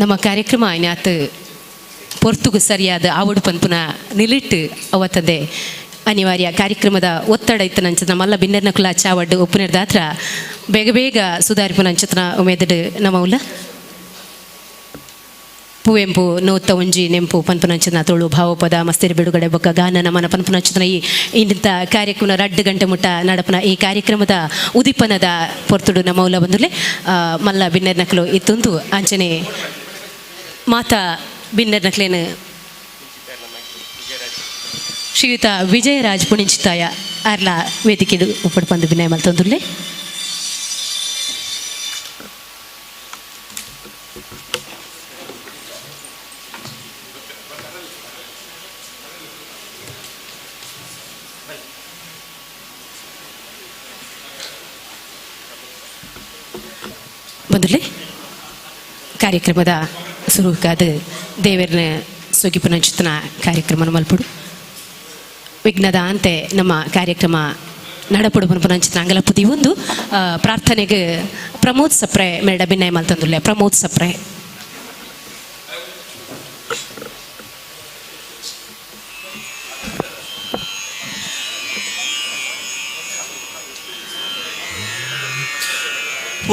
ನಮ್ಮ ಕಾರ್ಯಕ್ರಮ ಇನ್ಯಾತ್ ಪೊರ್ತುಗು ಸರಿಯಾದ ಆವಡು ಪನ್ಪುನ ನಿಲಿಟ್ಟು ಅವತ್ತಂದೆ ಅನಿವಾರ್ಯ ಕಾರ್ಯಕ್ರಮದ ಒತ್ತಡ ಇತ್ತು ನಂಚನ ಮಲ್ಲ ಬಿನ್ನೆರ್ನ ಕುಲ ಚಾವಡ್ಡು ಉಪ್ಪುನೆರ್ದಾತ್ರ ಬೇಗ ಬೇಗ ಸುಧಾರಿಪುನಂಚತನ ಉಮೇದಡು ನಮ್ಮ ಉಲ್ಲ ಪುವೆಂಪು ನೋತ್ತ ಒಂಜಿ ನೆಂಪು ಪನ್ಪುನಂಚನ ತುಳು ಭಾವಪದ ಮಸ್ತಿರಿ ಬಿಡುಗಡೆ ಬೊಕ್ಕ ಗಾನ ನಮನ ಪನ್ಪುನಂಚನ ಈ ಇಂಥ ಕಾರ್ಯಕ್ರಮ ರಡ್ಡು ಗಂಟೆ ಮುಟ್ಟ ನಡಪನ ಈ ಕಾರ್ಯಕ್ರಮದ ಉದಿಪನದ ಪೊರ್ತುಡು ನಮ್ಮ ಉಲ್ಲ ಬಂದುಲೆ ಮಲ್ಲ ಬಿನ್ನೆರ್ನಕಲು ಇತ್ತೊಂದು ಅಂಚನೆ ಮಾತಾ ಬಿನ್ನೆರ್ನಕ್ಲೇನು ಶ್ರೀಯುತ ವಿಜಯರಾಜ್ ಪುಣಿಂಚಿತಾಯ ಅರ್ಲ ವೇದಿಕೆಡು ಉಪ್ಪಡು ಪಂದು ವಿನಯ ಮಲ್ತೊಂದುಲ್ಲೆ. ಬಂದುಲ್ಲೆ ಕಾರ್ಯಕ್ರಮದ ಸುರುಕಾದ ದೇವರನ ಸುಗಿಪುನಂಚಿತನ ಕಾರ್ಯಕ್ರಮ ಮಲ್ಪುಡು ವಿಘ್ನದ ಅಂತೆ ನಮ್ಮ ಕಾರ್ಯಕ್ರಮ ನಡಪುಡು ಪನ್ಪುನಂಚಿತನ ಅಂಗಲಪ್ಪುದಿ ಒಂದು ಪ್ರಾರ್ಥನೆಗೆ ಪ್ರಮೋದ್ ಸಪ್ರೆ ಮೇಡ ಬಿನ್ನಯ ಮಲ್ತಂದುಲ್ಲೆ. ಪ್ರಮೋದ್ ಸಪ್ರೆ.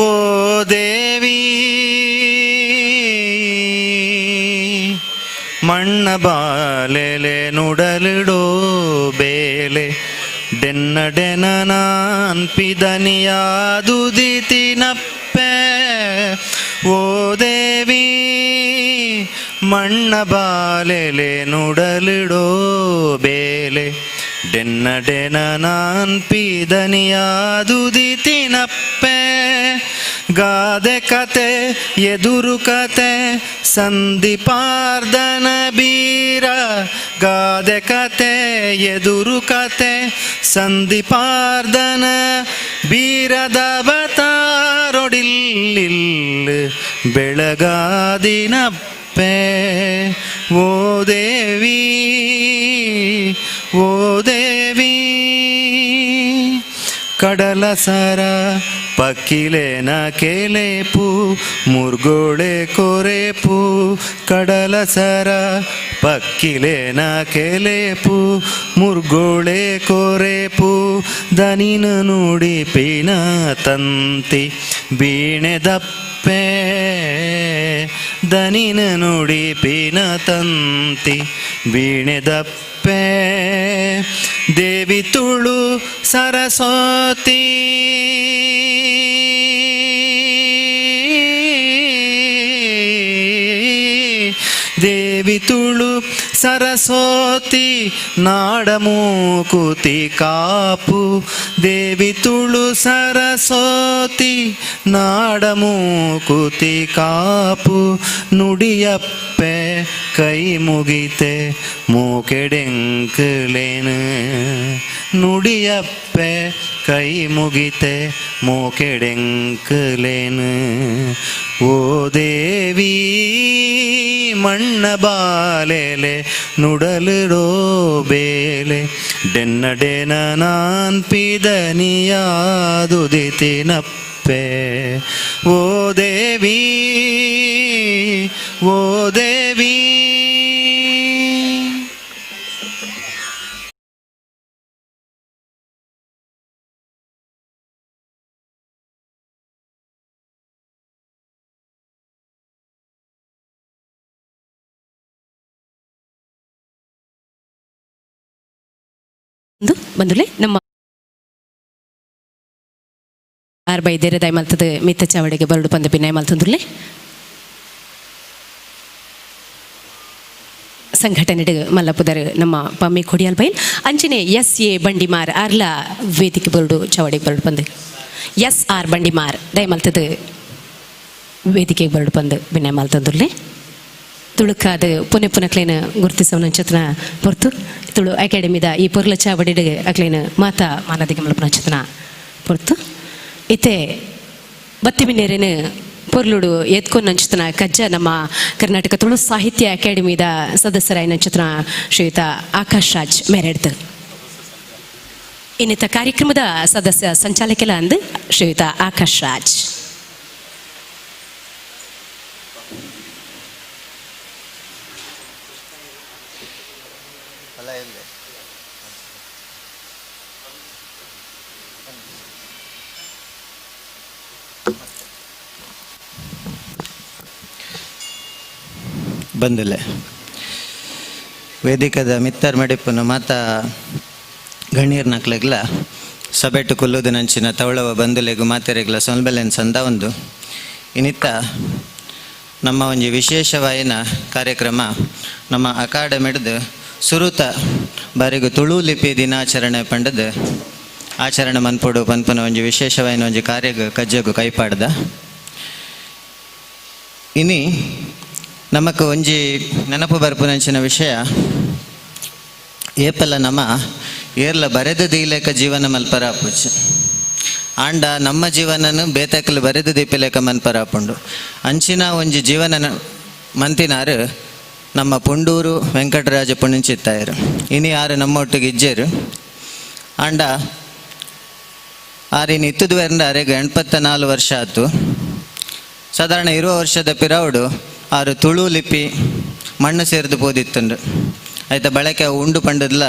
ಓ ದೇವಿ ಮಣ್ಣ ಬಾಲೆಲೆ ನುಡಲಿಡೋ ಬೇಲೆ ಡೆನ್ನ ಡೆನ ನಾನ್ ಪಿದನಿಯಾದುದಿತಿನಪ್ಪೆ. ಓ ದೇವಿ ಮಣ್ಣ ಬಾಲೆಲೆ ನುಡಲಿಡೋ ಬೇಲೆ ಡೆನ್ನ ಡೆನ ನಾನ್ ಪಿದನಿಯಾದುದಿತಿನಪ್ಪೆ. ಗಾದೆ ಕತೆ ಎದುರು ಕತೆ ಸಂಧಿಪಾರ್ದನ ಬೀರ, ಗಾದೆ ಕತೆ ಎದುರು ಕತೆ ಸಂಧಿಪಾರ್ದನ ಬೀರದ ಬತಾರೊಡಿಲ್ಲಿಲ್ ಬೆಳಗಾದಿನಪ್ಪೆ. ಓ ದೇವಿ, ಓ ದೇವಿ, ಕಡಲ ಸರ ಪಕ್ಕಿಲೆನ ಕೆಲೆಪು ಮುರ್ಗೋಳೆ ಕೊರೆಪು, ಕಡಲ ಸರ ಪಕ್ಕಿಲೆನ ಕೆಲೆಪು ಮುರ್ಗೋಳೆ ಕೊರೆಪು, ದನಿನ ನುಡಿಪಿನ ತಂತಿ ಬೀಣೆದಪ್ಪೆ, ದನಿನ ನುಡಿಪಿನ ತಂತಿ ಬೀಣೆದಪ್ಪೆ. ದೇವಿ ತುಳು ಸರಸ್ವತಿ, ದೇವಿ ತುಳು ಸರಸ್ವತಿ ನಾಡಮೂಕುತಿ ಕಾಪು, ದೇವಿ ತುಳು ಸರಸ್ವತಿ ನಾಡಮೂಕುತಿ ಕಾಪು, ನುಡಿಯಪ್ಪೆ ಕೈ ಮುಗಿತೆ ಮೂಕೆಡೆಂಕಲೇನು, ನುಡಿಯಪ್ಪೆ ಕೈ ಮುಗಿತೆ ಮೂಕೆಡೆಂಕಲೇನು. ಓ ದೇವಿ ಮಣ್ಣ ಬಾಲೆಲೆ ನುಡಲಿಡೋ ಬೇಲೆ ಡೆನ್ನ ನಾನ್ ಪಿದನಿಯಾದುದಿತಿನಪ್ಪೆ. ಓ ದೇವಿ, ಓ ದೇವಿ. ಬಂದುಲೆ ನಮ್ಮ ಆರ್ ಬೈ ದೇರದಾಯ್ ಮಲ್ತದ ಮಿತ್ತ ಚಾವಡಿಗೆ ಬರಡು ಪಂದ ಪಿನ್ನಾಯ್ ಮಲ್ತಂದುಲ್ಲೆ. ಸಂಘಟನೆ ಮಲ್ಲಪುದರ್ ನಮ್ಮ ಪಮ್ಮಿ ಕೊಡಿಯಾಲ್ ಬೈಲ್ ಅಂಚನೆ ಎಸ್ ಎ ಬಂಡಿಮಾರ್ ಆರ್ಲ ವೇದಿಕೆ ಬರಡು ಚಾವಡಿಗೆ ಬರಡು ಪಂದು. ಎಸ್ ಆರ್ ಬಂಡಿಮಾರ್ ದಯಮಲ್ತದ ವೇದಿಕೆಗೆ ಬರಡು ಪಂದು ಬಿನ್ನಾಯ್ ಮಲ್ತಂದುಲ್ಲೆ. ತುಳುಕಾದ ಪುನೆ ಪುನಕ್ಲೇನ ಗುರುತಿಸವನಂಚತನ ಪೊರ್ತು ತುಳು ಅಕಾಡೆಮಿದ ಈ ಪೊರ್ಲ ಚಾವಡಿಡ್ ಅಕ್ಲೇನ ಮಾತಾ ಮಾನದಿಗೆ ಮಲ್ಪನಂಚತನ ಪೊರ್ತು. ಇತ್ತೆ ಬತ್ತಿ ಮಿನ್ನೇರೇನು ಪೊರ್ಲುಡು ಎತ್ಕೊನಂಚತನ ಕಜ್ಜ ನಮ್ಮ ಕರ್ನಾಟಕ ತುಳು ಸಾಹಿತ್ಯ ಅಕಾಡೆಮಿದ ಸದಸ್ಯರಾಯಿನಂಚತನ ಶ್ರೀಯುತ ಆಕಾಶ್ ರಾಜ್ ಮೇರೆಡ್ದು. ಇನ್ನಿತ ಕಾರ್ಯಕ್ರಮದ ಸದಸ್ಯ ಸಂಚಾಲಕೆಲ ಅಂದು ಶ್ರೀಯುತ ಆಕಾಶ್ ರಾಜ್. ಬಂದುಲೆ ವೇದಿಕದ ಮಿತ್ತರ್ ಮಡಿಪುನ ಮಾತ ಗಣ್ಯರ್ ನಕ್ಲೆಗ್ಲ ಸಬೆಟ್ಟು ಕುಲ್ಲುದು ನಂಚಿನ ತವಳವ ಬಂದುಲೆಗು ಮಾತೆರೆಗ್ಲ ಸೊಲ್ಬೆಲೆನ್ ಸಂದ ಒಂದು ಇನಿತ್ತ ನಮ್ಮ ಒಂಜಿ ವಿಶೇಷವಾಯಿನ ಕಾರ್ಯಕ್ರಮ ನಮ್ಮ ಅಕಾಡೆಮಿಡ್ದು ಸುರುತ ಬಾರಿಗು ತುಳು ಲಿಪಿ ದಿನಾಚರಣೆ ಪಂಡದು ಆಚರಣೆ ಮನ್ಪೊಡು ಪನ್ಪುನ ಒಂಜಿ ವಿಶೇಷವಾಯಿನ ಒಂಜಿ ಕಾರ್ಯಗ್ ಕಜ್ಜಗು ಕೈಪಾಡ್ದ. ಇನಿ ನಮಕ್ ಒಂಜಿ ನೆನಪು ಬರ್ಪುನಂಚಿನ ವಿಷಯ ಏಪಲ ನಮ ಏರ್ಲ ಬರೆದ ದೀಲೇಕ ಜೀವನ ಮಲ್ಪರ ಆಪುಜಿ ಆಂಡ ನಮ್ಮ ಜೀವನನು ಬೇತಕಲು ಬರೆದು ದೀಪಿಲೇಕ ಮನ್ಪರ ಆಪುಂಡು. ಅಂಚಿನ ಒಂಜಿ ಜೀವನ ಮಂತಿನಾರು ನಮ್ಮ ಪುಂಡೂರು ವೆಂಕಟರಾಜ ಪುಣಿಂಚಿತ್ತಾಯರು. ಇನಿ ಆರು ನಮ್ಮೊಟ್ಟಿಗೆ ಇಜ್ಜೇರು. ಆಂಡ ಆರು ಇನ್ನು ಇತ್ತುದುವೆರಂಡ ಅರೆಗ್ 84 ವರ್ಷ ಆತು. ಸಾಧಾರಣ 20 ವರ್ಷದ ಪಿರವುಡು ಆರು ತುಳು ಲಿಪಿ ಮಣ್ಣು ಸೇರಿದು ಪೋದಿತ್ತುಂಡು. ಐತ ಬಳಕೆ ಉಂಡು ಪಂಡದ್ಲ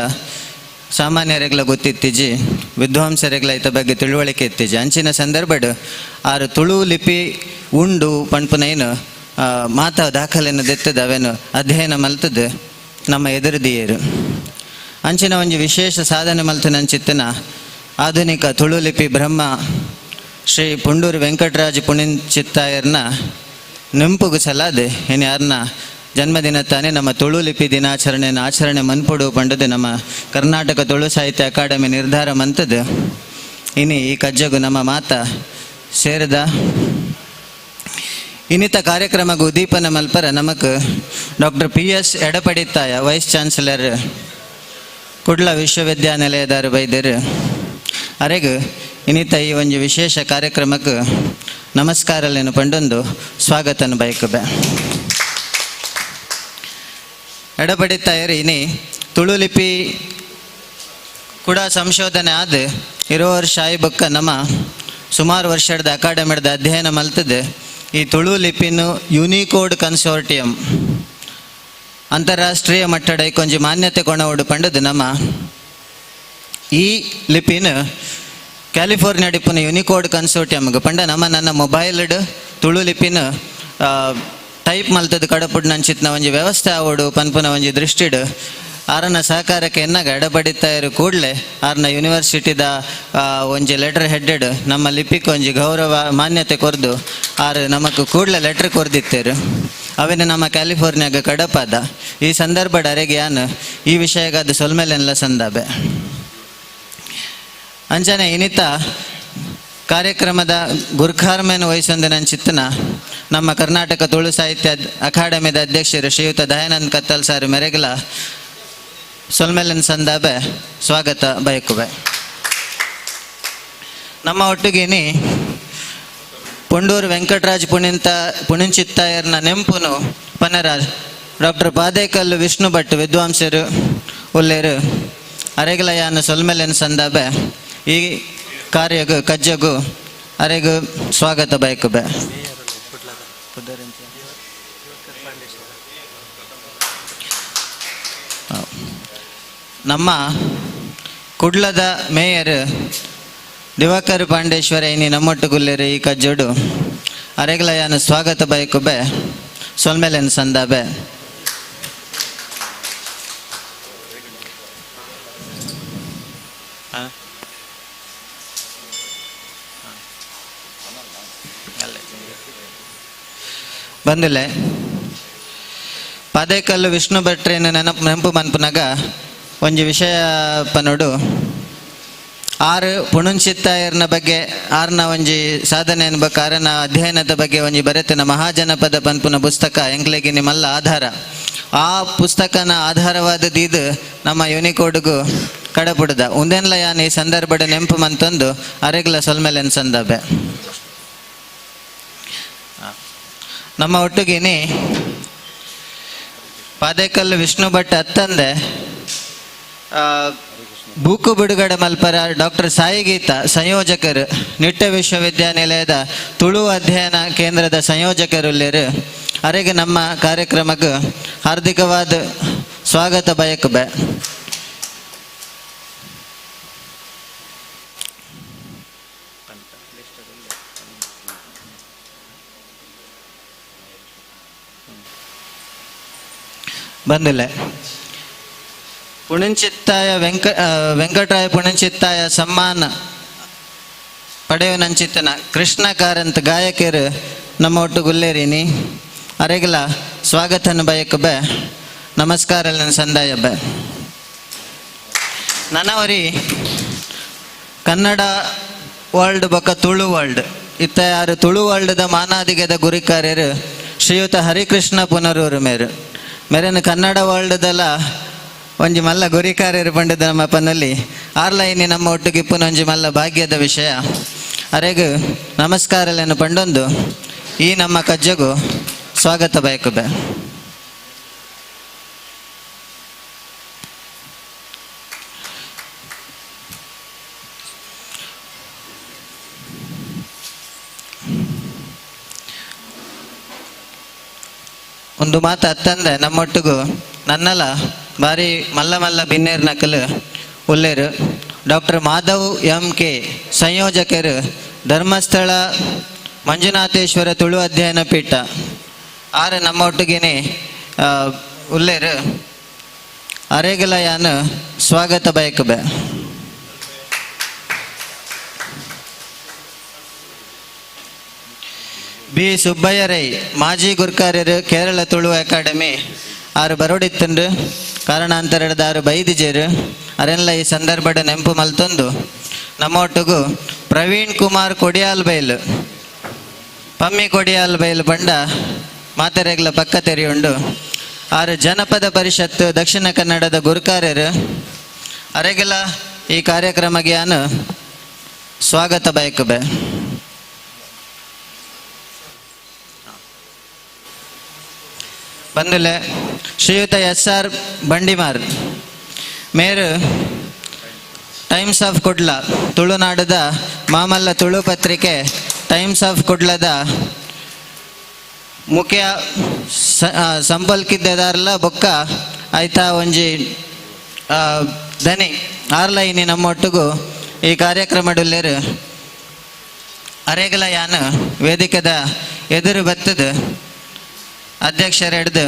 ಸಾಮಾನ್ಯರೆಗ್ಲ ಗೊತ್ತಿತ್ತಿಜಿ, ವಿದ್ವಾಂಸರೆಗ್ಲ ಐತ ಬಗ್ಗೆ ತಿಳುವಳಿಕೆ ಇತ್ತಿಜಿ. ಅಂಚಿನ ಸಂದರ್ಭಡ್ ಆರು ತುಳು ಲಿಪಿ ಉಂಡು ಪಣ್ಪುನೈನು ಮಾತ ದಾಖಲೆಯನ್ನು ದೆತ್ತದ ಅವೇನು ಅಧ್ಯಯನ ಮಲ್ತದ ನಮ್ಮ ಎದುರುದಿಯರು. ಅಂಚಿನ ಒಂಜಿ ವಿಶೇಷ ಸಾಧನೆ ಮಲ್ತನಂಚಿತ್ತನ ಆಧುನಿಕ ತುಳು ಲಿಪಿ ಬ್ರಹ್ಮ ಶ್ರೀ ಪುಂಡೂರು ವೆಂಕಟರಾಜ ಪುಣಿಂಚಿತ್ತಾಯರ್ನ ನೆಂಪುಗು ಸಲಾದ ಇನ್ನು ಯಾರನ್ನ ಜನ್ಮದಿನ ತಾನೇ ನಮ್ಮ ತುಳು ಲಿಪಿ ದಿನಾಚರಣೆಯನ್ನು ಆಚರಣೆ ಮನ್ಪೊಡು ಪಂಡದು ನಮ್ಮ ಕರ್ನಾಟಕ ತುಳು ಸಾಹಿತ್ಯ ಅಕಾಡೆಮಿ ನಿರ್ಧಾರ ಮಂತದ್ದು. ಇನಿ ಈ ಕಜ್ಜಗು ನಮ್ಮ ಮಾತ ಸೇರಿದ ಇನ್ನಿತ ಕಾರ್ಯಕ್ರಮಗೂ ಉದ್ದೀಪನ ಮಲ್ಪರ ನಮಕ್ doctor P S Edapadithaya, vice chancellor, Kudla ವಿಶ್ವವಿದ್ಯಾನಿಲಯದಾರು ಬೈದರು. ಅರೆಗ್ ಇನ್ನಿತ ಈ ಒಂಜಿ ವಿಶೇಷ ಕಾರ್ಯಕ್ರಮಕ್ಕೆ ನಮಸ್ಕಾರಲೇನು ಪಂಡೊಂದು ಸ್ವಾಗತನ ಬಯಕಬೆ. ಎಡಪಡಿತ್ತಾಯರು ಇನಿ ತುಳು ಲಿಪಿ ಕೂಡ ಸಂಶೋಧನೆ ಆದ 20 ವರ್ಷ ಆಯಿ ಬೊಕ್ಕ ನಮ್ಮ ಸುಮಾರು ವರ್ಷದ ಅಕಾಡೆಮಿದ ಅಧ್ಯಯನ ಮಲ್ತದೆ ಈ ತುಳು ಲಿಪಿನು ಯುನಿಕೋಡ್ ಕನ್ಸೋರ್ಟಿಯಂ ಅಂತಾರಾಷ್ಟ್ರೀಯ ಮಟ್ಟದ ಕೊಂಜಿ ಮಾನ್ಯತೆ ಕೊಣವಡು ಪಂಡದು ನಮ್ಮ ಈ ಲಿಪಿನ ಕ್ಯಾಲಿಫೋರ್ನಿಯಾ ಡಿಪ್ಪುನ ಯುನಿಕೋಡ್ ಕನ್ಸೋರ್ಟಿಯಮ್ಗೆ ಪಂಡ ನಮ್ಮ ನನ್ನ ಮೊಬೈಲ್ಡ್ ತುಳು ಲಿಪಿನ ಟೈಪ್ ಮಲ್ತದ ಕಡಪುಡ್ ನಂಚಿತ್ನ ಒಂಜಿ ವ್ಯವಸ್ಥೆ ಆವಡು ಪನ್ಪುನ ಒಂಜಿ ದೃಷ್ಟಿಡ್ ಆರನ ಸಹಕಾರಕ್ಕೆ ಎನ್ನಾಗ ಎಡಪಡಿತಾಯರು ಕೂಡಲೇ ಆರನ ಯೂನಿವರ್ಸಿಟಿದ ಒಂಜಿ ಲೆಟರ್ ಹೆಡ್ಡೆಡ್ ನಮ್ಮ ಲಿಪಿಗೆ ಒಂಜಿ ಗೌರವ ಮಾನ್ಯತೆ ಕೊರ್ದು ಆರು ನಮಕ್ ಕೂಡಲೇ ಲೆಟರ್ ಕೊರ್ದಿತ್ತೇರು. ಅವೇನು ನಮ್ಮ ಕ್ಯಾಲಿಫೋರ್ನಿಯಾಗ ಕಡಪಾದ ಈ ಸಂದರ್ಭ ಅರೆಗೆ ಯಾನ್ ಈ ವಿಷಯಗಾದ ಸೊಲ್ಮೆಲೆನ್ಲ ಸಂದಾಬೆ. ಅಂಚನೆ ಇನ್ನಿತ ಕಾರ್ಯಕ್ರಮದ ಗುರ್ಖಾರ್ಮೇನು ವಹಿಸೊಂದಿನ ಚಿತ್ತನ ನಮ್ಮ ಕರ್ನಾಟಕ ತುಳು ಸಾಹಿತ್ಯ ಅಕಾಡೆಮಿದ ಅಧ್ಯಕ್ಷರು ಶ್ರೀಯುತ ದಯಾನಂದ್ ಕತ್ತಲ್ ಸಾರ್ ಮೆರೆಗಲ ಸೊಲ್ಮೆಲನ್ ಸಂದಾಬೆ ಸ್ವಾಗತ ಬಯಕುವೆ. ನಮ್ಮ ಒಟ್ಟಿಗೆ ಪುಂಡೂರು ವೆಂಕಟರಾಜ್ ಪುಣಿಂಚಿತ್ತಾಯರ್ನ ನೆಂಪುನು ಪನರಾಜ್ ಡಾಕ್ಟರ್ ಪಾದೇಕಲ್ಲು ವಿಷ್ಣು ಭಟ್ ವಿದ್ವಾಂಸರು ಉಲ್ಲೇರು ಅರೆಗಲಯಾನ ಸೊಲ್ಮೆಲೆನ್ ಸಂದಾಬೆ ಈ ಕಾರ್ಯಗು ಕಜ್ಜಗು ಅರೆಗು ಸ್ವಾಗತ ಬಯಕುಬೆ. ನಮ್ಮ ಕುಡ್ಲದ ಮೇಯರ್ ದಿವಾಕರ್ ಪಾಂಡೇಶ್ವರ ಇನಿ ನಮ್ಮೊಟ್ಟುಗುಲ್ಲೇರು ಈ ಕಜ್ಜೋಡು ಅರೆಗಲಯಾನ ಸ್ವಾಗತ ಬಯಕುಬೆ ಸೊಲ್ಮೆಲೆನ್ ಸಂದಾಬೆ. ಬಂದಿಲ್ಲ ಪಾದೇಕಲ್ಲು ವಿಷ್ಣು ಭಟ್ರೇನ ನೆನಪು ನೆನಪು ಮನ್ಪುನಾಗ ಒಂಜಿ ವಿಷಯ ಪನೋಡು ಆರು ಪುಣುಂಚಿತ್ತಾಯರ್ನ ಬಗ್ಗೆ ಆರ್ನ ಒಂಜಿ ಸಾಧನೆ ಅನ್ಬೇಕು ಆರನ ಅಧ್ಯಯನದ ಬಗ್ಗೆ ಒಂಜಿ ಬರೆತನ ಮಹಾಜನಪದ ಪನ್ಪುನ ಪುಸ್ತಕ ಎಂಕ್ಲೆಗೆ ನಿಮ್ಮಲ್ಲ ಆಧಾರ. ಆ ಪುಸ್ತಕನ ಆಧಾರವಾದ ದೀದು ನಮ್ಮ ಯೂನಿಕೋಡ್ಗು ಕಡಪುಡದ ಉಂದೆನ್ಲ ಯಾನ್ ಈ ಸಂದರ್ಭದ ನೆಂಪು ಮಂತೊಂದು ಅರೆಗ್ಲ ಸೊಲ್ಮೆಲೆನ್ ಸಂದಬೆ. ನಮ್ಮ ಒಟ್ಟಿಗೆನಿ ಪಾದೇಕಲ್ಲು ವಿಷ್ಣು ಭಟ್ ಅತ್ತಂದೆ ಬೂಕು ಬಿಡುಗಡೆ ಮಲ್ಪರ ಡಾಕ್ಟರ್ ಸಾಯಿ ಗೀತಾ ಸಂಯೋಜಕರು ನಿಟ್ಟೆ ವಿಶ್ವವಿದ್ಯಾನಿಲಯದ ತುಳು ಅಧ್ಯಯನ ಕೇಂದ್ರದ ಸಂಯೋಜಕರುಲ್ಲೇರು ಅರೆಗೆ ನಮ್ಮ ಕಾರ್ಯಕ್ರಮಕ್ಕೆ ಹಾರ್ದಿಕವಾದ ಸ್ವಾಗತ ಬಯಕಬೆ. ಬಂದಿಲ್ಲ. ಪುಣಂಚಿತ್ತಾಯ ವೆಂಕಟರಾಯ ಪುಣಂಚಿತ್ತಾಯ ಸಮ್ಮಾನ ಪಡೆಯುವನಂಚಿತ್ತನ ಕೃಷ್ಣ ಕಾರಂತ್ ಗಾಯಕರು ನಮ್ಮ ಒಟ್ಟು ಗುಲ್ಲೇರಿನಿ. ಅರೆಗಲ ಸ್ವಾಗತನ ಬಯಕ ಬೆ, ನಮಸ್ಕಾರ ಸಂದಾಯ ಬೆ. ನನವರಿ ಕನ್ನಡ ವರ್ಲ್ಡ್ ಬೊಕ್ಕ ತುಳು ವರ್ಲ್ಡ್ ಇತ್ತ ಯಾರು ತುಳು ವರ್ಲ್ಡ್ದ ಮಾನಾದಿಗೆದ ಗುರಿಕಾರ್ಯರು ಶ್ರೀಯುತ ಹರಿಕೃಷ್ಣ ಪುನರೂರು ಮೇರು ಮೇರನ್ನು ಕನ್ನಡ ವರ್ಲ್ಡ್ದಲ್ಲ ಒಂಜಿ ಮಲ್ಲ ಗುರಿಕಾರ್ಯರು ಪಂಡದ ನಮ್ಮ ಪನಲ್ಲಿ ಆರ್ಲೈನಿ ನಮ್ಮ ಒಟ್ಟಿಗೆ ಇಪ್ಪುನ ಒಂಜಿ ಮಲ್ಲ ಭಾಗ್ಯದ ವಿಷಯ. ಅರೆಗು ನಮಸ್ಕಾರలను ಪಂಡೊಂದು ಈ ನಮ್ಮ ಕಜ್ಜಗು ಸ್ವಾಗತ ಬಯಕುಬೆ. ಒಂದು ಮಾತು ಅತ್ತಂದೆ ನಮ್ಮೊಟ್ಟಿಗೂ ನನ್ನಲ ಬಾರಿ ಮಲ್ಲ ಮಲ್ಲ ಬಿನ್ನೇರ್ ನಕಲು ಉಲ್ಲೇರು ಡಾಕ್ಟರ್ ಮಾಧವ್ ಎಂ ಕೆ ಸಂಯೋಜಕರು ಧರ್ಮಸ್ಥಳ ಮಂಜುನಾಥೇಶ್ವರ ತುಳು ಅಧ್ಯಯನ ಪೀಠ ಆರು ನಮ್ಮ ಒಟ್ಟಿಗೆನೆ ಉಲ್ಲೇರು. ಅರೇಗಲ ಯಾನು ಸ್ವಾಗತ ಬಯಕಬೆ. ಬಿ ಸುಬ್ಬಯ್ಯ ರೈ ಮಾಜಿ ಗುರ್ಕಾರ್ಯರು ಕೇರಳ ತುಳು ಅಕಾಡೆಮಿ ಆರು ಬರೋಡಿತ್ತಂಡು ಕಾರಣಾಂತರದ ಆರು ಬೈದಿಜೇರು. ಅರೆಲ್ಲ ಈ ಸಂದರ್ಭದ ನೆಂಪು ಮಲ್ತೊಂದು ನಮ್ಮ ಒಟ್ಟಿಗೂ ಪ್ರವೀಣ್ ಕುಮಾರ್ ಕೊಡಿಯಾಲ್ ಬೈಲ್ ಪಮ್ಮಿ ಕೊಡಿಯಾಲ್ ಬೈಲ್ ಬಂಡ ಮಾತೆರೆಗ್ಲ ಪಕ್ಕ ತೆರೆಯುಂಡು. ಆರು ಜನಪದ ಪರಿಷತ್ತು ದಕ್ಷಿಣ ಕನ್ನಡದ ಗುರುಕಾರ್ಯರು. ಅರೆಗೆಲ್ಲ ಈ ಕಾರ್ಯಕ್ರಮಕ್ಕೆ ಯಾನು ಸ್ವಾಗತ ಬಯಕಬೆ. ಬಂದಿಲ್ಲ ಶ್ರೀಯುತ ಎಸ್ ಆರ್ ಬಂಡಿಮಾರ್ ಮೇರು ಟೈಮ್ಸ್ ಆಫ್ ಕುಡ್ಲ ತುಳುನಾಡದ ಮಾಮಲ್ಲ ತುಳು ಪತ್ರಿಕೆ ಟೈಮ್ಸ್ ಆಫ್ ಕುಡ್ಲದ ಮುಖ್ಯ ಸಂಪಲ್ಕಿದ್ದದಾರಲ್ಲ ಬೊಕ್ಕ ಆಯ್ತಾ ಒಂಜಿ ದನಿ ಆರ್ಲೈನಿ ನಮ್ಮೊಟ್ಟಿಗೂ ಈ ಕಾರ್ಯಕ್ರಮಡುಲ್ಲೇರು. ಅರೇಗಲ ಯಾನು ವೇದಿಕೆದ ಎದುರು ಬತ್ತದ ಅಧ್ಯಕ್ಷರೆಡ್ದು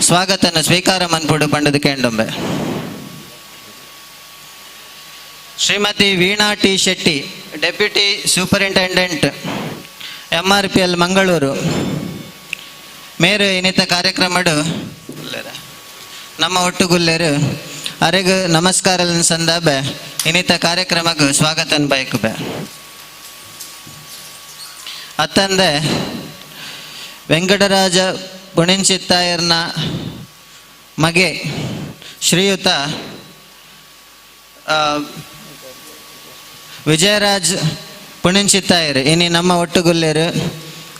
ಸ್ವಾಗತನ ಸ್ವೀಕಾರ ಮನ್ಪುಡು ಪಂಡದು ಕೇಂಡೊಂಬೆ. Shrimati Veena T Shetty, deputy superintendent M R P L Mangaluru ಮೇರು ಇನ್ನಿತ ಕಾರ್ಯಕ್ರಮಡು ನಮ್ಮ ಒಟ್ಟುಗುಲ್ಲೇರು. ಅರೆಗು ನಮಸ್ಕಾರ ಸಂದಾಬೆ ಇನ್ನಿತ ಕಾರ್ಯಕ್ರಮಕ್ಕೆ ಸ್ವಾಗತನ ಬಯಕುಬೆ. ಅತ್ತಂದೆ ವೆಂಕಟರಾಜ ಪುಣಿಂಚಿತ್ತಾಯರ್ನ ಮಗೆ ಶ್ರೀಯುತ ವಿಜಯರಾಜ್ ಪುಣಿಂಚಿತ್ತಾಯರು ಇನಿ ನಮ್ಮ ಒಟ್ಟುಗುಲ್ಲೇರು.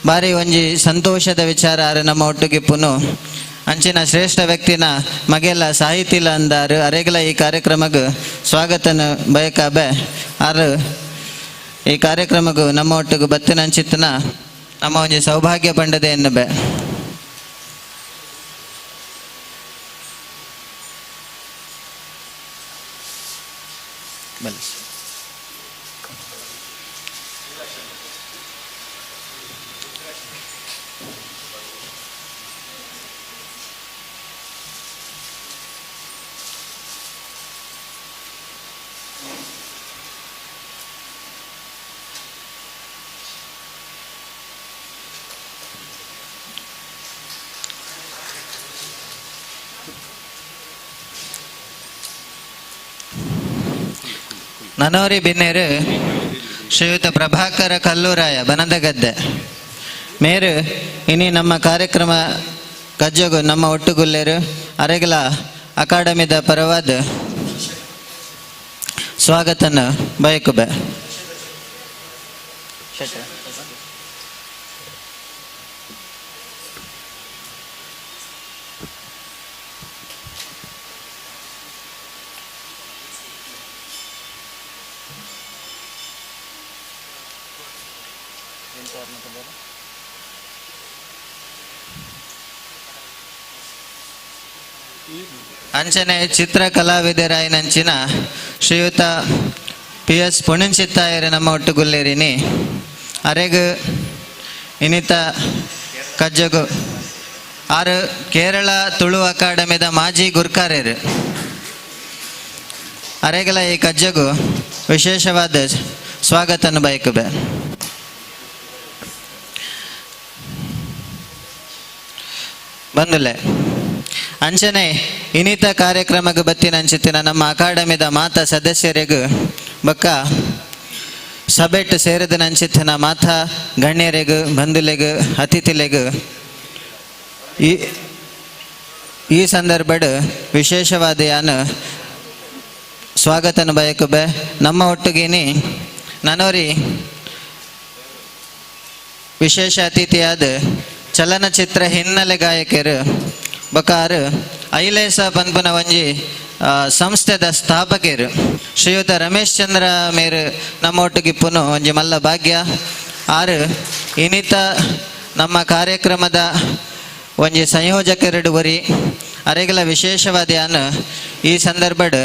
ಬಾರಿ ಒಂಜಿ ಸಂತೋಷದ ವಿಚಾರ ಆರು ನಮ್ಮ ಒಟ್ಟುಗಿಪ್ಪುನು ಅಂಚಿನ ಶ್ರೇಷ್ಠ ವ್ಯಕ್ತಿನ ಮಗೆಲ್ಲ ಸಾಹಿತಿಲ ಅಂದಾರು. ಅರೆಗಲ ಈ ಕಾರ್ಯಕ್ರಮಕ್ಕೆ ಸ್ವಾಗತನ ಬಯಕಾಬೆ. ಆರು ಈ ಕಾರ್ಯಕ್ರಮಕ್ಕೂ ನಮ್ಮ ಒಟ್ಟಿಗೆ ಬತ್ತಿನ ಅಂಚಿತ್ತನ ನಮ್ಮ ಒಂಜಿ ಸೌಭಾಗ್ಯ ಪಂಡದೆ ಎನ್ನುಬೆ. ಬಲೆ. ನನೋರಿ ಬಿನ್ನೇರು ಶ್ರೀಯುತ ಪ್ರಭಾಕರ ಕಲ್ಲೂರಾಯ ಬನದಗದ್ದೆ ಮೇರು ಇನಿ ನಮ್ಮ ಕಾರ್ಯಕ್ರಮ ಕಜ್ಜಗು ನಮ್ಮ ಒಟ್ಟುಗುಲ್ಲೇರು. ಅರೆಗಲ ಅಕಾಡೆಮಿದ ಪರವಾದ ಸ್ವಾಗತನ ಬಯಕುಬೆ. ಅಂಚನೆ ಚಿತ್ರ ಕಲಾವಿದರಾಯಿನಂಚಿನ ಶ್ರೀಯುತ ಪಿ ಎಸ್ ಪುಣಿಂಚಿತ್ತಾಯರು ನಮ್ಮ ಒಟ್ಟುಗುಲ್ಲೇರಿನಿ. ಅರೆಗ್ ಇನ್ನಿತ ಕಜ್ಜಗು ಆರು ಕೇರಳ ತುಳು ಅಕಾಡೆಮಿದ ಮಾಜಿ ಗುರ್ಕಾರ್ಯರು. ಅರೆಗಲ ಈ ಕಜ್ಜಗು ವಿಶೇಷವಾದ ಸ್ವಾಗತನ ಬಯಕುಬೆ. ಬಂದುಲೆ ಅಂಚನೆ ಇನ್ನಿತ ಕಾರ್ಯಕ್ರಮಕ್ಕೆ ಬತ್ತಿನ ಅಂಚಿತ್ತಿನ ನಮ್ಮ ಅಕಾಡೆಮಿದ ಮಾತಾ ಸದಸ್ಯರಿಗೂ ಬೊಕ್ಕ ಸಭೆಟ್ ಸೇರಿದ ನಂಚಿತ್ತಿನ ಮಾತಾ ಗಣ್ಯರಿಗೂ ಬಂಧುಲೆಗೂ ಅತಿಥಿಲೆಗೂ ಈ ಈ ಸಂದರ್ಭಡ್ ವಿಶೇಷವಾದ ಯಾನು ಸ್ವಾಗತನ ಬಯಕುಬೆ. ನಮ್ಮ ಒಟ್ಟುಗೇನಿ ನನೋರಿ ವಿಶೇಷ ಅತಿಥಿಯಾದ ಚಲನಚಿತ್ರ ಹಿನ್ನೆಲೆ ಗಾಯಕರು ಬೊಕಾರು ಐಲೇಸ ಪನ್ಪುನ ಒಂಜಿ ಸಂಸ್ಥೆದ ಸ್ಥಾಪಕರು ಶ್ರೀಯುತ ರಮೇಶ್ ಚಂದ್ರ ಮೇರು ನಮ್ಮ ಒಟ್ಟುಗಿಪ್ಪುನು ಒಂಜಿ ಮಲ್ಲ ಭಾಗ್ಯ. ಆರು ಇನ್ನಿತ ನಮ್ಮ ಕಾರ್ಯಕ್ರಮದ ಒಂಜಿ ಸಂಯೋಜಕರೆಡು ಬರಿ ಅರೆಗಲ ವಿಶೇಷವಾದ ಯಾನು ಈ ಸಂದರ್ಭಡ್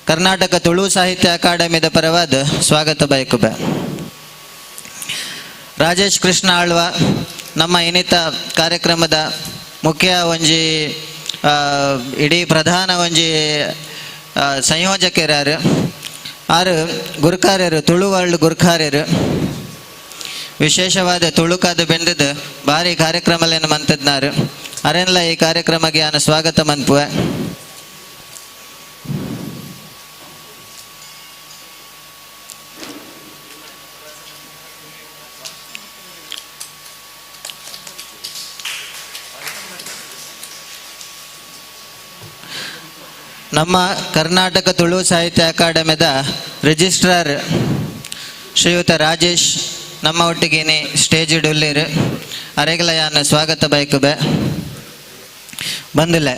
ಕರ್ನಾಟಕ ತುಳು ಸಾಹಿತ್ಯ ಅಕಾಡೆಮಿದ ಪರವಾದ ಸ್ವಾಗತ ಬಯಕುಬೆ. ರಾಜೇಶ್ ಕೃಷ್ಣ ಆಳ್ವ ನಮ್ಮ ಇನ್ನಿತ ಕಾರ್ಯಕ್ರಮದ ಮುಖ್ಯ ಒಂಜಿ ಇಡೀ ಪ್ರಧಾನ ಒಂಜಿ ಸಂಯೋಜಕರಾರು ಆರು ಗುರ್ಕಾರ್ಯರು ತುಳು ವರ್ಲ್ಡ್ ಗುರ್ಕಾರ್ಯರು ವಿಶೇಷವಾದ ತುಳುಕಾದ ಬೆಂದದ ಭಾರಿ ಕಾರ್ಯಕ್ರಮಲೇನು ಮಂತದ್ನಾರು. ಅರೆನ್ಲ ಈ ಕಾರ್ಯಕ್ರಮಕ್ಕೆ ಯಾನು ಸ್ವಾಗತ ಮನ್ಪುವೆ. ನಮ್ಮ ಕರ್ನಾಟಕ ತುಳು ಸಾಹಿತ್ಯ ಅಕಾಡೆಮಿದ ರಿಜಿಸ್ಟ್ರಾರ್ ಶ್ರೀಯುತ ರಾಜೇಶ್ ನಮ್ಮ ಒಟ್ಟಿಗೇನೆ ಸ್ಟೇಜ್ ಉಳ್ಳೇರು ಅರೆಗಲ ಯಾನು ಸ್ವಾಗತ ಬಯಕುಬೆ. ಬಂದಿಲ್ಲ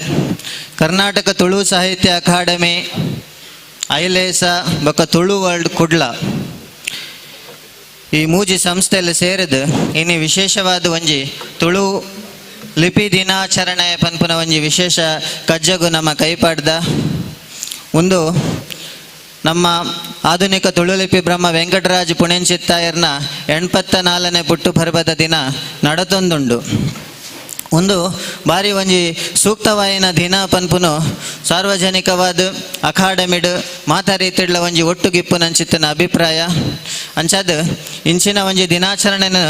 ಕರ್ನಾಟಕ ತುಳು ಸಾಹಿತ್ಯ ಅಕಾಡೆಮಿ ಐಲೇಸ ಬೊಕ್ಕ ತುಳು ವರ್ಲ್ಡ್ ಕುಡ್ಲ ಈ ಮೂಜಿ ಸಂಸ್ಥೆಯಲ್ಲಿ ಸೇರಿದು ಇನ್ನು ವಿಶೇಷವಾದ ಒಂಜಿ ತುಳು ಲಿಪಿ ದಿನಾಚರಣೆ ಪನ್ಪುನ ಒಂಜಿ ವಿಶೇಷ ಕಜ್ಜಗು ನಮ್ಮ ಕೈಪಾಡ್ದ ಒಂದು ನಮ್ಮ ಆಧುನಿಕ ತುಳು ಲಿಪಿ ಬ್ರಹ್ಮ ವೆಂಕಟರಾಜ್ ಪುಣೆಂಚಿತ್ತಾಯರ್ನ 84ನೇ ಪುಟ್ಟು ಪರ್ವದ ದಿನ ನಡತೊಂದುಂಡು. ಒಂದು ಬಾರಿ ಒಂಜಿ ಸೂಕ್ತವಾಯಿನ ದಿನ ಪನ್ಪುನು ಸಾರ್ವಜನಿಕವಾದ ಅಕಾಡೆಮಿಡ್ ಮಾತಾ ರೀತಿಡ್ಲ ಒಂಜಿ ಒಟ್ಟುಗಿಪ್ಪುನಂಚಿತ್ತಿನ ಅಭಿಪ್ರಾಯ. ಅಂಚಾದ ಇಂಚಿನ ಒಂಜಿ ದಿನಾಚರಣೆನ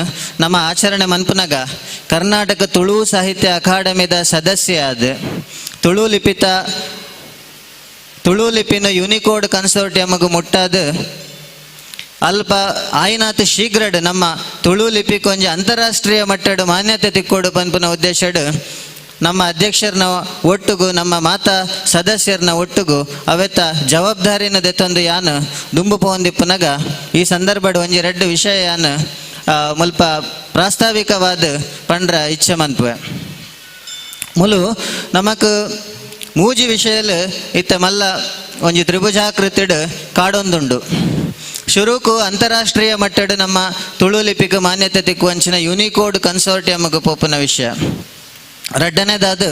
ನಮ್ಮ ಆಚರಣೆ ಮನ್ಪುನಗ ಕರ್ನಾಟಕ ತುಳು ಸಾಹಿತ್ಯ ಅಕಾಡೆಮಿದ ಸದಸ್ಯ ಆದ ತುಳು ಲಿಪಿತ ತುಳು ಲಿಪಿನ ಯುನಿಕೋಡ್ ಕನ್ಸೋರ್ಟಿಯಮ್ಗೆ ಮುಟ್ಟಾದ ಅಲ್ಪ ಆಯಿನಾತ್ ಶೀಘ್ರಡ್ ನಮ್ಮ ತುಳು ಲಿಪಿಗೆ ಒಂಜಿ ಅಂತಾರಾಷ್ಟ್ರೀಯ ಮಟ್ಟಡ್ ಮಾನ್ಯತೆ ತಿಕ್ಕೋಡು ಪನ್ಪುನ ಉದ್ದೇಶಡ್ ನಮ್ಮ ಅಧ್ಯಕ್ಷರನ್ನ ಒಟ್ಟುಗು ನಮ್ಮ ಮಾತಾ ಸದಸ್ಯರನ್ನ ಒಟ್ಟುಗು ಅವೆತ್ತ ಜವಾಬ್ದಾರಿನ ದೆತ್ತೊಂದು ಯಾನು ದುಂಬು ಪೋಂದಿಪ್ಪುನಗ ಈ ಸಂದರ್ಭಡ್ ಒಂಜಿ ರಡ್ಡು ವಿಷಯ ಯಾನು ಮುಲ್ಪ ಪ್ರಾಸ್ತಾವಿಕವಾದ ಪಂಡ್ರ ಇಚ್ಛೆ ಮನ್ಪುವೆ. ಮುಲು ನಮಕ್ ಮೂಜಿ ವಿಷಯಲು ಇತ್ತ ಮಲ್ಲ ಒಂಜಿ ತ್ರಿಭುಜಾಕೃತಿಡ್ ಕಾಡೊಂದುಂಡು. ಶುರುಕು ಅಂತಾರಾಷ್ಟ್ರೀಯ ಮಟ್ಟಡ್ ನಮ್ಮ ತುಳು ಲಿಪಿಗೆ ಮಾನ್ಯತೆ ತಿಕ್ಕುವಂಚಿನ ಯುನಿಕೋಡ್ ಕನ್ಸೋರ್ಟಿಯಮ್ಗೆ ಪೋಪುನ ವಿಷಯ. ರಡ್ಡನೇದಾದ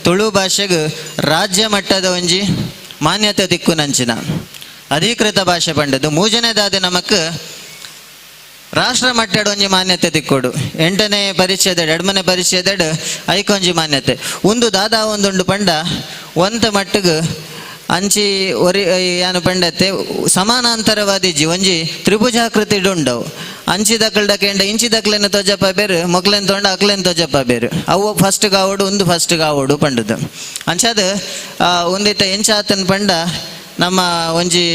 ತುಳು ಭಾಷೆಗೆ ರಾಜ್ಯ ಮಟ್ಟದ ಒಂಜಿ ಮಾನ್ಯತೆ ತಿಕ್ಕುನಂಚಿನ ಅಧಿಕೃತ ಭಾಷೆ ಪಂಡದು. ಮೂಜನೇದಾದ ನಮಕ್ ರಾಷ್ಟ್ರ ಮಟ್ಟದ ಒಂಜಿ ಮಾನ್ಯತೆ ತಿಕ್ಕೋಡು. 8ನೇ ಪರಿಚ್ಛೇದ 2ನೇ ಪರಿಚ್ಛೇದಡ್ ಐಕೊಂಜಿ ಮಾನ್ಯತೆ ಒಂದು ದಾದಾ ಒಂದುಂಡು ಪಂಡ ಒಂತ ಮಟ್ಟಗ್ ಅಂಚಿ ಒರಿ ಯಾನು ಪಂಡತ್ತೆ ಸಮಾನಾಂತರವಾದಿಜ್ಜಿ ಒಂಜಿ ತ್ರಿಭುಜಾಕೃತಿ ಉಂಡವು. ಅಂಚಿ ದಕ್ಕಲ್ಡ ಕೆಂಡ ಇಂಚಿ ದಕ್ಲೆನ ತೊಜಪ್ಪ ಬೇರು ಮೊಕ್ಲೆನ್ ತೊಂಡ ಅಕ್ಲೆನ್ ತೊಜಪ್ಪ ಬೇರು ಅವು ಫಸ್ಟ್ ಗಾವೋಡು ಒಂದು ಫಸ್ಟ್ ಗಾವೋಡು ಪಂಡದು. ಅಂಚಾದ ಒಂದಿತ್ತ ಎಂಚಾತನ್ ಪಂಡ ನಮ್ಮ ಒಂಜಿ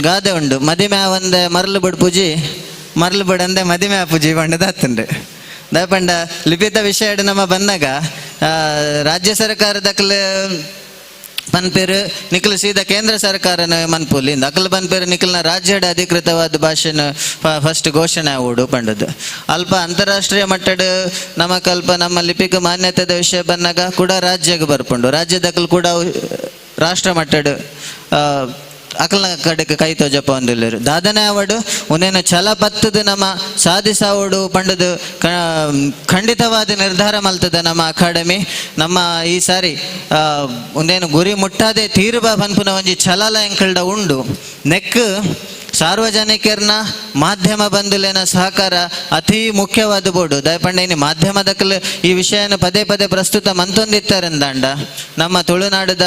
ಗಾದೆ ಉಂಡು, ಮದಿಮೆ ಒಂದೆ ಮರಳು ಬಡ್ ಪೂಜಿ ಮರಳು ಬಡಂದೆ ಮದಿಮೆ ಪೂಜಿ ಪಂಡದ ಆತನ್ರಿ. ದಯ ಪಂಡ ಲಿಪಿತ ವಿಷಯ ನಮ್ಮ ಬಂದಾಗ ರಾಜ್ಯ ಸರ್ಕಾರದಕ್ಲೆ ಪನ್ಪೇರು ನಿಖಲ್ ಸೀದಾ ಕೇಂದ್ರ ಸರ್ಕಾರನ ಮನ್ಪುಲಿ ಅಕಲ್ ಪನ್ಪೇರು ನಿಖಲ್ನ ರಾಜ್ಯದ ಅಧಿಕೃತವಾದ ಭಾಷೆನ ಫಸ್ಟ್ ಘೋಷಣೆ ಆವೋಡು ಪಂಡದ್ದು. ಅಲ್ಪ ಅಂತಾರಾಷ್ಟ್ರೀಯ ಮಟ್ಟದ ನಮಕಲ್ಪ ನಮ್ಮ ಲಿಪಿಕ ಮಾನ್ಯತೆದ ವಿಷಯ ಬಂದಾಗ ಕೂಡ ರಾಜ್ಯಕ್ಕೆ ಬರ್ಪುಂಡು. ರಾಜ್ಯದಕಲ್ ಕೂಡ ರಾಷ್ಟ್ರ ಮಟ್ಟದ ಅಕಲ್ನ ಕಡೆಗೆ ಕೈ ತೋಜಪ್ಪ ಒಂದಿಲ್ಲರು ದಾದನೆ ಆವಡು ಒಂದೇನು ಛಲ ಪತ್ತದ ನಮ್ಮ ಸಾಧಿಸಾವಡು ಪಂಡದು ಖಂಡಿತವಾದ ನಿರ್ಧಾರ ಮಲ್ತದ ನಮ್ಮ ಅಕಾಡೆಮಿ. ನಮ್ಮ ಈ ಸಾರಿ ಒಂದೇನು ಗುರಿ ಮುಟ್ಟಾದೆ ತೀರ್ಬ ಪನ್ಪುನ ಒಂಜಿ ಛಲಲ ಎಂಕಲ್ಡ ಉಂಡು. ನೆಕ್ ಸಾರ್ವಜನಿಕರ್ನ ಮಾಧ್ಯಮ ಬಂಧುಲೇನ ಸಹಕಾರ ಅತಿ ಮುಖ್ಯವಾದ ಬೋಡು. ದಯಪಂಡ ಇನಿ ಮಾಧ್ಯಮದಕಲ್ ಈ ವಿಷಯನ ಪದೇ ಪದೇ ಪ್ರಸ್ತುತ ಮಂತೊಂದಿತ್ತಾರಂದಾಂಡ ನಮ್ಮ ತುಳುನಾಡದ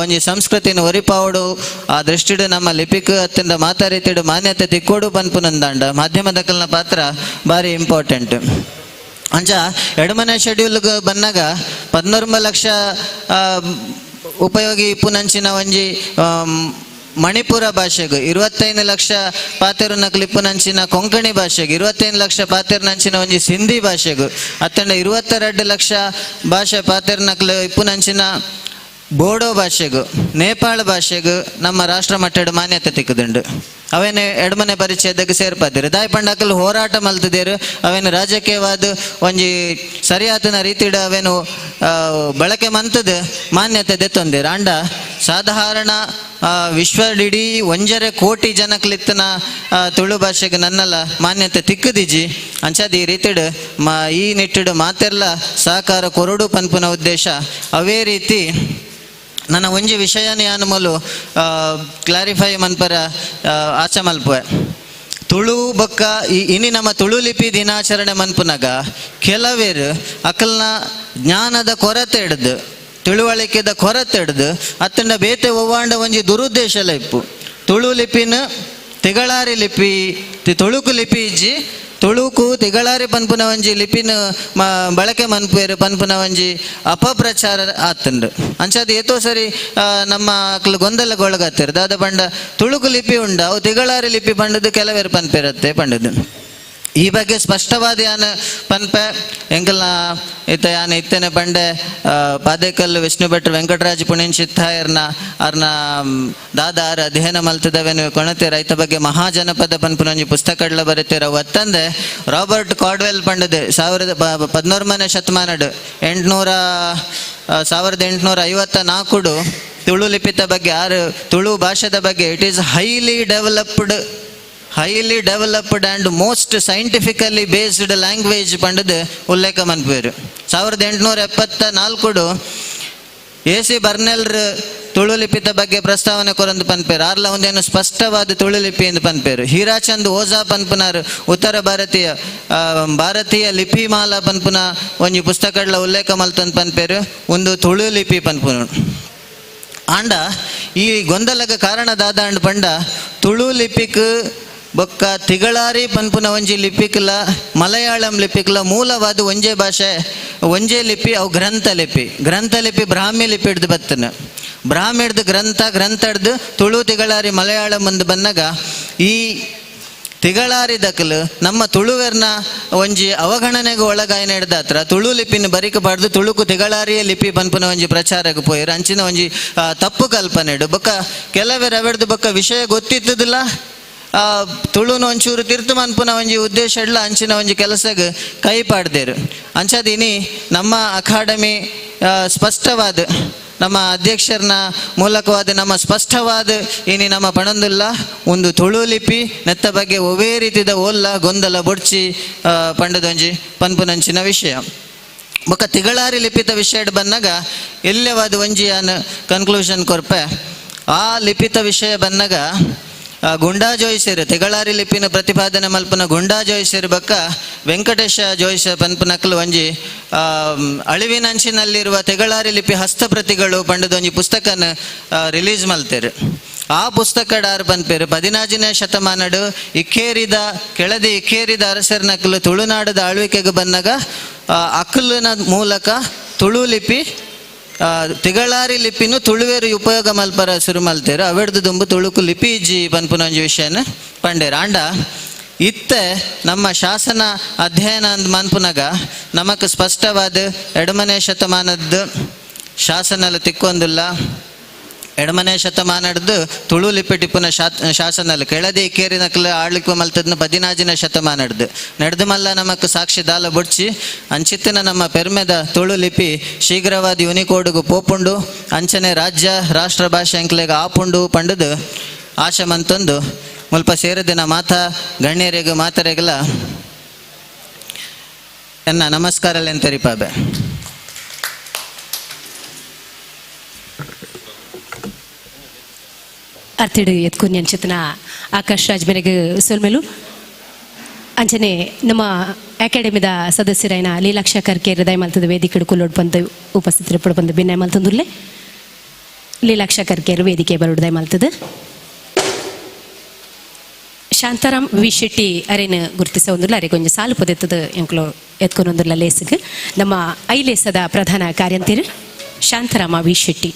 ಒಂಜಿ ಸಂಸ್ಕೃತಿನ ಒರಿಪಾವಡು ಆ ದೃಷ್ಟಿಡು ನಮ್ಮ ಲಿಪಿಕ್ ಅತ್ಯಂತ ಮಾತಾ ರೀತಿಡು ಮಾನ್ಯತೆ ತಿಕ್ಕೋಡು ಪನ್ಪುನಂದಾಂಡ ಮಾಧ್ಯಮದಕಲ್ನ ಪಾತ್ರ ಭಾರಿ ಇಂಪಾರ್ಟೆಂಟ್. ಅಂಚ ಎಡಮನೆ ಶೆಡ್ಯೂಲ್ಗೆ ಬನ್ನಾಗ 19 ಲಕ್ಷ ಉಪಯೋಗಿ ಇಪ್ಪುನಂಚಿನ ಒಂಜಿ ಮಣಿಪುರ ಭಾಷೆಗೆ, 25 ಲಕ್ಷ ಪಾತೆರುನಕುಲು ಇಪ್ಪುನಂಚಿನ ಕೊಂಕಣಿ ಭಾಷೆಗೆ, 25 ಲಕ್ಷ ಪಾತೆರುನಂಚಿನ ಒಂಜಿ ಸಿಂಧಿ ಭಾಷೆಗೆ, ಅತ್ತಂಡ 22 ಲಕ್ಷ ಭಾಷೆ ಪಾತೆರುನಕುಲು ಇಪ್ಪುನಂಚಿನ ಬೋಡೋ ಭಾಷೆಗು, ನೇಪಾಳ ಭಾಷೆಗು ನಮ್ಮ ರಾಷ್ಟ್ರ ಮಟ್ಟದ ಮಾನ್ಯತೆ ತಿಕ್ಕುದುಂಡು. ಅವೇನೆ ಎಡಮನೆ ಪರಿಚಯದಾಗ ಸೇರ್ಪಾದಿರು. ದಾಯ್ ಪಂಡಕಲ್ ಹೋರಾಟ ಮಲ್ತದೇರು. ಅವೇನು ರಾಜಕೀಯವಾದ ಒಂಜಿ ಸರಿಯಾತನ ರೀತಿಡ್ ಅವೇನು ಬಳಕೆ ಮಂತದ ಮಾನ್ಯತೆ ದೆತ್ತೊಂದಿರು. ಆಂಡ ಸಾಧಾರಣ ವಿಶ್ವಡಿಡೀ 1.5 ಕೋಟಿ ಜನಕ್ಲಿತ್ತನ ತುಳು ಭಾಷೆಗೆ ನನ್ನಲ್ಲ ಮಾನ್ಯತೆ ತಿಕ್ಕದಿಜಿ. ಅಂಚಾದ ಈ ರೀತಿಡ್ ಈ ನಿಟ್ಟಿಡು ಮಾತೆಲ್ಲ ಸಹಕಾರ ಕೊರಡು ಪನ್ಪುನ ಉದ್ದೇಶ. ಅವೇ ರೀತಿ ನನ್ನ ಒಂಜಿ ವಿಷಯನ ಯಾನು ಮೂಲು ಕ್ಲಾರಿಫೈ ಮನ್ಪರ ಆಚೆ ಮಲ್ಪುವೆ. ತುಳು ಬೊಕ್ಕ ಇನಿ ನಮ್ಮ ತುಳು ಲಿಪಿ ದಿನಾಚರಣೆ ಮನ್ಪುನಗ ಕೆಲವೇರು ಅಕಲ್ನ ಜ್ಞಾನದ ಕೊರತೆ ಹಿಡ್ದು, ತಿಳುವಳಿಕೆದ ಕೊರತೆ ಹಿಡ್ದು, ಅತ್ತಂಡ ಬೇತೆ ಒವ್ವಾಂಡ ಒಂಜಿ ದುರುದ್ದೇಶಲ ಇಪ್ಪು. ತುಳು ಲಿಪಿನ ತಿಗಳಾರಿ ಲಿಪಿ, ತುಳುಕು ಲಿಪಿ ಇಜ್ಜಿ, ತುಳುಕು ತಿಗಳಾರಿ ಪನ್ಪುನ ಒಂಜಿ ಲಿಪಿನ ಬಳಕೆ ಮನ್ಪುವೆರು ಪನ್ಪುನ ಒಂಜಿ ಅಪಪ್ರಚಾರ ಆತುಂಡು. ಅಂಚಾದ ಏತೋ ಸರಿ ನಮ್ಮ ಅಕ್ಲು ಗೊಂದಲಗೊಳಗತ್ತೇರು. ದಾದ ಪಂಡ ತುಳುಕು ಲಿಪಿ ಉಂಡ, ಅವು ತಿಗಳಾರಿ ಲಿಪಿ ಪಂಡದು ಕೆಲವೇರು ಪನ್ಪೆರತ್ತೆ ಪಂಡದು. ಈ ಬಗ್ಗೆ ಸ್ಪಷ್ಟವಾದ ಯಾನ್ ಪನ್ಪೆ ಎಂಕಲ್ನ ಇತ್ತ ಯಾನ್ ಇತ್ತನೆ ಪಂಡೆ ಪಾದೇಕಲ್ಲು ವಿಷ್ಣು ಭಟ್ರು ವೆಂಕಟರಾಜ್ ಪುಣಿಂಚಿತ್ತಾಯರ್ನ ಅರ್ನ ದಾದ ಆರ್ ಅಧ್ಯಯನ ಮಲ್ತದವೇನು ಕೊಣತೆ ರೈತ ಬಗ್ಗೆ ಮಹಾಜನಪದ ಪನ್ಪುನೊಂಜಿ ಪುಸ್ತಕಡ್ಲ ಬರೀತೇರ. ಒತ್ತಂದೆ ರಾಬರ್ಟ್ ಕಾಡ್ವೆಲ್ ಪಂಡದೆ 11ನೇ ಶತಮಾನಡ್ 1854 ತುಳು ಲಿಪಿತ ಬಗ್ಗೆ, ಆರು ತುಳು ಭಾಷೆದ ಬಗ್ಗೆ it is highly developed and most scientifically based language ಪಂಡದು ಉಲ್ಲೇಖ ಮನ್ಪೇರು. 1874 ಎ ಸಿ ಬರ್ನೆಲ್ರ್ ತುಳು ಲಿಪಿತ ಬಗ್ಗೆ ಪ್ರಸ್ತಾವನೆ ಕೊರಂದು ಪನ್ಪೇರು. ಆರ್ಲ ಒಂದೇನು ಸ್ಪಷ್ಟವಾದ ತುಳು ಲಿಪಿ ಎಂದು ಪನ್ಪೇರು. ಹೀರಾಚಂದ್ ಓಜಾ ಪನ್ಪುನಾರ್ ಉತ್ತರ ಭಾರತೀಯ ಭಾರತೀಯ ಲಿಪಿಮಾಲ ಪನ್ಪುನ ಒಂಜಿ ಪುಸ್ತಕಗಳ ಉಲ್ಲೇಖ ಮಲ್ತಂದು ಪನ್ಪೇರು, ಒಂದು ತುಳು ಲಿಪಿ ಪನ್ಪುನ. ಆಂಡ ಈ ಗೊಂದಲಗ ಕಾರಣ ದಾದಾಂಡ್ ಪಂಡ ತುಳು ಲಿಪಿಕ್ ಬೊಕ್ಕ ತಿಗಳಾರಿ ಪನ್ಪುನ ಒಂಜಿ ಲಿಪಿಕ್ಲ ಮಲಯಾಳಂ ಲಿಪಿಕ್ಲ ಮೂಲವಾದ ಒಂಜೇ ಭಾಷೆ, ಒಂಜೇ ಲಿಪಿ. ಅವು ಗ್ರಂಥ ಲಿಪಿ. ಗ್ರಂಥ ಲಿಪಿ ಬ್ರಾಹ್ಮಿ ಲಿಪಿ ಹಿಡ್ದು ಬತ್ತನ. ಬ್ರಾಹ್ಮಿ ಹಿಡ್ದು ಗ್ರಂಥ, ಗ್ರಂಥ ಹಿಡ್ದು ತುಳು ತಿಗಳಾರಿ ಮಲಯಾಳಂ ಒಂದು ಬನ್ನಗ ಈ ತಿಗಳಾರಿ ದಕಲು ನಮ್ಮ ತುಳುವೆರ್ನ ಒಂಜಿ ಅವಗಣನೆಗೆ ಒಳಗಾಯಿನ ಹಿಡ್ದಾತ್ರ ತುಳು ಲಿಪಿನ ಬರಿಕ ಬಾರ್ದು, ತುಳುಕು ತಿಗಳಾರಿಯ ಲಿಪಿ ಪನ್ಪುನ ಒಂಜಿ ಪ್ರಚಾರಕ್ಕೆ ಪೋಯಿರು. ಅಂಚಿನ ಒಂಜಿ ತಪ್ಪು ಕಲ್ಪನೆ ಇಡು. ಬೊಕ್ಕ ಕೆಲವೆರ್ ಅವೆಡ್ದು ಬೊಕ್ಕ ವಿಷಯ ಗೊತ್ತಿತ್ತದಿಲ್ಲ, ತುಳುನು ಒಂಚೂರು ತಿರ್ತು ಮನ್ಪುನ ಒಂಜಿ ಉದ್ದೇಶ ಇಡ್ಲ ಅಂಚಿನ ಒಂಜಿ ಕೆಲಸಗ್ ಕೈ ಪಾಡ್ದೇರು. ಅಂಚಾದಿನಿ ನಮ್ಮ ಅಕಾಡೆಮಿ ಸ್ಪಷ್ಟವಾದ ನಮ್ಮ ಅಧ್ಯಕ್ಷರನ ಮೂಲಕವಾದ ನಮ್ಮ ಸ್ಪಷ್ಟವಾದ ಇನಿ ನಮ್ಮ ಪಣಂದುಲ್ಲ ಒಂದು ತುಳು ಲಿಪಿ ನೆತ್ತ ಬಗ್ಗೆ ಒವೇ ರೀತಿದ ಓಲ್ಲ ಗೊಂದಲ ಬೊಡ್ಚಿ ಪಂಡದೊಂಜಿ ಪನ್ಪುನಂಚಿನ ವಿಷಯ. ಬೊಕ್ಕ ತಿಗಳಾರಿ ಲಿಪಿತ ವಿಷಯ ಬಂದಾಗ ಎಲ್ಲವಾದ ಒಂಜಿ ಯಾನ್ ಕನ್ಕ್ಲೂಷನ್ ಕೊರ್ಪೆ. ಆ ಲಿಪಿತ ವಿಷಯ ಬಂದಾಗ ಗುಂಡಾ ಜೋಯಿಸರು ತಿಗಳಾರಿ ಲಿಪಿನ ಪ್ರತಿಪಾದನೆ ಮಲ್ಪನ ಗುಂಡಾ ಜೋಯಿಸರು ಬಕ್ಕ ವೆಂಕಟೇಶ ಜೋಯಿಸ ಪನ್ಪುನಕ್ಲು ಒಂಜಿ ಅಳಿವಿನಂಚಿನಲ್ಲಿರುವ ತಿಗಳಾರಿ ಲಿಪಿ ಹಸ್ತಪ್ರತಿಗಳು ಪಂಡದೊಂಜಿ ಪುಸ್ತಕನ ರಿಲೀಸ್ ಮಲ್ತೇರು. ಆ ಪುಸ್ತಕ ಡಾರ್ ಪನ್ಪೇರು, 14ನೇ ಶತಮಾನಡು ಇಕ್ಕೇರಿದ ಕೆಳದಿ ಇಕ್ಕೇರಿದ ಅರಸರ್ನಕ್ಲು ತುಳುನಾಡದ ಆಳ್ವಿಕೆಗೆ ಬಂದಾಗ ಅಕಲಿನ ಮೂಲಕ ತುಳು ಲಿಪಿ ತಿಗಳಾರಿ ಲಿಪಿನು ತುಳುವೇರು ಉಪಯೋಗ ಮಲ್ಪರ ಶುರು ಮಲ್ತೇರು. ಅವೆಡ್ದು ದುಂಬು ತುಳುಕು ಲಿಪಿ ಇಜ್ಜಿ ಪನ್ಪುನ ಒಂಜಿ ವಿಷಯನ ಪಂಡೇರು. ಆಂಡ ಇತ್ತೆ ನಮ್ಮ ಶಾಸನ ಅಧ್ಯಯನ ಅಂದ್ ಮನ್ಪುನಗ ನಮಕ್ ಸ್ಪಷ್ಟವಾದ ಎಡಮನೆ ಶತಮಾನದ ಶಾಸನಲ ತಿಕ್ಕೊಂದಿಲ್ಲ. ಎಡಮನೆ ಶತಮಾನಡ್ದು ತುಳು ಲಿಪಿ ಟಿಪ್ಪುನ ಶಾಸನಲ್ ಕೆಳದಿ ಕೇರಿನಕ್ಲ ಆಳ್ವಿಕೆ ಮಲ್ತದ್ನ 14ನೇ ಶತಮಾನಡ್ದು ನಡೆದು ಮಲ್ಲ ನಮಕ್ ಸಾಕ್ಷಿ ದಾಲ ಬುಡ್ಚಿ. ಅಂಚಿತ್ತಿನ ನಮ್ಮ ಪೆರ್ಮೆದ ತುಳು ಲಿಪಿ ಶೀಘ್ರವಾದ ಯುನಿಕೋಡ್ಗು ಪೋಪುಂಡು, ಅಂಚನೆ ರಾಜ್ಯ ರಾಷ್ಟ್ರ ಭಾಷೆ ಅಂಕ್ಲೆಗ್ ಆಪುಂಡು ಪಂಡದು ಆಶೆ ಮಂತೊಂದು ಮುಲ್ಪ ಸೇರದಿನ ಮಾತಾ ಗಣ್ಯರಿಗೂ ಮಾತರೆಗಲ ಎನ್ನ ನಮಸ್ಕಾರ ತೆರಿಪಾಬೆ. ಅರ್ತಿಡು ಎತ್ಕೊನಿ ಅಂಚಿತನ ಆಕಾಶ್ ರಾಜ್ ಮೇರೆಗೆ ಸೊಲ್ಮೆಲು. ಅಂಚನೆ ನಮ್ಮ ಅಕಾಡೆಮಿದ ಸದಸ್ಯರಾಯಿನ ಲೀಲಾಕ್ಷ ಕರ್ಕೆ ಹೃದಯ ಮಲ್ತದ ವೇದಿಕೆ ಕುಲ್ಲೋಡ್ ಬಂದು ಉಪಸ್ಥಿತರು ಬಂದು ಭಿನ್ನಯ ಮಲ್ತಂದುರ್ಲೆ. ಲೀಲಾಕ್ಷ ಕರ್ಕೇರು ವೇದಿಕೆ ಬರುಡ್ದಯ ಮಲ್ತದ. ಶಾಂತಾರಾಮ್ ವಿ ಶೆಟ್ಟಿ ಅರೇನು ಗುರುತಿಸ ಒಂದುಲ್ಲ, ಅರೆ ಕೊಂಚ ಸಾಲು ಪದೆತ್ತದ ಎಂಕ್ಲು ಎತ್ಕೊಂಡೊಂದುಲ್ಲ ಲೇಸಿಗೆ. ನಮ್ಮ ಐಲೇಸದ ಪ್ರಧಾನ ಕಾರ್ಯಂತಿರು ಶಾಂತಾರಾಮ ವಿ ಶೆಟ್ಟಿ.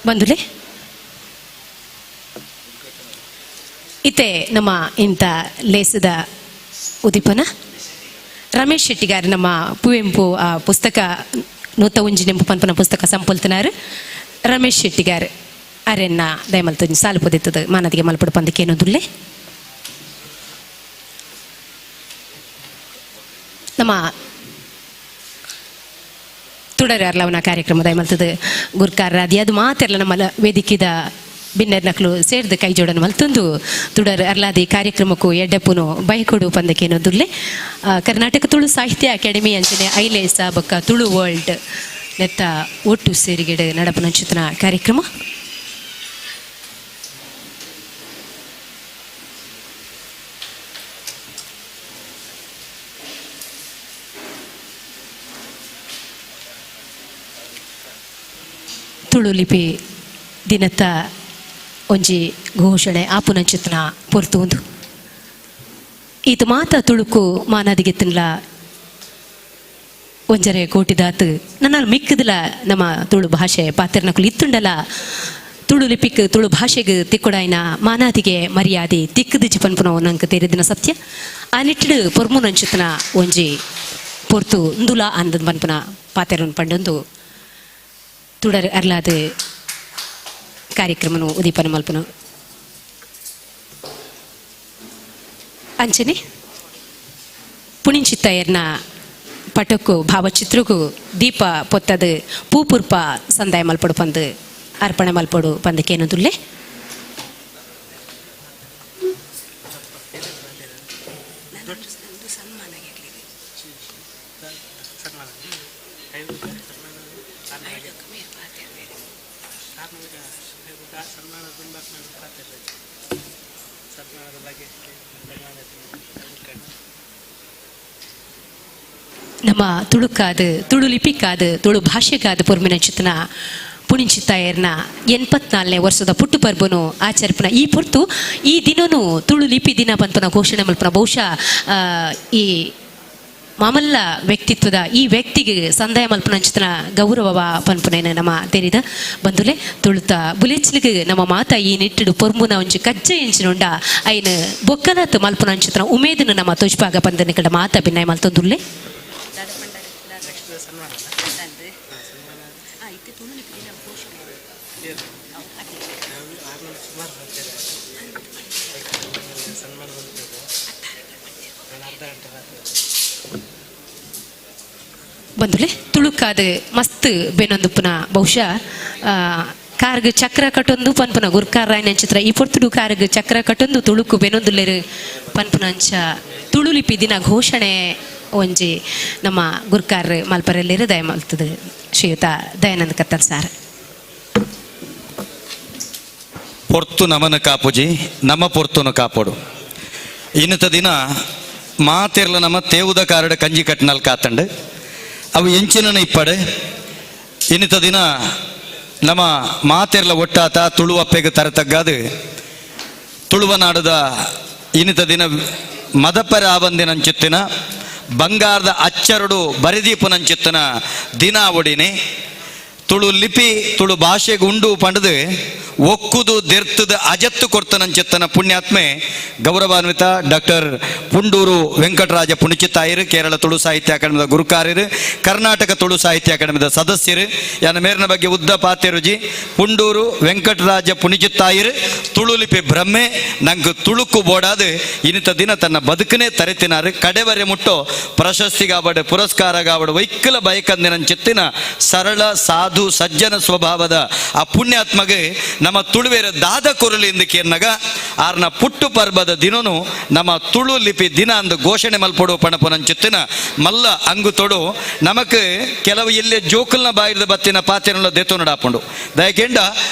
ಬಂದುಲೆ ಇತ್ತೆ ನಮ್ಮ ಇಂಥ ಲೇಸದ ಉದೀಪನ ರಮೇಶ್ ಶೆಟ್ಟಿಗಾರ್ ನಮ್ಮ ಪುವೆಂಪು ಆ ಪುಸ್ತಕ ನೂತ ಒಂಜಿ ನೆಂಪು ಪನ್ಪನ ಪುಸ್ತಕ ಸಂಪೊಲ್ತನಾರು ರಮೇಶ್ ಶೆಟ್ಟಿಗಾರ್ ಅರೆನ್ನ ದಯಮಲ್ತು ಸಾಲು ಪೊದೆತ್ತದ ಮಾನದಿಗೆ ಮಲ್ಪಡು ಪಂದಕ್ಕೇನೋದುಲ್ಲೆ. ನಮ್ಮ ತುಡರ್ ಅರ್ಲವನ ಕಾರ್ಯಕ್ರಮ ದಯಮಲ್ತದ ಗುರ್ಕಾರ ಅದು ಅದು ಮಾತೆಲ್ಲ ನಮ್ಮ ವೇದಿಕೆದ ಬಿನ್ನೆರ್ ನಕ್ಲು ಸೇರ್ದು ಕೈ ಜೋಡನ ಮಲ್ತೊಂದು ತುಡರ್ ಅರ್ಲಾದಿ ಕಾರ್ಯಕ್ರಮಕ್ಕೂ ಎಡ್ಡೆಪ್ಪುನು ಬೈಕೊಡು ಪಂದಕ್ಕೇನೋದುಲ್ಲೆ. ಕರ್ನಾಟಕ ತುಳು ಸಾಹಿತ್ಯ ಅಕಾಡೆಮಿ ಅಂಚನೆ ಐಲೇಸ ಬೊಕ್ಕ ತುಳು ವರ್ಲ್ಡ್ ನೆತ್ತ ಒಟ್ಟು ಸೇರಿಗೆಡೆ ನಡಪನಂಚಿತನ ಕಾರ್ಯಕ್ರಮ. ತುಳು ಲಿಪಿ ದಿನತ್ತ ಒಂಜಿ ಘೋಷಣೆ ಆಪುನಂಚಿತನ ಪೊರ್ತು ಉಂದು. ಈತ ಮಾತ ತುಳುಕು ಮಾನಾದಿಗೆ ತಿನ್ಲ ಒಂಜರೆ ಕೋಟಿದಾತು ನನ್ನ ಮಿಕ್ಕದಲ ನಮ್ಮ ತುಳು ಭಾಷೆ ಪಾತ್ರನಕುಲು ಇತ್ತುಂಡಲ ತುಳು ಲಿಪಿಕ್ ತುಳು ಭಾಷೆಗೆ ತಿಕ್ಕುಡಾಯಿನ ಮಾನಾದಿಗೆ ಮರ್ಯಾದೆ ತಿಕ್ಕದು ಜಿಪನ್ಪುನ ನಂಗೆ ತೆರೆದಿನ ಸತ್ಯ. ಆ ನಿಟ್ಟಿಡು ಪೊರ್ಮುನಂಚಿತನ ಒಂಜಿ ಪೊರ್ತು ಇಂದುಲ ಅಂದನ್ ಪನ್ಪುನ ಪಾತೆರನ್ ಪಂಡೊಂದು ತುಡರ್ ಅರ್ಲಾದ ಕಾರ್ಯಕ್ರಮನು ಉದೀಪನ ಮಲ್ಪನ. ಅಂಚನೆ ಪುಣಿಂಚಿತ್ತಯರ್ನ ಪಟಕ್ಕು ಭಾವಚಿತ್ರಕ್ಕೂ ದೀಪ ಪೊತ್ತದು ಪೂಪುರ್ಪ ಸಂದಾಯ ಮಲ್ಪಡು ಪಂದು ಅರ್ಪಣೆ ಮಲ್ಪಡು ಪಂದಕ್ಕೇನದುಲ್ಲೆ. ನಮ್ಮ ತುಳುಕಾದ ತುಳು ಲಿಪಿಕಾದ ತುಳು ಭಾಷೆಗಾದ ಪೊರ್ಮಿನ ಚಿತ್ತನ ಪುಣಿಂಚಿತ್ತಾಯರ್ನ 84ನೇ ವರ್ಷದ ಪುಟ್ಟು ಪರ್ಬನು ಆಚರಿಪನ ಈ ಪೊರ್ತು ಈ ದಿನನು ತುಳು ಲಿಪಿ ದಿನ ಪನ್ಪನ ಘೋಷಣೆ ಮಲ್ಪನ ಬಹುಶಃ ಈ ಮಾಮಲ್ಲ ವ್ಯಕ್ತಿತ್ವದ ಈ ವ್ಯಕ್ತಿಗೆ ಸಂದಾಯ ಮಲ್ಪನಂಚಿತನ ಗೌರವವ ಪನ್ಪುನೇನು ನಮ್ಮ ತೆರಿದ ಬಂದುಲೆ. ತುಳುತ ಬುಲೆಚ್ಲಿಗೆ ನಮ್ಮ ಮಾತ ಈ ನಿಟ್ಟಿಡು ಪೊರ್ಮುನ ಒಂಜಿ ಕಜ್ಜ ಎಂಚಿನುಂಡ ಐನ ಬೊಕ್ಕನತ್ ಮಲ್ಪುನಂಚಿತನ ಉಮೇದನು ನಮ್ಮ ತೋಜ್ಪಾಗ ಪಂದನ ಕಡ ಮಾತ ಭಿನ್ನಯ ಮಲ್ತೊಂದುಲ್ಲೆ. ಬಂದುಲೆ ತುಳುಕಾದ ಮಸ್ತ್ ಬೆನೊಂದುಪ್ಪುನ ಬಹುಶಃ ಕಾರ್ಗ್ ಚಕ್ರ ಕಟ್ಟೊಂದು ಪನ್ಪುನ ಗುರ್ಕಾರ ರಾಯನ ಚಿತ್ರ ಈ ಪೊರ್ತುಡು ಕಾರ್ಗ್ ಚಕ್ರ ಕಟ್ಟೊಂದು ತುಳುಕು ಬೆನೊಂದುಲ್ಲೆರು ಪನ್ಪುನ ಅಂಚ ತುಳು ಲಿಪಿ ದಿನ ಘೋಷಣೆ ಒಂಜಿ ನಮ್ಮ ಗುರ್ಕಾರ್ ಮಲ್ಪರೆಲ್ಲೇರು ದಯ ಮಲ್ತದ ಶ್ರೀಯುತ ದಯಾನಂದ ಕತ್ತಲ್ ಸಾರ್. ಪೊರ್ತು ನಮನ ಕಾಪುಜಿ ನಮ್ಮ ಪೊರ್ತುನು ಕಾಪೊಡು. ಇನ್ನತ ದಿನ ಮಾತಿರ್ಲ ನಮ್ಮ ತೇವುದ ಕಾರಡ ಕಂಜಿ ಕಟ್ನಲ್ ಕಾತಂಡು ಅವು ಎಂಚಿನ ಇಪ್ಪಡೆ. ಇನ್ನಿತ ದಿನ ನಮ್ಮ ಮಾತೆರ್ಲ ಒಟ್ಟಾತ ತುಳುವಪ್ಪೆಗೆ ತರತಗ್ಗಾದು ತುಳುವ ನಾಡದ ಇನ್ನಿತ ದಿನ ಮದಪರ ಆವಂದಿನಂಚಿತ್ತಿನ ಬಂಗಾರದ ಅಚ್ಚರುಡು ಬರಿದೀಪುನಂಚಿತ್ತಿನ ದಿನ ಒಡಿನಿ. ತುಳು ಲಿಪಿ ತುಳು ಭಾಷೆಗೆ ಉಂಡು ಪಂಡದು ಒಕ್ಕುದು ದೆರ್ತದ ಅಜತ್ತು ಕೊರ್ತನಂಚಿತ್ತನ ಪುಣ್ಯಾತ್ಮೆ ಗೌರವಾನ್ವಿತ ಡಾಕ್ಟರ್ ಪುಂಡೂರು ವೆಂಕಟರಾಜ ಪುಣಿಚಿತ್ತಾಯರು, ಕೇರಳ ತುಳು ಸಾಹಿತ್ಯ ಅಕಾಡೆಮಿದ ಗುರುಕಾರ್ಯರು, ಕರ್ನಾಟಕ ತುಳು ಸಾಹಿತ್ಯ ಅಕಾಡೆಮಿದ ಸದಸ್ಯರು. ಯಾನ ಮೇರಿನ ಬಗ್ಗೆ ಉದ್ದ ಪಾತೆರುಜಿ. ಪುಂಡೂರು ವೆಂಕಟರಾಜ ಪುಣಿಚಿತ್ತಾಯರು ತುಳು ಲಿಪಿ ಭ್ರಮೆ ನಂಗೆ ತುಳುಕು ಬೋಡಾದು ಇನ್ನಿತ ದಿನ ತನ್ನ ಬದುಕನೇ ತರೆತಿನಾರು. ಕಡೆವರೆ ಮುಟ್ಟೋ ಪ್ರಶಸ್ತಿಗಾವಡು ಪುರಸ್ಕಾರಗಾವಡು ವೈಕಲ ಬಯಕಂದಿನ ಚಿತ್ತಿನ ಸರಳ ಸಾಧು ಸಾಧು ಸಜ್ಜನ ಸ್ವಭಾವದ ಆ ಪುಣ್ಯಾತ್ಮಗೆ ನಮ್ಮ ತುಳುವೇರ ದಾದ ಕೊರಲಿ ಎಂದು ಕೇರ್ನಗ ಆರ್ನ ಪುಟ್ಟು ಪರ್ಬದ ದಿನನು ನಮ್ಮ ತುಳು ಲಿಪಿ ದಿನ ಅಂದು ಘೋಷಣೆ ಮಲ್ಪೊಡು ಪಣಪುನಂಚುತ್ತಿನ ಮಲ್ಲ ಅಂಗು ತೊಡು ನಮಕ್ ಕೆಲವು ಎಲ್ಲೆ ಜೋಕುಲ್ನ ಬಾಯಿದ ಬತ್ತಿನ ಪಾತೆರಲ ದೆತ್ತೊನಡಾಪುಂಡು. ದಯಕೆಂಡ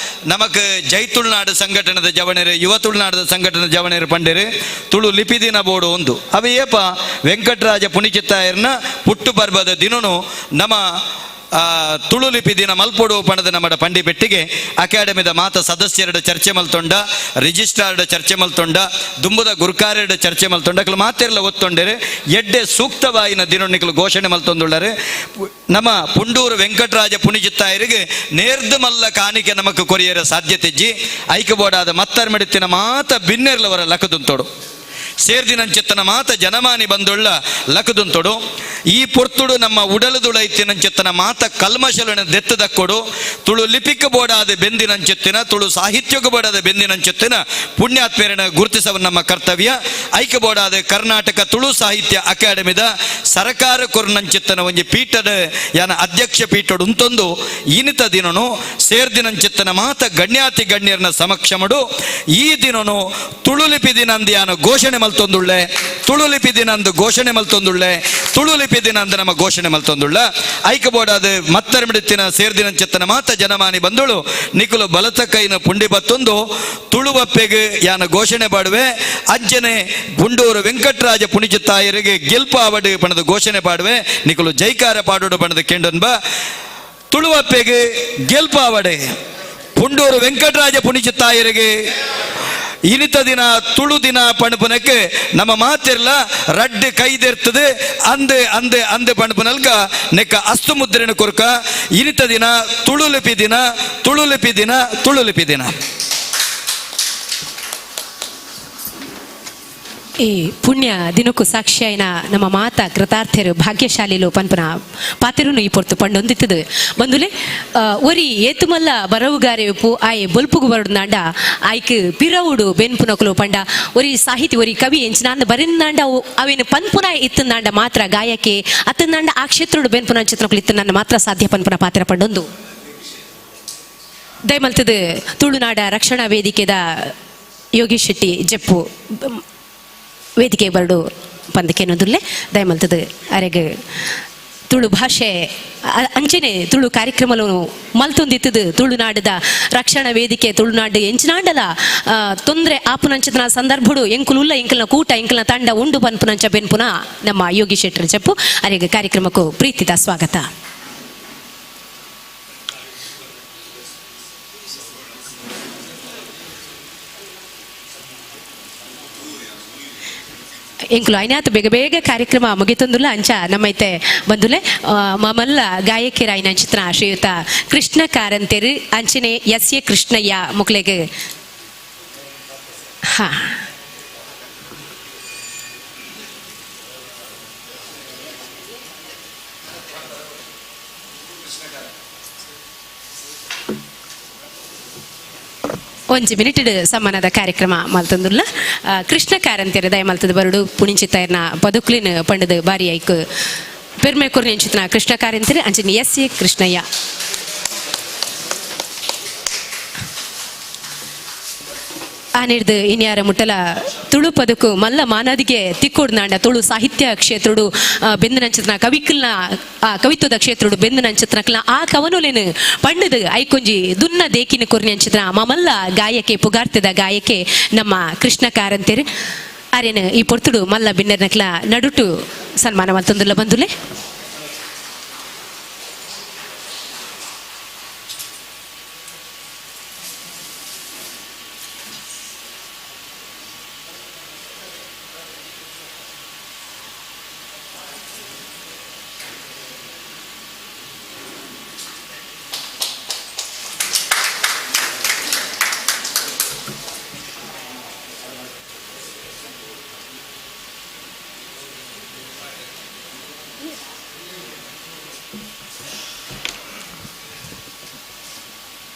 ನಮಕ್ ಜೈ ತುಳುನಾಡು ಸಂಘಟನೆದ ಜವಣೆರು, ಯುವ ತುಳುನಾಡದ ಸಂಘಟನೆ ಜವಣೆರು ಪಂಡೇರು ತುಳು ಲಿಪಿ ದಿನ ಬೋಡು ಒಂದು ಅವ ಏಪ ವೆಂಕಟರಾಜ ಪುಣಿಚಿತ್ತಾಯರ್ನ ಪುಟ್ಟು ಪರ್ಬದ ದಿನನು ನಮ್ಮ ತುಳು ಲಿಪಿ ದಿನ ಮಲ್ಪೊಡು ಪಣದ ನಮ್ಮ ಪಂಡಿ ಪೆಟ್ಟಿಗೆ ಅಕಾಡೆಮಿದ ಮಾತ ಸದಸ್ಯರಡ ಚರ್ಚೆ ಮಲ್ತೊಂಡ, ರಿಜಿಸ್ಟ್ರಾರ್ಡ ಚರ್ಚೆ ಮಲ್ತೊಂಡ, ದುಂಬುದ ಗುರುಕಾರ್ಯಡ ಚರ್ಚೆ ಮಲ್ತೊಂಡ, ಅಕ್ಲು ಮಾತೆರ್ಲ ಒತ್ತೊಂಡರೆ ಎಡ್ಡೆ ಸೂಕ್ತವಾಯಿನ ದಿನೊನ್ನಿಕ್ಲು ಘೋಷಣೆ ಮಲ್ತೊಂದುಳ್ಳರೆ. ನಮ್ಮ ಪುಂಡೂರು ವೆಂಕಟರಾಜ ಪುಣಿಜಿತ್ತಾಯರಿಗೆ ನೇರ್ದು ಮಲ್ಲ ಕಾಣಿಕೆ ನಮಕ್ ಕೊರಿಯರ ಸಾಧ್ಯತೆಜ್ಜಿ ಐಕಬೋಡಾದ ಮತ್ತರ್ ಮಿಡಿತಿನ ಮಾತ ಬಿನ್ನೆರ್ಲವರ ಲಕದುಂತೋಡು ಸೇರ್ದಿನಂಚೆತ್ತನ ಮಾತ ಜನಮಾನಿ ಬಂದುಳ್ಳ ಲಕದುಂತೊಡು. ಈ ಪೊರ್ತುಡು ನಮ್ಮ ಉಡಲುದುಳೈತಿನಂಚೆತ್ತನ ಮಾತ ಕಲ್ಮಶಲನ ದೆತ್ತದಕ್ಕೊಡು ತುಳು ಲಿಪಿಕ್ ಬೋಡಾದ ಬೆಂದಿನಂಚೆತ್ತಿನ ತುಳು ಸಾಹಿತ್ಯಕ್ಕೆ ಬೋಡಾದ ಬೆಂದಿನಂಚೆತ್ತಿನ ಪುಣ್ಯಾತ್ಮೇರನ ಗುರುತಿಸವ ನಮ್ಮ ಕರ್ತವ್ಯ. ಐಕ ಬೋಡಾದ ಕರ್ನಾಟಕ ತುಳು ಸಾಹಿತ್ಯ ಅಕಾಡೆಮಿದ ಸರಕಾರ ಕೊರ್ನಂಚೆತ್ತನ ಒಂಜಿ ಪೀಠದ ಯಾನ ಅಧ್ಯಕ್ಷ ಪೀಠಡು ಉಂತೊಂದು ಇನಿತ ದಿನನು ಸೇರ್ದಿನಂಚೆತ್ತನ ಮಾತ ಗಣ್ಯಾತಿ ಗಣ್ಯರನ ಸಮಕ್ಷಮಡು ಈ ದಿನನು ತುಳು ಲಿಪಿ ದಿನಂದು ಯಾನ ಘೋಷಣೆ ಮಲ್ತೊಂದುಳ್ಳೆ, ತುಳು ಲಿಪಿ ದಿನಂದು ಘೋಷಣೆ ಮಲ್ತೊಂದುಳ್ಳೆ, ತುಳು ಲಿಪಿ ದಿನಂದು ನಮ್ಮ ಘೋಷಣೆ ಮಲ್ತೊಂದುಳ್ಳ. ಐಕ ಬೋಡಾದ ಮತ್ತರ ಮಿಡಿತಿನ ಸೇರ್ದಿನಂಚೆತ್ತನ ಮಾತ ಜನಮಾನಿ ಬಂದುಳು ನಿಕುಲು ಬಲತ ಕೈನ ಪುಂಡಿ ಬತ್ತೊಂದು ತುಳುವಪ್ಪೆಗೆ ಯಾನ ಘೋಷಣೆ ಪಾಡುವೆ. ಅಂಚನೆ ಗುಂಡೂರು ವೆಂಕಟರಾಜ ಪುಣಿಚಿತ್ತಾಯರಿಗೆ ಗೆಲ್ಪಾವಡು ಪಣದ ಘೋಷಣೆ ಪಾಡುವೆ. ನಿಕುಲು ಜೈಕಾರ ಪಾಡೋಡು ಪಣದ ಕೆಂಡನ್ಬ ತುಳುವಪ್ಪೆಗೆ ಗೆಲ್ಪಾವಡೆ ಪುಂಡೂರು ವೆಂಕಟರಾಜ ಪುಣಿಚಿತ್ತಾಯರಿಗೆ ಇನಿತ ದಿನ ತುಳು ದಿನ ಪಣಪುನಕ್ಕೆ ನಮ್ಮ ಮಾತಿರ್ಲ ರಡ್ಡು ಕೈದೆರ್ತದೆ ಅಂದೆ ಅಂದೆ ಅಂದೆ ಪಣಪುನಲ್ಕ ನೆಕ್ಕ ಅಸ್ತು ಮುದ್ರೆನ ಕೊರ್ಕ ಇನಿತ ದಿನ ತುಳು ಲಿಪಿ ದಿನ, ತುಳು ಲಿಪಿ ದಿನ, ತುಳು ಲಿಪಿ ದಿನ. ಈ ಪುಣ್ಯ ದಿನಕ್ಕೂ ಸಾಕ್ಷಿಯಾಯಿನ ನಮ್ಮ ಮಾತಾ ಕೃತಾರ್ಥರು ಭಾಗ್ಯಶಾಲಿಲು ಪನ್ಪನ ಪಾತೆರುನು ಈ ಪೊರ್ತು ಪಂಡೊಂದಿತ್ತದು ಬಂದುಲೆ. ಒರಿ ಏತುಮಲ್ಲ ಬರವುಗಾರೆ ಉಪ್ಪು ಆಯೆ ಬೊಲ್ಪುಗು ಬರುನಾಂಡ ಆಯ್ಕ್ ಪಿರವುಡು ಬೆನ್ಪುನಕುಲು ಪಂಡ ಒರಿ ಸಾಹಿತಿ ಒರಿ ಕವಿ ಎಂಚಿನಾಂದ ಬರೆನಾಂಡ ಅವೇನು ಪನ್ಪುನ ಇತ್ತನಾಂಡ ಮಾತ್ರ ಗಾಯಕೆ ಅತ್ತನಾಂಡ ಆ ಕ್ಷೇತ್ರಡು ಬೆನ್ಪುನ ಚಿತ್ರಕುಲು ಇತ್ತನಾಂಡ ಮಾತ್ರ ಸಾಧ್ಯ ಪನ್ಪುನ ಪಾತ್ರ ಪಂಡೊಂದು. ದಯಮಲ್ತದು ತುಳುನಾಡ ರಕ್ಷಣಾ ವೇದಿಕೆದ ಯೋಗೀಶ್ ಶೆಟ್ಟಿ ಜಪ್ಪು ವೇದಿಕೆ ಬರಡು ಪಂದಕೇನೊಂದುಲ್ಲೆ. ದಯಮಲ್ತದು ಅರೆಗ್ ತುಳು ಭಾಷೆ ಅಂಚನೆ ತುಳು ಕಾರ್ಯಕ್ರಮಲು ಮಲ್ತೊಂದಿತ್ತದು. ತುಳುನಾಡದ ರಕ್ಷಣಾ ವೇದಿಕೆ ತುಳುನಾಡು ಎಂಚಿನಾಂಡಲ ತೊಂದರೆ ಆಪುನಂಚದ ಸಂದರ್ಭಡು ಎಂಕುಲುಲ್ಲ ಎಂಕಲ್ನ ಕೂಟ ಎಂಕಲ್ನ ತಂಡ ಉಂಡು ಪನ್ಪುನಂಚ ಬೆನ್ಪುನ ನಮ್ಮ ಯೋಗಿ ಶೆಟ್ಟರ್ ಜಪ್ಪು ಅರೆಗ್ ಕಾರ್ಯಕ್ರಮಕ್ಕೂ ಪ್ರೀತಿದ ಸ್ವಾಗತ. ಎಂಕುಲು ಐನಾತ್ ಬೇಗ ಬೇಗ ಕಾರ್ಯಕ್ರಮ ಮುಗಿತೊಂದುಲ್ಲ ಅಂಚ ನಮ್ಮೈತೆ ಬಂದುಲೆ ಮಾಮಲ್ಲ ಗಾಯಕಿಯರ ಚಿತ್ರ ಶ್ರೀಯುತ ಕೃಷ್ಣ ಕಾರಂತೆರು ಅಂಚನೆ ಎಸ್ ಎ ಕೃಷ್ಣಯ್ಯ ಮುಕ್ಲೆಗ್ ಹಾ ಒಂಜಿ ಮಿನಿಟ್ ಸಮ್ಮಾನದ ಕಾರ್ಯಕ್ರಮ ಮಲ್ತೊಂದುಲ್ಲ. ಕೃಷ್ಣ ಕಾರಂತೆರ್ ದಯಮಲ್ತದ ಬರಡು ಪುಣಿಂಚಿತ್ತಾಯರ್ನ ಪದುಕ್ಲಿನ ಪಂಡದ ಬಾರಿ ಐಕ್ ಪೆರ್ಮೆ ಕೊರ್ನೆಂಚಿತ್ನ ಕೃಷ್ಣ ಕಾರಂತೆರ್ ಅಂಚನೆ ಎಸ್ ಎ ಕೃಷ್ಣಯ್ಯ. ಆನಿಡ್ದು ಇನ್ಯಾರ ಮುಟ್ಟಲ ತುಳು ಪದಕು ಮಲ್ಲ ಮಾನಾದಿಗೆ ತಿಕ್ಕೋಡ್ನಾಂಡ ತುಳು ಸಾಹಿತ್ಯ ಕ್ಷೇತ್ರಡು ಬೆಂದನಂಚತ್ನ ಕವಿಕಲ್ನ ಆ ಕವಿತ್ವದ ಕ್ಷೇತ್ರಡು ಬೆಂದನಂಚತ್ನಕ್ಲ ಆ ಕವನುಲೇನು ಪಂಡದು ಐಕೊಂಜಿ ದುನ್ನ ದೇಕಿನ ಕೊರ್ನಿ ಅಂಚತ್ನ ಮಾಮಲ್ಲ ಗಾಯಕೆ ಪುಗಾರ್ತದ ಗಾಯಕೆ ನಮ್ಮ ಕೃಷ್ಣ ಕಾರಂತೆರ್ ಅರೇನು ಈ ಪೊರ್ತುಡು ಮಲ್ಲ ಬಿನ್ನರ್ನಕ್ಲ ನಡುಟು ಸನ್ಮಾನ ಮಲ್ತೊಂದುಲ್ಲ ಬಂದುಲೆ.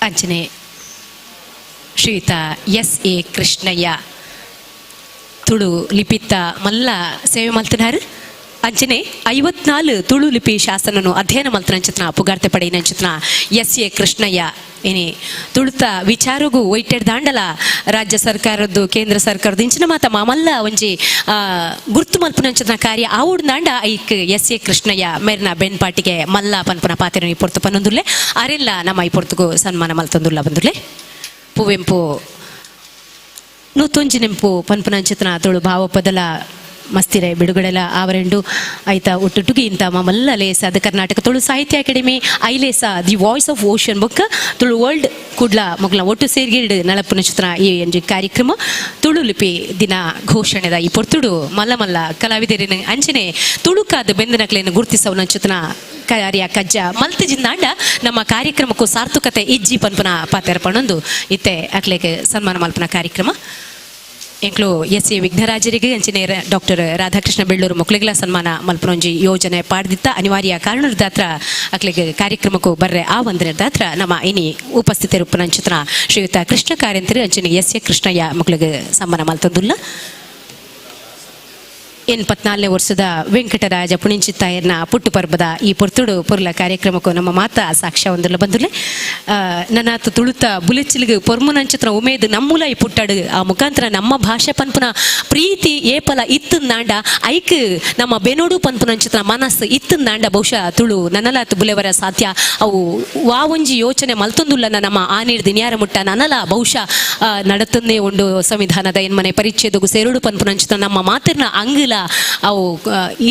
ಅಂಚನೆ ಶ್ರೀಯುತ ಎಸ್ ಎ ಕೃಷ್ಣಯ್ಯ ತುಳು ಲಿಪಿತ್ತ ಮಲ್ಲ ಸೇವೆ ಮಲ್ತನಾರು. ಅಂಚನೆ 54 ತುಳು ಲಿಪಿ ಶಾಸನನು ಅಧ್ಯಯನ ಮಲ್ತನಂಚಿತ್ನ ಪುಗಾರ್ತೆ ಪಡೆಯಿನಂಚಿತ್ನ ಎಸ್ ಎ ಕೃಷ್ಣಯ್ಯ ಇನಿ ತುಳುತ ವಿಚಾರಗು ಒಯ್ಟೆಡ್ ದಾಂಡಲ ರಾಜ್ಯ ಸರ್ಕಾರದ್ದು ಕೇಂದ್ರ ಸರ್ಕಾರದ ಇಂಚಿನ ಮಾತ ಮಾಮಲ್ಲ ಒಂಜಿ ಗುರ್ತು ಮಲ್ಪುನಂಚಿನ ಕಾರ್ಯ ಆವುಡ್ ದಾಂಡ ಐಕ್ ಎಸ್ ಎ ಕೃಷ್ಣಯ್ಯ ಮೇರ್ನ ಬೆನ್ಪಾಟಿಗೆ ಮಲ್ಲ ಪನ್ಪುನ ಪಾತೆರ ಈ ಪೊರ್ತು ಪನ್ನೊಂದುಲ್ಲೆ ಅರೆಲ್ಲ ನಮ್ಮ ಈ ಪೊರ್ತುಗು ಸನ್ಮಾನ ಮಲ್ತೊಂದುಲ್ಲ ಬಂದುಲ್ಲೆ. ಪುವೆಂಪು ನೂತೊಂಜಿ ನೆಂಪು ಪನ್ಪುನಂಚಿತ್ನ ತುಳು ಭಾವಪದಲ ಮಸ್ತಿರೆ ಬಿಡುಗಡೆಲ ಆವರೆಂಡು ಆಯ್ತಾ ಒಟ್ಟುಟುಗಿ ಇಂತ ಮಲ್ಲ ಲೇಸ ಅದು Karnataka Tulu Sahitya Academy Ailesa the voice of ocean ಬೊಕ್ಕ ತುಳು ವರ್ಲ್ಡ್ ಕುಡ್ಲ ಮೊಗಲ ಒಟ್ಟು ಸೇರ್ಗಿಡ್ ನಳಪುನ ಚಿತ್ರ ಈ ಒಂಜಿ ಕಾರ್ಯಕ್ರಮ ತುಳು ಲಿಪಿ ದಿನ ಘೋಷಣೆದ ಈ ಪೊರ್ತುಡು ಮಲ್ಲ ಮಲ್ಲ ಕಲಾವಿದರಿನ ಅಂಚನೆ ತುಳುಕಾದ ಬೆಂದನಕ್ಲೆಯನ್ನು ಗುರುತಿಸವನ ಚಿತ್ರ ಕಾರ್ಯ ಕಜ್ಜ ಮಲ್ತಿಜಿಂದಾಂಡ ನಮ್ಮ ಕಾರ್ಯಕ್ರಮಕ್ಕೂ ಸಾರ್ಥಕತೆ ಇಜ್ಜಿ ಪನ್ಪುನ ಪಾತೆರ ಪಣೊಂದು ಇತ್ತೆ ಅಕ್ಲೆಗ್ ಸನ್ಮಾನ ಮಲ್ಪನ ಕಾರ್ಯಕ್ರಮ. ಎಂಕ್ಲು ಎಸ್ ಎ ವಿಘ್ನರಾಜರಿಗೆ ಅಂಚನೆ ಡಾಕ್ಟರ್ ರಾಧಾಕೃಷ್ಣ ಬೆಳ್ಳೂರು ಮೊಕ್ಲೆಗ್ಲ ಸನ್ಮಾನ ಮಲ್ಪನೊಂಜಿ ಯೋಜನೆ ಪಾಡ್ದಿತ್ತ ಅನಿವಾರ್ಯ ಕಾರಣದಾತ್ರ ಅಕ್ಲೆಗ್ ಕಾರ್ಯಕ್ರಮಕ್ಕೂ ಬರ್ರೆ ಆ ಒಂದನೇದಾತ್ರ ನಮ್ಮ ಇನಿ ಉಪಸ್ಥಿತರುಪ್ಪನಂಚಿತ್ರ ಶ್ರೀಯುತ ಕೃಷ್ಣ ಕಾರಂತರು ಅಂಚನೆ ಎಸ್ ಎ ಕೃಷ್ಣಯ್ಯ ಮಕ್ಳಿಗೆ ಸನ್ಮಾನ ಮಲ್ತೊಂದುಲ್ಲ. 84ನೇ ವರ್ಷದ ವೆಂಕಟರಾಜ ಪುಣಿಂಚಿತ್ತಾಯರ್ನ ಪುಟ್ಟು ಪರ್ಬದ ಈ ಪೊರ್ತುಡು ಪೊರ್ಲ ಕಾರ್ಯಕ್ರಮಕ್ಕೂ ನಮ್ಮ ಮಾತ ಸಾಕ್ಷ್ಯ ಒಂದುಲ್ಲ ಬಂದುಲೆ. ನನ್ನಾತ ತುಳುತ ಬುಲೆಚಿಲಿಗೆ ಪೊರ್ಮುನಂಚಿತ್ರ ಉಮೇದ್ ನಮ್ಮೂಲ ಈ ಪುಟ್ಟಾಡು ಆ ಮುಖಾಂತರ ನಮ್ಮ ಭಾಷೆ ಪನ್ಪುನ ಪ್ರೀತಿ ಏಪಲ ಇತ್ತಂದಾಂಡ ಐಕ್ ನಮ್ಮ ಬೆನೋಡು ಪನ್ಪುನಂಚಿತ್ರ ಮನಸ್ಸು ಇತ್ತಂದಾಂಡ ಬಹುಶಃ ತುಳು ನನ್ನಲಾತ್ ಬುಲೆವರ ಸಾಧ್ಯ. ಅವು ವಾ ಒಂಜಿ ಯೋಚನೆ ಮಲ್ತೊಂದುಲ್ಲ ನಮ್ಮ ಆನೀರ್ ದಿನ್ಯಾರ ಮುಟ್ಟ ನನಲ ಬಹುಶಃ ನಡತನ್ನೇ ಉಂಡು ಸಂವಿಧಾನದ ಎನ್ಮನೆ ಪರಿಚ್ಛೇದಗು ಸೇರುಡು ಪನ್ಪುನಂಚಿತ್ರ ನಮ್ಮ ಮಾತಿರ್ನ ಅಂಗುಲ ಅವು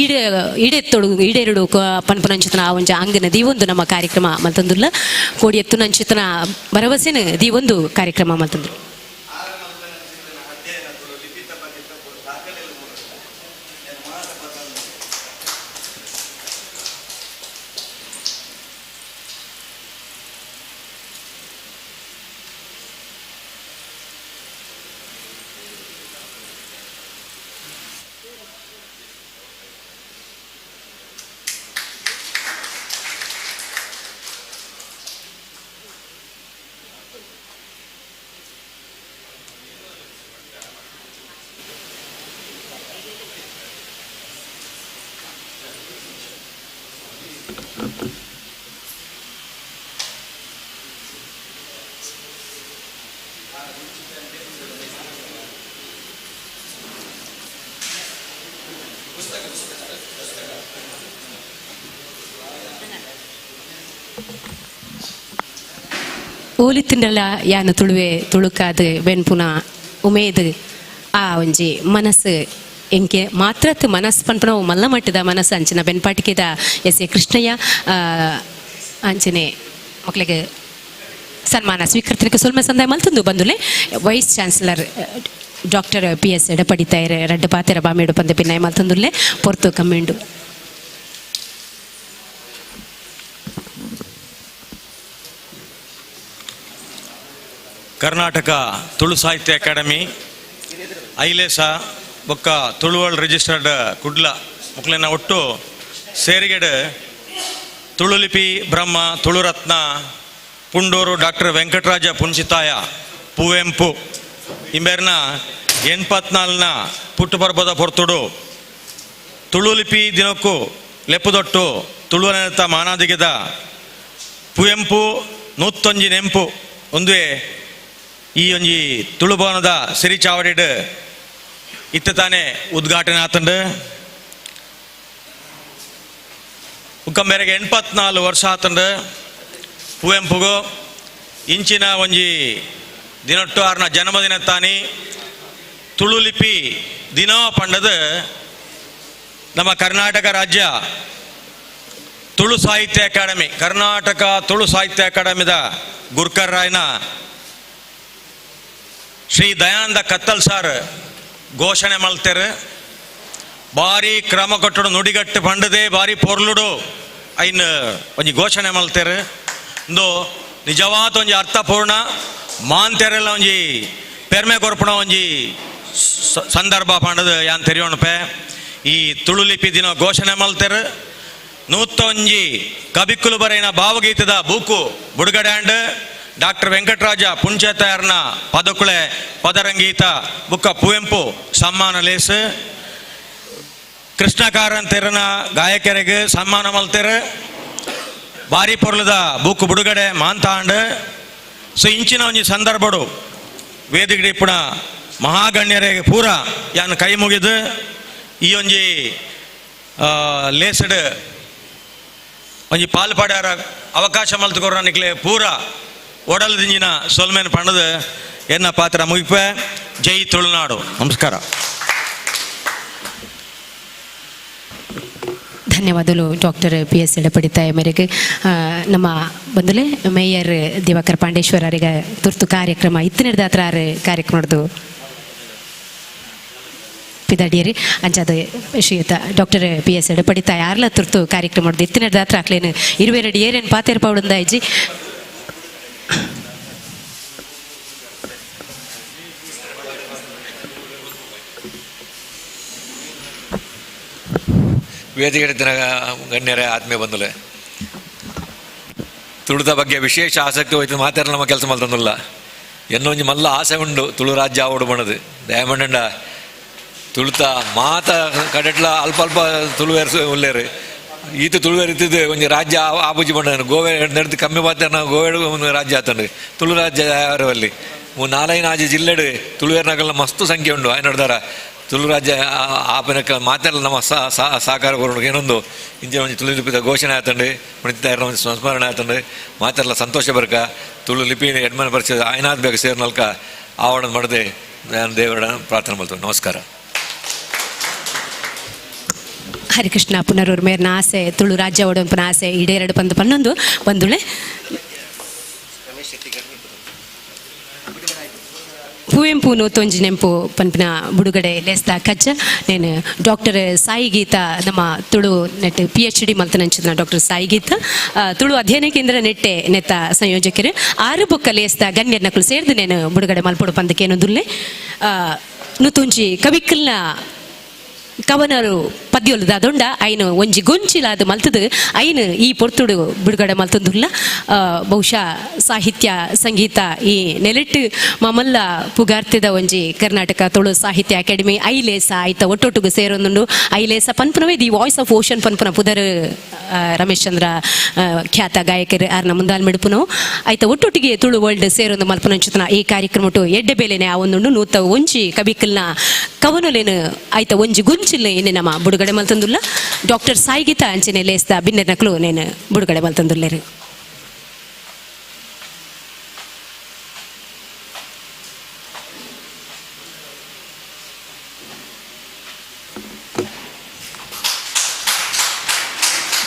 ಈಡೆ ಈಡೆತ್ತೊಡು ಈಡೇರುಡು ಪನ್ಪುನಂಚಿತನ ಆ ಒಂಜಿ ಅಂಗನ ದೀವೊಂದು ನಮ್ಮ ಕಾರ್ಯಕ್ರಮ ಮಲ್ತೊಂದುಲ್ಲ. ಕೋಡಿ ಎತ್ತುನಂಚಿತನ ಭರವಸೆನ ದೀವೊಂದು ಕಾರ್ಯಕ್ರಮ ಮಲ್ತೊಂದು. ಓಲಿತ್ತಿಂಡಲ ಯಾನ ತುಳುವೆ ತುಳುಕಾದ ಬೆನ್ಪುನ ಉಮೇದ್ ಆ ಒಂಜಿ ಮನಸ್ಸು ಎಂಕೆ ಮಾತ್ರತ್ ಮನಸ್ಸು ಪನ್ಪುನ ಮಲ್ಲ ಮಟ್ಟದ ಮನಸ್ಸು ಅಂಚಿನ ಬೆನ್ಪಾಟಿಕೆದ ಎಸ್ ಎ ಕೃಷ್ಣಯ್ಯ ಅಂಚನೆ ಮಕ್ಕಳಿಗೆ ಸನ್ಮಾನ ಸ್ವೀಕರ್ತನಕ್ಕೆ ಸೊಲ್ಮೆ ಸಂದಾಯ ಮಲ್ತಂದು ಬಂದುಲೆ. Vice chancellor doctor P S ಎಡಪಡಿತಾಯರೆ ರಡ್ಡು ಪಾತೆರ ಬಾಮೇಡು ಪಂದೆ ಪಿನ್ನಾಯ ಮಲ್ತಂದುಲ್ಲೆ ಪೊರ್ತು ಕಮ್ಮಿಂಡು. ಕರ್ನಾಟಕ ತುಳು ಸಾಹಿತ್ಯ ಅಕಾಡೆಮಿ ಐಲೇಸ ಬೊಕ್ಕ ತುಳುವಳ್ ರಿಜಿಸ್ಟರ್ಡ್ ಕುಡ್ಲ ಮುಕ್ಲೆನ ಒಟ್ಟು ಸೇರಿಗೆಡ್ ತುಳುಲಿಪಿ ಬ್ರಹ್ಮ ತುಳುರತ್ನ ಪುಂಡೂರು ಡಾಕ್ಟರ್ ವೆಂಕಟರಾಜ ಪುಂಚಿತಾಯ ಪುವೆಂಪು ಇಂಬೇರ್ನ 84ನ ಪುಟ್ಟು ಪರ್ಬದ ಪೊರ್ತುಡು ತುಳುಲಿಪಿ ದಿನಕ್ಕೂ ಲೆಪ್ಪುದೊಟ್ಟು ತುಳುವನೆತ್ತ ಮಾನಾದಿಗೆದ ಪುವೆಂಪು 101 ನೆಂಪು ಒಂದುವೆ ಈ ಒಂಜಿ ತುಳುಭವನದ ಸಿರಿ ಚಾವಡಿಡ್ ಇತ್ತ ತಾನೇ ಉದ್ಘಾಟನೆ ಆತಂಡು. ಉಕ್ಕಂಬೇರೆಗೆ 84 ವರ್ಷ ಆತಂಡು ಪುವೆಂಪುಗು ಇಂಚಿನ ಒಂಜಿ ದಿನೊಟ್ಟು ಆರ್ನ ಜನ್ಮದಿನ ತಾನಿ ತುಳುಲಿಪಿ ದಿನ ಪಂಡದ ನಮ್ಮ ಕರ್ನಾಟಕ ರಾಜ್ಯ ತುಳು ಸಾಹಿತ್ಯ ಅಕಾಡೆಮಿ ಕರ್ನಾಟಕ ತುಳು ಸಾಹಿತ್ಯ ಅಕಾಡೆಮಿದ ಗುರ್ಕರ್ ರಾಯ್ನ ಶ್ರೀ ದಯಾನಂದ ಕತ್ತಲ್ ಸಾರ್ ಘೋಷಣೆ ಮಲ್ತೆರ್. ಬಾರಿ ಕ್ರಮ ಕಟ್ಟಡು ನುಡಿಗಟ್ಟು ಪಂಡದೆ ಬಾರಿ ಪೊರ್ಲುಡು ಐನ್ ಒಂಜಿ ಘೋಷಣೆ ಮಲ್ತೆರ್. ಇಂದು ನಿಜವಾದ ಒಂಜಿ ಅರ್ಥಪೂರ್ಣ ಮಾಂತೆರೆಲ್ಲ ಒಂಜಿ ಪೆರ್ಮೆ ಕೊರ್ಪುಣ ಒಂಜಿ ಸಂದರ್ಭ ಪಂಡದು ಯಾನ್ ತೆರಿಯೋಣಪೆ. ಈ ತುಳುಲಿಪಿ ದಿನ ಘೋಷಣೆ ಮಲ್ತೆರ್. 101 ಕಬಿಕ್ಕುಲು ಬರೆಯಿನ ಭಾವಗೀತದ ಬೂಕು ಬುಡುಗಡೆ ಆಂಡ್ ಡಾಕ್ಟರ್ ವೆಂಕಟರಾಜ ಪುಂಚೇತಾಯರ್ನ ಪದಕುಳೆ ಪದರಂಗೀತ ಬುಕ್ಕ ಪುವೆಂಪು ಸಮ್ಮಾನ ಲೇಸ್. Krishna ಕಾರಂತೆರನ ಗಾಯಕರಿಗೆ ಸನ್ಮಾನ ಮಲ್ತೇರು. ಬಾರಿ ಪೊರ್ಲದ ಬೂಕು ಬಿಡುಗಡೆ ಮಾಂತಾಂಡ್. ಸೊ ಇಂಚಿನ ಒಂಜಿ ಸಂದರ್ಭಡು ವೇದಿಕೆ ಇಪ್ಪುನ ಮಹಾಗಣ್ಯರಿಗೆ ಪೂರ ಯಾನ್ ಕೈ ಮುಗಿದು ಈ ಒಂಜಿ ಲೇಸಡ್ ಒಂಜಿ ಪಾಲ್ ಪಾಡ್ಯಾರ ಅವಕಾಶ ಮಲ್ತುಕೊರ ನಿಕ್ಲೆ ಪೂರ ಒಡಲ್ ದಿಂಜಿನ ಸೊಲ್ಮೇನ್ ಪಂಡದು ಎನ್ನ ಪಾತ್ರ ಮುಗಿಪೆ. ಜೈ ತುಳುನಾಡು. ನಮಸ್ಕಾರ. ಧನ್ಯವಾದಗಳು doctor P S ಎಡಪಡಿತಾಯ ಮೇರೆಗೆ. ನಮ್ಮ ಬಂದಲೆ ಮೇಯರ್ ದಿವಾಕರ್ ಪಾಂಡೇಶ್ವರ ಅವರಿಗೆ ತುರ್ತು ಕಾರ್ಯಕ್ರಮ ಇತ್ತಿನದ ಹತ್ರ ಕಾರ್ಯಕ್ರಮದ್ದು ಪಿದಾಡಿಯರಿ ಅಂಚಾದ ಶ್ರೀಯುತ doctor P S ಎಡಪಡಿತಾಯ ಯಾರ್ಲ ತುರ್ತು ಕಾರ್ಯಕ್ರಮ ಇತ್ತಿನದ ಹತ್ರ ಹಾಕ್ಲೇನು ಇರುವೆರಡು ಏರೇನು ಪಾತೇರ್ ಪೌಡುಂದ ಇಜ್ಜಿ. ವೇದಿಕೆ ಗಣ್ಯರೇ, ಆತ್ಮೀಯ ಬಂಧುಲೆ, ತುಳುದ ಬಗ್ಗೆ ವಿಶೇಷ ಆಸಕ್ತಿ ಹೋಯ್ತು ಮಾತಾಡ ನಮ್ಮ ಕೆಲಸ ಮಲ್ತಂದುಲ್ಲ. ಎನ್ನೊಂಜಿ ಮಲ್ಲ ಆಸೆ ಉಂಡು ತುಳು ರಾಜ್ಯ ಆವಡು ಬಣದು ದಯಮಂಡ ತುಳುತ ಮಾತ ಕಡೆಟ್ಲ ಅಲ್ಪ ಅಲ್ಪ ತುಳುವೇರ್ ಉಲ್ಲೇರು ಈತ ತುಳುವೇರ್ ಇತ್ತಿದ್ದು ಒಂಜಿ ರಾಜ್ಯ ಆಪುಜಿ ಬಂಡ ಗೋವೆ ನಡೆದು ಕಮ್ಮಿ ಪಾತ್ರ ಗೋವೆ ಒಂದು ರಾಜ್ಯ ಆತಂಡು ತುಳು ರಾಜ್ಯ ಯಾರವಲ್ಲಿ ನಾಲೈದು ಆಜಿ ಜಿಲ್ಲೆಡು ತುಳುವೇರ್ನಗಲ್ನ ಮಸ್ತು ಸಂಖ್ಯೆ ಉಂಡು. ಆಯ್ ನಡ್ದಾರ ತುಳು ರಾಜ್ಯ ಆಪನಕ ಮಾತೆಲ್ಲ ನಮ್ಮ ಸಹಕಾರ ಕೊರಡು ಏನೊಂದು ಇಂಚಿನ ಒಂಜಿ ತುಳು ಲಿಪಿದ ಘೋಷಣೆ ಆತಂಡು ಪುಣಿತಾಯರ್ನ ಒಂಜಿ ಸಂಸ್ಮರಣೆ ಆತಂಡು ಮಾತೆಲ್ಲ ಸಂತೋಷ ಬರ್ಕ ತುಳು ಲಿಪಿ ಎಡ್ಮನೆ ಪರಿಚಯ ಆಯ್ನಾದ್ ಬೇಕು ಸೇರ್ನಲ್ಕ ಆವಡನ್ ಮಾಡದೆ ನಾನು ದೇವರ ಪ್ರಾರ್ಥನೆ ಮಾಡ್ತೇನೆ. ನಮಸ್ಕಾರ. ಹರಿಕೃಷ್ಣ ಪುನರೂರ್ ಮೇರ್ನ ಆಸೆ ತುಳು ರಾಜ್ಯ ಒಡಂಪನ ಆಸೆ ಈಡೇರಡು ಪಂದು ಪನ್ನೊಂದು ಬಂದುಳೆ ಪುವೆಂಪು ನೂತೊಂಜಿ ನೆಂಪು ಪನ್ಪಿನ ಬುಡುಗಡೆ ಲೇಸ್ದ ಕಜ್ಜ. ನೇನು ಡಾಕ್ಟರ್ ಸಾಯಿ ಗೀತಾ ನಮ್ಮ Tulu net P H D ಮಲ್ತನಂಚಿನ doctor Sai Geetha Tulu ಅಧ್ಯಯನ ಕೇಂದ್ರ ನೆಟ್ಟೆ ನೆತ್ತ ಸಂಯೋಜಕರು ಆರು ಬೊಕ್ಕ ಲೇಸ್ದ ಗಣ್ಯರ್ನಕುಲು ಸೇರ್ದು ನೇನು ಬುಡುಗಡೆ ಮಲ್ಪೊಡು ಪಂದಕೇನೊಂದುಲ್ಲೆ. ನೂತೊಂಜಿ ಕವಿಕಲ್ನ ಕವನರು ಪದ್ಯೊಲು ದಾದೊಂಡ ಐನು ಒಂಜಿ ಗೊಂಚಿಲಾದ ಮಲ್ತದು ಐನು ಈ ಪೊರ್ತುಡು ಬಿಡುಗಡೆ ಮಲ್ತಂದುಲ್ಲ. ಬಹುಶಃ ಸಾಹಿತ್ಯ ಸಂಗೀತ ಈ ನೆಲೆಟ್ಟು ಮಮಲ್ಲ ಪುಗಾರ್ತಿದ ಒಂಜಿ ಕರ್ನಾಟಕ ತುಳು ಸಾಹಿತ್ಯ ಅಕಾಡೆಮಿ ಐಲೇಸ ಐತ ಒಟ್ಟೊಟ್ಟುಗು ಸೇರೊಂದುಂಡು. ಐಲೇಸ ಪನ್ಪುನವೇ the voice of ocean ಪನ್ಪುನ ಪುದರ್ ರಮೇಶ್ ಚಂದ್ರ ಖ್ಯಾತ ಗಾಯಕರು ಆರ್ನ ಮುಂದಾಲ್ ಮಿಡುಪುನವು ಐತ ಒಟ್ಟೊಟ್ಟಿಗೆ ತುಳು ವರ್ಲ್ಡ್ ಸೇರೊಂದು ಮಲ್ಪುನಂಚುತನ ಈ ಕಾರ್ಯಕ್ರಮಟು ಎಡ್ಡೆ ಬೇಲೆನೆ ಆ ಒಂದುಂಡು ನೂತ ಒಂಜಿ ಕವಿಕಲ್ನ ಕವನೊಲೇನು ಐತ ಒಂಜಿ ಗುಂಚಿಲ್ ಇನ್ನೆ ನಮ್ಮ ಬುಡುಗಡೆ ಮಲ್ತಂದುಲ್ಲ. ಡಾಕ್ಟರ್ ಸಾಯಿಗೀತಾ ಅಂಚನೆ ಲೇಸ್ದ ಬಿನ್ನೆರ್ ನಕಲು ನೇನು ಬುಡುಗಡೆ ಮಲ್ತಂದುಲ್ಲೇರು.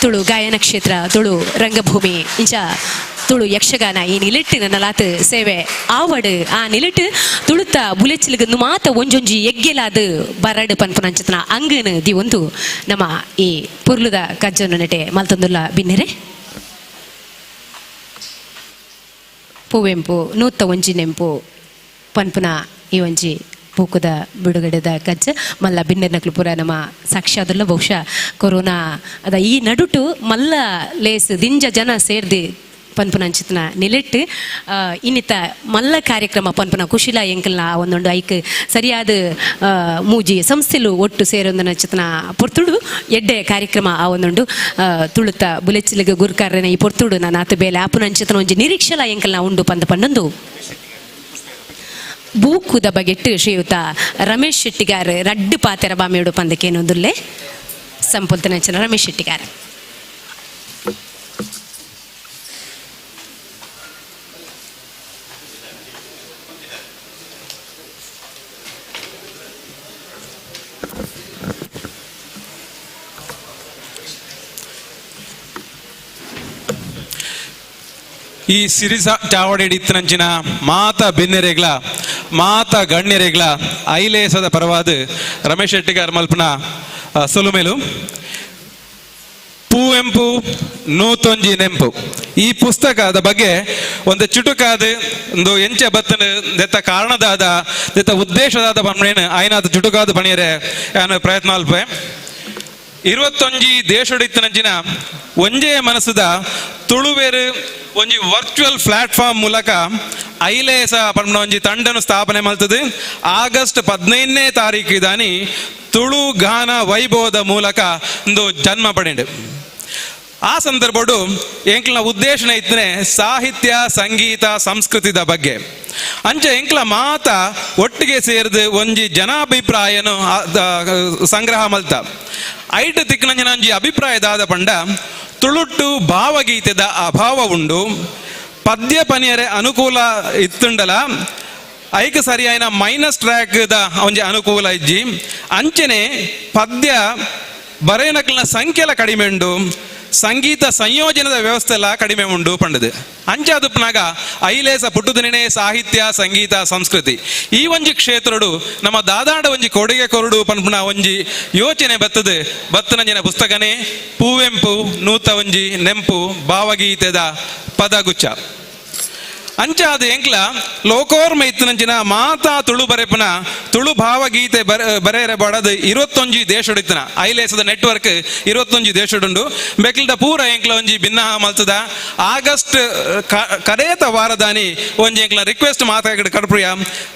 ತುಳು ಗಾಯನ ಕ್ಷೇತ್ರ, ತುಳು ರಂಗಭೂಮಿ, ಇಂಚ ತುಳು ಯಕ್ಷಗಾನ ಈ ನಿಲೆಟ್ಟು ನನ್ನಲಾತ್ ಸೇವೆ ಆವಡು ಆ ನಿಲೆಟ್ಟು ತುಳುತ ಬುಲೆಚಿಲ್ಗ್ ಮಾತ ಒಂಜೊಂಜಿ ಎಗ್ಗೆಲಾದ ಬರಡು ಪನ್ಪುನಂಚತನ ಅಂಗನ the ಒಂದು ನಮ್ಮ ಈ ಪುರ್ಲುದ ಕಜ್ಜನ್ನು ನೆಟೆ ಮಲ್ತಂದುಲ್ಲ ಬಿನ್ನೆರೆ. ಪೂವೆಂಪು ನೂತ ಒಂಜಿ ನೆಂಪು ಪನ್ಪುನ ಈ ಒಂಜಿ ಪೂಕುದ ಬಿಡುಗಡೆದ ಕಜ್ಜ ಮಲ್ಲ ಬಿನ್ನೆರ್ನಕ್ಲು ಪೂರ ನಮ್ಮ ಸಾಕ್ಷ್ಯಾದುಲ್ಲ. ಬಹುಶಃ ಕೊರೋನಾ ಅದ ಈ ನಡುಟು ಮಲ್ಲ ಲೇಸ್ ದಿಂಜ ಜನ ಸೇರ್ದಿ ಪನ್ಪುನಂಚಿತನ ನಿಲೆಟ್ಟು ಇನ್ನಿತ ಮಲ್ಲ ಕಾರ್ಯಕ್ರಮ ಪನ್ಪುನ ಕುಶಿಲ ಎಂಕಲ್ನ ಒಂದೊಂದು ಐಕ್ ಸರಿಯಾದ ಮೂಜಿ ಸಂಸ್ಥೆಲು ಒಟ್ಟು ಸೇರೊಂದನಂಚಿತನ ಪೊರ್ತುಡು ಎಡ್ಡೆ ಕಾರ್ಯಕ್ರಮ ಆ ಒಂದೊಂಡು ತುಳುತ ಬುಲೆಚಿಲಿಗೆ ಗುರುಕಾರನ ಈ ಪೊರ್ತುಡು ನಾನು ಆತ ಬೇಲೆ ಆಪುನಂಚಿತನ ಒಂಜಿ ನಿರೀಕ್ಷಲ ಎಂಕಲ್ನ ಉಂಡು ಪಂದ ಪನ್ನೊಂದು ಬೂಕುದ ಬಗೆಟ್ಟು ಶ್ರೀಯುತ ರಮೇಶ್ ಶೆಟ್ಟಿಗಾರ್ ರಡ್ಡು ಪಾತೆರ ಬಾಮೇಡು ಪಂದಕೇನೊಂದುಲ್ಲೆ ಸಂಪುಲ್ತನಂಚಿನ ರಮೇಶ್ ಶೆಟ್ಟಿಗಾರ್. ಈ ಸಿರಿಸ ಚಾವಡಿ ಇತ್ತನಂಚಿನ ಮಾತ ಬೆನ್ನೆರೆಗ್ಲ ಮಾತ ಗಣ್ಯರೆಗ್ಲ ಐಲೇಸದ ಪರವಾದ ರಮೇಶ್ ಶೆಟ್ಟಿಗಾರ್ ಮಲ್ಪನ ಸೊಲುಮೇಲು. ಪೂವೆಂಪು ನೂತೊಂಜಿ ನೆಂಪು ಈ ಪುಸ್ತಕದ ಬಗ್ಗೆ ಒಂದು ಚುಟುಕಾದ ಒಂದು ಎಂಚ ಬತ್ತನ ದೆತ್ತ ಕಾರಣದಾದ ದೆತ್ತ ಉದ್ದೇಶದಾದ ಪನ್ನೇನು ಆಯ್ನಾದ ಚುಟುಕಾದ ಬಣಿಯರೆ ಯಾನು ಪ್ರಯತ್ನ ಅಲ್ಪೆ. 21 ದೇಶಡಿತ್ತನಂಚಿನ ಒಂಜೇ ಮನಸ್ಸುದ ತುಳುವೇರು ಒಂಜಿ ವರ್ಚುವಲ್ ಪ್ಲಾಟ್ಫಾರ್ಮ್ ಮೂಲಕ ಐಲೇಸ ಪಂಡ ಒಂಜಿ ತಂಡನು ಸ್ಥಾಪನೆ ಮಲ್ತದೆ. ಆಗಸ್ಟ್ 15ನೇ ತಾರೀಕು ಇದಾನಿ ತುಳು ಗಾನ ವೈಭವದ ಮೂಲಕ ಒಂದು ಜನ್ಮ ಪಡೆಂಡು. ಆ ಸಂದರ್ಭಡು ಎಂಕ್ಲ ಉದ್ದೇಶನ ಇತ್ತನೆ ಸಾಹಿತ್ಯ ಸಂಗೀತ ಸಂಸ್ಕೃತಿದ ಬಗ್ಗೆ. ಅಂಚ ಎಂಕ್ಲ ಮಾತ ಒಟ್ಟಿಗೆ ಸೇರಿದು ಒಂಜಿ ಜನಾಭಿಪ್ರಾಯನು ಸಂಗ್ರಹ ಮಲ್ತ. ಐಟ್ ತಿಕ್ಕನಂಜಿನ ಒಂಜಿ ಅಭಿಪ್ರಾಯದಾದ ಪಂಡ ತುಳುಟ್ಟು ಭಾವಗೀತೆದ ಅಭಾವ ಉಂಡು, ಪದ್ಯ ಪನಿಯರೆ ಅನುಕೂಲ ಇತ್ತುಂಡಲ ಐಕ್ ಸರಿಯಾಯಿನ ಮೈನಸ್ ಟ್ರ್ಯಾಕ್ ದ ಒಂಜಿ ಅನುಕೂಲ ಇಜ್ಜಿ. ಅಂಚನೆ ಪದ್ಯ ಬರೆಯನಕ್ಲಿನ ಸಂಖ್ಯೆಲ ಕಡಿಮೆ ಉಂಡು, ಸಂಗೀತ ಸಂಯೋಜನದ ವ್ಯವಸ್ಥೆ ಎಲ್ಲ ಕಡಿಮೆ ಉಂಡು ಪಂಡದು. ಅಂಚಾದುಪ್ಪನಾಗ ಐಲೇಸ ಪುಟ್ಟುದಿನೇ ಸಾಹಿತ್ಯ ಸಂಗೀತ ಸಂಸ್ಕೃತಿ ಈ ಒಂಜಿ ಕ್ಷೇತ್ರಡು ನಮ್ಮ ದಾದಾಡ ಒಂಜಿ ಕೊಡುಗೆ ಕೊರಡು ಪನ್ಪುನ ಒಂಜಿ ಯೋಚನೆ ಬತ್ತದು. ಬತ್ತನಂಜಿನ ಪುಸ್ತಕನೇ ಪೂವೆಂಪು ನೂತ ಒಂಜಿ ನೆಂಪು ಭಾವಗೀತೆದ ಪದಗುಚ್ಛ. ಅಂಚಾದ ಎಂಕ್ಲ ಲೋಕೋರ್ಮ ಇತ್ತನಂಚಿನ ಮಾತಾ ತುಳು ಬರೆಪುನ ತುಳು ಭಾವಗೀತೆ ಬರೆಯರೆ ಬಡದು 21 ದೇಶಡಿತ್ತನ ಐಲೇಸದ ನೆಟ್ವರ್ಕ್ 21 ದೇಶಡುಂಡು. ಬೆಕ್ಲ್ದ ಪೂರ ಎಂಕ್ಲ ಒಂಜಿ ಭಿನ್ನ ಮಲ್ತದ. ಆಗಸ್ಟ್ ಕಡೇತ ವಾರದಾನಿ ಒಂಜಿ ಎಂಕ್ಲ ರಿಕ್ವೆಸ್ಟ್ ಮಾತಾಗಡ ಕಡ್ಪ್ರಿಯ,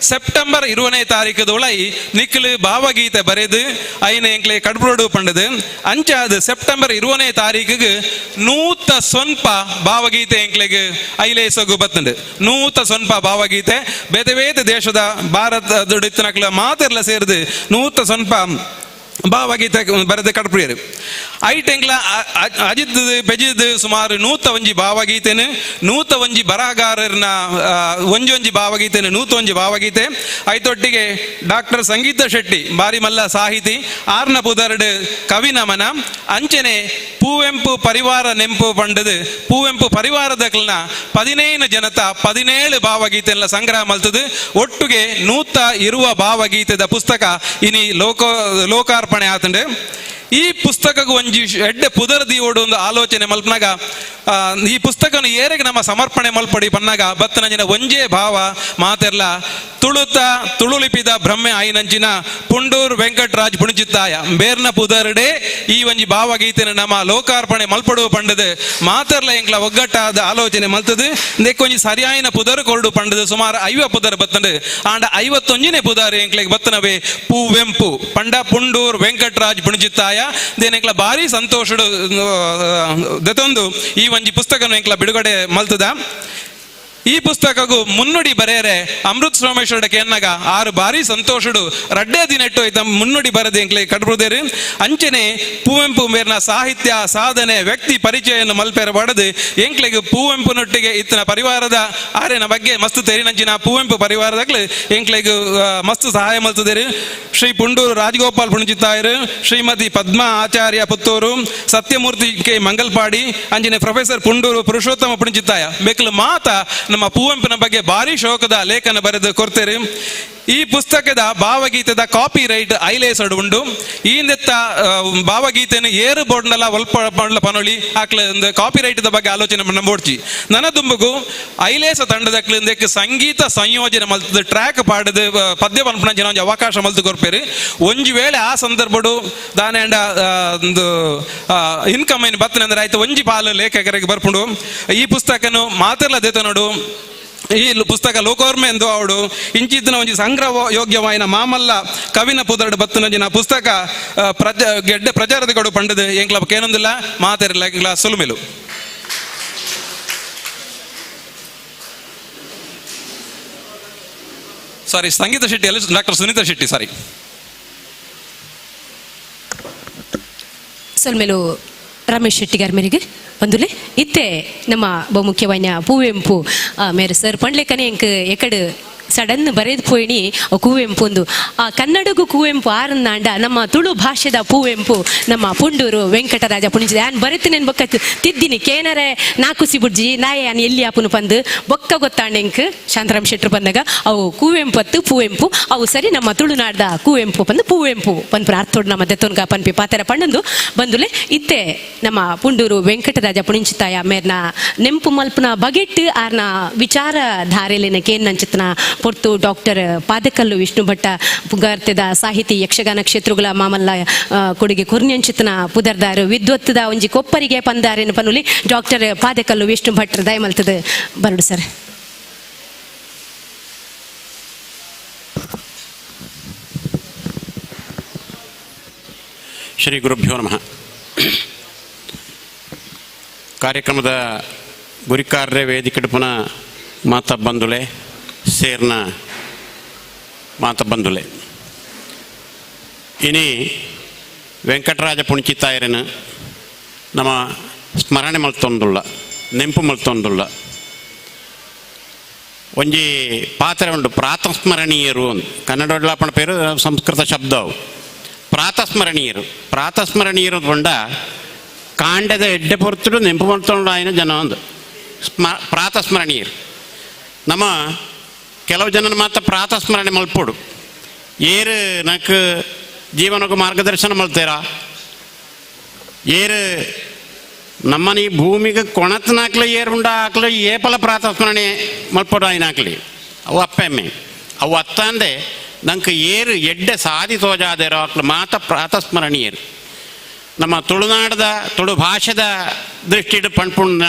ಸೆಪ್ಟೆಂಬರ್ 20ನೇ ತಾರೀಕು ಉಳೈ ನಿಕ್ಲು ಭಾವಗೀತೆ ಬರೆದು ಐನ ಎಂಕ್ಲೆ ಕಡ್ಪ್ರೋಡು ಪಂಡದು. ಅಂಚಾದ ಸೆಪ್ಟೆಂಬರ್ 20ನೇ ತಾರೀಕಿಗೆ 100 ಭಾವಗೀತೆ ಎಂಕ್ಲೆಗ್ ಐಲೇಸಗು ಬತ್ತುಂಡು. 100 ಭಾವಗೀತೆ ಬೇತೆ ಬೇತೆ ದೇಶದ ಭಾರತ ದುಡಿತನಕ್ಲ ಮಾತೆರ್ಲ ಸೇರಿದು 100 ಭಾವಗೀತೆ ಬರೆದ ಕಡ್ಪ್ರಿಯರು. ಐಟೆಂಗ್ಲ ಅಜಿತ್ ಪೆಜಿದ್ ಸುಮಾರು 101 ಭಾವಗೀತೆನು 101 ಬರಹಗಾರರನ್ನ ಒಂಜೊಂಜಿ ಭಾವಗೀತೆನು 101 ಭಾವಗೀತೆ. ಐತೊಟ್ಟಿಗೆ ಡಾಕ್ಟರ್ ಸಂಗೀತ ಶೆಟ್ಟಿ ಬಾರಿ ಮಲ್ಲ ಸಾಹಿತಿ ಆರ್ನ ಪುದರ್ಡ್ ಕವಿ ನಮನ. ಅಂಚನೆ ಪೂವೆಂಪು ಪರಿವಾರ ನೆಂಪು ಪಂಡದು ಪೂವೆಂಪು ಪರಿವಾರದಕ್ಲನ 15 ಜನತ 17 ಭಾವಗೀತೆಲ್ಲ ಸಂಗ್ರಹ ಮಲ್ತದು. ಒಟ್ಟುಗೆ 120 ಭಾವಗೀತೆದ ಪುಸ್ತಕ ಇನಿ ಲೋಕಾರ್ಪಣೆ ಆತಂಡೆ. ಈ ಪುಸ್ತಕಗೂ ಒಂಜಿ ಎಡ್ಡೆ ಪುದರ್ ದಿಯೋಡು ಒಂದು ಆಲೋಚನೆ ಮಲ್ಪನಾಗ ಈ ಪುಸ್ತಕನ ಏರೆಗೆ ನಮ್ಮ ಸಮರ್ಪಣೆ ಮಲ್ಪಡಿ ಪನ್ನಾಗ ಬತ್ತನಂಜಿನ ಒಂಜೇ ಭಾವ ಮಾತೆರ್ಲ ತುಳುತ ತುಳುಲಿಪಿದ ಭ್ರಮೆ ಆಯಿನಂಚಿನ ಪುಂಡೂರು ವೆಂಕಟರಾಜ್ ಪುಣಿಚಿತ್ತಾಯ ಬೇರ್ನ ಪುದರ್ಡೆ ಈ ಒಂಜಿ ಭಾವಗೀತೆನ ನಮ್ಮ ಲೋಕಾರ್ಪಣೆ ಮಲ್ಪಡು ಪಂಡದು ಮಾತೆರ್ಲ ಎಂಕ್ಲ ಒಗ್ಗಟ್ಟಾದ ಆಲೋಚನೆ ಮಲ್ತದು. ಒಂಜಿ ಸರಿಯಾಯಿನ ಪುದರ್ ಕೊರಡು ಪಂಡದು ಸುಮಾರು 50 ಪುದರ್ ಬತ್ತಂಡು. ಆಂಡ 51ನೇ ಪುದರ್ ಎಂಕ್ಲೆಗ್ ಬತ್ತನವೇ ಪೂವೆಂಪು ಪಂಡ ಪುಂಡೂರ್ ವೆಂಕಟರಾಜ್ ಪುಣಿಚಿತ್ತಾಯ. ದೇನೆಂಕ್ಲ ಭಾರಿ ಸಂತೋಷಡು ದೆತೊಂದು ಈ ಒಂಜಿ ಪುಸ್ತಕನು ಎಂಕ್ಲ ಬಿಡುಗಡೆ ಮಲ್ತದ. ಈ ಪುಸ್ತಕಗೂ ಮುನ್ನುಡಿ ಬರೆಯರೆ ಅಮೃತ್ ಸೋಮೇಶ್ವರ ಕೇನ್ನಾಗ ಆರು ಬಾರಿ ಸಂತೋಷಡು ರಡ್ಡೇ ದಿನ ಇಟ್ಟು ಐತ ಮುನ್ನುಡಿ ಬರೆದು ಎಂಕ್ಲೆ ಕಡ್ಬುದೇರು. ಅಂಚನೆ ಪೂವೆಂಪು ಮೇರ್ನ ಸಾಹಿತ್ಯ ಸಾಧನೆ ವ್ಯಕ್ತಿ ಪರಿಚಯವನ್ನು ಮಲ್ಪೆರ ಬಡದು ಎಂಕ್ಲೆಗ್ ಪೂವೆಂಪುನೊಟ್ಟಿಗೆ ಇತ್ತಿನ ಪರಿವಾರದ ಆರೆನ ಬಗ್ಗೆ ಮಸ್ತ್ ತೆರಿನಂಚಿನ ಪೂವೆಂಪು ಪರಿವಾರದಾಗ್ಲು ಎಂಕ್ಲೆಗ್ ಮಸ್ತ್ ಸಹಾಯ ಮಲ್ತದೇರು. ಶ್ರೀ ಪುಂಡೂರು ರಾಜಗೋಪಾಲ್ ಪುಣಚಿತ್ತಾಯರು, ಶ್ರೀಮತಿ ಪದ್ಮಾ ಆಚಾರ್ಯ ಪುತ್ತೂರು, ಸತ್ಯಮೂರ್ತಿ ಕೆ ಮಂಗಲ್ಪಾಡಿ, ಅಂಜನೆ ಪ್ರೊಫೆಸರ್ ಪುಂಡೂರು ಪುರುಷೋತ್ತಮ ಪುಣಚಿತ್ತಾಯ ಬೇಕಲು ಮಾತ ನಮ್ಮ ಪೂವೆಂಪಿನ ಬಗ್ಗೆ ಭಾರಿ ಶೋಕದ ಲೇಖನ ಬರೆದು ಕೊಡ್ತೇವೆ. ಈ ಪುಸ್ತಕದ ಭಾವಗೀತೆದ ಕಾಪಿ ರೈಟ್ ಐಲೇಸಡು ಉಂಡು. ಈ ಹಿಂದೆತ್ತ ಭಾವಗೀತೆಯನ್ನು ಏರು ಬೋರ್ಡ್ನೆಲ್ಲ ಒಲ್ಪ ಪನೊಳಿ ಆಕ್ಲ ಒಂದು ಕಾಪಿ ರೈಟ್ ಬಗ್ಗೆ ಆಲೋಚನೆ ನಂಬೋಡ್ಚಿ. ನನ್ನ ದುಂಬುಗು ಐಲೇಸ ತಂಡದಕ್ಲು ಇಂದಕ್ಕೆ ಸಂಗೀತ ಸಂಯೋಜನೆ ಮಲ್ತದ ಟ್ರ್ಯಾಕ್ ಪಾಡದು ಪದ್ಯ ಪನ್ಪುನ ಜನ ಒಂಜಿ ಅವಕಾಶ ಮಲ್ತು ಕೊರ್ಪೇರು. ಒಂಜಿ ವೇಳೆ ಆ ಸಂದರ್ಭಡು ದಾನೆ ಅಂಡ ಒಂದು ಇನ್ಕಮ್ ಏನು ಬತ್ತನೆ ಅಂದ್ರೆ ಆಯ್ತು ಒಂಜಿ ಪಾಲು ಲೇಖಕರಿಗೆ ಬರ್ಪುಂಡು. ಈ ಪುಸ್ತಕನು ಮಾತೆರ್ಲ ದೇತನೋಡು. ಈ ಪುಸ್ತಕ ಲೋಕೋರ್ಮೆ ಎಂದು ಅವಡು ಇಂಚಿತ್ತಿನ ಒಂಜಿ ಸಂಗ್ರಹ ಯೋಗ್ಯವಾಯಿನ ಮಾಮಲ್ಲ ಕವಿನ ಪುದರ್ಡ್ ಬತ್ತನಂಜಿನ ಪುಸ್ತಕ ಗೆಡ್ಡೆ ಪ್ರಚಾರದ ಕೊಡು ಪಂಡದು ಎಂಕ್ಲ ಕೇನೊಂದಿಲ್ಲ ಮಾತೆರ್ಲ ಎಂಕ್ಲ ಸುಲುಮಿಲು. ಸಾರಿ ಸಂಗೀತ ಶೆಟ್ಟಿ ಅಲ್ಲ, ಡಾಕ್ಟರ್ ಸುನೀತಾ ಶೆಟ್ಟಿ ಸಾರಿ. ಸೊಲ್ಮೆಲು ರಮೇಶ್ ಶೆಟ್ಟಿಗಾರ್ ಮೇರೆಗೆ ಬಂದುಲೆ. ಇತ್ತೆ ನಮ್ಮ ಬಹುಮುಖ್ಯವಾಯಿನ ಪೂವೆಂಪು ಮೇರೆ ಸರ್ ಪಂಡ್ಲೆಕನೆ ಎಂಕ್ ಎಕಡ್ ಸಡನ್ ಬರೆದು ಪೋಯಿನಿ ಕುವೆಂಪು ಒಂದು ಆ ಕನ್ನಡಗೂ ಕುವೆಂಪು ಆರನ್ನಾಂಡ ನಮ್ಮ ತುಳು ಭಾಷೆದ ಪೂವೆಂಪು ನಮ್ಮ ಪುಂಡೂರು ವೆಂಕಟರಾಜ ಪುಣಿಜಿದ. ಆನ್ ಬರೆತಿನ ಬೊಕ್ಕ ತಿದ್ದಿನಿ ಕೇನರೆ ನಾಕುಸಿ ಬುಡ್ಜಿ ನಾಯೆ ಆನ್ ಎಲ್ಲಿ ಆಪುನು ಪಂದು ಬೊಕ್ಕ ಗೊತ್ತಾಂಡ ಎಂಕ್ ಶಾಂತರಾಮ್ ಶೆಟ್ರು ಬಂದಾಗ ಅವು ಕುವೆಂಪು ಅತ್ತು ಪೂವೆಂಪು ಅವು ಸರಿ ನಮ್ಮ ತುಳುನಾಡ್ದ ಕುವೆಂಪು ಪಂದು ಪೂವೆಂಪು ಪನ್ಪುನ ಅರ್ಥೋಡ್ ನಮ್ಮ ದೆತ್ತೊನ್ಗ ಪನ್ಪಿ ಪಾತೆರ ಪಂಡೊಂದು ಬಂದುಲೆ. ಇತ್ತೆ ನಮ್ಮ ಪುಂಡೂರು ವೆಂಕಟರಾಜ ಪುಣಿಂಚಿತಾಯ ಮೇರ್ನ ನೆಂಪು ಮಲ್ಪುನ ಬಗೆಟ್ ಆರ್ನ ವಿಚಾರಧಾರೆಲಿನ ಕೇನ್ನಂಚಿತನ ಪೊರ್ತು ಡಾಕ್ಟರ್ ಪಾದಕಲ್ಲು ವಿಷ್ಣು ಭಟ್ಟ ಪುಗಾರ್ತೆದ ಸಾಹಿತಿ ಯಕ್ಷಗಾನ ಕ್ಷೇತ್ರಗಳ ಮಾಮಲ್ಲ ಕೊಡುಗೆ ಕುರ್ನ್ಯಂಚಿತನ ಪುದರ್ದಾರು ವಿದ್ವತ್ತದ ಒಂಜಿ ಕೊಪ್ಪರಿಗೆ ಪಂದಾರೇನು ಪನುಲಿ ಡಾಕ್ಟರ್ ಪಾದಕಲ್ಲು ವಿಷ್ಣು ಭಟ್ರ ದಯಮಲ್ತದ ಬರಡು ಸರ್. ಶ್ರೀ ಗುರುಭ್ಯೋ ನಮಃ. ಕಾರ್ಯಕ್ರಮದ ಗುರಿಕಾರ್ಯ ವೇದಿಕೆ ಪುನಃ ಮಾತ ಬಂದುಲೆ, ಸೇರ್ನ ಮಾತ ಬಂದುಲೆ. ಇನಿ ವೆಂಕಟರಾಜ ಪುಣಚಿತಾಯರನ ನಮ್ಮ ಸ್ಮರಣೆ ಮಲ್ತೊಂದುಳ್ಳ, ನೆಂಪು ಮಲ್ತೊಂದುಳ್ಳ. ಒಂಜಿ ಪಾತ್ರೆ ಉಂಡು, ಪ್ರಾತಸ್ಮರಣೀಯರು ಅಂತ ಕನ್ನಡ ಪೇರು, ಸಂಸ್ಕೃತ ಶಬ್ದ ಅವು. ಪ್ರಾತಸ್ಮರಣೀಯರು, ಪ್ರಾತಸ್ಮರಣೀಯರು ಪಂಡ ಕಾಂಡದ ಎಡ್ಡೆ ಪೊರ್ತುಡು ನೆಂಪು ಮಲ್ತೊಂಡು ಆಯ್ನ ಜನ ಒಂದು ಪ್ರಾತಸ್ಮರಣೀಯರು. ನಮ್ಮ ಕೆಲವು ಜನನ ಮಾತ್ರ ಪ್ರಾತಸ್ಮರಣೆ ಮಲ್ಪೊಡು. ಏರು ನಕ್ ಜೀವನಕ್ಕೆ ಮಾರ್ಗದರ್ಶನ ಮಲ್ತೇರಾ, ಏರು ನಮ್ಮನ ಈ ಭೂಮಿಗೆ ಕೊಣತ್ನಾಕ್ಲೆ ಏರುಂಡ ಹಾಕ್ಲೆ ಏಪಲ ಪ್ರಾತಸ್ಮರಣೆ ಮಲ್ಪೊಡು ಆಯ್ನಾಕ್ಲಿ. ಅವು ಅಪ್ಪೆಮ್ಮೆ ಅವು ಅತ್ತಂದೆ ನಂಗೆ ಏರು ಎಡ್ಡೆ ಸಾದಿ ತೋಜಾದೇರೋ ಹಾಕ್ಲು ಮಾತ ಪ್ರಾತಸ್ಮರಣೀಯರು. ನಮ್ಮ ತುಳುನಾಡದ ತುಳು ಭಾಷೆದ ದೃಷ್ಟಿಡ್ ಪಣ್ಪುಂಡ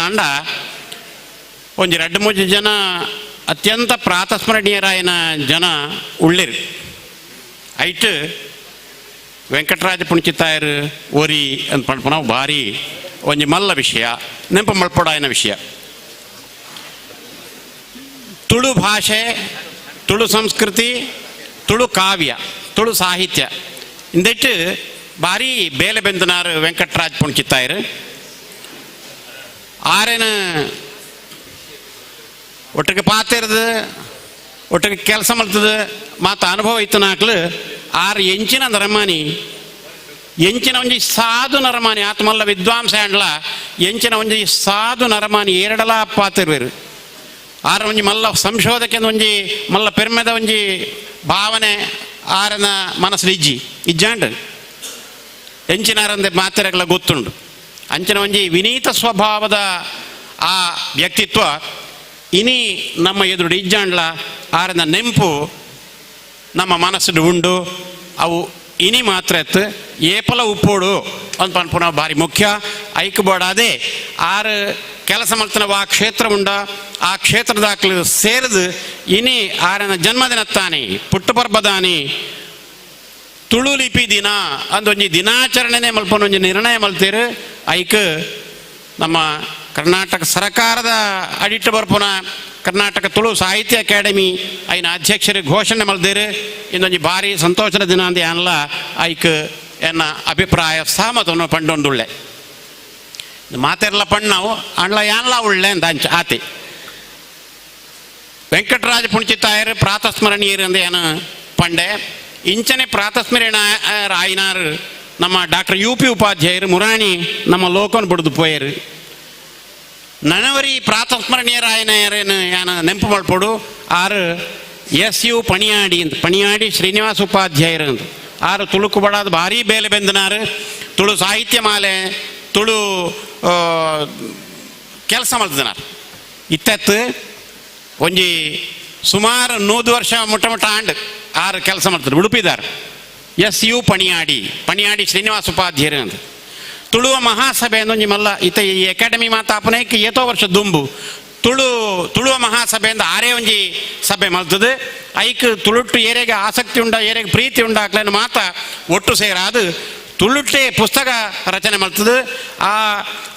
ಒಂಜಿ ರಡ್ಡು ಮೂಜಿ ಜನ ಅತ್ಯಂತ ಪ್ರಾತಸ್ಮರಣೀಯರಾಯನ ಜನ ಉಳ್ಳಿರು. ಐಟ್ ವೆಂಕಟರಾಜ ಪುಣಚಿತಾಯರು ಒರಿ ಅಂತ ಪಣ್ಪುನವು ಭಾರಿ ಒಂಜಿ ಮಲ್ಲ ವಿಷಯ, ನೆಂಪು ಮಲ್ಪೊಡಾಯನ ವಿಷಯ. ತುಳು ಭಾಷೆ, ತುಳು ಸಂಸ್ಕೃತಿ, ತುಳು ಕಾವ್ಯ, ತುಳು ಸಾಹಿತ್ಯ ಇಂದೆಟ್ಟು ಭಾರಿ ಬೇಲೆ ಬೆಂದನಾರು ವೆಂಕಟರಾಜ್ ಪುಣಚಿತ್ತಾಯರು. ಆರೇನ ಒಟ್ಟಿಗೆ ಪಾತಿರ್ದು, ಒಟ್ಟಿಗೆ ಕೆಲಸ ಮಲ್ತದ ಮಾತ ಅನುಭವ ಇತ್ತು ನಾಕ್ಲು. ಆರು ಎಂಚಿನ ನರಮಾನಿ, ಎಂಚಿನ ಒಂಜಿ ಸಾಧು ನರಮಾನಿ, ಆತ್ಮಲ್ಲ ವಿದ್ವಾಂಸ ಅಂಡ್ಲ ಎಂಚಿನ ಒಂಜಿ ಸಾಧು ನರಮಾನಿ ಏರಡಲ ಪಾತಿರ್ವೇರು. ಆರ ಒಂಜಿ ಮಲ್ಲ ಸಂಶೋಧಕ ಒಂಜಿ ಮಲ್ಲ ಪೆರ್ಮೆದ ಒಂಜಿ ಭಾವನೆ ಆರನ ಮನಸ್ಸು ಇಜ್ಜಿ ಇಜ್ಜಾಂಡ್ ಎಂಚಿನಾರಂದೆ ಮಾತಿರಗಳ ಗೊತ್ತುಂಡು. ಅಂಚಿನ ಒಂಜಿ ವಿನೀತ ಸ್ವಭಾವದ ಆ ವ್ಯಕ್ತಿತ್ವ ಇನಿ ನಮ್ಮ ಎದುರು ಇಜ್ಜಾಂಡ್ಲ ಆರನ ನೆಂಪು ನಮ್ಮ ಮನಸ್ಸು ಉಂಡು. ಅವು ಇನಿ ಮಾತ್ರ ಎತ್ತು ಏಪಲ ಉಪ್ಪೋಡು ಅಂತ ಪನ್ಪುನ ಭಾರಿ ಮುಖ್ಯ. ಐಕ್ ಬೋಡಾದೆ ಆರು ಕೆಲಸ ಮಲ್ತನ ಆ ಕ್ಷೇತ್ರ ಉಂಡ, ಆ ಕ್ಷೇತ್ರದಾಕ್ಲು ಸೇರಿದು ಇನಿ ಆರನ ಜನ್ಮದಿನತ್ತಾನೆ ಪುಟ್ಟು ಪರ್ಬದಾನಿ ತುಳು ಲಿಪಿ ದಿನ ಅಂದೊಂಜಿ ದಿನಾಚರಣೆನೆ ಮಲ್ಪನ ಒಂಜಿ ನಿರ್ಣಯ ಮಲ್ತೇರು. ಐಕ್ ನಮ್ಮ ಕರ್ನಾಟಕ ಸರ್ಕಾರದ ಅಡಿಟ್ಟು ಬರ್ಪುನ ಕರ್ನಾಟಕ ತುಳು ಸಾಹಿತ್ಯ ಅಕಾಡೆಮಿ ಐನ ಅಧ್ಯಕ್ಷರು ಘೋಷಣೆ ಮಲ್ದೇರು. ಇಂದೊಂಜಿ ಭಾರಿ ಸಂತೋಷದ ದಿನ ಅಂದ ಅನ್ಲ ಐಕ್ ಎನ್ನ ಅಭಿಪ್ರಾಯ ಸಹಮತವನ್ನು ಪಂಡೊಂದುಳ್ಳೆ. ಮಾತೆರ್ಲ ಪಣ್ಣವು ಅಣ್ಲ ಯಾನ್ಲ ಉಳ್ಳೆ ಅಂತ ಅಂಚ ಆತಿ. ವೆಂಕಟರಾಜ ಪುಣಚಿತಾಯರು ಪ್ರಾತಸ್ಮರಣೀಯರು ಅಂದ ಏನು ಪಂಡೆ. ಇಂಚನೆ ಪ್ರಾತಸ್ಮರಣ ರಾಯಿನಾರು ನಮ್ಮ ಡಾಕ್ಟರ್ ಯು ಪಿ ಉಪಾಧ್ಯಾಯರು ಮುರಾಣಿ ನಮ್ಮ ಲೋಕನ್ ಬಡಿದು ಪೋಯರು. ನನವರಿ ಪ್ರಾತಸ್ಮರಣೀಯರಾಯನೇನು ಯಾನ ನೆಂಪು ಮಲ್ಪೊಡು. ಆರು ಎಸ್ ಯು ಪಣಿಯಾಡಿ ಅಂತ, ಪಣಿಯಾಡಿ ಶ್ರೀನಿವಾಸ ಉಪಾಧ್ಯಾಯರು ಅಂತ. ಆರು ತುಳುಕು ಬಡಾದ ಭಾರಿ ಬೇಲೆ ಬೆಂದನಾರು. ತುಳು ಸಾಹಿತ್ಯ ಮಾಲೆ, ತುಳು ಕೆಲಸ ಮಲ್ತದನಾರು. ಇತ್ತತ್ತು ಒಂಜಿ ಸುಮಾರು 100 ವರ್ಷ ಮುಟ್ಟ ಮುಟ್ಟ ಆಂಡ್ ಆರು ಕೆಲಸ ಮಾಡ್ತಾರೆ ಉಡುಪಿದಾರ್. ಎಸ್ ಯು ಪಣಿಯಾಡಿ, ಪಣಿಯಾಡಿ ಶ್ರೀನಿವಾಸ ಉಪಾಧ್ಯಾಯರು ಅಂತ. ತುಳುವ ಮಹಾಸಭೆ ಒಂಜಿ ಮಲ್ಲ ಇತ್ತ ಈ ಅಕಾಡೆಮಿ ಮಾತಾಪನೇಕ್ ಏತೋ ವರ್ಷ ದುಂಬು ತುಳುವ ಮಹಾಸಭೆ ಅಂದ ಆರೇ ಒಂಜಿ ಸಭೆ ಮಲ್ತದೆ. ಐಕ್ ತುಳುಟ್ಟು ಏರೆಗೆ ಆಸಕ್ತಿ ಉಂಡ, ಏರೆಗೆ ಪ್ರೀತಿ ಉಂಡಾಕ್ಲೇನು ಮಾತ ಒಟ್ಟು ಸೇರಾದು ತುಳುಟ್ಟೆ ಪುಸ್ತಕ ರಚನೆ ಮಲ್ತದೆ. ಆ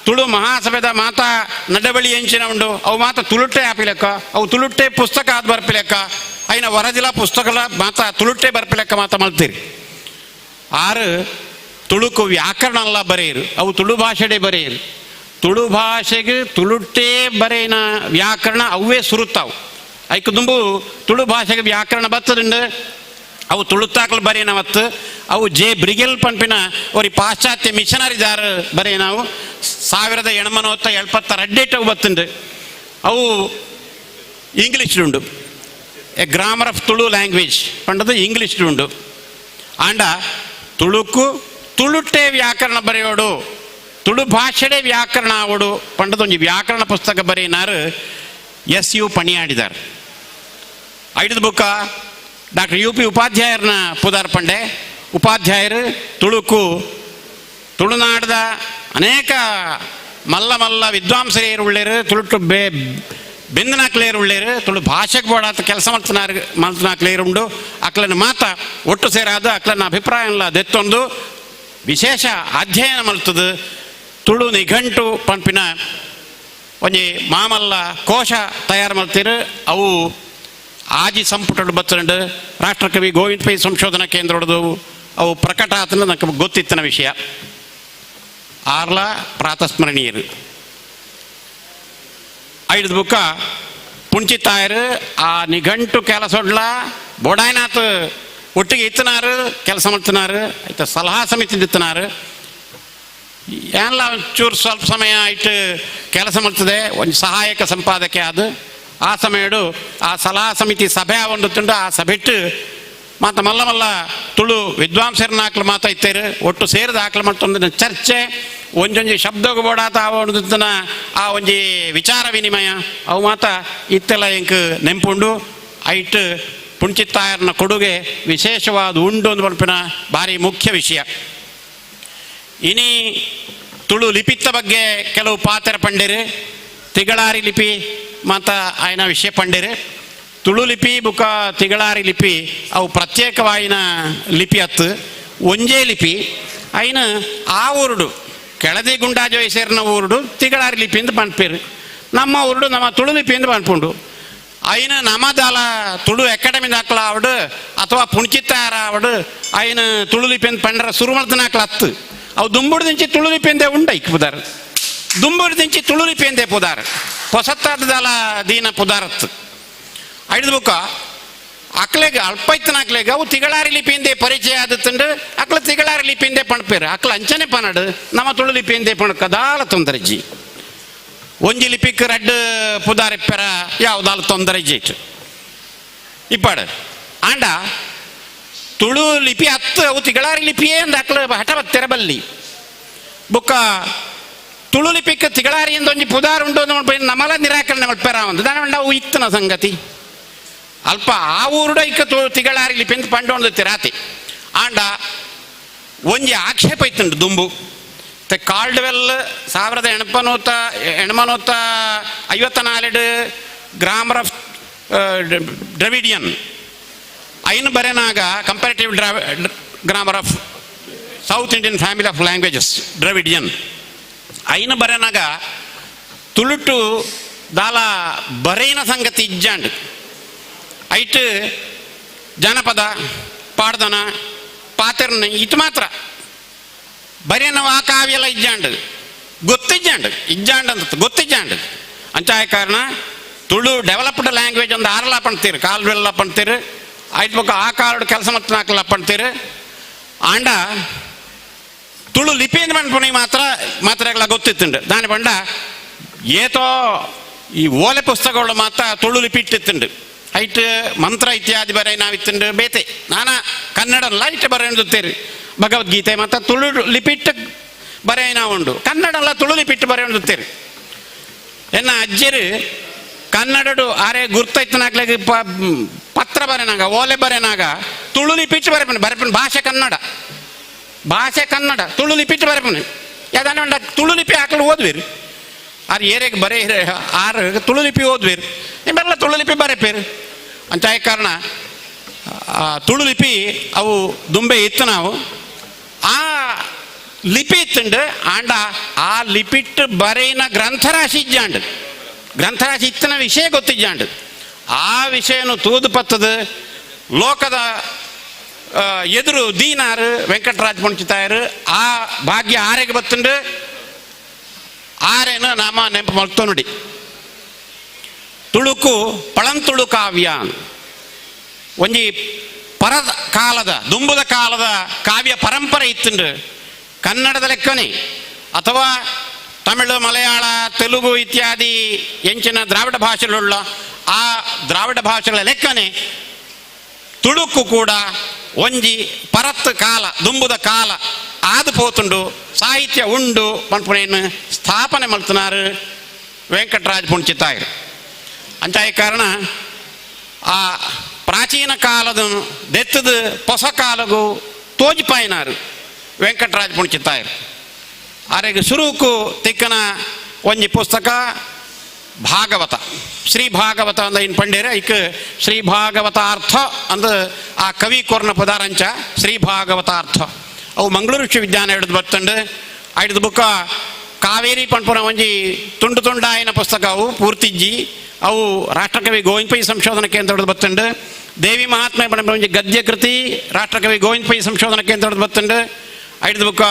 ತುಳು ಮಹಾಸಭೆದ ಮಾತಾ ನಡವಳಿ ಎಂಚಿನ ಉಂಡು ಅವು ಮಾತ ತುಳುಟ್ಟೆ ಆಪಿಲೆಕ್ಕ, ಅವು ತುಳುಟ್ಟೆ ಪುಸ್ತಕ ಆದ್ ಬರ್ಪಿಲೆಕ್ಕ, ಐನ ವರದಿಲ ಪುಸ್ತಕಲ ಮಾತ ತುಳುಟ್ಟೆ ಬರ್ಪಿಲೆಕ್ಕ ಮಾತ ಮಲ್ತೀರಿ. ಆರು ತುಳುಕು ವ್ಯಾಕರಣ ಅಲ್ಲ ಬರೆಯರು, ಅವು ತುಳು ಭಾಷೆಡೆ ಬರೆಯರು. ತುಳು ಭಾಷೆಗೆ ತುಳುಟ್ಟೇ ಬರೆಯಿನ ವ್ಯಾಕರಣ ಅವೇ ಸುರುತ್ತಾವು. ಐಕ್ ದುಂಬು ತುಳು ಭಾಷೆಗೆ ವ್ಯಾಕರಣ ಬತ್ತದುಂಡು, ಅವು ತುಳುತ್ತಾಕಲು ಬರೆಯನ ಮತ್ತು ಅವು ಜೆ ಬ್ರಿಗೆಲ್ ಪಂಪಿನ ಒರಿ ಪಾಶ್ಚಾತ್ಯ ಮಿಷನರಿದಾರ ಬರೆಯನವು 1872 ಅವು ಬತ್ತುಂಡು. ಅವು ಇಂಗ್ಲೀಷ್ ಉಂಡು. A grammar of Tulu language ಪಂಡದು ಇಂಗ್ಲೀಷ್ ಉಂಡು. ಆಂಡ ತುಳುಕು ತುಳುಟ್ಟೆ ವ್ಯಾಕರಣ ಬರೆಯೋಡು, ತುಳು ಭಾಷೆಡೆ ವ್ಯಾಕರಣ ಆವಡು ಪಂಡದೊಂಜಿ ವ್ಯಾಕರಣ ಪುಸ್ತಕ ಬರೆಯಿನಾರು ಎಸ್ ಯು ಪಣಿಯಾಡಿದಾರ್. ಐದು ಬುಕ್ಕ ಡಾಕ್ಟರ್ ಯು ಪಿ ಉಪಾಧ್ಯಾಯರನ್ನ ಪುದಾರ್ ಪಂಡೆ. ಉಪಾಧ್ಯಾಯರು ತುಳುಕು ತುಳುನಾಡದ ಅನೇಕ ಮಲ್ಲ ಮಲ್ಲ ವಿದ್ವಾಂಸರೇರು ಉಳ್ಳೇರು, ತುಳುಟು ಬೆಂದನಾಕ್ಲೇರು ಉಳ್ಳೇರು, ತುಳು ಭಾಷೆಗೆ ಬೋಡಾತ ಕೆಲಸ ಮಲ್ತನಾರು ಮಲ್ತನಾಕ್ಲೇರು ಉಂಡು. ಅಕ್ಲನ ಮಾತ ಒಟ್ಟು ಸೇರಾದ ಅಕ್ಲನ ಅಭಿಪ್ರಾಯ ದೆತ್ತೊಂದು ವಿಶೇಷ ಅಧ್ಯಯನ ಮಲ್ತದು ತುಳು ನಿಘಂಟು ಪನ್ಪಿನ ಒಂಜಿ ಮಾಮಲ್ಲ ಕೋಶ ತಯಾರು ಮಲ್ತೀರು. ಅವು ಆಜಿ ಸಂಪುಟಡು ಬತ್ತಂಡು ರಾಷ್ಟ್ರಕವಿ ಗೋವಿಂದ ಪೈ ಸಂಶೋಧನಾ ಕೇಂದ್ರೊಡದು ಅವು ಪ್ರಕಟ ಆತನ ನಕ್ಕೆ ಗೊತ್ತಿತ್ತನ ವಿಷಯ. ಆರ್ಲ ಪ್ರಾತಸ್ಮರಣೀಯರು. ಐದು ಬುಕ್ಕ ಪುಂಚಿತ್ತಾಯರು ಆ ನಿಘಂಟು ಕೆಲಸೊಡ್ಲ ಬೋಡಾಯ್ನಾಥ್ ಒಟ್ಟಿಗೆ ಇತ್ತನಾರು ಕೆಲಸ ಮಾಡ್ತಿನಾರು, ಆಯ್ತು ಸಲಹಾ ಸಮಿತಿ ಇತ್ತನಾರು. ಏನ್ಲ ಚೂರು ಸ್ವಲ್ಪ ಸಮಯ ಇಟ್ಟು ಕೆಲಸ ಮಾಡ್ತದೆ, ಒಂದು ಸಹಾಯಕ ಸಂಪಾದಕೆ ಅದು. ಆ ಸಮಯಡು ಆ ಸಲಹಾ ಸಮಿತಿ ಸಭೆ ಒಂದು, ಆ ಸಭೆಟ್ಟು ಮಾತ ಮಲ್ಲ ಮಲ್ಲ ತುಳು ವಿದ್ವಾಂಸರನ್ನ ಹಾಕ್ಲು ಮಾತಾ ಇತ್ತೇರು ಒಟ್ಟು ಸೇರಿದ ಹಾಕ್ಲು ಮತ್ತೊಂದಿನ ಚರ್ಚೆ, ಒಂಜೊಂಜಿ ಶಬ್ದಗೂ ಬೋಡಾತ ಆ ಒಂದು ಆ ಒಂಜಿ ವಿಚಾರ ವಿನಿಮಯ ಅವು ಮಾತ ಇತ್ತೆಲ್ಲ ಎಂಕ್ ನೆಂಪುಂಡು. ಐಟ್ ಪುಂಚಿತ್ತಾಯರ್ನ ಕೊಡುಗೆ ವಿಶೇಷವಾದ ಉಂಡು ಒಂದು ಪನ್ಪಿನ ಭಾರಿ ಮುಖ್ಯ ವಿಷಯ. ಇನಿ ತುಳು ಲಿಪಿತ್ತ ಬಗ್ಗೆ ಕೆಲವು ಪಾತ್ರ ಪಂಡಿರು, ತಿಗಳಾರಿ ಲಿಪಿ ಮಾತ ಆಯ್ನ ವಿಷಯ ಪಂಡಿರು. ತುಳು ಲಿಪಿ ಬುಕ ತಿಗಳಾರಿ ಲಿಪಿ ಅವು ಪ್ರತ್ಯೇಕವಾಯಿನ ಲಿಪಿ ಅತ್ತು, ಒಂಜೇ ಲಿಪಿ. ಐನ ಆ ಊರುಡು ಕೆಳದಿ ಗುಂಡಾಜೋಯಿ ಸೇರಿನ ಊರುಡು ತಿಗಳಾರಿ ಲಿಪಿ ಅಂತ ಪನ್ಪೇರು. ನಮ್ಮ ಊರುಡು ನಮ್ಮ ತುಳು ಲಿಪಿ ಅಂತ ಪನ್ಪುಂಡು. ಐನ ನಮದಾಲ ತುಳು ಅಕಾಡೆಮಿ ದಾಖಲ ಆವಡು ಅಥವಾ ಪುಣ್ಚಿತ್ತಾರ ಆವಡು ಐನ ತುಳು ಲಿಪಿ ಅಂತ ಪಂಡ್ರ ಸುರು ಮಲ್ತನಾಕ್ಲ ಅತ್ತು. ಅವು ದುಂಬುಡು ದಿಂಚಿ ತುಳು ಲಿಪಿ ಅಂದೇ ಉಂಡ ಇಕ್ ಪುದಾರ್, ದುಂಬುಡು ದಿಂಚಿ ತುಳು ಲಿಪಿ ಅಂದೇ ಪುದಾರ್, ಹೊಸತ್ತಾದದಾಲ ದೀನ ಪುದಾರತ್ತು. ಐದು ಬುಕ್ಕ ಅಕ್ಲೆಗ್ ಅಲ್ಪೈತನ ಅಕ್ಲೆಗ್ ಅವು ತಿಗಳಾರಿ ಲಿಪಿಯಿಂದೆ ಪರಿಚಯ ಆದತ್ತಂಡು ಅಕ್ಲ ತಿಗಳಾರಿ ಲಿಪಿಯಿಂದೆ ಪಣಪೇರು. ಅಕ್ಲ ಅಂಚನೆ ಪನಡು ನಮ್ಮ ತುಳು ಲಿಪಿಯಿಂದೆ ಪಣಕ ದಾಲ ತೊಂದರೆಜ್ಜಿ. ಒಂಜಿ ಲಿಪಿಕ್ ರಡ್ಡ್ ಪುದಾರಿಪ್ಪೆರ ಯಾವ್ದಾಲ ತೊಂದರೆ ಇಜ್ಜಿ ಇಪ್ಪಾಡು. ಆಂಡ ತುಳು ಲಿಪಿ ಅತ್ತು, ಅವು ತಿಗಳಾರಿ ಲಿಪಿಯೇ ಅಂದ ಅಕ್ಲ ಹಠ ಬತ್ತೆರ ಬಲ್ಲಿ. ಬುಕ್ಕ ತುಳು ಲಿಪಿಕ್ ತಿಗಳಾರಿ ಎಂದ ಒಂಜಿ ಪುದಾರ್ ಉಂಡು ಅಂದ್ ನಮಲ ನಿರಾಕರಣೆ ಮಲ್ಪೆರ ಒಂದು ದಾನ ಅವು ಇತ್ತನ ಸಂಗತಿ. ಅಲ್ಪ ಆ ಊರುಡ ಇಕ್ಕ ತಿಗಳಾರಿ ಲಿಪಿ ಅಂತ ಪಂಡೊಂದು ತಿರಾತಿ. ಆಂಡ ಒಂಜಿ ಆಕ್ಷೇಪ ಇತ್ತುಂಡು ದುಂಬು. ತೆ ಕಾಲ್ಡ್ವೆಲ್ 1854 grammar of Dravidian ಐನ್ ಬರೆನಾಗ comparative grammar of South Indian family of languages Dravidian ಐನ್ ಬರೆನಾಗ ತುಳುಟು ದಾಲ ಬರೇನ ಸಂಗತಿ ಇಜ್ಜಾಂಡ್. ಐಟ್ ಜಾನಪದ ಪಾಡ್ದನ ಪಾತೆರ್ನ ಇತ್ತು ಮಾತ್ರ, ಬರೇನವ ಆ ಕಾವ್ಯಲ ಇಜ್ಜಾಂಡ್, ಗೊತ್ತಿಜ್ಜಾಂಡ್, ಇಜ್ಜಾಂಡ್ ಅಂತ ಗೊತ್ತಿಜ್ಜಾಂಡ್. ಅಂಚಾಯ ಕಾರಣ ತುಳು ಡೆವಲಪ್ಡ್ ಲ್ಯಾಂಗ್ವೇಜ್ ಒಂದು ಆರಲ ಪಣ್ತೀರು, ಕಾಲ್ವೆಲ್ಲ ಪಣ್ತೀರು. ಆಯ್ತು ಬೊಕ್ಕ ಆ ಕಾಲಡ್ ಕೆಲಸ ಮತ್ತು ನಾಕಲ್ಲ ಪಣ್ತೀರು. ಆಂಡ ತುಳು ಲಿಪಿ ಪನ್ಪುನಿ ಮಾತ್ರ ಮಾತ್ರೆಗಳ ಗೊತ್ತಿತ್ತುಂಡು. ದಾನಿ ಪಂಡ ಏತೋ ಈ ಓಲೆ ಪುಸ್ತಕಗಳು ಮಾತ್ರ ತುಳು ಲಿಪಿ ಇಟ್ಟಿತ್ತುಂಡು. ಐಟ್ ಮಂತ್ರ ಇತ್ಯಾದಿ ಬರೆ ನಾವಿತ್ತುಂಡು, ಬೇತೆ ನಾನಾ ಕನ್ನಡಲ್ಲ ಇಟ್ಟು ಬರೆಯುತ್ತೇರಿ. ಭಗವದ್ಗೀತೆ ಮತ್ತು ತುಳು ಲಿಪಿಟ್ಟು ಬರೆಯ ಉಂಡು, ಕನ್ನಡಲ್ಲ ತುಳು ಲಿಪಿಟ್ಟು ಬರೆಯುತ್ತೇರಿ. ಎನ್ನ ಅಜ್ಜರು ಕನ್ನಡಡು ಆರೆ ಗುರ್ತೈತನಾಗ್ಲಿಗೆ ಪತ್ರ ಬರೆನಾಗ ಓಲೆ ಬರೆನಾಗ ತುಳು ಲಿಪಿಟ್ಟು ಬರೆಪನೆ ಬರೆಪನೆ. ಭಾಷೆ ಕನ್ನಡ, ಭಾಷೆ ಕನ್ನಡ, ತುಳು ಲಿಪಿಟ್ಟು ಬರೆಪನೆ. ಯಾವ್ದಾನ ಉಂಡ ತುಳು ಲಿಪಿ ಹಾಕಲು ಓದ್ವಿರಿ. ಆರು ಏರಿಯಾಗ ಬರೇ ಆರು ತುಳು ಲಿಪಿ ಓದ್ವಿರಿ, ನಿಮ್ಮೆಲ್ಲ ತುಳು ಲಿಪಿ ಬರೆಪೇರು. ಅಂಚಾಯ ಕಾರಣ ತುಳು ಲಿಪಿ ಅವು ದುಂಬೆ ಇತ್ತು. ನಾವು ಆ ಲಿಪಿ ಇತ್ತುಂಡು. ಆಂಡ ಆ ಲಿಪಿಟ್ಟು ಬರೆಯಿನ ಗ್ರಂಥರಾಶಿ ಇಜ್ಜಾಂಡ್, ಗ್ರಂಥರಾಶಿ ಇತ್ತನ ವಿಷಯ ಗೊತ್ತಿಜ್ಜಾಂಡ್. ಆ ವಿಷಯನು ತೂದು ಪತ್ತದ ಲೋಕದ ಎದುರು ದೀನಾರು ವೆಂಕಟರಾಜ್ ಪುಂಚಿತಾಯರು. ಆ ಭಾಗ್ಯ ಆರೆಗೆ ಬತ್ತುಂಡು. ಆರೇನು ನಾಮ ನೆಂಪು ಮಲ್ತೋ ನೋಡಿ. ತುಳುಕು ಪಳಂತುಳು ಕಾವ್ಯ ಒಂಜಿ ಪರದ ಕಾಲದ ದುಂಬುದ ಕಾಲದ ಕಾವ್ಯ ಪರಂಪರೆ ಇತ್ತುಂಡು. ಕನ್ನಡದ ಲೆಕ್ಕನೆ ಅಥವಾ ತಮಿಳು, ಮಲಯಾಳ, ತೆಲುಗು ಇತ್ಯಾದಿ ಎಂಚಿನ ದ್ರಾವಿಡ ಭಾಷೆಗಳುಳ್ಳ ಆ ದ್ರಾವಿಡ ಭಾಷೆಗಳ ಲೆಕ್ಕನೆ ತುಳುಕು ಕೂಡ ಒಂಜಿ ಪರತ್ ಕಾಲ ದುಂಬುದ ಕಾಲ ಆದು ಪೋತುಂಡು, ಸಾಹಿತ್ಯ ಉಂಡು ಪನ್ಪುನೇನು ಸ್ಥಾಪನೆ ಮಲ್ತನಾರು ವೆಂಕಟರಾಜ್ ಪುಂಚಿತಾಯರು. ಅಂಚಾಯ ಕಾರಣ ಆ ಪ್ರಾಚೀನ ಕಾಲದ ದೆತ್ತದ ಹೊಸ ಕಾಲಗು ತೋಜಿಪಾಯಿನಾರು ವೆಂಕಟರಾಜ್ ಪುಂಚಿತಾಯರು. ಆರೆಗ್ ಸುರುಕು ತಿಕ್ಕನ ಒಂಜಿ ಪುಸ್ತಕ ಭಾಗವತ, ಶ್ರೀ ಭಾಗವತ ಅಂದ ಇನ್ ಪಂಡೇರ. ಇಕ್ ಶ್ರೀ ಭಾಗವತಾರ್ಥ ಅಂದ ಆ ಕವಿ ಕೊರ್ನ ಪದಾರಂಚ ಶ್ರೀ ಭಾಗವತಾರ್ಥ. ಅವು ಮಂಗಳೂರು ವಿಶ್ವವಿದ್ಯಾಲಯದ ಬತ್ತಂಡು. ಐದು ಬುಕ್ಕ ಕಾವೇರಿ ಪನ್ಪುನ ಒಂಜಿ ತುಂಡು ತುಂಡಾಯಿನ ಪುಸ್ತಕ, ಅವು ಪೂರ್ತಿಜ್ಜಿ. ಅವು ರಾಷ್ಟ್ರಕವಿ ಗೋವಿಂದ ಪೈ ಸಂಶೋಧನಾ ಕೇಂದ್ರದ ಬತ್ತಂಡು. ದೇವಿ ಮಹಾತ್ಮೆ ಪನ್ಪುನ ಒಂಜಿ ಗದ್ಯ ಕೃತಿ ರಾಷ್ಟ್ರಕವಿ ಗೋವಿಂದ ಪೈ ಸಂಶೋಧನಾ ಕೇಂದ್ರದ ಬತ್ತಂಡು. ಐದು ಬುಕ್ಕ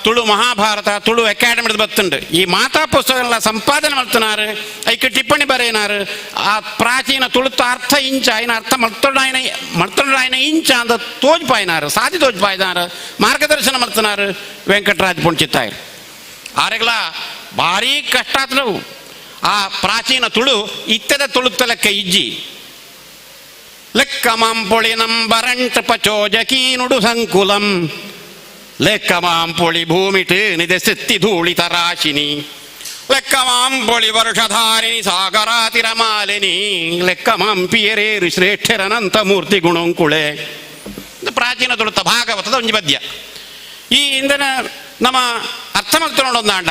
ತುಳು ಮಹಾಭಾರತ ತುಳು ಅಕಾಡೆಮಿದ ಬತ್ತುಂಡು. ಈ ಮಾತಾ ಪುಸ್ತಕಗಳ ಸಂಪಾದನೆ ಮಲ್ತನಾರು, ಐಕ್ ಟಿಪ್ಪಣಿ ಬರೆಯನಾರು. ಆ ಪ್ರಾಚೀನ ತುಳುತ ಅರ್ಥ ಇಂಚ ಐನ ಅರ್ಥ ಮಲ್ತೊಡಾಯನ ಮಲ್ತೊಡಾಯನ ಇಂಚ ಅಂತ ತೋಜ್ಪಾಯಿನಾರು, ಸಾದಿ ತೋಜ್ಪಾಯ್ದಾರು, ಮಾರ್ಗದರ್ಶನ ಮಲ್ತನಾರು ವೆಂಕಟರಾಜ್ ಪುಣ್ಚಿತ್ತಾಯರು. ಆರೆಗ್ಲ ಭಾರೀ ಕಷ್ಟ ಆತನವು. ಆ ಪ್ರಾಚೀನ ತುಳು ಇತ್ತದ ತುಳುತ್ತ ಲೆಕ್ಕ ಇಜ್ಜಿ. ಲೆಕ್ಕ ಮಾಂಪೊಳಿ ನಂಬರಂಟ ಪಚೋಜಕೀನುಡು ಸಂಕುಲಂ ಲೆಕ್ಕಮಾಂಪೊಳಿ ಭೂಮಿಟ್ ನಿದೆಸೆತ್ತಿ ಧೂಳಿತ ರಾಶಿನಿ ಲೆಕ್ಕಮಾಂಪೊಳಿ ವರ್ಷಧಾರಿಣಿ ಸಾಗರಾತಿರ ಮಾಲಿನಿ ಲೆಕ್ಕಮಾಂಪಿಯರೇರು ಶ್ರೇಷ್ಠರನಂತ ಮೂರ್ತಿ ಗುಣಂಕುಳೆ. ಇದು ಪ್ರಾಚೀನ ತುಳುತ ಭಾಗವತದ ಒಂಜಿ ಪದ್ಯ. ಈ ಇಂದನ ನಮ್ಮ ಅರ್ಥ ಮಲ್ತೊಂಡೊಂದಾಂಡ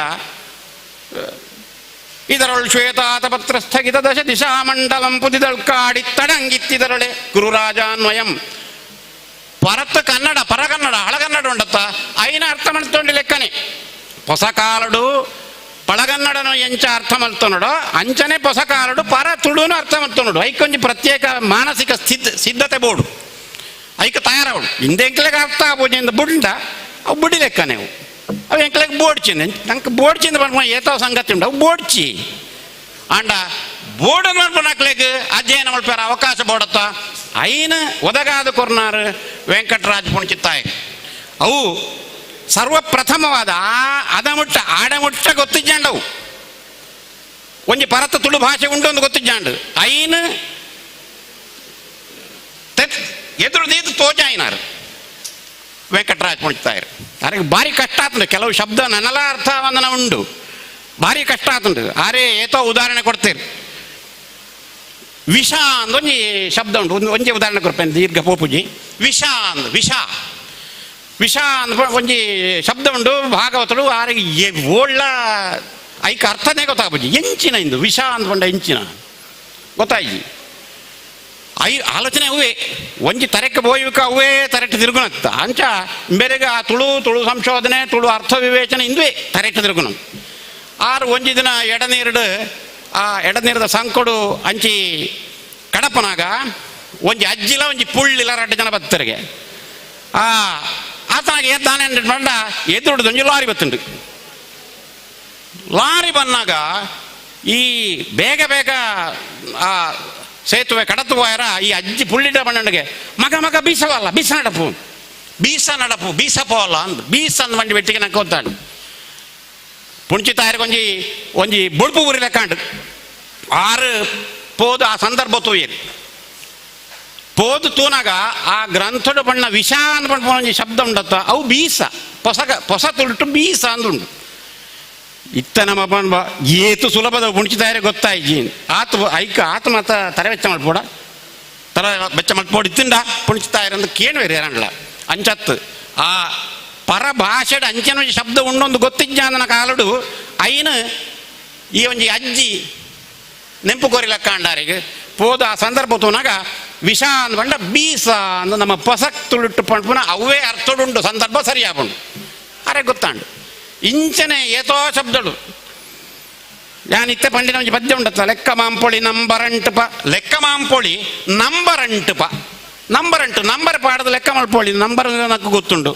ಇದರೊಳ್ ಶ್ವೇತಾತಪತ್ರ ಸ್ಥಗಿತ ದಶ ದಿಶಾಮಂಡಲಂ ಪುದಿದಳ್ಕಾಡಿ ತಡಂಗಿತ್ತಿದರೊಳೆ ಗುರುರಾಜಾನ್ವಯಂ. ಪರತ್ತ ಕನ್ನಡ, ಪರಕನ್ನಡ, ಹಳಗನ್ನಡ ಉಂಡತ್ತ ಐನ ಅರ್ಥ ಮಲ್ತೊಂಡಿ ಲೆಕ್ಕನೆ. ಹೊಸ ಕಾಲಡು ಪಳಗನ್ನಡನು ಎಂಚ ಅರ್ಥ ಮಲ್ತೊನಡು ಅಂಚನೆ ಹೊಸ ಕಾಲಡು ಪರ ತುಳುನು ಅರ್ಥ ಮಲ್ತೊನಡು. ಐಕೊಂಜಿ ಪ್ರತ್ಯೇಕ ಮಾನಸಿಕ ಸಿದ್ಧತೆ ಬೋಡು, ಐಕ ತಯಾರವಳು. ಹಿಂದೆ ಎಂಕ್ಲೆಗ್ ಅರ್ಥ ಆಪುಜಿ ಬುಡ್ಡ ಅವು ಬುಡಿ ಲೆಕ್ಕನೆ. ಅವು ಅವು ಎಂಕ್ಲೆಗ್ ಬೋಡ್ಚಿಂದ ನಂಗೆ ಬೋಡ್ಚಿಂದ ಪನ್ಪ ಏತೋ ಸಂಗತಿ ಉಂಡು. ಅವು ಬೋಡ್ಚಿ ಆಂಡ ಬೋರ್ಡ್ ಮಲ್ಪನಕ್ಲೆಗ್ ಅಧ್ಯಯನ ಮಲ್ಪಾರ ಅವಕಾಶ ಬೋಡತ್ತ ಐನ ಒದಗಾದ ಕೊರ್ನಾರು ವೆಂಕಟರಾಜ್ ಪುಣ್ಚಿತ್ತಾಯ್. ಅವು ಸರ್ವಪ್ರಥಮವಾದ ಆ ಅದಮುಟ್ಟ ಆಡಮುಟ್ಟ ಗೊತ್ತಿಜ್ಜಾಂಡವು. ಒಂಜಿ ಪರತ ತುಳು ಭಾಷೆ ಉಂಟು ಒಂದು ಗೊತ್ತಿಜ್ಜಾಂಡು. ಐನ ಎದುರು ದೀದು ತೋಜಾಯಿನಾರು ವೆಂಕಟರಾಜ್ ಪುಣ್ಚಿತ್ತಾಯರು. ಅರೆ ಭಾರಿ ಕಷ್ಟ ಆತುಂಡು. ಕೆಲವು ಶಬ್ದ ನನಲ ಅರ್ಥವಂದನ ಉಂಡು, ಭಾರಿ ಕಷ್ಟ ಆತುಂಡು. ಆರೆ ಏತೋ ಉದಾಹರಣೆ ಕೊಡ್ತೀರಿ. ವಿಷ ಅಂದ್ ಒಂಜಿ ಶಬ್ದ ಉಂಟು. ಒಂದು ಒಂಜಿ ಉದಾಹರಣೆ ಕೊರ್ಪೇನೆ, ದೀರ್ಘ ಪೋಪುಜಿ. ವಿಷ ಅಂದ್ ವಿಷ ವಿಷ ಅಂದ್ ಒಂಜಿ ಶಬ್ದ ಉಂಟು ಭಾಗವತರು. ಆರಿಗೆ ಓಳ್ಳ ಐಕ ಅರ್ಥನೇ ಗೊತ್ತಾಗ್ಬುಜಿ. ಎಂಚಿನ ಇಂದು ವಿಷ ಅಂದ್ಕೊಂಡ ಎಂಚಿನ ಗೊತ್ತಾಯ್ಜಿ. I ಆಲೋಚನೆ ಅವೇ ಒಂಜಿ ತರೆಕ್ಕೆ ಬೋಯುಕ ಅವೇ ತರೆಟ್ ತಿರುಗುಣತ್ತ ಅಂಚ ಬೇರೆಗ ಆ ತುಳು ತುಳು ಸಂಶೋಧನೆ ತುಳು ಅರ್ಥ ವಿವೇಚನೆ ಇಂದುವೆ ತರೆಟ್ ತಿರುಗುಣ. ಆರು ಒಂಜಿ ದಿನ ಎಡನೀರುಡು ಆ ಎಡನೀರದ ಸಂಕೊಡು ಅಂಚಿ ಕಡಪನಾಗ ಒಂಜಿ ಅಜ್ಜಿಲ ಒಂಜಿ ಪುಳ್ಳಿಲ ರಡ್ಡು ಜನ ಬತ್ತರಿಗೆ. ಆ ಆತನಾಗ ಏತಾನೆ ಬಂಡ ಎದುರುಡು ಒಂಜಿ ಲಾರಿ ಬತ್ತುಂಡು. ಲಾರಿ ಬಂದಾಗ ಈ ಬೇಗ ಬೇಗ ಆ ಸೇತುವೆ ಕಡತು ಹೋಯರ ಈ ಅಜ್ಜಿ ಪುಳ್ಳಿಡ ಬಣ್ಣಗೆ ಮಗ ಮಗ ಬೀಸವಲ್ಲ ಬೀಸ ನಡಪು ಬೀಸ ನಡಪು ಬೀಸ ಪೋವಲ್ಲ ಅಂದ್ ಬೀಸ ಅಂದ್ ಬಂಡಿ ಬೆಟ್ಟಿಗೆ ನಂಗೆ ಗೊತ್ತಾಂಡು. ಪುಂಚಿತಾಯರ್ ಒಂಜಿ ಒಂಜಿ ಬೊಳ್ಪು ಊರಿ ಲೆಕ್ಕಾಂಡು. ಆರು ಪೋದು ಆ ಸಂದರ್ಭ ತೂಯೇರಿ ಪೋದು ತೂನಾಗ ಆ ಗ್ರಂಥಡು ಬಣ್ಣ ವಿಷ ಅಂದ್ ಒಂಜಿ ಶಬ್ದ ಉಂಡತ್ತ ಅವು ಬೀಸ ಪೊಸಗ ಪೊಸ ತುಳುಟು ಬೀಸ ಅಂದುಂಡು. ಇತ್ತ ನಮ್ಮ ಬಣ್ಣ ಏತು ಸುಲಭದ ಪುಂಚಿತಾಯರೆ ಗೊತ್ತಾಯ್ಜಿ. ಆತ ಐಕ ಆತ ಮಾತ ತರೆ ವೆಚ್ಚ ಮಲ್ಪೋಡ ತರ ಬೆಚ್ಚ ಮಲ್ಪೋಡು ಇತ್ತಿಂಡ ಪುಂಚಿತಾಯರ್ ಅಂದ್ ಕೇಣುವೇರಿ ಯಾರಂಡ್ಲ ಅಂಚತ್ತು. ಆ ಪರಭಾಷೆಡ್ ಅಂಚನ ಒಂಜಿ ಶಬ್ದ ಉಂಡೊಂದು ಗೊತ್ತಿಜ್ಜಾಂದನ ಕಾಲಡು ಐನ ಈ ಒಂಜಿ ಅಜ್ಜಿ ನೆಂಪು ಕೋರಿ ಲೆಕ್ಕಾಂಡಾರಿಗೆ ಪೋದು ಆ ಸಂದರ್ಭ ತೂನಾಗ ವಿಷ ಅಂದ್ ಬಂಡ ಬೀಸ ಅಂದ ನಮ್ಮ ಪೊಸಕ್ ತುಳುಟ್ಟು ಪಂಪುನ ಅವೇ ಅರ್ಥಡುಂಡು. ಸಂದರ್ಭ ಸರಿಯಾಪುಂಡು ಅರೆ ಗೊತ್ತಾಂಡು. ಇಂಚನೆ ಏತೋ ಶಬ್ದಳು. ಯಾನ್ ಇತ್ತೆ ಪಂಡಿನ ಒಂಜಿ ಪದ್ಯ ಉಂಡತ್ತ ಲೆಕ್ಕ ಮಾಂಪೊಳಿ ನಂಬರಂಟು ಪ ಲೆಕ್ಕ ಮಾಂಪೊಳಿ ನಂಬರಂಟು ಪ ನಂಬರಂಟು ನಂಬರ್ ಪಾಡದ ಲೆಕ್ಕ ಮಲ್ಪೊಳಿ ನಂಬರ್ నాకు ಗೊತ್ತುಂಡು.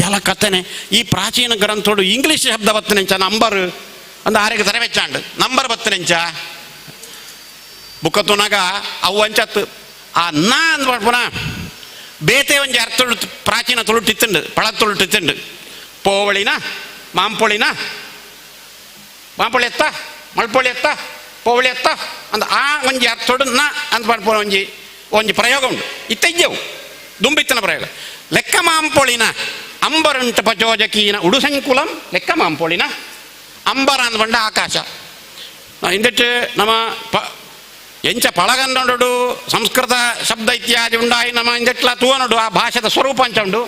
ಎಲ್ಲ ಕಥನೆ ಈ ಪ್ರಾಚೀನ ಗ್ರಂಥೋಡು ಇಂಗ್ಲೀಷ್ ಶಬ್ದ ಬತ್ತನೆಂಚ ನಂಬರ್ ಅಂದ ಆರೆಗೆ ತರೆ ವೆಚ್ಚಾಂಡು ನಂಬರ್ ಬತ್ತನೆಂಚ ಬುಕ್ಕ ತುನಾಗ ಅವು ಅಂಚತ್ತು ಆ ನಾ ಅಂದ್ ಪುನಃ ಬೇತೆ ಒಂಜಿ ಅರ್ಥ ಪ್ರಾಚೀನ ತುಳುಟ್ಟಿತ್ತುಂಡು ಪಳ ತುಳುಟ್ಟಿತ್ತುಂಡು. ಪೋವಳಿನ ಮಾಂಪೊಳಿನ ಮಾಂಪೊಳಿ ಎತ್ತ ಮಲ್ಪೊಳಿ ಎತ್ತ ಪೋವಳಿ ಎತ್ತ ಅಂದ ಆ ಒಂಜಿ ಅರ್ಥೋಡು ನ ಅಂತ ಪನ್ಪುನ ಒಂಜಿ ಒಂಜಿ ಪ್ರಯೋಗ ಉಂಡು. ಇತ್ತೆಜ್ಜವು ದುಂಬಿತ್ತನ ಪ್ರಯೋಗ. ಲೆಕ್ಕ ಮಾಂಪೊಳಿನ ಅಂಬರಂಟ ಪಚೋಜಕೀನ ಉಡುಸಂಕುಲಂ ಲೆಕ್ಕ ಮಾಂಪೊಳಿನ ಅಂಬರ ಅಂದ್ ಪಂಡ ಆಕಾಶ. ಇಂದೆಟ್ ನಮ್ಮ ಪ ಎಂಚ ಪಳಗನ್ನೊಡು ಸಂಸ್ಕೃತ ಶಬ್ದ ಇತ್ಯಾದಿ ಉಂಡಾಯಿ ನಮ್ಮ ಇಂದೆಟ್ಲ ತೂವನೊಡು ಆ ಭಾಷೆದ ಸ್ವರೂಪ ಅಂಚ ಉಂಡು.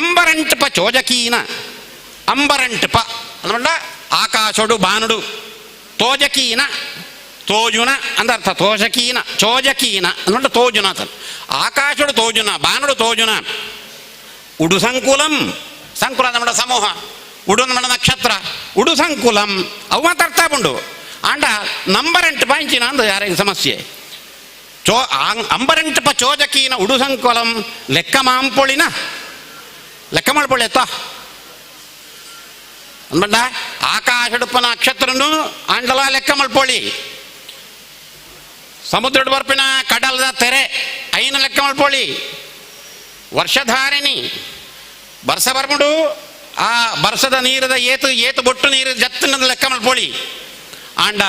ಅಂಬರಂಟ ಪ ಚೋಜಕೀನ ಅಂಬರಂಟ ಪ ಅಂದ್ಕೊಂಡ ಆಕಾಶೊಡು ಬಾನುಡು ತೋಜಕೀನ ತೋಜುನ ಅಂದರ್ಥ ತೋಜಕೀನ ಚೋಜಕೀನ ಅಂದ್ಕೊಂಡ ತೋಜುನ ಅಂತ ಆಕಾಶೊಡು ತೋಜುನ ಬಾನುಡು ತೋಜುನ ಉಡು ಸಂಕುಲಂ ಸಂಕುಲ ನಮ್ಮ ಸಮೂಹ, ಉಡು ನಮ್ಮ ನಕ್ಷತ್ರ, ಉಡು ಸಂಕುಲಂ ಅವು ಮಾತ್ರ ಅರ್ಥ ಉಂಡು. ಆಂಡ ನಂಬರ್ ಎಂಟು ಪಾಯಿಂಚಿನ ಅಂದು ಯಾರಿಗೆ ಸಮಸ್ಯೆ. ಚೋ ಅಂಬರೆಂಟಪ ಚೋಜಕೀನ ಉಡು ಸಂಕುಲಂ ಲೆಕ್ಕ ಮಾಂಪೊಳಿನ ಲೆಕ್ಕ ಮಾಡ್ಪೊಳಿ ಅತ್ತ ಅಂದ್ಬಂಡ ಆಕಾಶಡುಪ್ಪನ ನಕ್ಷತ್ರನು ಆಂಡಲ ಲೆಕ್ಕ ಮಲ್ಪೊಳಿ, ಸಮುದ್ರದ ಬರ್ಪಿನ ಕಡಲದ ತೆರೆ ಐನ ಲೆಕ್ಕ ಮಲ್ಪೊಳಿ, ವರ್ಷಧಾರಿಣಿ ಬರ್ಸ ಬರ್ಮುಡು ಆ ಬರ್ಸದ ನೀರದ ಏತು ಏತು ಬೊಟ್ಟು ನೀರು ಜತ್ತಿನ ಲೆಕ್ಕ ಮಲ್ಪೊಳಿ. ಆಂಡ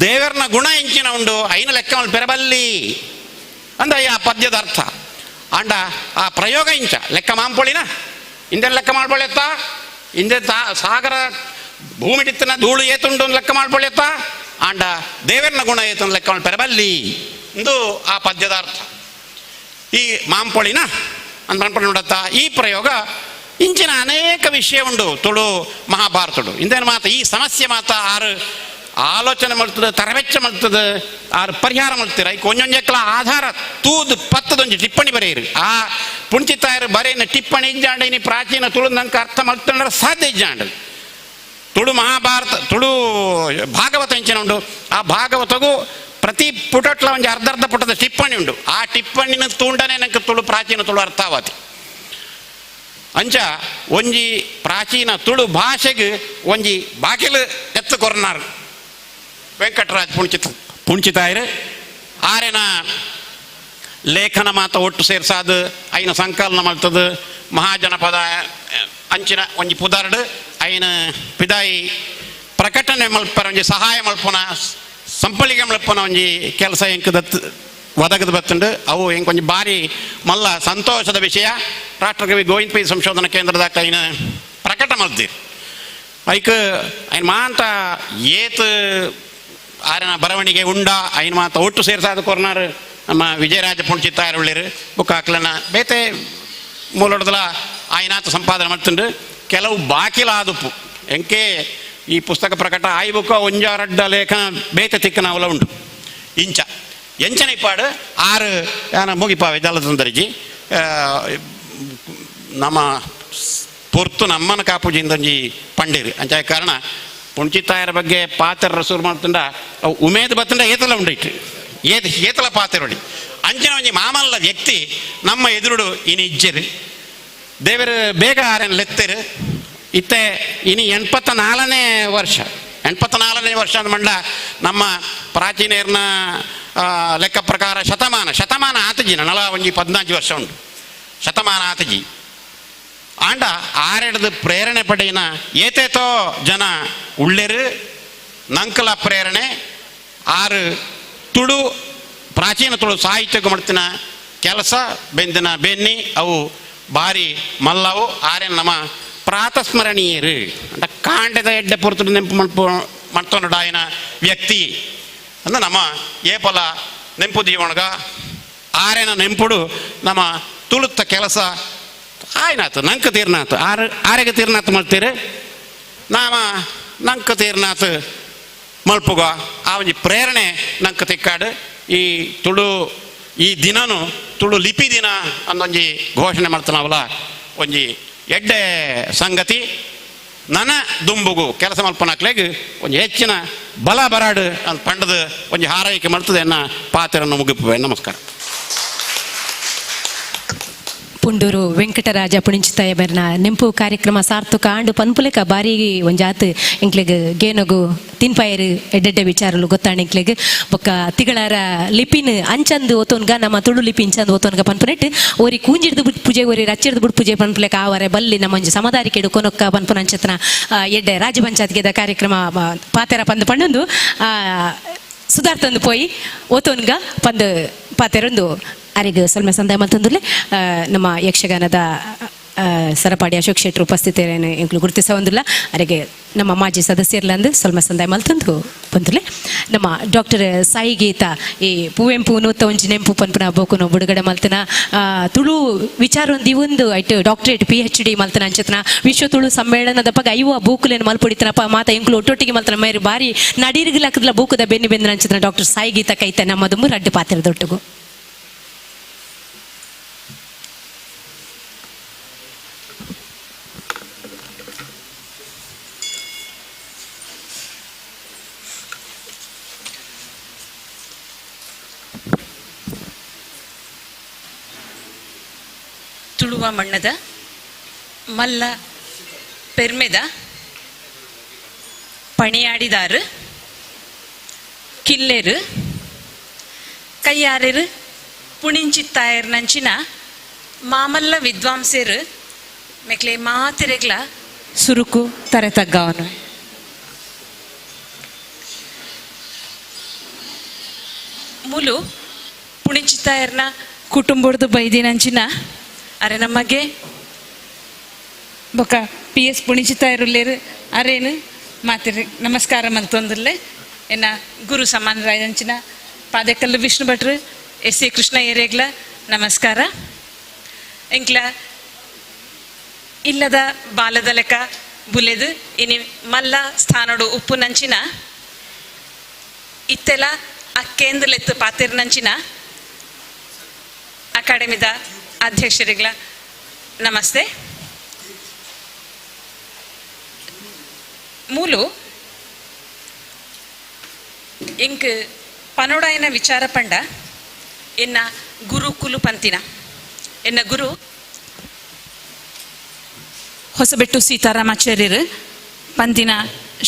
ದೇವರನ ಗುಣ ಎಂಚಿನ ಉಂಡು ಐನ ಲೆಕ್ಕ ಮಲ್ಪೆರಬಲ್ಲಿ ಅಂದ ಆ ಪದ್ಯದ ಅರ್ಥ. ಆಂಡ ಆ ಪ್ರಯೋಗ ಇಂಚ ಲೆಕ್ಕ ಮಾಂಪೊಳಿನ ಇಂದೆ ಲೆಕ್ಕ ಮಾಡ್ಬೊಳೆತ್ತ ಇಂದೆ ಸಾಗರ ಭೂಮಿಡಿತ್ತನ ಧೂಳು ಏತುಂಡು ಲೆಕ್ಕ ಮಾಡ್ಬೊಳೆತ್ತ ಆಂಡ ದೇವರನ ಗುಣ ಏತು ಲೆಕ್ಕ ಮಲ್ಪೆರಬಲ್ಲಿ ಎಂದು ಆ ಪದ್ಯದ ಅರ್ಥ. ಈ ಮಾಂಪೊಳಿನ ಅಂತ ಅನ್ಕೊಂಡು ನೋಡತ್ತ ಈ ಪ್ರಯೋಗ ಇಂಚಿನ ಅನೇಕ ವಿಷಯ ಉಂಡು ತುಳು ಮಹಾಭಾರತಡು. ಇಂದೇನು ಮಾತ ಈ ಸಮಸ್ಯೆ ಮಾತ ಆರು ಆಲೋಚನೆ ಮಾಡ್ತದೆ, ತರವೆಚ್ಚ ಮಾಡ್ತದೆ, ಆರು ಪರಿಹಾರ ಮಾಡ್ತೀರ. ಈಗ ಒಂಜೊಂಜಕ್ಲ ಆಧಾರ ತೂದು ಪತ್ತದೊಂಜಿ ಟಿಪ್ಪಣಿ ಬರೆಯಿರಿ. ಆ ಪುಂಚಿತಾಯರು ಬರೆಯಿನ ಟಿಪ್ಪಣಿ ಇಜ್ಜಾಂಡ ಇನಿ ಪ್ರಾಚೀನ ತುಳು ನಂಗೆ ಅರ್ಥ ಮಾಡ್ತಂದ್ರೆ ಸಾಧ್ಯ ಇಜ್ಜಾಂಡ. ತುಳು ಮಹಾಭಾರತ ತುಳು ಭಾಗವತ ಇಂಚಿನ ಉಂಡು. ಆ ಭಾಗವತಗೂ ಪ್ರತಿ ಪುಟಟ್ಲ ಒಂಜಿ ಅರ್ಧ ಅರ್ಧ ಪುಟದ ಟಿಪ್ಪಣಿ ಉಂಡು. ಆ ಟಿಪ್ಪಣಿನ ತೂಂಡನೆ ನಂಗೆ ತುಳು ಪ್ರಾಚೀನ ತುಳು ಅರ್ಥವಾತಿ. ಅಂಚ ಒಂಜಿ ಪ್ರಾಚೀನ ತುಳು ಭಾಷೆಗೆ ಒಂಜಿ ಬಾಕಿಲು ಎತ್ತು ಕೊರ್ನಾರ್ ವೆಂಕಟರಾಜ್ ಪುಂಚಿತಾಯರು. ಆರೆನ ಲೇಖನ ಮಾತ ಒಟ್ಟು ಸೇರ್ಸಾದು ಐನ ಸಂಕಲನ ಮಾಡ್ತದ ಮಹಾಜನಪದ ಅಂಚಿನ ಒಂಜಿ ಪುದರ್ಡು ಐನ ಪಿದಾಯಿ ಪ್ರಕಟಣೆ ಮಲ್ಪರ ಒಂಜಿ ಸಹಾಯ ಮಲ್ಪುನ ಸಂಪಳಿಗೆ ಮಲ್ಪುನ ಒಂಜಿ ಕೆಲಸ ಎಂಕ್ ದತ್ ಒದಗದು ಬತ್ತುಂಡು. ಅವು ಎಂಕ್ ಒಂಜಿ ಬಾರಿ ಮಲ್ಲ ಸಂತೋಷದ ವಿಷಯ. ರಾಷ್ಟ್ರಕವಿ ಗೋವಿಂದ ಪೈ ಸಂಶೋಧನಾ ಕೇಂದ್ರದ ಐನ ಪ್ರಕಟ ಮಲ್ತೀರಿ. ಐಕ್ ಐನ್ ಮಾಂತ ಏತ್ ಆರನ ಬರವಣಿಗೆ ಉಂಡ ಐನ್ ಮಾತ ಒಟ್ಟು ಸೇರ್ಸಾದ ಕೊರ್ನಾರು ನಮ್ಮ ವಿಜಯರಾಜ ಪುಂಚಿತ್ತಾಯರು ಉಳ್ಳೇರು ಬುಕ್ ಹಾಕ್ಲನ ಬೇತೆ ಮೂಲೊಡದಲ ಆಯ್ನಾತ ಸಂಪಾದನೆ ಮಾಡ್ತುಂಡು. ಕೆಲವು ಬಾಕಿಲಾದುಪ್ಪು ಎಂಕೆ ಈ ಪುಸ್ತಕ ಪ್ರಕಟ ಆಯಿ ಬುಕ್ಕ ಒಂಜಾರಡ್ಡ ಲೇಖನ ಬೇತೆ ತಿಕ್ಕನವಲ ಉಂಡು. ಇಂಚ ಎಂಚನ ಇಪ್ಪಾಡು ಆರು ಯಾನ ಮುಗಿಪಾವೆ ಜಲತಂದರಿಜಿ ನಮ್ಮ ಪೊರ್ತು ನಮ್ಮನ ಕಾಪುಜಿಂದೊಂಜಿ ಪಂಡಿರು. ಅಂಚ ಕಾರಣ ಪುಂಚಿತ್ತಾಯರ ಬಗ್ಗೆ ಪಾತ್ರ ರಸೂರು ಮಾಡ್ತಂಡ ಅವು ಉಮೇದ್ ಬತ್ತಂಡ ಏತಲ ಉಂಡೈಟ್ ಏತ ಏತಲ ಪಾತೆರೊಡಿ ಅಂಚಿನ ಒಂಜಿ ಮಾಮಲ್ಲ ವ್ಯಕ್ತಿ ನಮ್ಮ ಎದುರುಡು ಇನಿ ಇಜ್ಜೆರು. ದೇವರು ಬೇಗ ಆರೆನ್ ಲೆತ್ತೆರು. ಇತ್ತೆ ಇನಿ 84ನೇ ವರ್ಷ, 84ನೇ ವರ್ಷ ಅಂದ ನಮ್ಮ ಪ್ರಾಚೀನರ್ನ ಲೆಕ್ಕ ಪ್ರಕಾರ ಶತಮಾನ ಶತಮಾನ ಆತಜಿ ನಳ ಒಂಜಿ 14 ವರ್ಷ ಉಂಟು ಶತಮಾನ ಆತಜಿ. ಆಂಡ ಆರೆಡ್ದು ಪ್ರೇರಣೆ ಪಡೆಯಿನ ಏತೇತೋ ಜನ ಉಳ್ಳೆರು ನಂಕಲ ಪ್ರೇರಣೆ ಆರು ತುಳು ಪ್ರಾಚೀನ ತುಳು ಸಾಹಿತ್ಯಕ್ಕೆ ಮಾಡ್ತಿನ ಕೆಲಸ ಬೆಂದಿನ ಬೆನ್ನಿ ಅವು ಭಾರಿ ಮಲ್ಲವು. ಆರೆ ನಮ್ಮ ಪ್ರಾತಸ್ಮರಣೀಯರು ಅಂಡ ಕಾಂಡದ ಎಡ್ಡೆ ಪೊರ್ತುಡು ನೆಂಪು ಮಲ್ಪು ಮಡ್ತೊಂಡಾಯಿನ ವ್ಯಕ್ತಿ ಅಂದ್ರೆ ನಮ್ಮ ಏಪಲ ನೆಂಪು ದೀವಣಗ ಆರೆನ ನೆಂಪುಡು ನಮ್ಮ ತುಳುತ್ತ ಕೆಲಸ ಆಯ್ನಾತು ನಂಕ ತೀರ್ನಾತು ಆರು ಆರೆಗೆ ತೀರ್ನಾತು ಮಲ್ತೀರಿ ನಾಮ ನಂಕ ತೀರ್ನಾತು ಮಲ್ಪುಗ ಆ ಒಂಜಿ ಪ್ರೇರಣೆ ನಂಕ ತಿಕ್ಕಾಡು. ಈ ತುಳು ಈ ದಿನನು ತುಳು ಲಿಪಿ ದಿನ ಅಂದೊಂಜಿ ಘೋಷಣೆ ಮಾಡ್ತಾನವಲ್ಲ ಒಂಜಿ ಎಡ್ಡೆ ಸಂಗತಿ. ನನ ದುಂಬುಗು ಕೆಲಸ ಮಲ್ಪನಕ್ಲೆಗ್ ಒಂಜಿ ಹೆಚ್ಚಿನ ಬಲ ಬರಾಡು ಅಂತ ಪಂಡದ ಒಂಜಿ ಹಾರೈಕೆ ಮಾಡ್ತದೆ ಎನ್ನ ಪಾತ್ರನ್ನು ಮುಗಿಪುವೆ. ನಮಸ್ಕಾರ. ಪುಂಡೂರು ವೆಂಕಟರಾಜ ಪುಣಿಂಚಿತಾಯ ಬೆರ್ನ ನೆಂಪು ಕಾರ್ಯಕ್ರಮ ಸಾರ್ಥಕ ಆಂಡು ಪನ್ಪುಲೆಕ ಬಾರಿ ಒಂಜಾತ್ ಎಂಕ್ಲೆಗ್ ಗೇನಗು ತಿನ್ಪಾಯರು ಎಡ್ಡೆಡ್ಡೆ ವಿಚಾರಲು ಗೊತ್ತಾಣ ಎಂಕ್ಲೆಗ್. ಬೊಕ್ಕ ತಿಗಳಾರ ಲಿಪಿನ್ ಅಂಚಂದು ಓತೋನ್ಗ ನಮ್ಮ ತುಳು ಲಿಪಿ ಇಂಚಂದು ಓತೋನ್ಗ ಪನ್ಪುನೆಟ್ ಓರಿ ಕೂಂಜಿಡ್ದು ಬುಡ್ ಪೂಜೆ ಓರಿ ರಚ್ಚಿಡ್ದು ಬುಡ್ ಪೂಜೆ ಪನ್ಪುಲೆಕ ಆವರೆ ಬಲ್ಲಿ ನಮ್ಮ ಒಂಜಿ ಸಮದಾರಿಕೆಡು ಕೊನೊಕ್ಕ ಪನ್ಪುನ ಅಂಚತ್ನ ಎಡ್ಡೆ ರಾಜ್ಯ ಪಂಚಾಯತ್ಗೆದ ಕಾರ್ಯಕ್ರಮ ಪಾತೆರ ಪಂದು ಪಂಡೊಂದು ಸುಧಾರ್ತಂದು ಪೋಯಿ ಓತೋನ್ಗ ಪಂದು ಪಾತೆರೊಂದು ಅರೆಗ್ ಸೊಲ್ಮೆ ಸಂದಾಯ ಮಲ್ತೊಂದುಲ್ಲೆ. ನಮ್ಮ ಯಕ್ಷಗಾನದ ಸರಪಾಡಿ ಅಶೋಕ್ ಶೆಟ್ಟರು ಉಪಸ್ಥಿತರೇನು ಎಂಕ್ಲು ಗುರುತಿಸವೊಂದುಲ್ಲ. ಅರೆಗೆ ನಮ್ಮ ಮಾಜಿ ಸದಸ್ಯರ್ಲಂದು ಸೊಲ್ಮೆ ಸಂದಾಯ ಮಲ್ತೊಂದು ಬಂದುಲೆ. ನಮ್ಮ ಡಾಕ್ಟರ್ ಸಾಯಿ ಗೀತಾ ಈ ಪುವೆಂಪು ನೂತ ಒಂಜಿ ನೆಂಪು ಪನ್ಪುನ ಬೋಕುನು ಬುಡುಗಡೆ ಮಲ್ತನ ತುಳು ವಿಚಾರ ಒಂದು ಇವೊಂದು ಐಟ್ ಡಾಕ್ಟರೇಟ್ PhD ಮಲ್ತನ ಅಂಚತನ ವಿಶ್ವ ತುಳು ಸಮ್ಮೇಳನದ ಪಗ ಐವ ಬೂಕುಲೇನು ಮಲ್ಪೊಡಿತನಪ್ಪ ಮಾತ ಎಂಕ್ಲು ಒಟ್ಟೊಟ್ಟಿಗೆ ಮಲ್ತನ ಮೇರು ಬಾರಿ ನಡೀರ್ಗಲಾಕದಲ ಬೂಕುದ ಬೆನ್ನಿ ಬೆಂದಿನ ಅಂಚತನ ಡಾಕ್ಟರ್ ಸಾಯಿ ಗೀತಾ ಕೈತ ನಮ್ಮದು ರಡ್ಡು ಪಾತ್ರದೊಟ್ಟುಗು. ತುಳುವ ಮಣ್ಣದ ಮಲ್ಲ ಪೆರ್ಮೆದ ಪಣಿಯಾಡಿದಾರು ಕಿಲ್ಲೆರು ಕೈಯಾರೆರು ಪುಣಿಂಚಿತ್ತಾಯರ್ ನಂಚಿನ ಮಾಮಲ್ಲ ವಿದ್ವಾಂಸರು ಮೆಕ್ಲೆ ಮಾತಿರೆಗ್ಲ ಸುರುಕು ತರೆ ತಗ್ಗಾವನು. ಮುಲು ಪುಣಿಂಚಿತ್ತಾಯರ್ನ ಕುಟುಂಬದ ಬೈದಿನಂಚಿನ ಅರೆ ನಮಗೆ ಬೊಕ ಪಿ ಎಸ್ ಪುಣಿಂಚಿತ್ತಾಯರುಲ್ಲೇರು ಅರೇನು ಮಾತಿರಿ ನಮಸ್ಕಾರ ಮಲ್ತೊಂದುಲ್ಲೆ. ಎನ್ನ ಗುರು ಸಮಾನ ರಾಯಂಚಿನ ಪಾದೇಕಲ್ಲು ವಿಷ್ಣು ಭಟ್ರು ಎಸ್ ಎ ಕೃಷ್ಣ ಏರೇಗ್ಲ ನಮಸ್ಕಾರ. ಎಂಕ್ಲ ಇಲ್ಲದ ಬಾಲದ ಲೆಕ್ಕ ಬುಲೆದು ಇನಿ ಮಲ್ಲ ಸ್ಥಾನಡು ಉಪ್ಪು ನಂಚಿನ ಇತ್ತೆಲ ಅಕ್ಕೇಂದಲೆತ್ತು ಪಾತಿರ್ನಂಚಿನ ಅಕಾಡೆಮಿದ ಅಧ್ಯಕ್ಷರಿಗ್ಲ ನಮಸ್ತೆ. ಮೂಲು ಇಂಕ್ ಪನೋಡಾಯನ ವಿಚಾರ ಪಂಡ ಎನ್ನ ಗುರು ಕುಲು ಪಂತಿನ ಎನ್ನ ಗುರು ಹೊಸಬೆಟ್ಟು ಸೀತಾರಾಮಾಚಾರ್ಯರು ಪಂತಿನ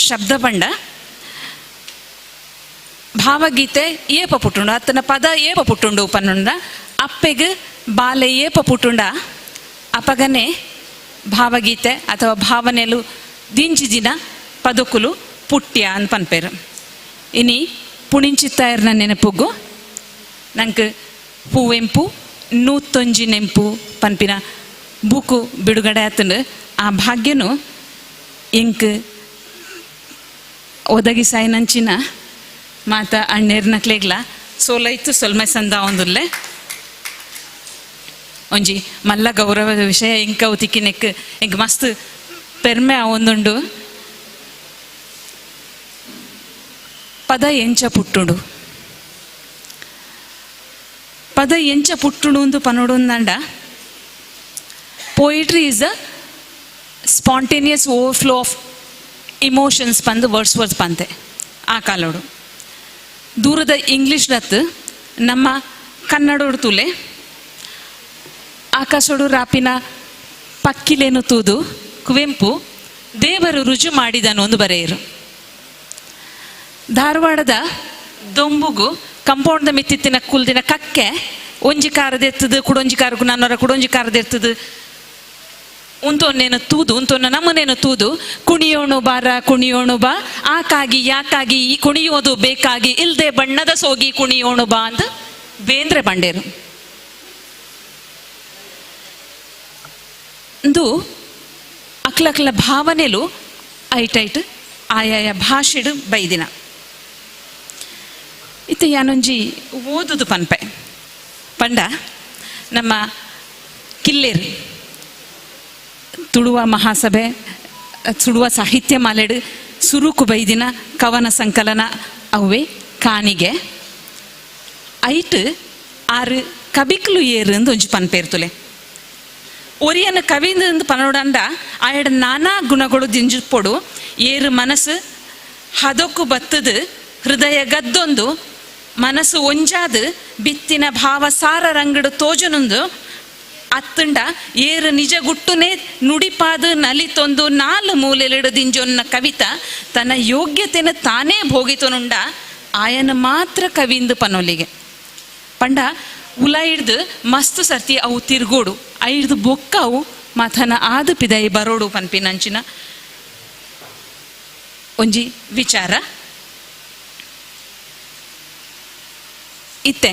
ಶಬ್ದ ಪಂಡ ಭಾವಗೀತೆ ಏಪ ಪುಟ್ಟುಂಡು ಅತ್ತನ ಪದ ಏಪ ಪುಟ್ಟುಂಡು ಪನ್ನುಂಡ ಅಪ್ಪೆಗ್ ಬಾಲೆ ಏಪ ಪುಟ್ಟುಂಡ ಅಪಗನೆ ಭಾವಗೀತೆ ಅಥವಾ ಭಾವನೆಲು ದಿಂಜಿ ದಿನ ಪದಕುಲು ಪುಟ್ಯ ಅಂತ ಪನ್ಪೇರು. ಇನಿ ಪುಣಿಂಚಿತ್ತಾಯರ್ನ ನೆನಪುಗು ನಂಗೆ ಪೂವೆಂಪು ನೂತ್ತೊಂಜಿ ನೆಂಪು ಪನ್ಪಿನ ಬುಕು ಬಿಡುಗಡೆ ಆತಂಡು ಆ ಭಾಗ್ಯನು ಇಂಕ್ ಒದಗಿಸಾಯಿನಂಚಿನ ಮಾತ ಅಣ್ಣೇರ್ನಕ್ಲೆಗ್ಲ ಸೋಲೈತು ಸೊಲ್ಮೆ ಸಂದ ಒಂದುಲ್ಲೆ ಒಂಜಿ ಮಲ್ಲ ಗೌರವದ ವಿಷಯ ಇಂಕ ಉತಿಕಿನೆಕ್ ಇಂಕ್ ಮಸ್ತ್ ಪೆರ್ಮೆ ಆವೊಂದುಂಡು. ಪದ ಎಂಚ ಪುಟ್ಟುಂಡು ಪದ ಎಂಚ ಪುಟ್ಟುಂಡು ಅಂದು ಪನೊಡುಂದಂಡ poetry is a spontaneous overflow of emotions ಪಂದು ವರ್ಡ್ಸ್ ವರ್ಡ್ಸ್ ಪಂತೆ ಆ ಕಾಲೋಡು. ದೂರದ ಇಂಗ್ಲೀಷ್ ದತ್ತು ನಮ್ಮ ಕನ್ನಡೋಡು ತುಲೆ ಆಕಾಶೋಡು ರಾಪಿನ ಪಕ್ಕಿಲೇನು ತೂದು ಕುವೆಂಪು ದೇವರು ರುಜು ಮಾಡಿದನು ಒಂದು ಬರೆಯರು. ಧಾರವಾಡದ ದೊಂಬುಗು ಕಂಪೌಂಡ್ದ ಮಿತ್ತಿತ್ತಿನ ಕುಲ್ದಿನ ಕಕ್ಕೆ ಒಂಜಿ ಕಾರದೆತ್ತದು ಕುಡೊಂಜಿ ಕಾರಕು ನಾನೊರ ಕುಡೊಂಜಿ ಕಾರದೆತ್ತದು ಉಂತೊನ್ನೇನು ತೂದು ಉಂತೊನ್ನ ನಮ್ಮನೇನು ತೂದು ಕುಣಿಯೋಣು ಬಾರ ಕುಣಿಯೋಣು ಬಾ ಆಕಾಗಿ ಯಾಕಾಗಿ ಈ ಕುಣಿಯೋದು ಬೇಕಾಗಿ ಇಲ್ದೆ ಬಣ್ಣದ ಸೋಗಿ ಕುಣಿಯೋಣು ಬಾ ಅಂತ ಬೇಂದ್ರೆ ಬಂಡೇರು. ಇಂದು ಅಕ್ಲಕ್ಲ ಭಾವನೆಲು ಐಟೈಟ್ ಆಯಾಯ ಭಾಷೆಡು ಬೈದಿನ. ಇತ್ತೆ ಯಾನೊಂಜಿ ಓದುದು ಪನ್ಪೆ ಪಂಡ ನಮ್ಮ ಕಿಲ್ಲೇರು ತುಳುವ ಮಹಾಸಭೆ ತುಳುವ ಸಾಹಿತ್ಯ ಮಾಲೆಡು ಸುರುಕು ಬೈದಿನ ಕವನ ಸಂಕಲನ ಅವ್ವೆ ಕಾಣಿಗೆ ಐಟ್ ಆರು ಕಬಿಕ್ಲು ಏರು ಅಂದು ಒಂಜಿ ಪನ್ಪೇರ್ತುಲೆ. ಒರಿಯನ ಕವಿಂದ ಪನೋಡಂಡ ಆಯಡ ನಾನಾ ಗುಣಗಳು ದಿಂಜುಪೊಡು ಏರು ಮನಸ್ಸು ಹದೊಕ್ಕು ಬತ್ತದು ಹೃದಯ ಗದ್ದೊಂದು ಮನಸ್ಸು ಒಂಜಾದು ಬಿತ್ತಿನ ಭಾವ ಸಾರ ರಂಗಡು ತೋಜನೊಂದು ಅತ್ತುಂಡ ಏರು ನಿಜ ಗುಟ್ಟುನೆ ನುಡಿಪಾದು ನಲಿತೊಂದು ನಾಲು ಮೂಲೆಲಿಡು ದಿಂಜೊನ್ನ ಕವಿತ ತನ್ನ ಯೋಗ್ಯತೆನ ತಾನೇ ಭೋಗಿತನುಂಡ ಆಯನ ಮಾತ್ರ ಕವಿಂದು ಪನೊಲಿಗೆ. ಪಂಡ ಉಲ ಹಿಡ್ದು ಮಸ್ತ್ ಸರ್ತಿ ಅವು ತಿರ್ಗೋಡು ಐಡ್ದು ಬೊಕ್ಕ ಅವು ಮಥನ ಆದು ಪಿದೈ ಬರೋಡು ಪನ್ಪಿನಂಚಿನ ಒಂಜಿ ವಿಚಾರ ಇತ್ತೆ.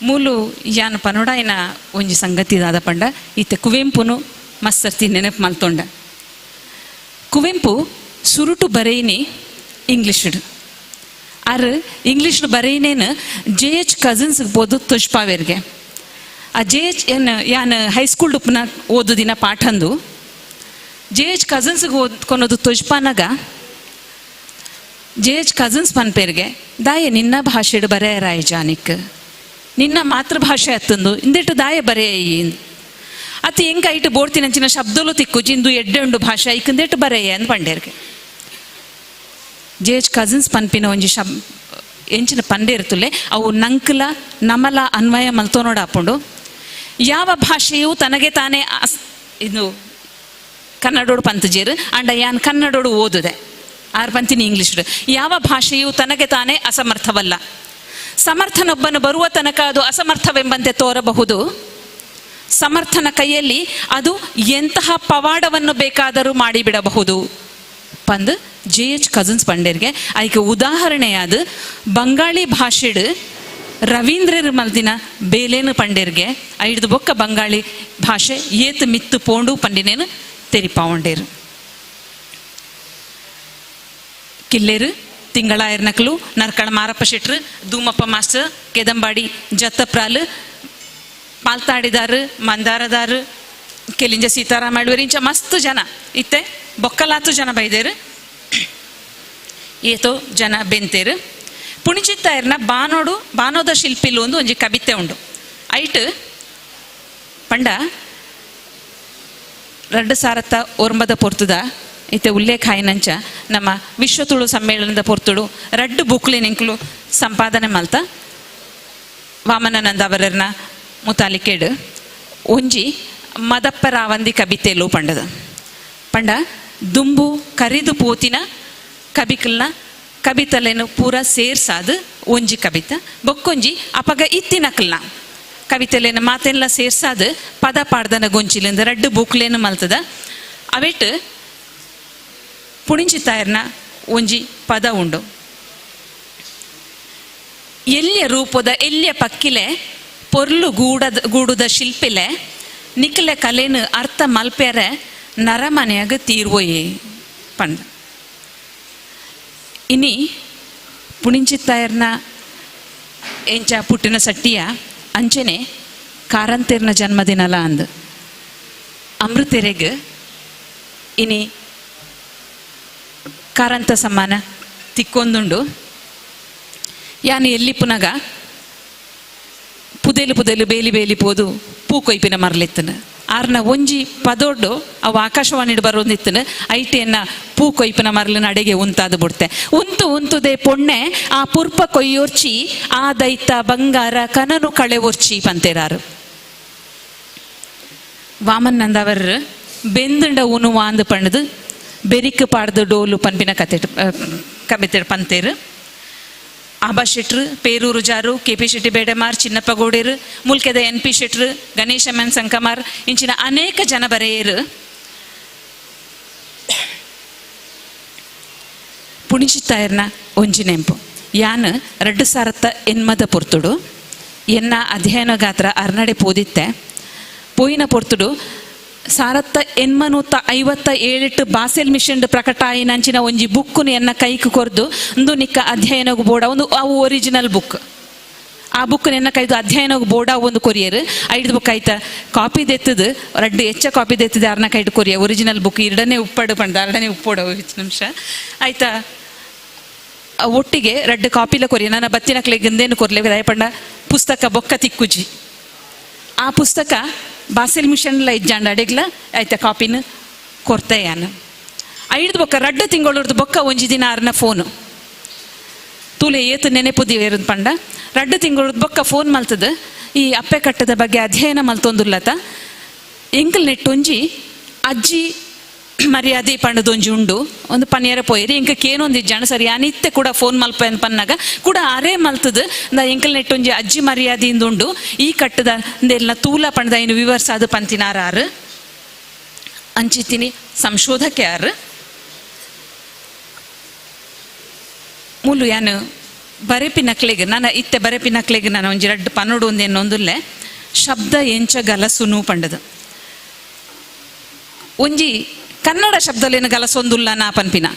ಮೂಲು ಯಾನ್ ಪನೋಡಾಯಿನ ಒಂಜಿ ಸಂಗತಿ ದಾದ ಪಂಡ ಇತ್ತೆ ಕುವೆಂಪುನು ಮಸ್ತ್ ಸರ್ತಿ ನೆನಪು ಮಲ್ತೊಂಡ. ಕುವೆಂಪು ಸುರುಟು ಬರೆಯಿನಿ ಇಂಗ್ಲೀಷ್ಡ್ ಆರ್ ಇಂಗ್ಲೀಷ್ ಬರೆಯಿನೇನು ಜೆ ಎಚ್ ಕಸಿನ್ಸ್ ಬೋದು ತುಷ್ಪಾವೇರ್ಗೆ. ಆ ಜೆ ಎಚ್ ಏನ್ ಯಾನ್ ಹೈಸ್ಕೂಲ್ ಡುಪ್ನ ಓದು ದಿನ ಪಾಠಂದು ಜೆ ಎಚ್ ಕಸಿನ್ಸ್ಗೆ ಓದ್ಕೊನೋದು ತುಷ್ಪಾನಾಗ ಜೆ ಎಚ್ ಕಸಿನ್ಸ್ ಪನ್ಪೇರ್ಗೆ ದಾಯೆ ನಿನ್ನ ಭಾಷೆಡು ಬರೆಯರಾಯ ಜಾನಿಕ್ ನಿನ್ನ ಮಾತೃಭಾಷೆ ಅತ್ತಂದು ಇಂದಿಟ್ಟು ದಾಯ ಬರೆಯ ಅತ್ತ ಹೆಂಗ ಐಟು ಬೋಡ್ತಿನಂಚಿನ ಶಬ್ದಲು ತಿಕ್ಕು ಜಿಂದು ಎಡ್ಡೆ ಉಂಡು ಭಾಷೆ ಐಕಂದೇಟು ಬರೆಯ ಅಂದ್ ಪಂಡೇರ್ಗೆ. ಜೆ ಎಚ್ ಕಸಿನ್ಸ್ ಪನ್ಪಿನ ಒಂಜಿ ಶಬ್ ಎಂಚಿನ ಪಂಡೇರ್ತುಲೆ ಅವು ನಂಕಲ ನಮಲ ಅನ್ವಯ ಮಲ್ತೋನೋಡ ಆಪುಂಡು. ಯಾವ ಭಾಷೆಯು ತನಗೆ ತಾನೇ ಇದು ಕನ್ನಡೋಡು ಪಂತಜೇರು ಅಂಡ ಯಾನ್ ಕನ್ನಡೋಡು ಓದುದೆ ಆರ್ ಪಂತಿನಿ ಇಂಗ್ಲೀಷ್. ಯಾವ ಭಾಷೆಯು ತನಗೆ ತಾನೇ ಅಸಮರ್ಥವಲ್ಲ, ಸಮರ್ಥನೊಬ್ಬನು ಬರುವ ತನಕ ಅದು ಅಸಮರ್ಥವೆಂಬಂತೆ ತೋರಬಹುದು. ಸಮರ್ಥನ ಕೈಯಲ್ಲಿ ಅದು ಎಂತಹ ಪವಾಡವನ್ನು ಬೇಕಾದರೂ ಮಾಡಿಬಿಡಬಹುದು ಪಂದ್ ಜೆ ಎಚ್ ಕಸಿನ್ಸ್ ಪಂಡೇರ್ಗೆ. ಐಕೆ ಉದಾಹರಣೆಯಾದ ಬಂಗಾಳಿ ಭಾಷೆಡು ರವೀಂದ್ರರ ಮಲ್ದಿನ ಬೇಲೇನು ಪಂಡೇರ್ಗೆ ಐದು ಬೊಕ್ಕ ಬಂಗಾಳಿ ಭಾಷೆ ಏತು ಮಿತ್ತು ಪೋಂಡು ಪಂಡಿನೇನು ತೆರಿಪಾವಂಡೇರು. ಕಿಲ್ಲೇರು ತಿಂಗಳಾಯರ್ನಕಲು ನರ್ಕಳ ಮಾರಪ್ಪ ಶೆಟ್ರು, ದೂಮಪ್ಪ ಮಾಸ್ಟರ್, ಕೆದಂಬಾಡಿ ಜತ್ತಪ್ರಾಲು, ಪಾಲ್ತಾಡಿದಾರು, ಮಂದಾರದಾರು, ಕೆಲಿಂಜ ಸೀತಾರಾಮ ಅಳ್ವೇರು, ಇಂಚ ಮಸ್ತ್ ಜನ ಇತ್ತೆ ಬೊಕ್ಕಲಾತು ಜನ ಬೈದೇರು, ಏತೋ ಜನ ಬೆಂತೇರು. ಪುಣಿಚಿತ್ತಾಯರ್ನ ಬಾನೋಡು ಬಾನೋದ ಶಿಲ್ಪಿಲು ಒಂದು ಒಂಜಿ ಕವಿತೆ ಉಂಡು. ಐಟ್ ಪಂಡ 2009 ಪೊರ್ತುದ ಇತ್ತೆ ಉಲ್ಲೇಖ ಆಯಿನಂಚ ನಮ್ಮ ವಿಶ್ವ ತುಳು ಸಮ್ಮೇಳನದ ಪೊರ್ತುಡು ರಡ್ಡು ಬುಕ್ಲಿನಿಂಕ್ಲು ಸಂಪಾದನೆ ಮಲ್ತ ವಾಮನಾನಂದ ಅವರನ್ನ ಮುತಾಲಿಕೇಡು ಒಂಜಿ ಮದಪ್ಪ ರಾವಂದಿ ಕವಿತೆಲು ಪಂಡದ. ಪಂಡ ದುಂಬು ಕರಿದು ಪೋತಿನ ಕಬಿಕಲ್ನ ಕವಿತಲೇನು ಪೂರ ಸೇರ್ಸಾದು ಒಂಜಿ ಕವಿತ, ಬೊಕ್ಕೊಂಜಿ ಅಪಗ ಇತ್ತಿನಕಲ್ನ ಕವಿತೆಲೇನು ಮಾತೆಲ್ಲ ಸೇರ್ಸಾದು ಪದ ಪಾಡ್ದನ ಗೊಂಚಿಲಿಂದ ರಡ್ಡು ಬುಕ್ಲೇನು ಮಲ್ತದ. ಅವೆಟ್ ಪುಣಿಂಚಿತ್ತಾಯರ್ನ ಒಂಜಿ ಪದ ಉಂಡು. ಎಲ್ಲಿಯ ರೂಪದ ಎಲ್ಲಿಯ ಪಕ್ಕಿಲೆ ಪೊರ್ಲು ಗೂಡುದ ಶಿಲ್ಪಿಲೆ ನಿಕ್ಲೆ ಕಲೆನು ಅರ್ಥ ಮಲ್ಪೆರೆ ನರಮನೆಯಾಗ ತೀರ್ವೋಯೆ ಪಂಡ. ಇನಿ ಪುಣಿಂಚಿತ್ತಾಯರ್ನ ಎಂಚ ಪುಟ್ಟಿನ ಸಟ್ಟಿಯ ಅಂಚನೆ ಕಾರಂತೇರ್ನ ಜನ್ಮದಿನಲ ಅಂದು ಅಮೃತೆರೆಗ್ ಇನಿ ಕಾರಂತ ಸಮ್ಮಾನ ತಿಕ್ಕೊಂದುಂಡು. ಯಾನು ಎಲ್ಲಿ ಪುನಗ ಪುದೆಲು ಪುದೆಲು ಬೇಲಿ ಬೇಲಿ ಪೋದು ಪೂ ಕೊಯ್ಪಿನ ಮರಲಿತ್ತನು ಆರ್ನ ಒಂಜಿ ಪದೊಡ್ಡು ಅವು ಆಕಾಶವಾಣಿಡ್ ಬರೋದಿತ್ತನು ಐಟಿಯನ್ನ ಪೂ ಕೊಯ್ಪಿನ ಮರಲಿನ ಅಡೆಗೆ ಉಂತಾದ ಬಿಡ್ತೆ. ಉಂತು ಉಂತುದೆ ಪೊಣ್ಣೆ ಆ ಪುರ್ಪ ಕೊಯ್ಯೋರ್ಚಿ ಆ ದೈತ ಬಂಗಾರ ಕನನು ಕಳೆವೊರ್ಚಿ ಪಂತೇರಾರು. ವಾಮನ್ನಂದವರ್ ಬೆಂದುಂಡ ಉನು ವಾಂದು ಪಂಡದು ಬೆರಿಕ್ ಪಾಡ್ದು ಡೋಲು ಪನ್ಪಿನ ಕತೆ ಕವಿತೆ ಪಂತೇರು. ಆಬಾ ಶೆಟ್ರು, ಪೇರೂರು ಜಾರು, ಕೆ ಪಿ ಶೆಟ್ಟಿ ಬೇಡಮಾರ್, ಚಿನ್ನಪ್ಪ ಗೋಡೇರು, ಮುಲ್ಕೆದ ಎನ್ ಪಿ ಶೆಟ್ರು, ಗಣೇಶ ಮೆನ್ ಸಂಕಮಾರ್ ಇಂಚಿನ ಅನೇಕ ಜನ ಬರೆಯರು. ಪುಣಿಚಿತ್ತಾಯರ್ನ ಒಂಜಿ ನೆಂಪು. ಯಾನ್ 2008 ಪೊರ್ತುಡು ಎನ್ನ ಅಧ್ಯಯನ ಗಾತ್ರ ಅರ್ನಡೆ ಪೋದಿತ್ತೆ. ಪೋಯಿನ ಪೊರ್ತುಡು 1857 ಬಾಸೆಲ್ ಮಿಷನ್ ಪ್ರಕಟ ಆಯಿನಂಚಿನ ಒಂಜಿ ಬುಕ್ಕುನು ಎನ್ನ ಕೈಕ್ ಕೊರ್ದು ಒಂದು ನಿಕ್ಕ ಅಧ್ಯಯನಗು ಬೋಡ ಒಂದು ಅವು ಒರಿಜಿನಲ್ ಬುಕ್. ಆ ಬುಕ್ ಎನ್ನ ಕೈದು ಅಧ್ಯಯನಗು ಬೋಡ ಒಂದು ಕೊರಿಯರ್ ಐದು ಬುಕ್ ಆಯ್ತ ಕಾಪಿ ದೆತ್ತದು ರಡ್ಡು ಹೆಚ್ಚ ಕಾಪಿ ದೆತ್ತದ ಅರ್ನ ಕೈಡು ಕೊರಿಯ ಒರಿಜಿನಲ್ ಬುಕ್ ಎರಡನೇ ಉಪ್ಪಡು ಪಂಡ ಎರಡನೇ ಉಪ್ಪಡು ಹೆಚ್ಚು ನಿಮಿಷ ಆಯ್ತಾ ಒಟ್ಟಿಗೆ ರಡ್ಡು ಕಾಪಿಲ ಕೊರಿಯ ನನ್ನ ಬತ್ತಿನ ಕ್ಲೆಗಂದೇನು ಕೊರ್ಲೆ ದಯಪಂಡ ಪುಸ್ತಕ ಬೊಕ್ಕ ತಿಕ್ಕುಜಿ. ಆ ಪುಸ್ತಕ ಬಾಸೆಲ್ ಮಿಷನ್ಲ ಇಜ್ಜಾಂಡ ಅಡೆಗ್ಲ ಆಯ್ತಾ ಕಾಪಿನ ಕೊರ್ತೆಯಾನ ಐದು ಬೊಕ್ಕ ರಡ್ಡು ತಿಂಗಳದ್ದು ಬೊಕ್ಕ ಒಂಜಿ ದಿನ ಅರ್ನ ಫೋನು ತೂಲೆ ಏತು ನೆನೆಪುದಿ ಪಂಡ ರಡ್ಡು ತಿಂಗಳದ್ದು ಬೊಕ್ಕ ಫೋನ್ ಮಲ್ತದ ಈ ಅಪ್ಪೆ ಕಟ್ಟದ ಬಗ್ಗೆ ಅಧ್ಯಯನ ಮಲ್ತೊಂದುಲ್ಲತ ಎಂಕಲ್ ನೆಟ್ಟೊಂಜಿ ಅಜ್ಜಿ ಮರ್ಯಾದೆ ಪಂಡದೊಂಜಿ ಉಂಡು ಒಂದು ಪನಿಯರ ಪೋಯಿರಿ ಎಂಕ ಕೇನೊಂದು ಇಜ್ಜಾಣ ಸರಿ ಅನಿತ್ತೆ ಕೂಡ ಫೋನ್ ಮಲ್ಪ ಪನ್ನಾಗ ಕೂಡ ಅರೆ ಮಲ್ತದ ನಾ ಎಂಕಲ್ ನೆಟ್ಟೊಂಜಿ ಅಜ್ಜಿ ಮರ್ಯಾದೆಯಿಂದ ಉಂಡು ಈ ಕಟ್ಟದ ಅಂದೆಲ್ಲ ತೂಲ ಪಂಡದ ಇನ್ನು ವಿವರ್ಸಾದ ಪಂತಿನಾರಾರು ಅಂಚಿತೀನಿ ಸಂಶೋಧಕ ಯಾರು ಮೂಲು ಯಾನು ಬರೆಪಿನಕ್ಲೆಗ್ ನಾನು ಇತ್ತೆ ಬರೆಪಿನಕ್ಲೆಗ್ ನಾನು ಒಂಜಿ ರಡ್ಡು ಪನ್ನೊಡು ಒಂದೇನೊಂದುಲ್ಲೆ ಶಬ್ದ ಎಂಚ ಗಲಸುನು ಪಂಡದು ಒಂಜಿ ಕನ್ನಡ ಶಬ್ದಲೇನು ಗಲಸೊಂದುಲ್ಲ ನಾ ಪನ್ಪಿನ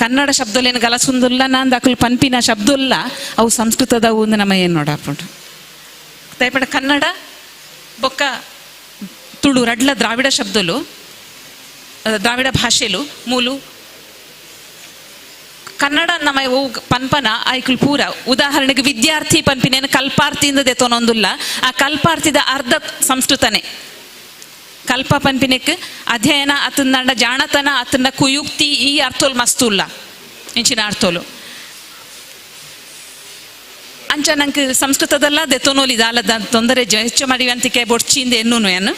ಕನ್ನಡ ಶಬ್ದಲೇನು ಗಲಸೊಂದುಲ್ಲ ನಾಂದ ಅಕುಲು ಪನ್ಪಿನ ಶಬ್ದಲ್ಲ ಅವು ಸಂಸ್ಕೃತದವು ಒಂದು ನಮ್ಮ ಏನು ನೋಡಾಪುಂಡು ದಯಪಡ ಕನ್ನಡ ಬೊಕ್ಕ ತುಳು ರಡ್ಲ ದ್ರಾವಿಡ ಶಬ್ದಲು ದ್ರಾವಿಡ ಭಾಷೆಲು ಮೂಲು ಕನ್ನಡ ನಮ್ಮ ಪನ್ಪನ ಐಕುಲ್ ಪೂರ ಉದಾಹರಣೆಗೆ ವಿದ್ಯಾರ್ಥಿ ಪನ್ಪಿನೇನು ಕಲ್ಪಾರ್ಥಿಯಿಂದ ದೆತೊನೊಂದುಲ್ಲ ಆ ಕಲ್ಪಾರ್ಥಿದ ಅರ್ಧ ಸಂಸ್ಕೃತನೇ ಕಲ್ಪ ಪನ್ಪಿನೆಕ್ ಅಧ್ಯಯನ ಅತಂದಂಡ ಜಾಣತನ ಅತಂಡ ಕುಯುಕ್ತಿ ಈ ಅರ್ಥೋಲ್ ಮಸ್ತುಲ್ಲ ಇಂಚಿನ ಅರ್ಥೋಲು. ಅಂಚ ನಂಗೆ ಸಂಸ್ಕೃತದಲ್ಲ ದೆತ್ತೊನೋಲಿ ದಾಲದ ತೊಂದರೆ ಹೆಚ್ಚು ಮಾಡಿ ಅಂತಿಕೆ ಬೊಡ್ಚಿಂದ ಎನ್ನುನು ಏನು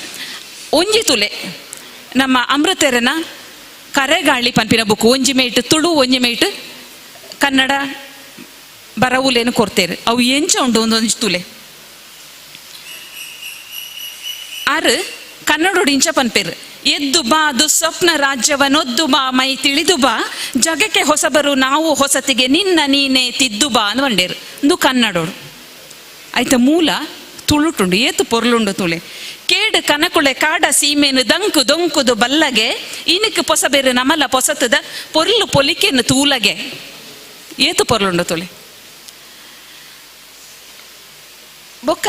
ಒಂಜಿ ತುಲೆ ನಮ್ಮ ಅಮೃತೆರನ ಕರೆಗಾಳಿ ಪನ್ಪಿನ ಬುಕ್ ಒಂಜಿ ಮೇಟ್ ತುಳು ಒಂಜಿ ಮೇಟ್ ಕನ್ನಡ ಬರವುಲೇನು ಕೊಡ್ತೇರು ಅವು ಎಂಚ ಉಂಡು ಒಂದೊಂಜಿ ತುಲೆ ಆರು ಕನ್ನಡೋಡು ಇಂಚ ಪನ್ಪೇರು ಎದ್ದು ಬಾ ದುಸ್ವಪ್ನ ರಾಜ್ಯವನೊದ್ದು ಬಾ ಮೈ ತಿಳಿದು ಬಾ ಜಗಕ್ಕೆ ಹೊಸಬರು ನಾವು ಹೊಸತಿಗೆ ನಿನ್ನ ನೀನೆ ತಿದ್ದು ಬಾ ಅಂದ್ ಬಂಡೇರು ಒಂದು ಕನ್ನಡೋಡು. ಆಯ್ತ ಮೂಲ ತುಳುಟುಂಡು ಏತು ಪೊರ್ಲುಂಡು ತುಳೆ ಕೇಡು ಕನಕುಳೆ ಕಾಡ ಸೀಮೆನು ದಂಕು ದೊಂಕುದು ಬಲ್ಲಗೆ ಇನಕ್ ಪೊಸಬೇರು ನಮಲ ಪೊಸತದ ಪೊರ್ಲು ಪೊಲಿಕೆನು ತೂಲಗೆ ಏತು ಪೊರ್ಲುಂಡು ತುಳೆ. ಬೊಕ್ಕ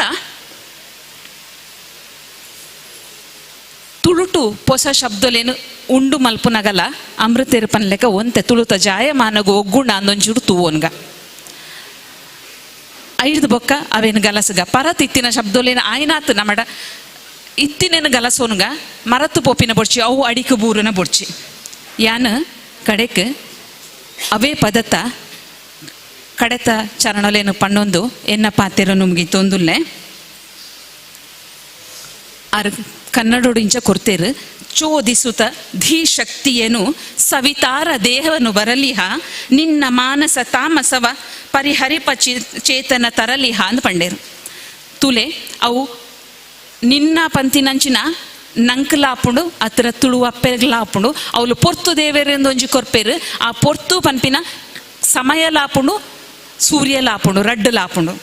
ತುಳುಟು ಪೊಸ ಶಬ್ದಲೇನು ಉಂಡು ಮಲ್ಪುನಗಲ ಅಮೃತೇರು ಪನ್ಲೆಕ ಒಂತೆ ತುಳುತ ಜಾಯಮಾನಗು ಒಗ್ಗುಣ ಅಂದೊಂಚೂರು ತೂವೊನ್ಗ ಐದು ಬೊಕ್ಕ ಅವೇನು ಗಲಸುಗ ಪರತ್ ಇತ್ತಿನ ಶಬ್ದಲೇನು ಆಯ್ನಾತ್ ನಮಡ ಇತ್ತಿನೇನು ಗಲಸೋನ್ಗ ಮರತ್ತು ಪೋಪಿನ ಬೊಡ್ಚಿ ಅವು ಅಡಿಕು ಬೂರನ ಬೊಡ್ಚಿ ಯಾನ್ ಕಡೆಕ್ ಅವೇ ಪದತ ಕಡೆತ ಚರಣಲೇನು ಪಣ್ಣೊಂದು ಎನ್ನ ಪಾತೆರ ನುಮ್ಗಿ ತೊಂದುಲ್ಲೆ ಆರ್ ಕನ್ನಡೋಡು ಇಂಚ ಕೊರ್ತೇರು ಚೋದಿಸುತ್ತ ಧೀ ಶಕ್ತಿಯನು ಸವಿತಾರ ದೇಹವನ್ನು ಬರಲಿಹ ನಿನ್ನ ಮಾನಸ ತಾಮಸವ ಪರಿಹರಿಪ ಚೇತನ ತರಲಿಹ ಅಂದ್ ಪಂಡೇರು. ತುಲೆ ಅವು ನಿನ್ನ ಪಂತಿನಂಚಿನ ನಂಕಲಾಪುಂಡು ಅತ್ರ ತುಳುವ ಪೆರ್ಲಾಪುಂಡು ಅವಳು ಪೊರ್ತು ದೇವೆರೆಂದು ಒಂಜಿ ಕೊರ್ಪೇರು ಆ ಪೊರ್ತು ಪನ್ಪಿನ ಸಮಯ ಲಾಪುಂಡು ಸೂರ್ಯ ಲಾಪುಂಡು ರಡ್ಡು ಲಾಪುಂಡು.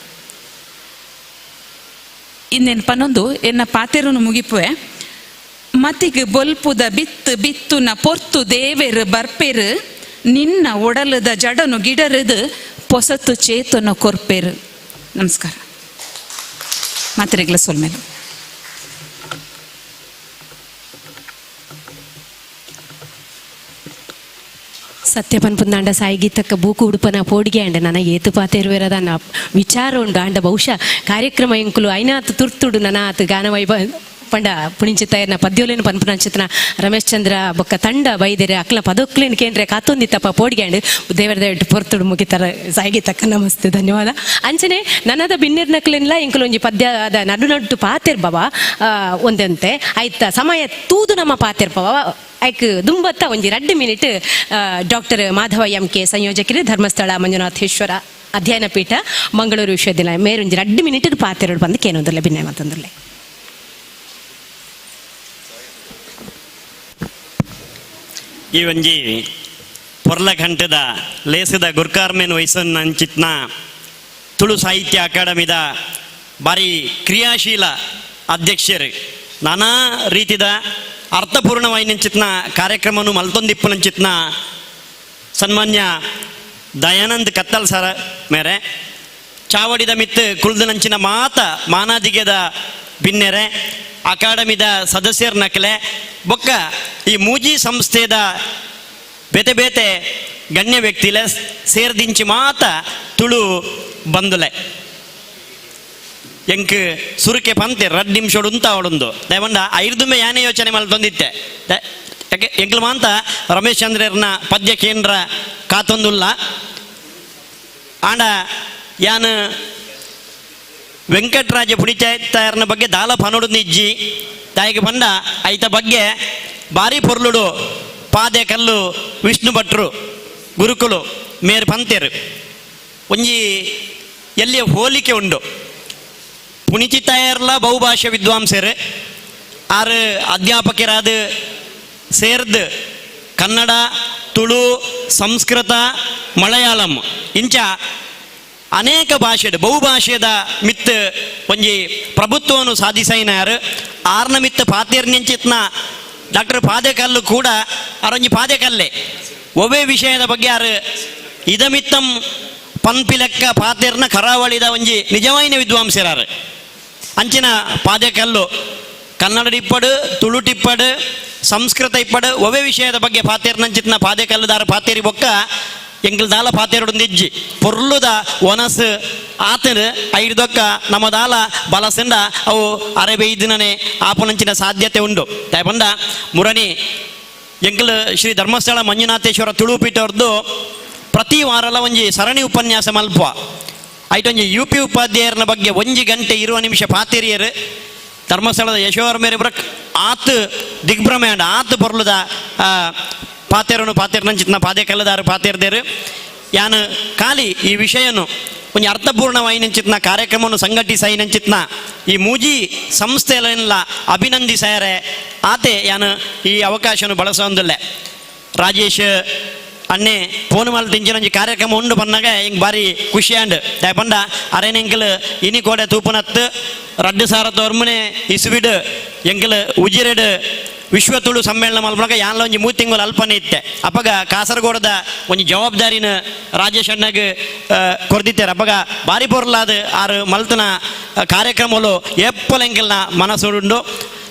ಇನ್ನೇನು ಪನ್ನೊಂದು ಎನ್ನ ಪಾತೆರುನು ಮುಗಿಪುವೆ ಮತಿಗ್ ಬೊಲ್ಪುದ ಬಿತ್ತು ಬಿತ್ತುನ ಪೊರ್ತು ದೇವೆರು ಬರ್ಪೇರು ನಿನ್ನ ಒಡಲದ ಜಡನು ಗಿಡರದು ಪೊಸತು ಚೇತನ ಕೊರ್ಪೇರು. ನಮಸ್ಕಾರ. ಮಾತ್ರೆಗಳ ಸೊಲ್ಮೇಲೆ ಸತ್ಯಪನ್ ಪುಂದಾಂಡ ಸಾಯಿಗೀತಕ್ಕ ಬೂಕು ಉಡುಪನ ಪೋಡಿಗೆ ಅಂಡ ನನ್ನ ಏತು ಪಾತೆರುವೆರದ ವಿಚಾರ ಉಂಡು ಅಂಡ ಬಹುಶಃ ಕಾರ್ಯಕ್ರಮ ಎಂಕುಲು ಐನಾತ್ ತುರ್ತುಡು ನನಾತ್ ಗಾನವೈಭ ಪಂಡ ಪುಣಿಂಚಿತ ಪದ್ಯೋಲೇನು ಪನ್ಪುನಂಚಿತನ ರಮೇಶ್ ಚಂದ್ರ ಬೊಕ್ಕ ತಂಡ ಬೈದೆರೆ ಅಕ್ಲ ಪದೊಕ್ಲೇನು ಕೇಂದ್ರ ಕಾತೊಂದಿತ್ತಪ್ಪ ಪೋಡಿಗೆ ಅಂಡ್ ದೇವರ ದೇವಟ್ಟು ಪೊರ್ತುಡು ಮುಗಿತರ ಸಾಯಿಗೀತಕ್ಕ ನಮಸ್ತೆ ಧನ್ಯವಾದ. ಅಂಚನೆ ನನ್ನದ ಬಿನ್ನಿರ್ನಕ್ಲೆನ್ಲ ಎಂಕುಲು ಒಂಜಿ ಪದ್ಯ ಅದ ನಡು ನಡು ಪಾತೆರ್ ಬಾಬಾ ಒಂದಂತೆ ಆಯ್ತ ಸಮಯ ತೂದು ನಮ್ಮ ಪಾತೆರ್ ಬಾಬಾ ಐಕ್ ದುಂಬತ್ತ ಒಂಜಿ 2 minute doctor Madhava M K ಸಂಯೋಜಕರು ಧರ್ಮಸ್ಥಳ ಮಂಜುನಾಥೇಶ್ವರ ಅಧ್ಯಯನ ಪೀಠ ಮಂಗಳೂರು ವಿಶ್ವವಿದ್ಯಾಲಯ ಮೇರೊಂಜಿ 2 ಮಿನಿಟ್ ಪಾತೆರಡು ಬಂದು ಕೇನೊಂದುಲ್ಲೆ ಬಿನ್ನೆ ಮತ್ತೊಂದುಲ್ಲೆ. ಈ ಒಂಜಿ ಪೊರ್ಲಘಂಟದ ಲೇಸದ ಗುರ್ಕಾರ್ಮೇನ್ ವಯಸ್ಸನ್ನು ಅಂಚಿತ್ನ ತುಳು ಸಾಹಿತ್ಯ ಅಕಾಡೆಮಿದ ಭಾರಿ ಕ್ರಿಯಾಶೀಲ ಅಧ್ಯಕ್ಷರು ನಾನಾ ರೀತಿದ ಅರ್ಥಪೂರ್ಣವಾಯಿನಂಚಿತ್ನ ಕಾರ್ಯಕ್ರಮನು ಮಲ್ತೊಂದಿಪ್ಪುನಂಚಿತ್ನ ಸನ್ಮಾನ್ಯ ದಯಾನಂದ್ ಕತ್ತಲ್ ಸರ ಮೇರೆ ಚಾವಡಿದ ಮಿತ್ತು ಕುಳ್ದನಂಚಿನ ಮಾತ ಮಾನಾದಿಗೆದ ಬಿನ್ನೆರೆ ಅಕಾಡೆಮಿದ ಸದಸ್ಯರ ನಕಲೆ ಬೊಕ್ಕ ಈ ಮೂಜಿ ಸಂಸ್ಥೆದ ಬೇತೆ ಬೇತೆ ಗಣ್ಯ ವ್ಯಕ್ತಿಲೆ ಸೇರ್ದಿಂಚಿ ಮಾತ ತುಳು ಬಂದುಲೆ ಎಂಕ್ ಸುರುಕೆ ಪಂತೆ 2 ನಿಮಿಷಡು ಉಂತ ಅವಳೊಂದು ದಯವಂಡ ಐರ್ದುಮೆ ಯಾನೇ ಯೋಚನೆ ಮಲ್ತೊಂದಿತ್ತೆ ಎಂಕ್ಲು ಮಾಂತ ರಮೇಶ್ ಚಂದ್ರರ್ನ ಪದ್ಯ ಕೇಂದ್ರ ಕಾತೊಂದುಲ್ಲ ಆಂಡ ಯಾನ್ ವೆಂಕಟರಾಜ ಪುಣಿಚಾಯರ್ನ ಬಗ್ಗೆ ದಾಲ ಪನೊಡು ನಿಜ್ಜಿ ತಾಯಿಗೆ ಬಂದ ಐತ ಬಗ್ಗೆ ಭಾರಿ ಪೊರ್ಲುಡು ಪಾದೆ ಕಲ್ಲು ವಿಷ್ಣು ಭಟ್ರು ಗುರುಕುಲು ಮೇರು ಪಂತೇರು ಒಂಜಿ ಎಲ್ಲಿಯ ಹೋಲಿಕೆ ಉಂಡು ಪುಣಿಚಿತಾಯರ್ಲ ಬಹುಭಾಷೆ ವಿದ್ವಾಂಸರು ಆರು ಅಧ್ಯಾಪಕರಾದ ಸೇರ್ದು ಕನ್ನಡ ತುಳು ಸಂಸ್ಕೃತ ಮಲಯಾಳಂ ಇಂಚ ಅನೇಕ ಭಾಷೆ ಬಹುಭಾಷೆದ ಮಿತ್ ಒಂಜಿ ಪ್ರಭುತ್ವವನ್ನು ಸಾಧಿಸೈನಾರು ಆರ್ನ ಮಿತ್ ಪಾತೇರ್ನಿಂಚಿತ್ನ ಡಾಕ್ಟರ್ ಪಾದೆಕಲ್ಲು ಕೂಡ ಅರೊಂಜಿ ಪಾದೆಕಲ್ಲೆ ಒವ್ವೇ ವಿಷಯದ ಬಗ್ಗೆ ಆರು ಇದಮಿತ್ತಂ ಪನ್ಪಿಲೆಕ್ಕ ಪಾತೇರ್ನ ಕರಾವಳಿದ ಒಂಜಿ ನಿಜವಾಯಿನ ವಿದ್ವಾಂಸರಾರು ಅಂಚಿನ ಪಾದೆಕಲ್ಲು ಕನ್ನಡ ಟಿಪ್ಪಡು ತುಳು ಟಿಪ್ಪಡು ಸಂಸ್ಕೃತ ಇಪ್ಪಡು ಒವ್ವೇ ವಿಷಯದ ಬಗ್ಗೆ ಪಾತೇರ್ನಂಚಿತ್ನ ಪಾದೆಕಲ್ಲುದಾರ ಪಾತೇರಿ ಬೊಕ್ಕ ಎಂಕಲ್ ದಾಲ ಪಾತೇರುಡು ಪೊರ್ಲುದ ಒನಸ್ ಆತನ ಐದೊಕ್ಕ ನಮ್ಮ ದಾಲ ಬಲಸೆಂಡ ಅವು ಅರೆ ಆಪುನಂಚಿನ ಸಾಧ್ಯತೆ ಉಂಡು. ಬಂದ ಮುರಣಿ ಎಂಕಲ್ ಶ್ರೀ ಧರ್ಮಸ್ಥಳ ಮಂಜುನಾಥೇಶ್ವರ ತುಳುಪೀಠವ್ರದ್ದು ಪ್ರತಿ ವಾರಲ ಒಂಜಿ ಸರಣಿ ಉಪನ್ಯಾಸ ಮಲ್ಪ. ಐಟೊಂಜಿ ಯು ಪಿ ಉಪಾಧ್ಯಾಯರನ ಬಗ್ಗೆ 1 ಗಂಟೆ 20 ನಿಮಿಷ ಪಾತೆರಿಯರು. ಧರ್ಮಸ್ಥಳದ ಯಶೋವರ ಮೇರೆ ಬ್ರಕ್ ಆತ್ ದಿಗ್ಭ್ರಮೆ ಅಂಡ ಆತ್ ಪೊರ್ಲುದ ಪಾತೆರನು ಪಾತೆರ್ನಂಚಿತ್ನ ಪಾದೆ ಕಲ್ಲದಾರು ಪಾತೆರ್ದೇರು. ಯಾನು ಖಾಲಿ ಈ ವಿಷಯನು ಒಂಜಿ ಅರ್ಥಪೂರ್ಣವಾಯಿನಂಚಿತ್ನ ಕಾರ್ಯಕ್ರಮವನ್ನು ಸಂಘಟಿಸಾಯಿನಂಚಿತ್ನ ಈ ಮೂಜಿ ಸಂಸ್ಥೆಯನ್ನೆಲ್ಲ ಅಭಿನಂದಿಸಾಯರೆ ಆತೆ ಯಾನು ಈ ಅವಕಾಶವನ್ನು ಬಳಸೊಂದಿಲ್ಲ. ರಾಜೇಶ್ ಅಣ್ಣೆ ಫೋನ್ ಮಲ್ತಿಂಚಿನ ಒಂಜಿ ಕಾರ್ಯಕ್ರಮ ಉಂಡು ಪನ್ನಾಗ ಹಿಂಗೆ ಭಾರಿ ಖುಷಿ ಆಂಡ್. ದಾಯೆ ಪಂಡ ಅರೆನ ಎಂಕಲ್ ಇನಿ ಕೋಡೆ ತೂಪನತ್ತು 2009 ಇಸುವಿಡ್ ಎಂಕಲ್ ಉಜಿರೆಡ್ ವಿಶ್ವ ತುಳು ಸಮ್ಮೇಳನ ಮಲ್ಪನಾಗ ಯಾನ್ಲ ಒಂಜಿ 3 ತಿಂಗಳು ಅಲ್ಪನೆ ಇತ್ತೆ. ಅಪಗ ಕಾಸರಗೋಡದ ಒಂಜಿ ಜವಾಬ್ದಾರಿನ ರಾಜೇಶ್ ಅಣ್ಣಗ್ ಕೊರ್ದಿತ್ತಾರೆ. ಅಪಗ ಬಾರಿ ಪೊರ್ಲಾದ ಆರು ಮಲ್ತನ ಕಾರ್ಯಕ್ರಮಲು ಏಪ್ಪಲ ಎಂಕಲ್ನ ಮನಸ್ಸುಂಡು.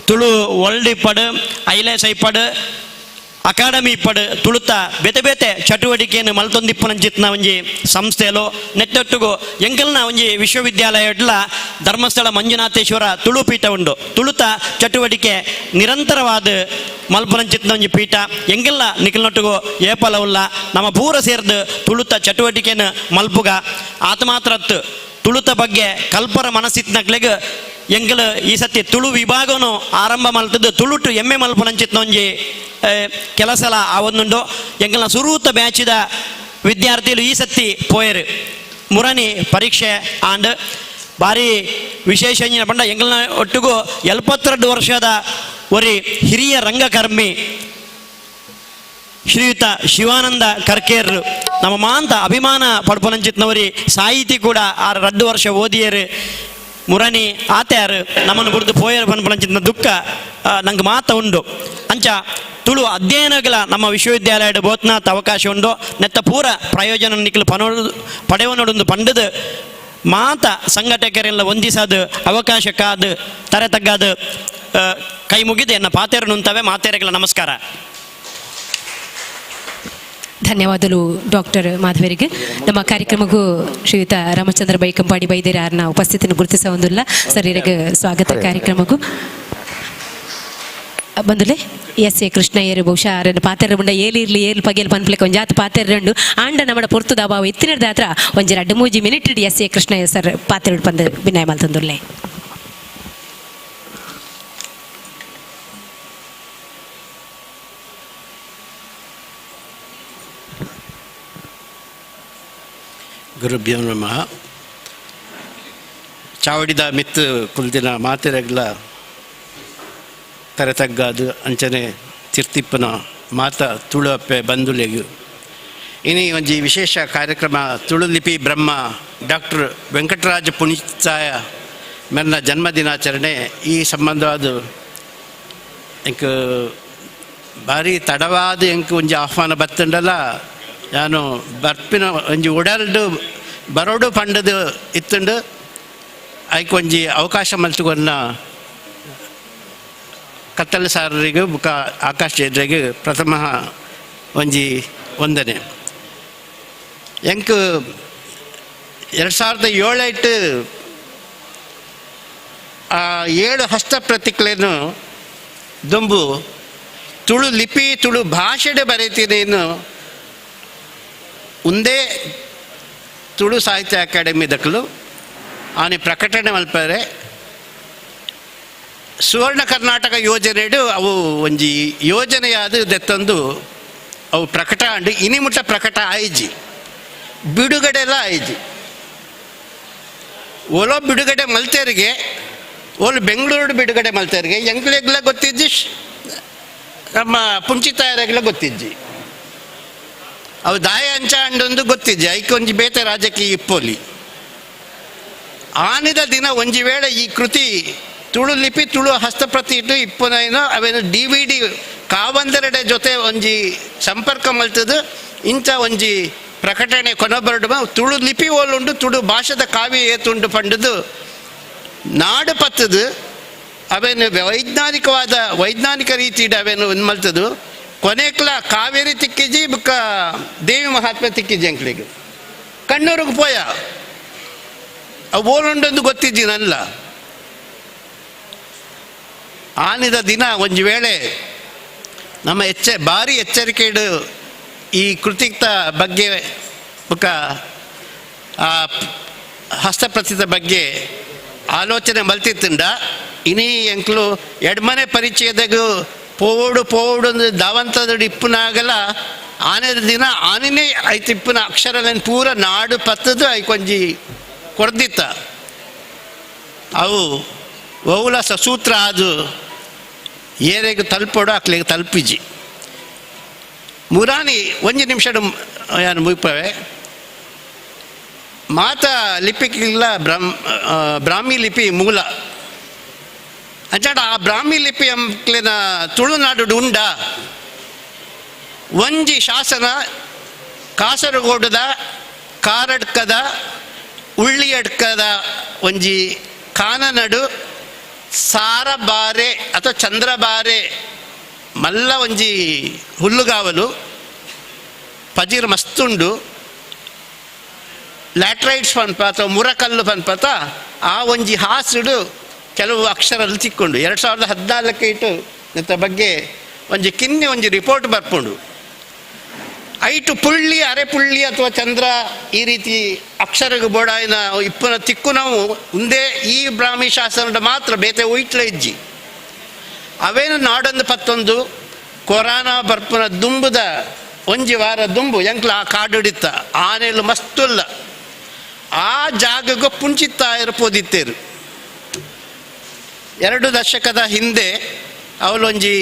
ತುಳು ವರ್ಲ್ಡ್ ಇಪ್ಪಡು, ಐಲೇಸ್ ಇಪ್ಪಡು, ಅಕಾಡೆಮಿ ಇಪ್ಪಡು, ತುಳುತ ಬೇತೆ ಬೇತೆ ಚಟುವಟಿಕೆಯನ್ನು ಮಲ್ತೊಂದಿಪ್ಪುನಂಚಿತ್ನ ಒಂಜಿ ಸಂಸ್ಥೆಲು ನೆಟ್ಟೊಟ್ಟುಗು ಎಂಕಲ್ನ ಒಂಜಿ ವಿಶ್ವವಿದ್ಯಾಲಯ ಇಡ್ಲ ಧರ್ಮಸ್ಥಳ ಮಂಜುನಾಥೇಶ್ವರ ತುಳು ಪೀಠ ಉಂಡು. ತುಳುತ ಚಟುವಟಿಕೆ ನಿರಂತರವಾದ ಮಲ್ಪುನಂಚಿತ್ನ ಒಂಜಿ ಪೀಠ ಎಂಕಲ್ನ ನಿಕಲ್ನೊಟ್ಟುಗು ಏಪಲ ಉಲ್ಲ. ನಮ್ಮ ಪೂರ ಸೇರ್ದು ತುಳುತ ಚಟುವಟಿಕೆಯನ್ನು ಮಲ್ಪುಗ. ಆತ ಮಾತ್ರತ್ತು ತುಳುತ ಬಗ್ಗೆ ಕಲ್ಪರ ಮನಸ್ಸಿತ್ನಕ್ಲೆಗ್ ಎಂಕಲ್ ಈ ಸತಿ ತುಳು ವಿಭಾಗನು ಆರಂಭ ಮಲ್ತದ್ದು ತುಳುಟು ಎಮ್ಮೆ ಮಲ್ಪುನಂಚಿತ್ನ ಒಂಜಿ ಕೆಲಸಲ ಆ ಒಂದುಂಡು. ಎಂಕಲ್ನ ಸುರೂತ ಬ್ಯಾಚಿದ ವಿದ್ಯಾರ್ಥಿಗಳು ಈ ಸತಿ ಪೋಯರು ಮುರಣಿ ಪರೀಕ್ಷೆ ಆಂಡ್ ಭಾರಿ ವಿಶೇಷ ಪಂಡ ಎಂಕಲ್ನ ಒಟ್ಟಿಗೂ 72 ವರ್ಷದ ಒರಿ ಹಿರಿಯ ರಂಗಕರ್ಮಿ ಶ್ರೀಯುತ ಶಿವಾನಂದ ಕರ್ಕೇರ್ ನಮ್ಮ ಮಾಂತ ಅಭಿಮಾನ ಪಡ್ಪನಂಚಿತ್ನವರಿ ಸಾಹಿತಿ ಕೂಡ 6 ವರ್ಷ ಓದಿಯರು ಮುರಣಿ ಆತ್ಯಾರು ನಮ್ಮನ್ನು ಬುಡ್ದು ಪೋಯರ್ ಪನ್ಪನಂಚಿತ್ನ ದುಃಖ ನಂಗೆ ಮಾತ ಉಂಡು. ಅಂಚ ತುಳು ಅಧ್ಯಯನಗಳ ನಮ್ಮ ವಿಶ್ವವಿದ್ಯಾಲಯದ ಬೋತ್ನಾಥ್ ಅವಕಾಶ ಉಂಡು. ನೆತ್ತ ಪೂರ ಪ್ರಯೋಜನ ನಿಕ್ಲು ಪನೋಡು ಪಡೆವನೊಡೊಂದು ಪಂಡದು ಮಾತ ಸಂಘಟಕರೆಲ್ಲ ಹೊಂದಿಸದು ಅವಕಾಶಕ್ಕಾದ ತರೆ ತಗ್ಗಾದ ಕೈ ಮುಗಿದು ಎನ್ನ ಪಾತೆರು ನುಂತವೆ. ಮಾತೆರೆಗಳ ನಮಸ್ಕಾರ. ಧನ್ಯವಾದಗಳು ಡಾಕ್ಟರ್ ಮಾಧವರಿಗೆ. ನಮ್ಮ ಕಾರ್ಯಕ್ರಮಕ್ಕೂ ಶ್ರೀಯುತ ರಾಮಚಂದ್ರ ಬೈಕಂಪಾಡಿ ಬೈದೇರಾರ್ನ ಉಪಸ್ಥಿತಿಯನ್ನು ಗುರುತಿಸ ಒಂದಿಲ್ಲ. ಸರ್, ಇರಗ ಸ್ವಾಗತ ಕಾರ್ಯಕ್ರಮಕ್ಕೂ. ಬಂದುಲೆ ಎಸ್ ಎ ಕೃಷ್ಣಯ್ಯರು ಬಹುಶಃ ಆರನ್ನು ಪಾತೆರ ಮುಂಡ ಏಲಿರ್ಲಿ ಏಲ್ ಪಗೆಲ್ ಪನ್ಪ್ಲೆಕ್ ಒಂಜಾತ್ ಪಾತೆರಂಡು ಆಂಡ ನಮ್ಮಡ ಪೊರ್ತುದ ಅಭಾವ ಇತ್ತಿನದ ಹತ್ರ ಒಂಜಿ 2-3 minute S A Krishnaiah sir ಪಾತೆರಡು ಪಂದು ವಿನಯ ಮಲ್ತಂದುರ್ಲೆ. ಗುರುಭ್ಯೋ ನಮಃ. ಚಾವಡಿದ ಮಿತ್ತು ಕುಲ್ದಿನ ಮಾತೆರಗ್ಲ ತರೆ ತಗ್ಗಾದು ಅಂಚನೆ ತಿರ್ತಿಪ್ಪನ ಮಾತ ತುಳು ಅಪ್ಪೆ ಬಂಧುಲೆಗು ಇನಿ ಒಂಜಿ ವಿಶೇಷ ಕಾರ್ಯಕ್ರಮ ತುಳು ಲಿಪಿ ಬ್ರಹ್ಮ ಡಾಕ್ಟರ್ ವೆಂಕಟರಾಜ ಪುಣಿಚಾಯ ಮೆನ್ನ ಜನ್ಮದಿನಾಚರಣೆ ಈ ಸಂಬಂಧವಾದ ಎಂಕ್ ಭಾರಿ ತಡವಾದ ಎಂಕ್ ಒಂಜಿ ಆಹ್ವಾನ ಬತ್ತಂಡಲ ನಾನು ಬರ್ಪಿನ ಒಂಜಿ ಉಡಲ್ಡು ಬರೋಡು ಪಂಡದು ಇತ್ತುಂಡು ಐಕ್ ಒಂಜಿ ಅವಕಾಶ ಮಲ್ತುಕೊನ್ನ ಕತ್ತಲೆ ಸಾರರಿಗೆ ಬುಕ್ಕ ಆಕಾಶ್ ಜೈದ್ರಿಗೆ ಪ್ರಥಮ ಒಂಜಿ ವಂದನೆ. ಎಂಕ್ 2007 ಆ 7 ಹಸ್ತಪ್ರತಿಕ್ಲೇನು ದುಂಬು ತುಳು ಲಿಪಿ ತುಳು ಭಾಷೆಡೆ ಬರೀತೀನೇನು ಒಂದೇ ತುಳು ಸಾಹಿತ್ಯ ಅಕಾಡೆಮಿ ದಕ್ಕಲು ಆನೆ ಪ್ರಕಟಣೆ ಮಲ್ಪರೆ ಸುವರ್ಣ ಕರ್ನಾಟಕ ಯೋಜನೆಡು ಅವು ಒಂಜಿ ಯೋಜನೆಯಾದ ದೆತ್ತೊಂದು ಅವು ಪ್ರಕಟ ಅಂಡು ಇನಿ ಮುಟ್ಟ ಪ್ರಕಟ ಆಯ್ಜಿ ಬಿಡುಗಡೆ ಎಲ್ಲ ಆಯ್ಜಿ. ಓಲೋ ಬಿಡುಗಡೆ ಮಲ್ತೇರಿಗೆ ಓಲು ಬೆಂಗಳೂರು ಬಿಡುಗಡೆ ಮಲ್ತೇರಿಗೆ ಎಂಕ್ಲೆಗ್ಲ ಗೊತ್ತಿಜ್ಜಿ, ನಮ್ಮ ಪುಂಚಿತಾಯರೆಗ್ಲ ಗೊತ್ತಿಜ್ಜಿ, ಅವು ದಾಯ ಅಂಚ ಅಂಡೊಂದು ಗೊತ್ತಿಜ್ಜಿ. ಐಕ್ ಒಂಜಿ ಬೇತೆ ರಾಜಕೀಯ ಇಪ್ಪೋಲಿ ಆನಿದ ದಿನ ಒಂಜಿ ವೇಳೆ ಈ ಕೃತಿ ತುಳು ಲಿಪಿ ತುಳು ಹಸ್ತಪ್ರತಿ ಇಟ್ಟು ಇಪ್ಪುನೈನೋ ಅವೇನು DVD ಕಾವಂದರೆಡೆ ಜೊತೆ ಒಂಜಿ ಸಂಪರ್ಕ ಮಲ್ತದು ಇಂಥ ಒಂಜಿ ಪ್ರಕಟಣೆ ಕೊನಬರಡುವ ತುಳು ಲಿಪಿ ಓಲುಂಡು ತುಳು ಭಾಷೆದ ಕಾವ್ಯ ಏತುಂಡು ಪಂಡದು ನಾಡು ಪತ್ತದು ಅವೇನು ವೈಜ್ಞಾನಿಕವಾದ ವೈಜ್ಞಾನಿಕ ರೀತಿಡ್ ಅವೇನು ಮಲ್ತದು ಕೊನೆಕ್ಲ ಕಾವೇರಿ ತಿಕ್ಕಿಜಿ ಬುಕ್ಕ ದೇವಿ ಮಹಾತ್ಮೆ ತಿಕ್ಕಿಜಿ ಅಂಕ್ಲಿಗೆ ಕಣ್ಣೂರಿಗೆ ಪೋಯ ಅವು ಓಲುಂಡೊಂದು ಗೊತ್ತಿಜ್ಜಿ ನಲ್ಲ. ಆನಿದ ದಿನ ಒಂಜಿ ವೇಳೆ ನಮ್ಮ ಭಾರಿ ಎಚ್ಚರಿಕೆಡು ಈ ಕೃತಿಕ್ತ ಬಗ್ಗೆ ಬುಕ್ಕ ಆ ಹಸ್ತಪ್ರತಿದ ಬಗ್ಗೆ ಆಲೋಚನೆ ಮಲ್ತಿತ್ತುಂಡ ಇನಿ ಎಂಕ್ಲು ಎಡ್ಮನೆ ಪರಿಚಯದಾಗ ಪೋವೋಡು ಪೋವೋಡು ಅಂದ್ರೆ ದಾವಂತದ ಇಪ್ಪುನಾಗಲ ಆನೆದ ದಿನ ಆನೆನೇ ಐತಿಪ್ಪುನ ಅಕ್ಷರలను ಪೂರ ನಾಡು ಪತ್ತದು ಐಕೊಂಜಿ ಕೊರ್ದಿತ್ತ. ಅವು ಒವುಲ ಸಸೂತ್ರ ಅದು ಏರೆಗ್ ತಲುಪೋಡು ಅಕ್ಲೆಗ್ ತಲುಪಿಜಿ. ಮುರಾನಿ ಒಂಜಿ ನಿಮಿಷ ಯಾನು ಮುಗಿಪವೆ. ಮಾತಾ ಲಿಪಿಗಿಲ್ಲ ಬ್ರಾಹ್ಮಿ ಲಿಪಿ ಮೂಲ ಅಂಚಾಡ ಆ ಬ್ರಾಹ್ಮಿ ಲಿಪಿ ಅಂಕ್ಲಿನ ತುಳುನಾಡು ಉಂಡ ಒಂಜಿ ಶಾಸನ ಕಾಸರಗೋಡದ ಕಾರಡ್ಕದ ಉಳ್ಳಿಯಡ್ಕದ ಒಂಜಿ ಕಾನನಡು ಸಾರಬಾರೆ ಅಥವಾ ಚಂದ್ರಬಾರೆ ಮಲ್ಲ ಒಂಜಿ ಹುಲ್ಲುಗಾವಲು ಪಜಿರ್ ಮಸ್ತುಂಡು ಲ್ಯಾಟ್ರೈಟ್ಸ್ ಪನ್ಪ ಅಥವಾ ಮುರಕಲ್ಲು ಪನ್ಪತ ಆ ಒಂಜಿ ಹಾಸುಡು ಕೆಲವು ಅಕ್ಷರಲ್ಲಿ ತಿಕ್ಕೊಂಡು 2014 ಇಟ್ಟು ಇತ್ತ ಬಗ್ಗೆ ಒಂಜಿ ಕಿನ್ನೆ ಒಂಜಿ ರಿಪೋರ್ಟ್ ಬರ್ಪುಂಡು. ಐಟು ಪುಳ್ಳಿ ಅರೆ ಪುಳ್ಳಿ ಅಥವಾ ಚಂದ್ರ ಈ ರೀತಿ ಅಕ್ಷರಗ ಬೋಡಾಯಿನ ಇಪ್ಪನ ತಿಕ್ಕು ನಾವು ಉಂದೇ ಈ ಬ್ರಾಹ್ಮಿ ಶಾಸನದ ಮಾತ್ರ ಬೇತೆ ಒಯ್ಟ್ಲ ಇಜ್ಜಿ. ಅವೇನು ನಾಡೊಂದು ಪತ್ತೊಂದು ಕೊರಾನ ಬರ್ಪುನ ದುಂಬುದ ಒಂಜಿ ವಾರ ದುಂಬು ಎಂಕ್ಲ ಆ ಕಾಡುಡಿತ್ತ ಆನೆಲು ಮಸ್ತುಲ್ಲ ಆ ಜಾಗಗೂ ಪುಂಚಿತ್ತ ಇರ್ಪೋದಿತ್ತೇರು. 2 ದಶಕದ ಹಿಂದೆ ಅವಳೊಂಜಿ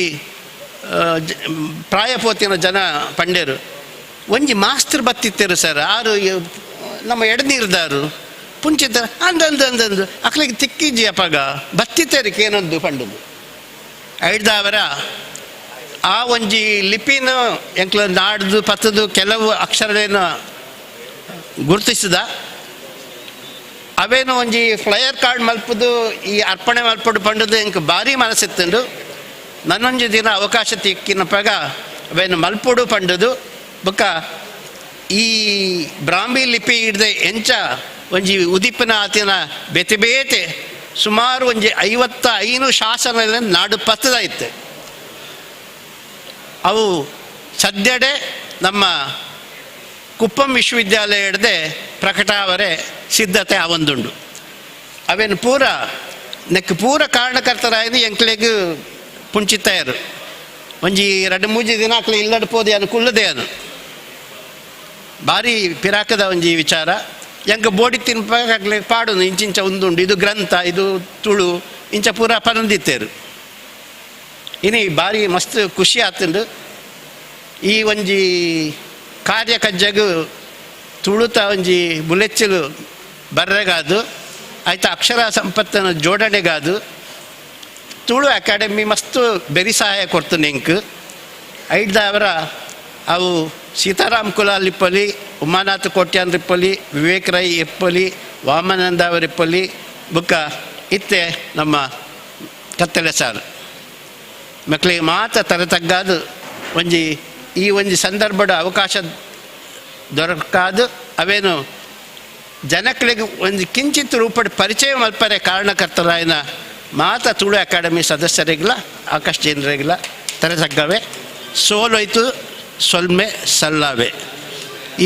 ಪ್ರಾಯಪೋತಿನ ಜನ ಪಂಡೇರು ಒಂಜಿ ಮಾಸ್ತರ್ ಬತ್ತಿತ್ತೇರು ಸರ್ ಆರು ನಮ್ಮ ಎಡನೀರ್ದಾರು ಪುಂಚಿತ ಅಂದಂದು ಅಂದಂದು ಅಕ್ಲಿಗೆ ತಿಕ್ಕಿಜಿ ಅಪಗ ಬತ್ತಿತ್ತೇರಿಕೆ ಏನೊಂದು ಪಂಡುದು ಐಡ್ದಾವರ ಆ ಒಂಜಿ ಲಿಪಿನ ಎಂಕ್ಲ ನಾಡ್ದು ಪತ್ತದು ಕೆಲವು ಅಕ್ಷರಗಳೇನು ಗುರುತಿಸಿದ ಅವೇನು ಒಂಜಿ ಫ್ಲಯರ್ ಕಾರ್ಡ್ ಮಲ್ಪುದು ಈ ಅರ್ಪಣೆ ಮಲ್ಪಡು ಪಂಡದು ಎಂಕ್ ಭಾರಿ ಮನಸ್ಸಿತ್ತುಂಡು. ನನ್ನೊಂಜಿ ದಿನ ಅವಕಾಶ ತಿಕ್ಕಿನಪಗ ಅವೇನು ಮಲ್ಪುಡು ಪಂಡದು ಬೊಕ್ಕ ಈ ಬ್ರಾಹ್ಮಿ ಲಿಪಿ ಹಿಡ್ದೆ ಎಂಚ ಒಂಜಿ ಉದಿಪನ ಆತಿನ ಬೇತೆ ಬೇತೆ ಸುಮಾರು ಒಂಜಿ 55 ಶಾಸನ ನಾಡು ಪತ್ತದಾಯಿತ್ತು. ಅವು ಸದ್ಯಡೆ ನಮ್ಮ ಕುಪ್ಪಂ ವಿಶ್ವವಿದ್ಯಾಲಯ ಹಿಡ್ದೆ ಪ್ರಕಟ ಅವರೇ ಸಿದ್ಧತೆ ಆವೊಂದುಂಡು. ಅವೇನು ಪೂರ ನೆಕ್ ಪೂರ ಕಾರಣಕರ್ತರಾಯನು ಎಂಕ್ಲೆಗ್ ಪುಂಚಿತ್ತಾಯರು ಒಂಜಿ 2-3 ದಿನ ಅಕ್ಲೆ ಇಲ್ಲಡ್ ಪೋದೆ ಅನು ಕುಲ್ಲದೆ ಅನು ಭಾರಿ ಪಿರಾಕದ ಒಂಜಿ ವಿಚಾರ. ಎಂಕ ಬೋಡಿ ತಿನ್ಪಾಗ ಅಕ್ಲೆ ಪಾಡುನು ಇಂಚಿಂಚ ಉಂದುಂಡು ಇದು ಗ್ರಂಥ ಇದು ತುಳು ಇಂಚ ಪೂರ ಪನಂದಿತ್ತೇರು. ಇನಿ ಭಾರಿ ಮಸ್ತ್ ಖುಷಿ ಆತುಂಡು ಈ ಒಂಜಿ ಕಾರ್ಯ ಕಜ್ಜಗು ತುಳುತ ಒಂಜಿ ಬುಲೆಚ್ಚಲು ಬರ್ರೆಗಾದು ಆಯ್ತು ಅಕ್ಷರ ಸಂಪತ್ತನ್ನು ಜೋಡಣೆಗಾದು ತುಳು ಅಕಾಡೆಮಿ ಮಸ್ತು ಬೆರಿ ಸಹಾಯ ಕೊಡ್ತು ಎಂಕ್. ಐಡ್ದಾವರ ಅವು ಸೀತಾರಾಮ್ ಕುಲಾಲ್ ಇಪ್ಪಲಿ, ಉಮಾನಾಥ್ ಕೋಟ್ಯಾನ್ ಇಪ್ಪಲಿ, ವಿವೇಕ್ ರೈ ಇಪ್ಪಲಿ, ವಾಮನಂದ ಅವರಿಪ್ಪಲಿ, ಬುಕ್ಕ ಇತ್ತೆ ನಮ್ಮ ಕತ್ತಲೆ ಸಾರು ಮಕ್ಕಳಿಗೆ ಮಾತ್ರ ತಲೆ ತಗ್ಗಾದು ಒಂಜಿ ಈ ಒಂಜಿ ಸಂದರ್ಭದ ಅವಕಾಶ ದೊರಕಾದು ಅವೇನು ಜನಕ್ಳಿಗೆ ಒಂದು ಕಿಂಚಿತ್ ರೂಪದ ಪರಿಚಯ ಮಲ್ಪರೆ ಕಾರಣಕರ್ತರಾಯನ ಮಾತ ತುಳು ಅಕಾಡೆಮಿ ಸದಸ್ಯರಿಗಿಲ್ಲ ಆಕಾಶ್ ಜೈನರಿಗಿಲ್ಲ ತಲೆ ತಗ್ಗವೆ ಸೋಲೋಯ್ತು ಸೊಲ್ಮೆ ಸಲ್ಲಾವೆ.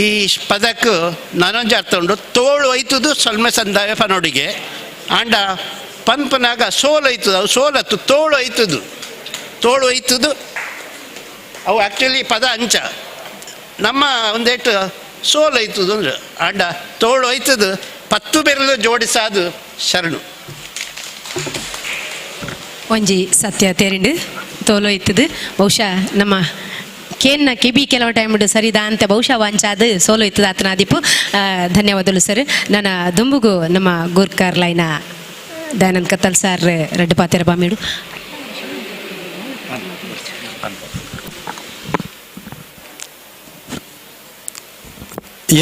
ಈ ಪದಕ್ಕೆ ನಾನೊಂಜಿ ಅರ್ಥ ಉಂಟು. ತೋಳು ಒಯ್ತುದು ಸೊಲ್ಮೆ ಸಂದಾವೆ ಪನೋಡಿಗೆ ಆಂಡ ಪನ್ಪನಾಗ ಸೋಲೊಯ್ತದ ಅವು ಸೋಲತ್ತು ತೋಳು ಒಯ್ತುದು ತೋಳು ಒಯ್ತುದು ಅವು ಆ್ಯಕ್ಚುಲಿ ಪದ ಅಂಚ ನಮ್ಮ ಒಂದೇಟು ಸೋಲೊಯ್ತುದು ಅಂದ್ರೆ ಆಂಡ ತೋಳು ಒಯ್ತದು 10 ಬೆರಳು ಜೋಡಿಸಾದು ಶರಣು. ಒಂಜಿ ಸತ್ಯ ತೇರಿಂಡು ತೋಲು ಇತ್ತದು ಬಹುಶಃ ನಮ್ಮ ಕೇನ್ನ ಕೆಬಿ ಕೆಲವು ಟೈಮ್ ಸರಿದಾ ಅಂತ ಬಹುಶಃ ವಾಂಚಾದು ಸೋಲು ಇತ್ತದ ಆತನ ದೀಪು. ಧನ್ಯವಾದಗಳು ಸರ್. ನನ್ನ ದುಂಬುಗು ನಮ್ಮ ಗುರ್ಕಾರ್ ಲೈನ ದಯಾನಂದ್ ಕತ್ತಲ್ ಸರ್ ರೆಡ್ಡು ಪಾತೆರ ಬಾಮಿಡು.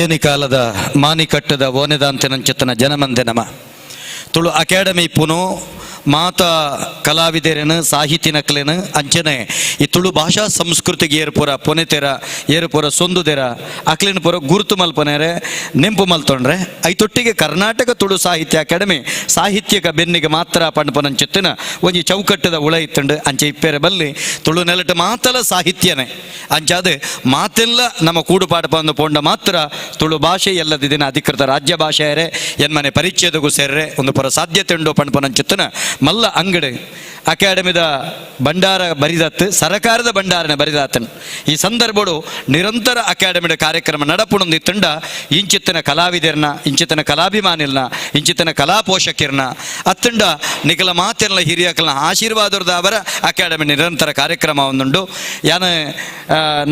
ಏನಿ ಕಾಲದ ಮಾನಿಕಟ್ಟದ ಓನೆದಾಂತೆನಂಚತನ ಜನಮಂದೆ ನಮ ತುಳು ಅಕಾಡೆಮಿ ಪುನು ಮಾತ ಕಲಾವಿದರೇನು ಸಾಹಿತಿ ನಕ್ಲೇನು ಅಂಚನೆ ಈ ತುಳು ಭಾಷಾ ಸಂಸ್ಕೃತಿಗೆ ಏರ್ಪುರ ಪೊನೆತೆರ ಏರ್ಪುರ ಸೊಂದುದೆರ ಅಕ್ಲಿನ ಪುರ ಗುರುತು ಮಲ್ಪನೇರೆ ನೆಂಪು ಮಲ್ತೊಂಡ್ರೆ ಐತೊಟ್ಟಿಗೆ ಕರ್ನಾಟಕ ತುಳು ಸಾಹಿತ್ಯ ಅಕಾಡೆಮಿ ಸಾಹಿತ್ಯಕ ಬೆನ್ನಿಗೆ ಮಾತ್ರ ಪಂಡ್ಪನಂಚಿತ್ತಿನ ಒಂಜಿ ಚೌಕಟ್ಟದ ಉಳ ಇತ್ತುಂಡು ಅಂಚೆ ಇಪ್ಪೇರೆ ಬಲ್ಲಿ ತುಳು ನೆಲಟ ಮಾತಲ ಸಾಹಿತ್ಯನೇ ಅಂಚಾದ ಮಾತೆಲ್ಲ ನಮ್ಮ ಕೂಡುಪಾಟ ಬಂದು ಪೋಂಡ ಮಾತ್ರ ತುಳು ಭಾಷೆ ಎಲ್ಲದಿನ ಅಧಿಕೃತ ರಾಜ್ಯ ಭಾಷೆಯರೇ ಎನ್ಮನೆ ಪರಿಚ್ಛೇದಗೂ ಸೇರ್ರೆ ಒಂದು ಪರ ಸಾಧ್ಯತೆ ಉಂಡು ಪಂಡ್ಪನಂಚಿತ್ತಿನ ಮಲ್ಲ ಅಂಗಡಿ ಅಕಾಡೆಮಿದ ಭಂಡಾರ ಬರಿದತ್ತು ಸರಕಾರದ ಭಂಡಾರನೆ ಬರಿದಾತನ್ ಈ ಸಂದರ್ಭಡು ನಿರಂತರ ಅಕಾಡೆಮಿದ ಕಾರ್ಯಕ್ರಮ ನಡಪುಣೊಂದು ಇತ್ತುಂಡ ಇಂಚಿತ್ತಿನ ಕಲಾವಿದರ್ನ ಇಂಚಿತ್ತಿನ ಕಲಾಭಿಮಾನಿಲ್ನ ಇಂಚಿತ್ತಿನ ಕಲಾ ಪೋಷಕಿರ್ನ ಅತ್ತುಂಡ ನಿಖಲ ಮಾತೆಲ್ಲ ಹಿರಿಯಕಲ್ನ ಆಶೀರ್ವಾದದ ಅವರ ಅಕಾಡೆಮಿ ನಿರಂತರ ಕಾರ್ಯಕ್ರಮ ಒಂದುಂಡು. ಯಾನ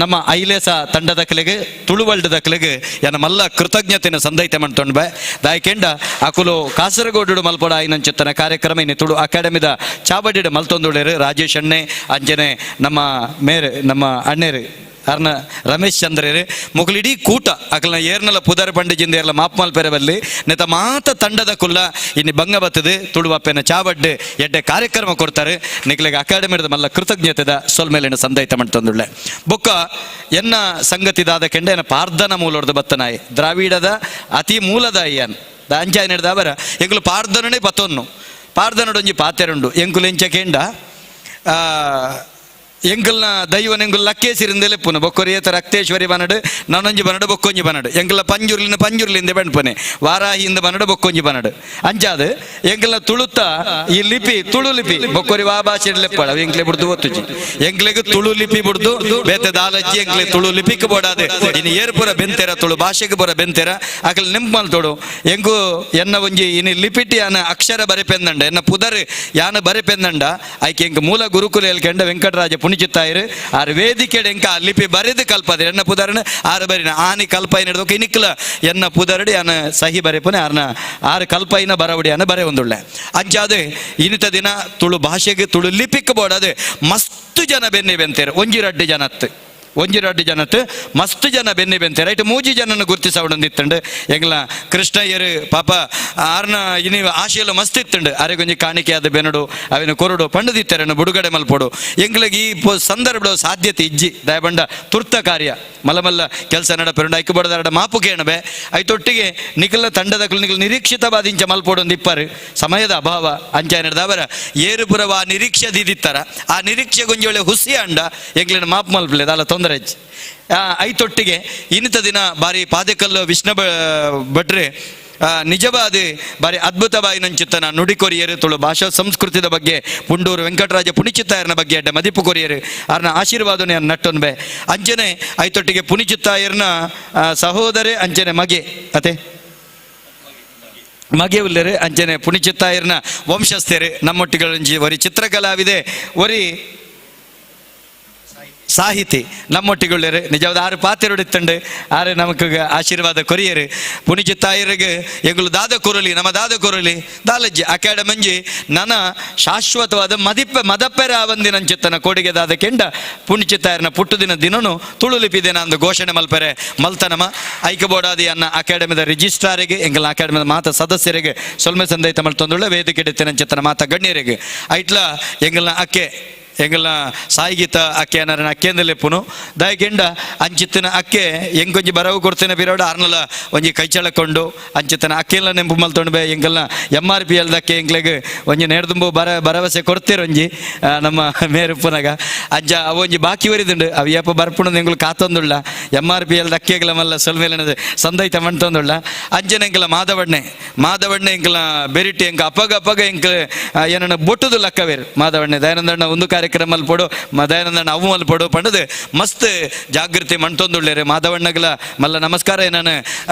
ನಮ್ಮ ಐಲೇಸ ತಂಡದ ಕಲೆಗೆ ತುಳುವಲ್ಡದ ಕಲೆಗೆ ಯಾನ ಮಲ್ಲ ಕೃತಜ್ಞತೆನ ಸಂದೈತೆ ಮಂತೊಂಡ್ಬೆ ದಾಯಕೆಂಡ ಅಕುಲು ಕಾಸರಗೋಡು ಮಲ್ಪಡ ಐನಂಚಿತ್ತನ ಕಾರ್ಯಕ್ರಮ ಇನ್ನು ತುಳು ಅಕಾಡೆಮಿದ ಚಾವಡಿಡ ಮಲ್ತೊಂದುಳ್ಳೇರು ರಾಜೇಶ್ ಅಣ್ಣೆ ಅಂಜನೆ ನಮ್ಮ ಮೇರೆ ನಮ್ಮ ಅಣ್ಣೇರು ಅರ್ನ ರಮೇಶ್ ಚಂದ್ರರು ಮೊಗಲು ಇಡೀ ಕೂಟ ಅಕಲ್ನ ಏರ್ನಲ ಪುದರ್ ಪಂಡಿಜಿಂದ ಏರ್ಲ ಮಾಪ್ಮಾಲ್ ಪೆರಬಲ್ಲಿ ನೆತ ಮಾತ ತಂಡದ ಕುಲ್ಲ ಇನ್ನು ಬಂಗ ಬತ್ತದು ತುಳುವಪ್ಪೆನ ಚಾವಡ್ಡು ಎಡ್ಡೆ ಕಾರ್ಯಕ್ರಮ ಕೊಡ್ತಾರೆ ನಿಕ್ಲೆಗೆ ಅಕಾಡೆಮಿದ ಮಲ್ಲ ಕೃತಜ್ಞತೆದ ಸೊಲ್ಮೇಲಿನ ಸಂದೈತ ಮಂತೊಂದುಳ್ಳೆ. ಬೊಕ್ಕ ಎನ್ನ ಸಂಗತಿದಾದ ಕೆಂಡ ಎನ್ನ ಪಾರ್ದನ ಮೂಲೊರ್ದು ಬತ್ತನಾಯಿ ದ್ರಾವಿಡದ ಅತಿ ಮೂಲದ ಅಯ್ಯನ್ ಅಂಚಾಯ ನಡೆದ ಅವರ ಎಂಕುಲು ಪಾರ್ದನನೇ ಪತ್ತೊನ್ನು ಪಾರ್ದನಡೊಂಜಿ ಪಾತೆರುಂಡು ಎಂಕುಲು ಎಂಚ ಕೆಂಡ ಎಂಕಲ್ನ ದೈವನ ಎಂಕುಲು ಲಕ್ಕೇಸಿರಿಂದಲೇ ಪುನ ಬೊಕ್ಕೊರಿಯೇತ ರಕ್ತೇಶ್ವರಿ ಬನಡು ನನೊಂಜಿ ಬನಡು ಬೊಕ್ಕೊಂಜಿ ಬನಡು ಎಂಕಲ್ನ ಪಂಜುರ್ಲಿನ ಪಂಜುರ್ಲಿಂದ ಬೆಣ್ಪನೆ ವಾರಾಹಿಯಿಂದ ಬನಡು ಬೊಕ್ಕೊಂಜಿ ಬನಡು ಅಂಚಾದು ಎಂಕಲ್ನ ತುಳುತ್ತ ಈ ಲಿಪಿ ತುಳು ಲಿಪಿ ಬೊಕ್ಕೊರಿ ವಾ ಭಾಷೆ ಲೆಪ್ಪಳ ಎಂಕ್ಲೆ ಬುಡ್ದು ಒತ್ತುಜಿ ಎಂಕ್ಲೆಗ್ ತುಳು ಲಿಪಿ ಬುಡ್ದು ಬೇತೆ ದಾಲಜ್ಜಿ ಎಂಕ್ಲೆ ತುಳು ಲಿಪಿಕ್ ಬೋಡಾದೆ ಇನ್ನು ಏರ್ಪುರ ಬೆಂತೆರ ತುಳು ಭಾಷೆಗೆ ಬರ ಬೆಂತೆರ ಅಕಲ್ ನೆಂಪು ಮಲ್ತೋಡು ಎಂಕು ಎನ್ನ ಒಂಜಿ ಇನ್ನು ಲಿಪಿಟಿ ಯಾನ ಅಕ್ಷರ ಬರೆಪೆಂದಂಡ ಎನ್ನ ಪುದರ್ ಯಾನ ಬರೆಪೆಂದಂಡ ಐಕೆ ಎಂಕ್ ಮೂಲ ಗುರುಕುಲ ಹೇಳ್ಕೆಂಡ ವೆಂಕಟರಾಜ ಪುಣಿಚಿತ್ತಾಯಿರು ಆರು ವೇದಿಕೆ ಎಂಕ ಆ ಲಿಪಿ ಬರೆದು ಕಲ್ಪದ್ರೆ ಎನ್ನ ಪುದರ್ನ ಆರು ಬರಿನ ಆನಿ ಕಲ್ಪೈನ ಹಿಡ್ದೋಕೆ ಇನಿಕ್ಲ ಎನ್ನ ಪುದರಡಿ ಆನ ಸಹಿ ಬರೆಪುನೆ ಆರ್ನ ಆರು ಕಲ್ಪೈನ ಬರವಡಿ ಆನ ಬರೆ ಒಂದುಳ್ಳೆ ಅಂಚಾದೆ ಇನಿತ ದಿನ ತುಳು ಭಾಷೆಗೆ ತುಳು ಲಿಪಿಕ್ ಬೋಡಾದೆ ಮಸ್ತ್ ಜನ ಬೆನ್ನಿ ಬೆಂತೇರು ಒಂಜಿ ರಡ್ಡು ಜನತ್ತು ಒಂಜಿ ರಡ್ಡು ಜನತ್ತು ಮಸ್ತ್ ಜನ ಬೆನ್ನಿ ಬೆಂತೇರು ರೈಟ್ ಮೂಜಿ ಜನನ ಗುರ್ತಿಸವಡೊಂದಿತ್ತಂಡು ಎಂಗ್ಲ ಕೃಷ್ಣಯ್ಯರು ಪಾಪ ಆರ್ನ ಇನಿ ಆಶೆಲ್ಲ ಮಸ್ತ್ ಇತ್ತಂಡು ಅರೆಗೊಂಜಿ ಕಾಣಿಕೆ ಆದ ಬೆನಡು ಅವಿನ ಕೊರಡು ಪಂಡದಿತ್ತೆರನ್ನು ಬಿಡುಗಡೆ ಮಲ್ಪೊಡು ಎಂಗ್ಲಿಗೆ ಈ ಸಂದರ್ಭ ಸಾಧ್ಯತೆ ಇಜ್ಜಿ ದಯಬಂಡ ತುರ್ತ ಕಾರ್ಯ ಮಲ್ಲ ಮಲ್ಲ ಕೆಲಸ ನಡಪೆರುಂಡು ಐಕು ಬಡದಾರಡ ಮಾಪು ಕೇಣಬೆ ಐತೊಟ್ಟಿಗೆ ನಿಖಲ ತಂಡದ ನಿಖಲ ನಿರೀಕ್ಷಿತವಾದ ಇಂಚ ಮಲ್ಪೊಡು ಒಂದು ಇಪ್ಪರು ಸಮಯದ ಅಭಾವ ಅಂಚ ನಡೆದವರ ಏರುಪುರವ ಆ ನಿರೀಕ್ಷೆ ದಿದಿತ್ತರ ಆ ನಿರೀಕ್ಷೆ ಗೊಂಜಿ ಹುಸಿ ಅಂಡ ಎಂಗ್ಲಿನ ಮಾಪು ಮಲ್ಪಲೆ ಅಲ್ಲ ತೊಂದರೆ ಐತೊಟ್ಟಿಗೆ ಇನ್ನಿತ ದಿನ ಬಾರಿ ಪಾದಕಲ್ಲು ವಿಷ್ಣು ಭಟ್ರೆ ನಿಜವಾದ ಬಾರಿ ಅದ್ಭುತವಾಗಿ ನಂಚಿತ್ತನ ನುಡಿ ಕೊರಿಯರು ತುಳು ಭಾಷಾ ಸಂಸ್ಕೃತಿದ ಬಗ್ಗೆ ಪುಂಡೂರು ವೆಂಕಟರಾಜ ಪುಣಿಚಿತ್ತಾಯರನ ಬಗ್ಗೆ ಅಡ್ಡ ಮದಿಪು ಕೊರಿಯರು ಆರ್ನ ಆಶೀರ್ವಾದನೆ ನಟ್ಟೊನ್ಬೆ ಅಂಚನೆ ಐತೊಟ್ಟಿಗೆ ಪುಣಿಚಿತ್ತಾಯರ್ನ ಸಹೋದರೇ ಅಂಚನೆ ಮಗೆ ಅತೆ ಮಗೆ ಉಲ್ಲೇರು ಅಂಚನೆ ಪುಣಿಚಿತ್ತಾಯರ್ನ ವಂಶಸ್ಥರು ನಮ್ಮೊಟ್ಟಿಗಳಂಜಿ ಒರಿ ಚಿತ್ರಕಲಾವಿದೆ ಒರಿ ಸಾಹಿತಿ ನಮ್ಮೊಟ್ಟಿಗುಳ್ಳೇರು ನಿಜವಾದ ಆರು ಪಾತೆರುಡಿತ್ತಂಡು ಆರು ನಮಕ್ ಆಶೀರ್ವಾದ ಕೊರಿಯರು ಪುಣಿಚಿತ್ತಾಯರಿಗೆ ಎಂಗುಲು ದಾದ ಕೊರಲಿ ನಮ್ಮ ದಾದ ಕೊರಲಿ ದಾಲಜ್ಜಿ ಅಕಾಡೆಮಂಜಿ ನನ್ನ ಶಾಶ್ವತವಾದ ಮದಿಪ್ಪ ಮದಪ್ಪೆರ ಒಂದಿನಂಚಿತ್ತನ ಕೊಡುಗೆ ದಾದ ಕೆಂಡ ಪುಣಿಚಿತ್ತಾಯರನ ಪುಟ್ಟುದಿನ ದಿನನು ತುಳು ಲಿಪಿ ದಿನ ಅಂದು ಘೋಷಣೆ ಮಲ್ಪೆರೆ ಮಲ್ತನಮ ಐಕ್ಯಬೋಡಾದಿ ಅನ್ನ ಅಕಾಡೆಮಿದ ರಿಜಿಸ್ಟ್ರಾರಿಗೆ ಎಂಗಲ ಅಕಾಡೆಮಿದ ಮಾತ ಸದಸ್ಯರಿಗೆ ಸೊಲ್ಮೆ ಸಂದೈತ ಮಲ್ತೊಂದುಳ್ಳ ವೇದಿಕೆ ಚಿತ್ತನ ಮಾತ ಗಣ್ಯರಿಗೆ ಐಟ್ಲ ಎಂಗಲ್ನ ಅಕ್ಕೆ ಎಂಗಲ್ನ ಸಾಯಿಗೀತ ಅಕ್ಕೆ ಅನ್ನಾರನ ಅಕ್ಕೆಂದಲೇ ಪುನು ದಯಗೆಂಡ ಅಂಚಿತ್ತಿನ ಅಕ್ಕೆ ಎಂಕೊಂಜಿ ಬರವು ಕೊಡ್ತೇನೆ ಬಿರೋಡ ಆರ್ನಲ ಒಂಜಿ ಕೈಚಳಕೊಂಡು ಅಂಚಿತ್ತನ ಅಕ್ಕೆಲ್ಲ ನೆಂಪು ಮಲ್ತೊಂಡು ಬೇ ಎಂಗಲ್ನ M R P ಎಲ್ದಕ್ಕೆ ಎಂಗ್ಲೆಗ್ ಒಂಜಿ ನೇರ್ದುಂಬು ಭರವಸೆ ಕೊಡ್ತೀರ ಒಂಜಿ ನಮ್ಮ ಮೇರುಪ್ಪುನಗ ಅಂಚ ಅವೊಂಜಿ ಬಾಕಿ ಒರಿದುಂಡು ಅವು ಏಪ ಬರ್ಪುಣದ ಎಂಗುಲು ಕಾತೊಂದುಳ್ಳ M R P ಎಲ್ದ ಅಕ್ಕೆಗ್ಲ ಮಲ್ಲ ಸೊಲ್ಮೇಲನದ ಸಂದೈತ ಮಣ್ತೊಂದುಳ್ಳ ಅಂಚನೆ ಎಂಕಲ ಮಾಧವಣ್ಣೆ ಮಾಧವಣ್ಣೆ ಎಂಕಲ ಬೆರಿಟಿ ಎಂಕ ಅಪಗ ಅಪಗ ಎಂಕ ಏನನ್ನ ಬೊಟ್ಟುದು ಲಕ್ಕವೇರು ಮಾಧವಣ್ಣೆ ದಯಾನಂದಣ್ಣ ಒಂದು ಕಾರ್ಯಕ್ರಮ ಮಲ್ಪೊಡು ದಯಾನಂದಣ್ಣ ಅವು ಮಲ್ಪೊಡು ಪಂಡದು ಮಸ್ತ್ ಜಾಗೃತಿ ಮಣ್ತೊಂದುಳ್ಳೇರು ಮಾಧವಣ್ಣಗಲ ಮಲ್ಲ ನಮಸ್ಕಾರ ಏನಾನ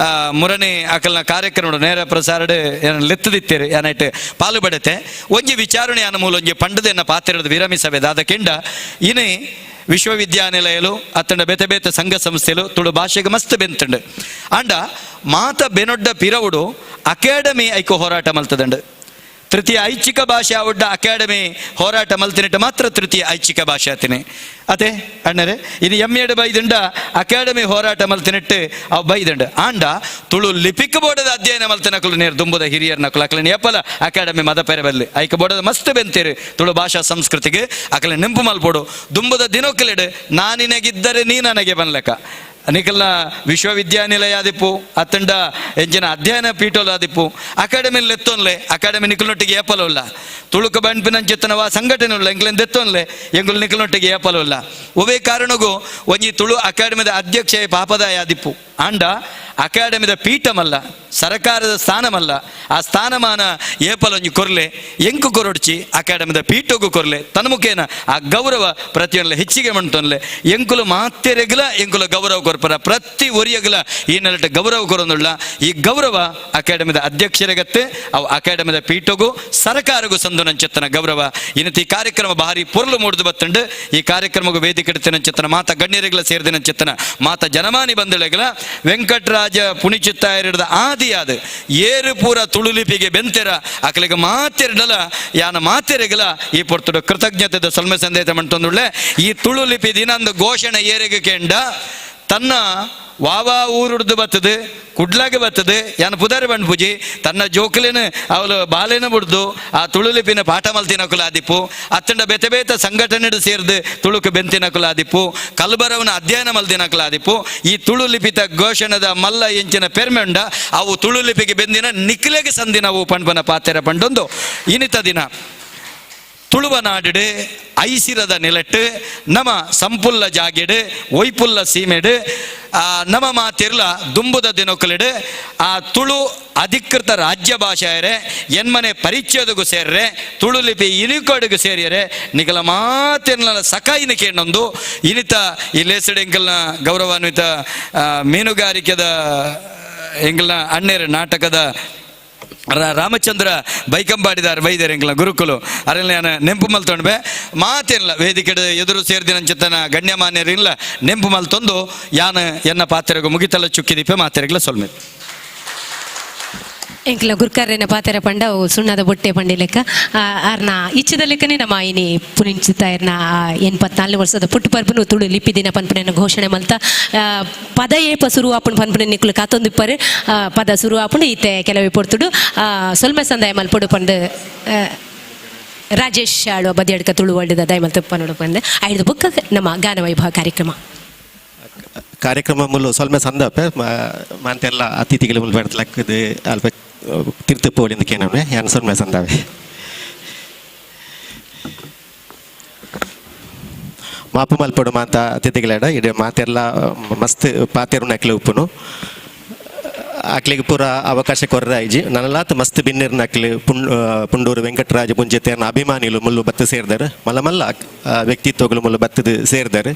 ಮುರಣಿ ಅಕಲ್ನ ಕಾರ್ಯಕ್ರಮ ನೇರ ಪ್ರಸಾರಡ್ ಏನ ಲೆತ್ತದಿತ್ತೇರು ಏನಾಯ್ತು ಪಾಲು ಬಡತೆ ಒಂಜಿ ವಿಚಾರಣೆ ಅನ್ನ ಮೂಲ ಒಂಜಿ ಪಂಡದೆನ್ನ ಪಾತಿರದ ವಿರಮಿಸವೆ ದಾದ ಕೆಂಡ ಇನಿ ವಿಶ್ವವಿದ್ಯಾನಿಲಯಲು ಅತ್ತಂಡ ಬೇತೆ ಬೇತೆ ಸಂಘ ಸಂಸ್ಥೆಲು ತುಳು ಭಾಷೆಗೆ ಮಸ್ತ್ ಬೆಂತಂಡು ಅಂಡ ಮಾತ ಬೆನೊಡ್ಡ ಪಿರವುಡು ಅಕಾಡೆಮಿ ಐಕೋ ಹೋರಾಟ ಮಲ್ತದಂಡು. ತೃತೀಯ ಐಚ್ಛಿಕ ಭಾಷೆ ಆವಡ್ಡ ಅಕಾಡೆಮಿ ಹೋರಾಟ ಮಲ್ತಿನಿಟ್ಟು ಮಾತ್ರ ತೃತೀಯ ಐಚ್ಛಿಕ ಭಾಷೆ ಆತಿನಿ ಅದೇ ಅಣ್ಣರೇ. ಇನ್ನು ಎಮ್ ಎಡ್ ಬೈದುಂಡ ಅಕಾಡೆಮಿ ಹೋರಾಟ ಮಲ್ತಿನಿಟ್ಟು ಅವು ಬೈದುಂಡ ಆಂಡ ತುಳು ಲಿಪಿಕ್ ಬೋರ್ಡದ ಅಧ್ಯಯನ ಮಲ್ತಿನಕುಲು ನೇರು ದುಂಬುದ ಹಿರಿಯರ್ ನಕುಲು ಅಕಲನ ಏಪಲ ಅಕಾಡೆಮಿ ಮದ ಪೆರೆ ಬಲ್ಲಿ ಐಕ ಬೋರ್ಡದ ಮಸ್ತ್ ಬೆಂತೀರಿ ತುಳು ಭಾಷಾ ಸಂಸ್ಕೃತಿಗೆ ಅಕಲ ನೆಂಪು ಮಲ್ಪೋಡು ದುಂಬುದ ದಿನೊಕ್ಕಲಿಡು ನಾನಿನಗಿದ್ದರೆ ನೀ ನನಗೆ ಬನ್ಲಕ ನಿಕಲ್ನ ವಿಶ್ವವಿದ್ಯಾನಿಲಯ ಆದಿಪ್ಪು ಅತ್ತಂಡ ಎಂಜಿನ ಅಧ್ಯಯನ ಪೀಠೋಲು ಆದಿಪ್ಪು ಅಕಾಡೆಮಿ ಲೆತ್ತೊನ್ಲೆ ಅಕಾಡೆಮಿ ನಿಕಲ್ನೊಟ್ಟಿಗೆ ಏಪಲುಲ್ಲ ತುಳುಕ ಬಂಡ್ಪಿನಂಚಿತ್ತನವ ಸಂಘಟನೆ ಉಲ್ಲ ಎಂಕ್ಲೆನ್ ದೆತ್ತೊನ್ಲೆ ಎಂಗುಲ್ ನಿಕಲ್ನೊಟ್ಟಿಗೆ ಏಪಲುಲ್ಲ ಒವೇ ಕಾರಣಗೂ ಒಂಜಿ ತುಳು ಅಕಾಡೆಮಿದ ಅಧ್ಯಕ್ಷ ಪಾಪದಾಯ ಆದಿಪ್ಪು ಆಂಡ ಅಕಾಡೆಮಿದ ಪೀಠಮಲ್ಲ ಸರಕಾರದ ಸ್ಥಾನಮಲ್ಲ ಆ ಸ್ಥಾನಮಾನ ಏಪಲೊಂಜಿ ಕೊರ್ಲೆ ಎಂಕು ಕೊರೊಡ್ಚಿ ಅಕಾಡೆಮಿದ ಪೀಠಗೂ ಕೊರ್ಲೆ ತನ್ಮುಖೇನ ಆ ಗೌರವ ಪ್ರತಿಯೊಂದ್ಲೆ ಹೆಚ್ಚಿಗೆ ಮಂಟೊನ್ಲೆ ಎಂಕುಲು ಮಾತೆರೆಗ್ಲ ಎಂಕುಲು ಗೌರವ ಕೊರ್ಪರ ಪ್ರತಿ ಒರಿಯಗ್ಲ ಈ ನೆಲಟ ಗೌರವ ಕೊರೊಂದುಳ್ಳ ಈ ಗೌರವ ಅಕಾಡೆಮಿದ ಅಧ್ಯಕ್ಷರಿಗತ್ತೆ ಅವು ಅಕಾಡೆಮಿದ ಪೀಠಗೂ ಸರಕಾರಗೂ ಸಂದು ನಂಚೆತ್ತನ ಗೌರವ. ಇನ್ನತಿ ಈ ಕಾರ್ಯಕ್ರಮ ಭಾರಿ ಪೊರ್ಲು ಮೂಡ್ದು ಬತ್ತಂಡು ಈ ಕಾರ್ಯಕ್ರಮಗೂ ವೇದಿಕೆ ನಂಚೆತ್ತನ ಮಾತ ಗಣ್ಯರಿಗಳ ಸೇರಿದ ನಂಚೆತ್ತನ ಮಾತ ಜನಮಾನಿ ಬಂದಳೆಗಳ ವೆಂಕಟರಾಜ ಪುಣಿಚಿತ್ತಾಯರಿಡದ ಆದಿಯಾದ ಏರು ಪೂರ ತುಳುಲಿಪಿಗೆ ಬೆಂತೆರ ಅಕಲಿಗೆ ಮಾತೆರಡಲ ಯಾನ ಮಾತೆರೆಗಲ ಈ ಪೊರ್ತುಡು ಕೃತಜ್ಞತೆ ಸೊಲ್ಮೆ ಸಂದೇಶ ಮಂಟೊಂದುಳ್ಳೆ ಈ ತುಳುಲಿಪಿ ದಿನಂದು ಘೋಷಣೆ ಏರೆಗೆ ಕೆಂಡ ತನ್ನ ವಾವಾ ಊರುಡ್ದು ಬತ್ತದು ಕುಡ್ಲಾಗ ಬತ್ತದು ಯಾನ ಪುದಾರಿ ಬಂಡ್ ಪೂಜಿ ತನ್ನ ಜೋಕುಲೇನು ಅವಳು ಬಾಲೇನ ಬುಡ್ದು ಆ ತುಳುಲಿಪಿನ ಪಾಠ ಮಲ್ತಿನ ಆದಿಪ್ಪು ಅತ್ತಂಡ ಬೇತೆ ಬೇತೆ ಸಂಘಟನೆ ಸೇರ್ದು ತುಳುಕು ಬೆಂತಿನ ಆದಿಪ್ಪು ಕಲ್ಬರವನ ಅಧ್ಯಯನ ಮಲ್ದಿನ ಆದಿಪ್ಪು ಈ ತುಳುಲಿಪಿತ ಘೋಷಣದ ಮಲ್ಲ ಎಂಚಿನ ಪೆರ್ಮೆಂಡ ಅವು ತುಳುಲಿಪಿಗೆ ಬೆಂದಿನ ನಿಕ್ಲೆಗೆ ಸಂದಿನವು ಪಣ್ಪನ ಪಾತೆರ ಪಂಡೊಂದು ಇನಿತ ದಿನ ತುಳುವ ನಾಡಿಡು ಐಸಿರದ ನಿಲಟ್ಟು ನಮ ಸಂಪುಲ್ಲ ಜಾಗೆಡು ಒಯ್ಪುಲ್ಲ ಸೀಮೆಡು ನಮ ಮಾತಿರ್ಲ ದುಂಬುದ ದಿನೊಕ್ಕಲಿಡು ಆ ತುಳು ಅಧಿಕೃತ ರಾಜ್ಯ ಭಾಷೆಯರೆ ಎನ್ಮನೆ ಪರಿಚಯದಗೂ ಸೇರ್ರೆ ತುಳು ಲಿಪಿ ಇನಿಕೋಡಿಗೂ ಸೇರಿಯರೆ ನಿಗಲ ಮಾತಿರ್ಲ ಸಕಾಯಿನ ಕೇಣೊಂದು ಇನಿತ ಈ ಲೇಸಡು ಎಂಕಲ್ನ ಗೌರವಾನ್ವಿತ ಮೀನುಗಾರಿಕೆದ ಎಂಕಲ್ನ ಅಣ್ಣೇರು ನಾಟಕದ ರಾಮಚಂದ್ರ ಬೈಕಂಬಾಡಿದಾರ ಬೈದಾರೆ ಎಂಕ್ಲ ಗುರುಕುಲು ಅರೆಲ್ಲ ನಾನು ನೆಂಪು ಮಲ್ತೊಂಡ್ಬೆ ಮಾತೇನಿಲ್ಲ ವೇದಿಕೆ ಎದುರು ಸೇರ್ದಿನಂಚಿತನ ಗಣ್ಯಮಾನ್ಯರಿಲ್ಲ ನೆಂಪು ಮಲ್ತೊಂದು ಯಾನ ಎನ್ನ ಪಾತ್ರೆಗೂ ಮುಗಿತಲ ಚುಕ್ಕಿದೀಪೆ ಮಾತೆರೆಗ್ಲ ಸೊಲ್ಮೆ. ಎಂಕ್ಲ ಗುರ್ಕಾರ್ರೆನ ಪಾತೆರ ಪಂಡ ಅವು ಸುಣ್ಣದ ಬೊಟ್ಟೆ ಪಂಡಿ ಲೆಕ್ಕ ಆರ್ನ ಇಚ್ಚದ ಲೆಕ್ಕನೆ ನಮ್ಮ ಇನಿ ಪುನಿಂಚಿತ ಇರ್ನ 84 ವರ್ಷದ ಪುಟ್ಟು ಪರ್ಬನು ತುಳು ಲಿಪಿ ದಿನ ಪನ್ಪುನೆನ ಘೋಷಣೆ ಮಲ್ತ ಪದ ಏಪ ಸುರು ಆಪುಂಡು ಪನ್ಪುನೆ ನಿಕ್ಲು ಕಾತೊಂದಿಪ್ಪರು ಪದ ಸುರು ಆಪುಂಡು ಈತೆ ಕೆಲವೇ ಪೊರ್ತುಡು ಸೊಲ್ಮೆ ಸಂದಾಯ ಮಲ್ಪೊಡು ಪಂದು ರಾಜೇಶ್ ಆಳುವ ಬದಿಯಡ್ಕ ತುಳು ವರ್ಲ್ಡ್ ದಯ ಮಲ್ತ ಪನೋಡು ಪಂದು ಐದು ಬುಕ್ಕ ನಮ್ಮ ಗಾನ ವೈಭವ ಕಾರ್ಯಕ್ರಮ ಕಾರ್ಯಕ್ರಮ ಮುಲ್ಲು ಸೊಲ್ಮೆ ಸಂದಪೆ ಮಾಂತೆಲ್ಲ ಅತಿಥಿಗಳು ಮುಲ್ಲು ಬೆಡ್ತಲಕ್ಕದು ಅಲ್ಪ ತಿರ್ತುಪೋಲಿಂದ ಕೇನವನೆ ಯಾನ್ ಸೊಲ್ಮೆ ಸಂದಾವೆ. ಮಾಪು ಮಲ್ಪಡು ಮಾತ ಅತಿಥಿಗಳೇಡ ಇಡೀ ಮಾತೆಲ್ಲ ಮಸ್ತ್ ಪಾತೆರು ನಕ್ಲೆ ಉಪ್ಪುನು ಅಕ್ಲಿಗೆ ಪೂರ ಅವಕಾಶ ಕೊರ್ರ ಇಜ್ಜಿ ನನಲಾತ್ ಮಸ್ತ್ ಬಿನ್ನಿರ್ ನಕ್ಲು ಪುಂಡೂರು ವೆಂಕಟರಾಜ ಪುಂಜತೆಯನ್ನ ಅಭಿಮಾನಿಲು ಮುಲ್ಲು ಬತ್ತು ಸೇರ್ದಾರೆ ಮಲ್ಲ ಮಲ್ಲ ವ್ಯಕ್ತಿತ್ವಗಳು ಮುಲ್ಲು ಬತ್ತದು ಸೇರ್ದಾರೆ.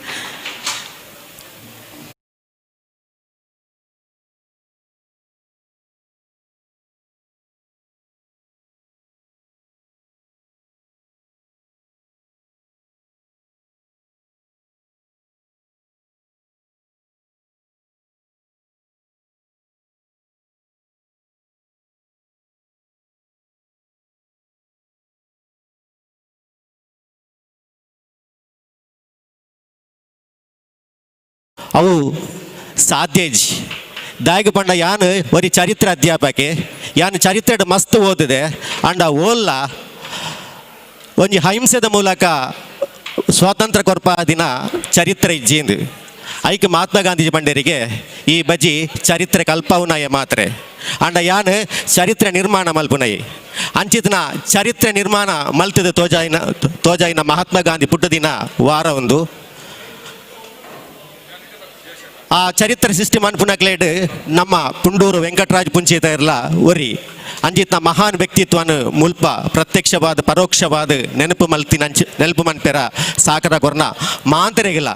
ಅವು ಸಾಧ್ಯ ಇಜ್ಜಿ ದಾಯಗ ಪಂಡ ಯಾನ್ ಒರಿ ಚರಿತ್ರೆ ಅಧ್ಯಾಪಕೆ ಯಾನ್ ಚರಿತ್ರೆ ಮಸ್ತ್ ಓದಿದೆ ಅಂಡ ಓಲ್ಲ ಒಂಜಿ ಅಹಿಂಸೆದ ಮೂಲಕ ಸ್ವಾತಂತ್ರ್ಯ ಕೊರ್ಪ ದಿನ ಚರಿತ್ರೆ ಇಜ್ಜಿಂದು ಐಕ್ ಮಹಾತ್ಮ ಗಾಂಧೀಜಿ ಪಂಡರಿಗೆ ಈ ಬಜಿ ಚರಿತ್ರೆ ಕಲ್ಪವುನಾಯ ಮಾತ್ರೆ ಅಂಡ ಯಾನ್ ಚರಿತ್ರೆ ನಿರ್ಮಾಣ ಮಲ್ಪುನೈ ಅಂಚಿತನ ಚರಿತ್ರೆ ನಿರ್ಮಾಣ ಮಲ್ತದ ತೋಜಾಯಿನ ತೋಜಾಯಿನ ಮಹಾತ್ಮ ಗಾಂಧಿ ಪುಟ್ಟ ದಿನ ವಾರ ಒಂದು ಆ ಚರಿತ್ರೆ ಸಿಸ್ಟಮ್ ಅನ್ಪುನಕ್ಲೇಡ್ ನಮ್ಮ ಪುಂಡೂರು ವೆಂಕಟರಾಜ್ ಪುಂಚಿತ ಇರ್ಲ ಒರಿ ಅಂಜಿತ್ನ ಮಹಾನ್ ವ್ಯಕ್ತಿತ್ವನು ಮುಲ್ಪ ಪ್ರತ್ಯಕ್ಷವಾದ ಪರೋಕ್ಷವಾದ ನೆನಪು ಮಲ್ತಿನಂಚ ನೆನಪು ಮನ್ಪೆರ ಸಾಕರ ಕೊರ್ನ ಮಾಂತರೆಗಿಲ್ಲ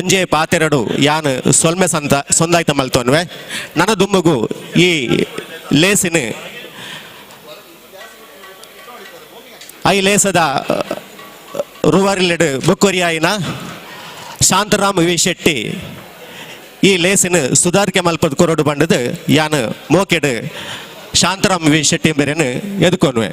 ಒಂಜೇ ಪಾತೆರಡು ಯಾನ್ ಸೊಲ್ಮೆ ಸಂತ ಸೊಂದಾಯ್ತ ಮಲ್ತೋನ್ವೆ ನನ್ನ ದುಮ್ಮಗು ಈ ಲೇಸಿನ I ಲೇಸದ ರುವಾರಿಲೆಡು ಬೊಕ್ಕೊರಿಯಾಯಿನ ಶಾಂತರಾಮ್ ವಿ ಶೆಟ್ಟಿ ಈ ಲೇಸಿನ ಸುಧಾರಿಕೆ ಮಲ್ಪದ ಕೊರಡು ಬಂಡದು ಯಾನ್ ಮೋಕೆಡು ಶಾಂತರಾಮ್ ವಿ ಶೆಟ್ಟಿ ಬೇರೆನು ಎದುಕೊನ್ವೆ.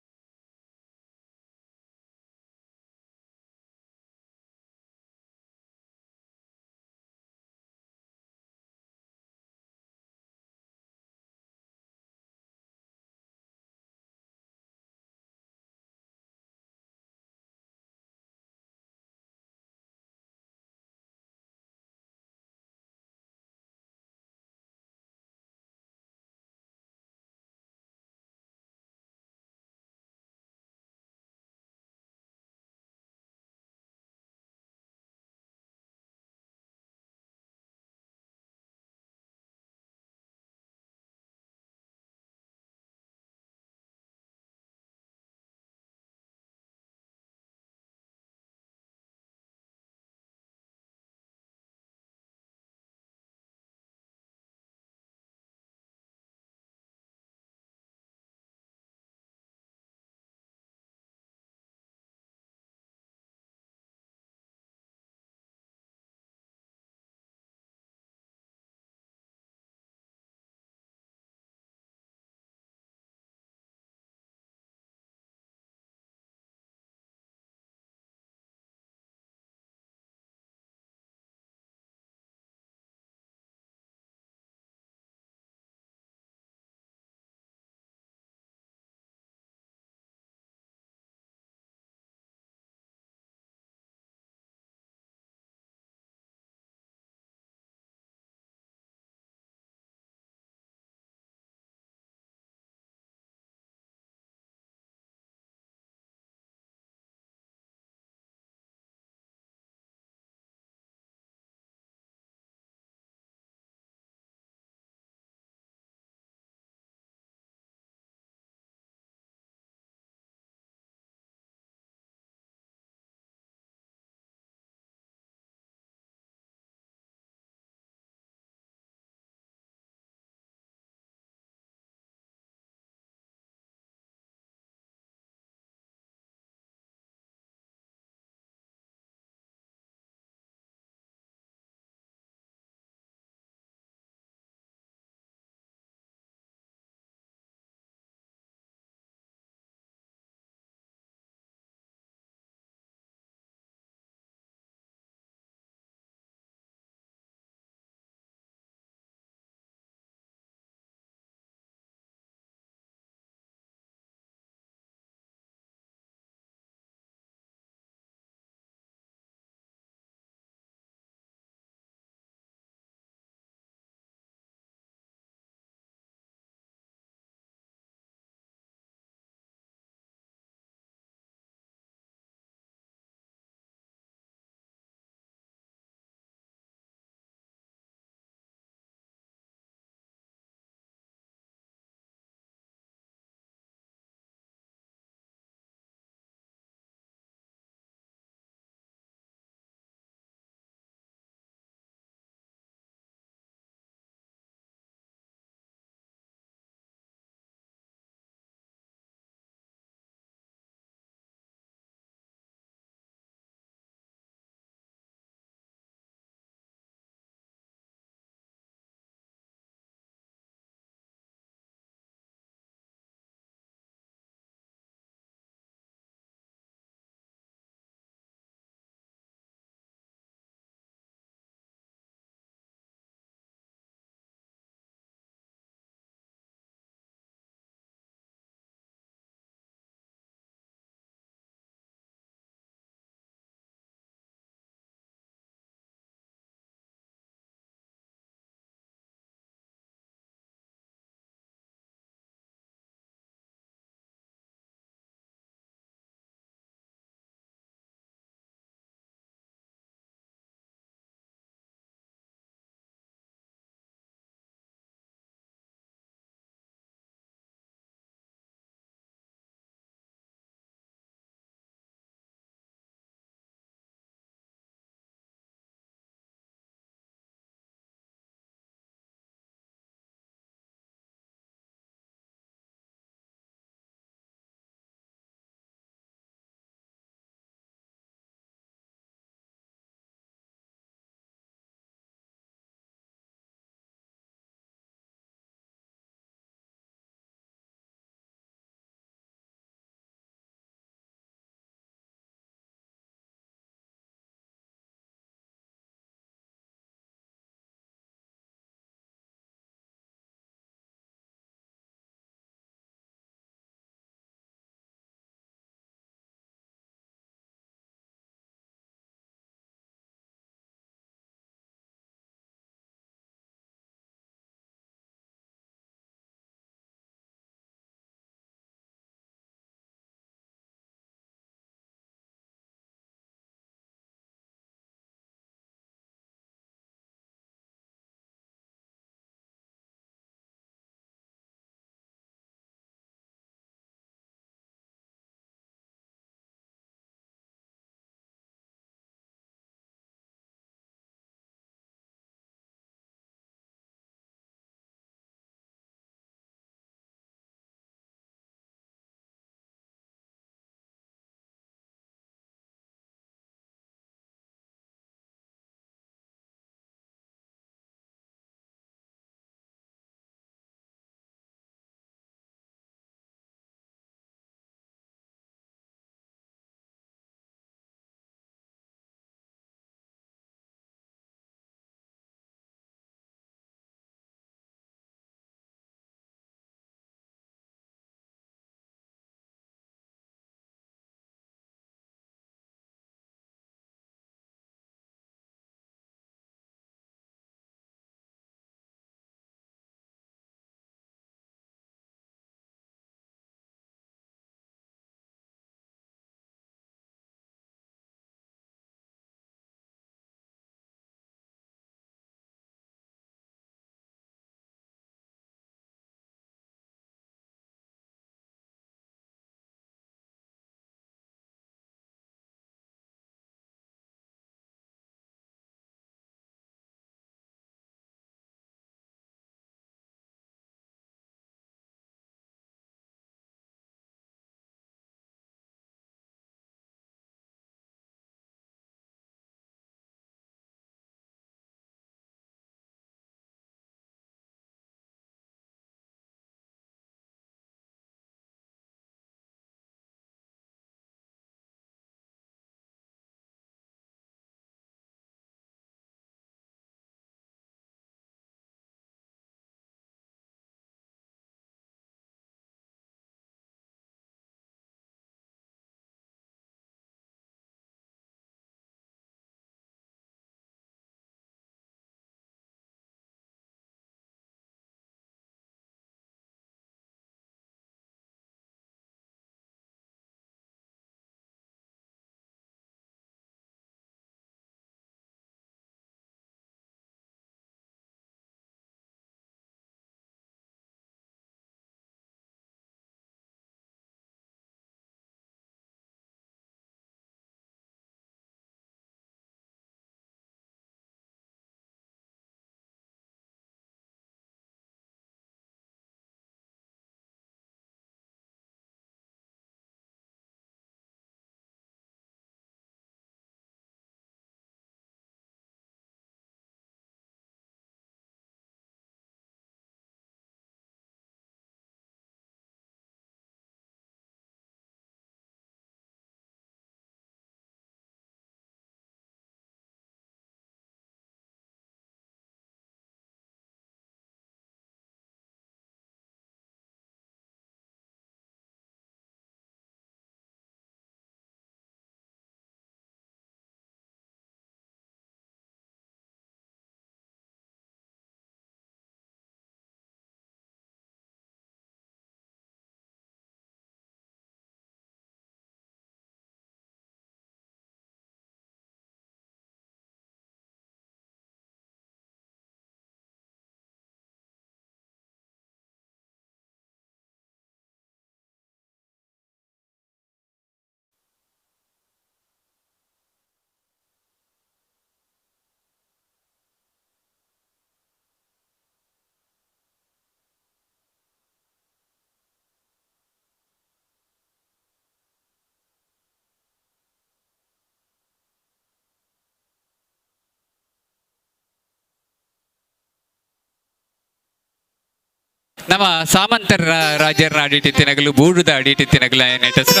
ನಮ್ಮ ಸಾಮಂತರ ರಾಜ್ಯರ ಅಡಿಟಿತ್ತಿನಗಲು ಬೂಡುದ ಅಡಿಟಿತ್ತಿನಗಲು ನೆಟಸ್ರ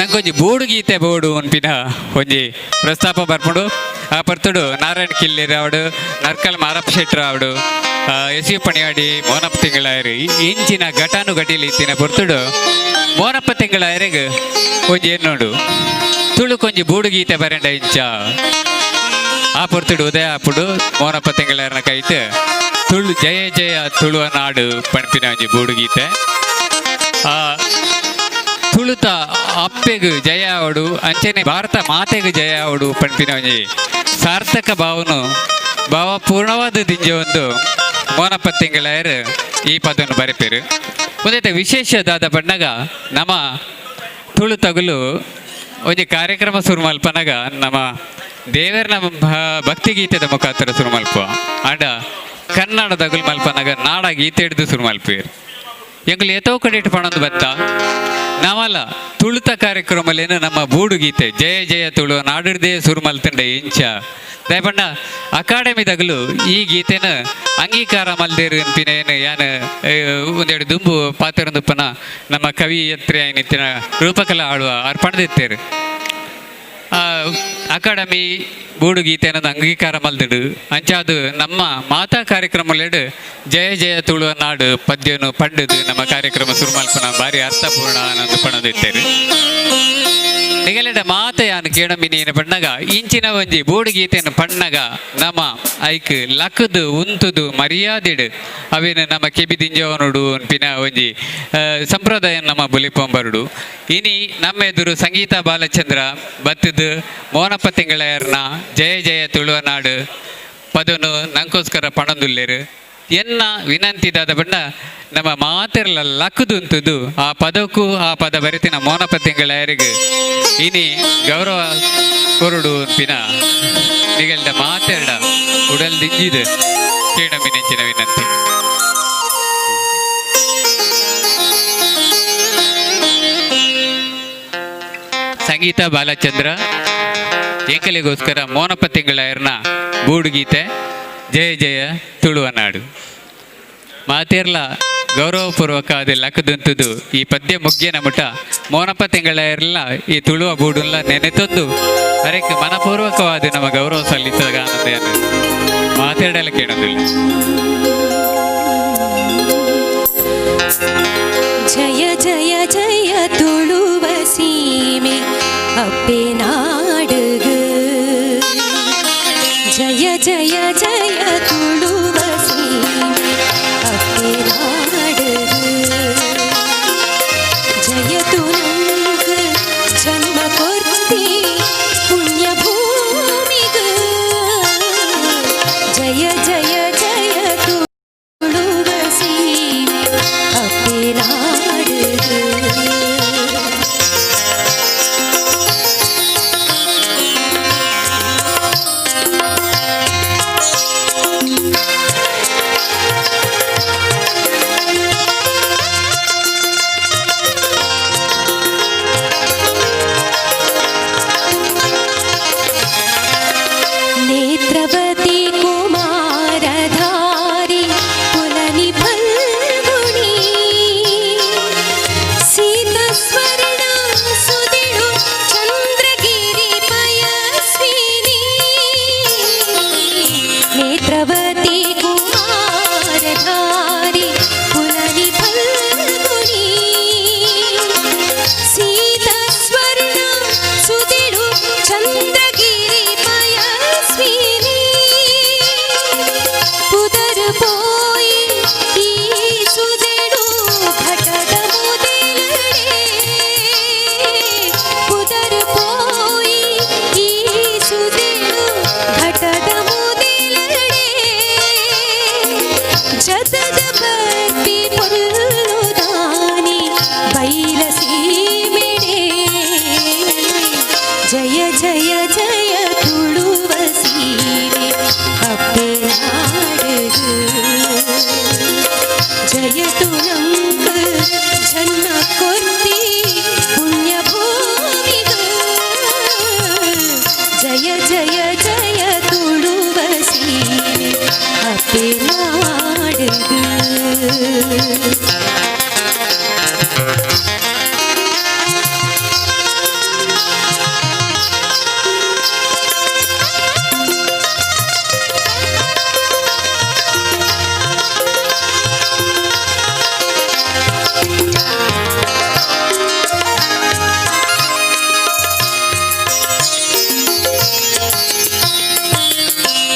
ನಂಗೊಂಜಿ ಬೂಡು ಗೀತೆ ಬೋಡು ಅನ್ಪಿನ ಒಂಜಿ ಪ್ರಸ್ತಾಪ ಬರ್ಪುಂಡು. ಆ ಪರ್ತುಡು ನಾರಾಯಣ ಕಿಲ್ಲೇರ್ ಆವಡು, ನರ್ಕಲ್ ಮಾರಪ್ಪ ಶೆಟ್ರ್ ಆವಡು, ಎಸ್ ಯು ಪಣಿಯಾಡಿ ಮೋನಪ್ಪ ತಿಂಗಳಾಯರು ಇಂಚಿನ ಘಟಾನು ಘಟಿಲಿ ಇತ್ತಿನ ಪೊರ್ತುಡು ಮೋನಪ್ಪ ತಿಂಗಳಾಯರಿಗೆ ಒಂಜಿ ಎನ್ನೋಡು ತುಳುಕೊಂಜಿ ಬೂಡುಗೀತೆ ಬರಂಡ ಇಂಚ. ಆ ಪೊರ್ತುಡು ಉದಯ ಅಪ್ಪುಡು ಮೋನಪ್ಪ ತಿಂಗಳಾಯರ್ನ ಕೈಟ್ ತುಳು ಜಯ ಜಯ ತುಳುವ ನಾಡು ಪಣ್ಪಿನ ಒಂಜಿ ಬೂಡುಗೀತೆ. ಆ ತುಳುತ ಅಪ್ಪೆಗು ಜಯ ಅವಡು ಅಂಚನೆ ಭಾರತ ಮಾತೆಗು ಜಯ ಅವಡು ಪಣ್ಪಿನ ಒಂಜಿ ಸಾರ್ಥಕ ಭಾವನು ಭಾವಪೂರ್ಣವಾದ ದಿಂಜ ಒಂದು ಮೋನಪ್ಪ ತಿಂಗಳಾಯರು ಈ ಪದವನ್ನು ಬರೆಪೇರು. ಒಂದೈತೆ ವಿಶೇಷದಾದ ಬಣ್ಣಗ ನಮ್ಮ ತುಳು ತಗುಲು ಒಂಜಿ ಕಾರ್ಯಕ್ರಮ ಶುರು ಮಲ್ಪನಾಗ ನಮ್ಮ ದೇವರನ ಭಕ್ತಿಗೀತೆದ ಮುಖಾಂತರ ಶುರು ಮಲ್ಪ ಆಂಡ ಕನ್ನಡದಗುಲು ಮಲ್ಪನಾಗ ನಾಡ ಗೀತೆ ಹಿಡಿದು ಶುರು ಮಲ್ಪೇರು. ಎಂಕುಲು ಏತೋ ಕಡೆ ಇಟ್ಟು ಪಣೊಂದು ಬತ್ತ ನಾವಲ್ಲ ತುಳುತ ಕಾರ್ಯಕ್ರಮಲೇನು ನಮ್ಮ ಬೂಡು ಗೀತೆ ಜಯ ಜಯ ತುಳು ನಾಡಿರ್ದೇ ಸುರು ಮಲ್ತಂಡೆ ಇಂಚ. ದಯಪಂಡ ಅಕಾಡೆಮಿ ದಗಲು ಈ ಗೀತೆನ ಅಂಗೀಕಾರ ಮಲ್ದೇರು ಅನ್ಪಿನ ಯಾನ್ ಒಂದೆರಡು ದುಂಬು ಪಾತ್ರದುಪ್ಪನ ನಮ್ಮ ಕವಿಯತ್ರಿ ನಿತ್ತಿನ ರೂಪಕಲಾ ಆಳುವ ಅರ್ಪಣದಿತ್ತೇರು. ಅಕಾಡೆಮಿ ಬೂಡು ಗೀತೆ ಅನ್ನೋದು ಅಂಗೀಕಾರ ಮಲ್ದಿಡು ಅಂಚಾದು ನಮ್ಮ ಮಾತಾ ಕಾರ್ಯಕ್ರಮಲೆಡು ಜಯ ಜಯ ತುಳುವ ನಾಡು ಪದ್ಯನು ಪಂಡದು ನಮ್ಮ ಕಾರ್ಯಕ್ರಮ ಸುರುಮಲ್ಪನ ಭಾರಿ ಅರ್ಥಪೂರ್ಣ ಅನ್ನೋದು ಪಣದಿತ್ತೇರು. ನಿಗಲೆಡ ಮಾತ ಯಾನು ಕೇಳಮಿನೇನು ಪಣ್ಣಗ ಇಂಚಿನ ಒಂಜಿ ಬೂಡು ಗೀತೆಯನ್ನು ಪಣ್ಣಗ ನಮ್ಮ ಐಕ್ ಲಕ್ಕದು ಉಂತುದು ಮರ್ಯಾದಿಡು ಅವೇನು ನಮ್ಮ ಕೆಬಿ ದಿಂಜವನುಡು ಅನ್ಪಿನ ಒಂಜಿ ಸಂಪ್ರದಾಯ ನಮ್ಮ ಬುಲಿಪೊಂಬರುಡು. ಇನಿ ನಮ್ಮ ಎದುರು ಸಂಗೀತ ಬಾಲಚಂದ್ರ ಬತ್ತದು ಮೋನಪ್ಪ ತಿಂಗಳಯರ್ನ ಜಯ ಜಯ ತುಳುವ ನಾಡು ಪದನು ನಂಕೋಸ್ಕರ ಪಣಂದುಲ್ಲೇರು. ಎನ್ನ ವಿನಂತಿದಾದ ಬಣ್ಣ ನಮ್ಮ ಮಾತೆರ್ಲ ಲಕ್ಕುದುಂತುದು ಆ ಪದಕ್ಕೂ ಆ ಪದ ಬರಿತಿನ ಮೋನಪ್ಪ ತಿಂಗಳಯರಿಗೆ ಇನಿ ಗೌರವ ಕೊರುಡು ಅನ್ಪಿನ ನಿಗಲ್ದ ಮಾತೆರಡ ಉಡಲ್ ದಿಂಜಿದು ಕೇಣಮಿನೆಂಚಿನ ವಿನಂತಿ. ಸಂಗೀತ ಬಾಲಚಂದ್ರ ಏಕಲಿಗೋಸ್ಕರ ಮೋನಪ್ಪ ತಿಂಗಳಯರ್ನ ಬೂಡುಗೀತೆ ಜಯ ಜಯ ತುಳುವ ನಾಡು. ಮಾತೇರ್ಲ ಗೌರವಪೂರ್ವಕ ಅದು ಲಕ್ಕದಂತದ್ದು ಈ ಪದ್ಯ ಮುಗ್ಗಿನ ಮುಟ ಮೋನಪ್ಪ ತಿಂಗಳಯರ್ಲ ಈ ತುಳುವ ಬೂಡುಲ್ಲ ನೆನೆತೊಂದು ಅರೆಕ್ ಮನಪೂರ್ವಕವಾದ ನಮ್ಮ ಗೌರವ ಸಲ್ಲಿಸಿದಾಗ ಆನಂದ ಮಾತಾಡಲ ಕೇಳೋದಿಲ್ಲ. ಜಯ ಜಯ ಜಯ ತುಳುವ ಸೀಮೆ ಅಪ್ಪೆ ನಾಡುಗು. ಜಯ ಜಯ ಜಯ ತುಳುವ ಸೀಮೆ ಅಪ್ಪೆ ನಾಡುಗು. ಜಯ ತುನಂಗ್ ಜನ್ಮ ಕೊರ್ತಿ ಪುಣ್ಯ ಭೂಮಿಗು. ಜಯ ಜಯ ಜಯ ತುಳುವ ಸೀಮೆ ಅಪ್ಪೆ ನಾಡುಗು. ನೇತ್ರವತಿ ಕುಮಾರಧಾರಿ ಕುಲನಿ ಫಲ್ಗುಣಿ ಸೀತಸ್ವರ್ಣ ಸುದಿಳು ಚಂದ್ರಗಿರಿ ಪಯಸ್ವಿನಿ. ನೇತ್ರವತಿ ಕುಮಾರಧಾರಿ ಕುಲನಿ ಫಲ್ಗುಣಿ ಸೀತಸ್ವರ್ಣ ಸುದಿಳು ಚಂದ್ರಗಿರಿ ಪಯಸ್ವಿನಿ. ಪುದರ್ ಪೋಯಿ ಈ ಸುದೆಡು ಘಟದ ಮುದೆಲಡೆ. ಪುದರ್ ಪೋಯಿ ಈ ಸುದೆಡು ಘಟದ ಮುದೆಲಡೆ. ಜತದ ಬರ್ಪಿ ಪೊರ್ಲುದಾನಿ ಬೈಲ ಸೀಮೆಡೆ. ಜಯ ಜಯ ಜಯ ತುಳುವ ಸೀಮೆ ಅಪ್ಪೆ ನಾಡುಗು. ಜಯ ತುನಂಕ್ ಜನ್ಮ ಕೊರ್ತಿ ಪುಣ್ಯ ಭೂಮಿಗು. ಜಯ ಜಯ ಜಯ ತುಳುವ ಸೀಮೆ ಅಪ್ಪೆ ನಾಡುಗು.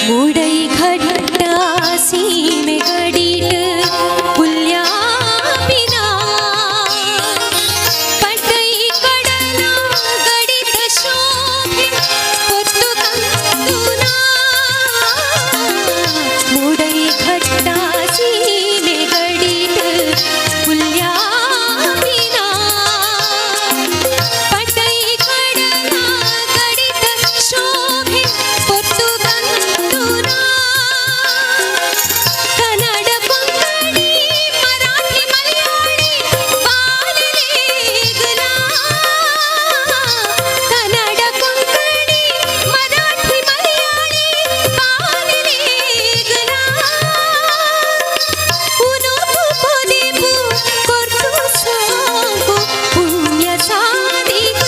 ಮೂಡೈ ಘಟ್ಟ ಸೀಮೆ ಗಡಿಟ್ ಪುಲ್ಯಾಪಿನ ಪಟ್ಟೈ ಕಡಲ ಗಡಿತ ಶೋಭೆ ಪೊತ್ತು ಕಂದುನ. ಮೂಡೈ ಘಟ್ಟ ಸೀಮೆ ಗಡಿಟ್ ಪುಲ್ಯಾಪಿನ ಪಟ್ಟೈ ಕಡಲ ಗಡಿತ ಶೋಭೆ ಪೊತ್ತು ಕಂದುನ. ಕನ್ನಡ ಕೊಂಕಣಿ ಮರಾಠಿ ಮಲಯಾಳಿ ಬಾಲಲೇಗಲ. ಕನ್ನಡ ಕೊಂಕಣಿ ಮರಾಠಿ ಮಲಯಾಳಿ ಬಾಲಲೇಗಲ. ಉನುಪು ಪೊದೆಪು ಕೊರ್ತು ಸಾಂಗು ಪುಣ್ಯ ಸಾದಿಗ.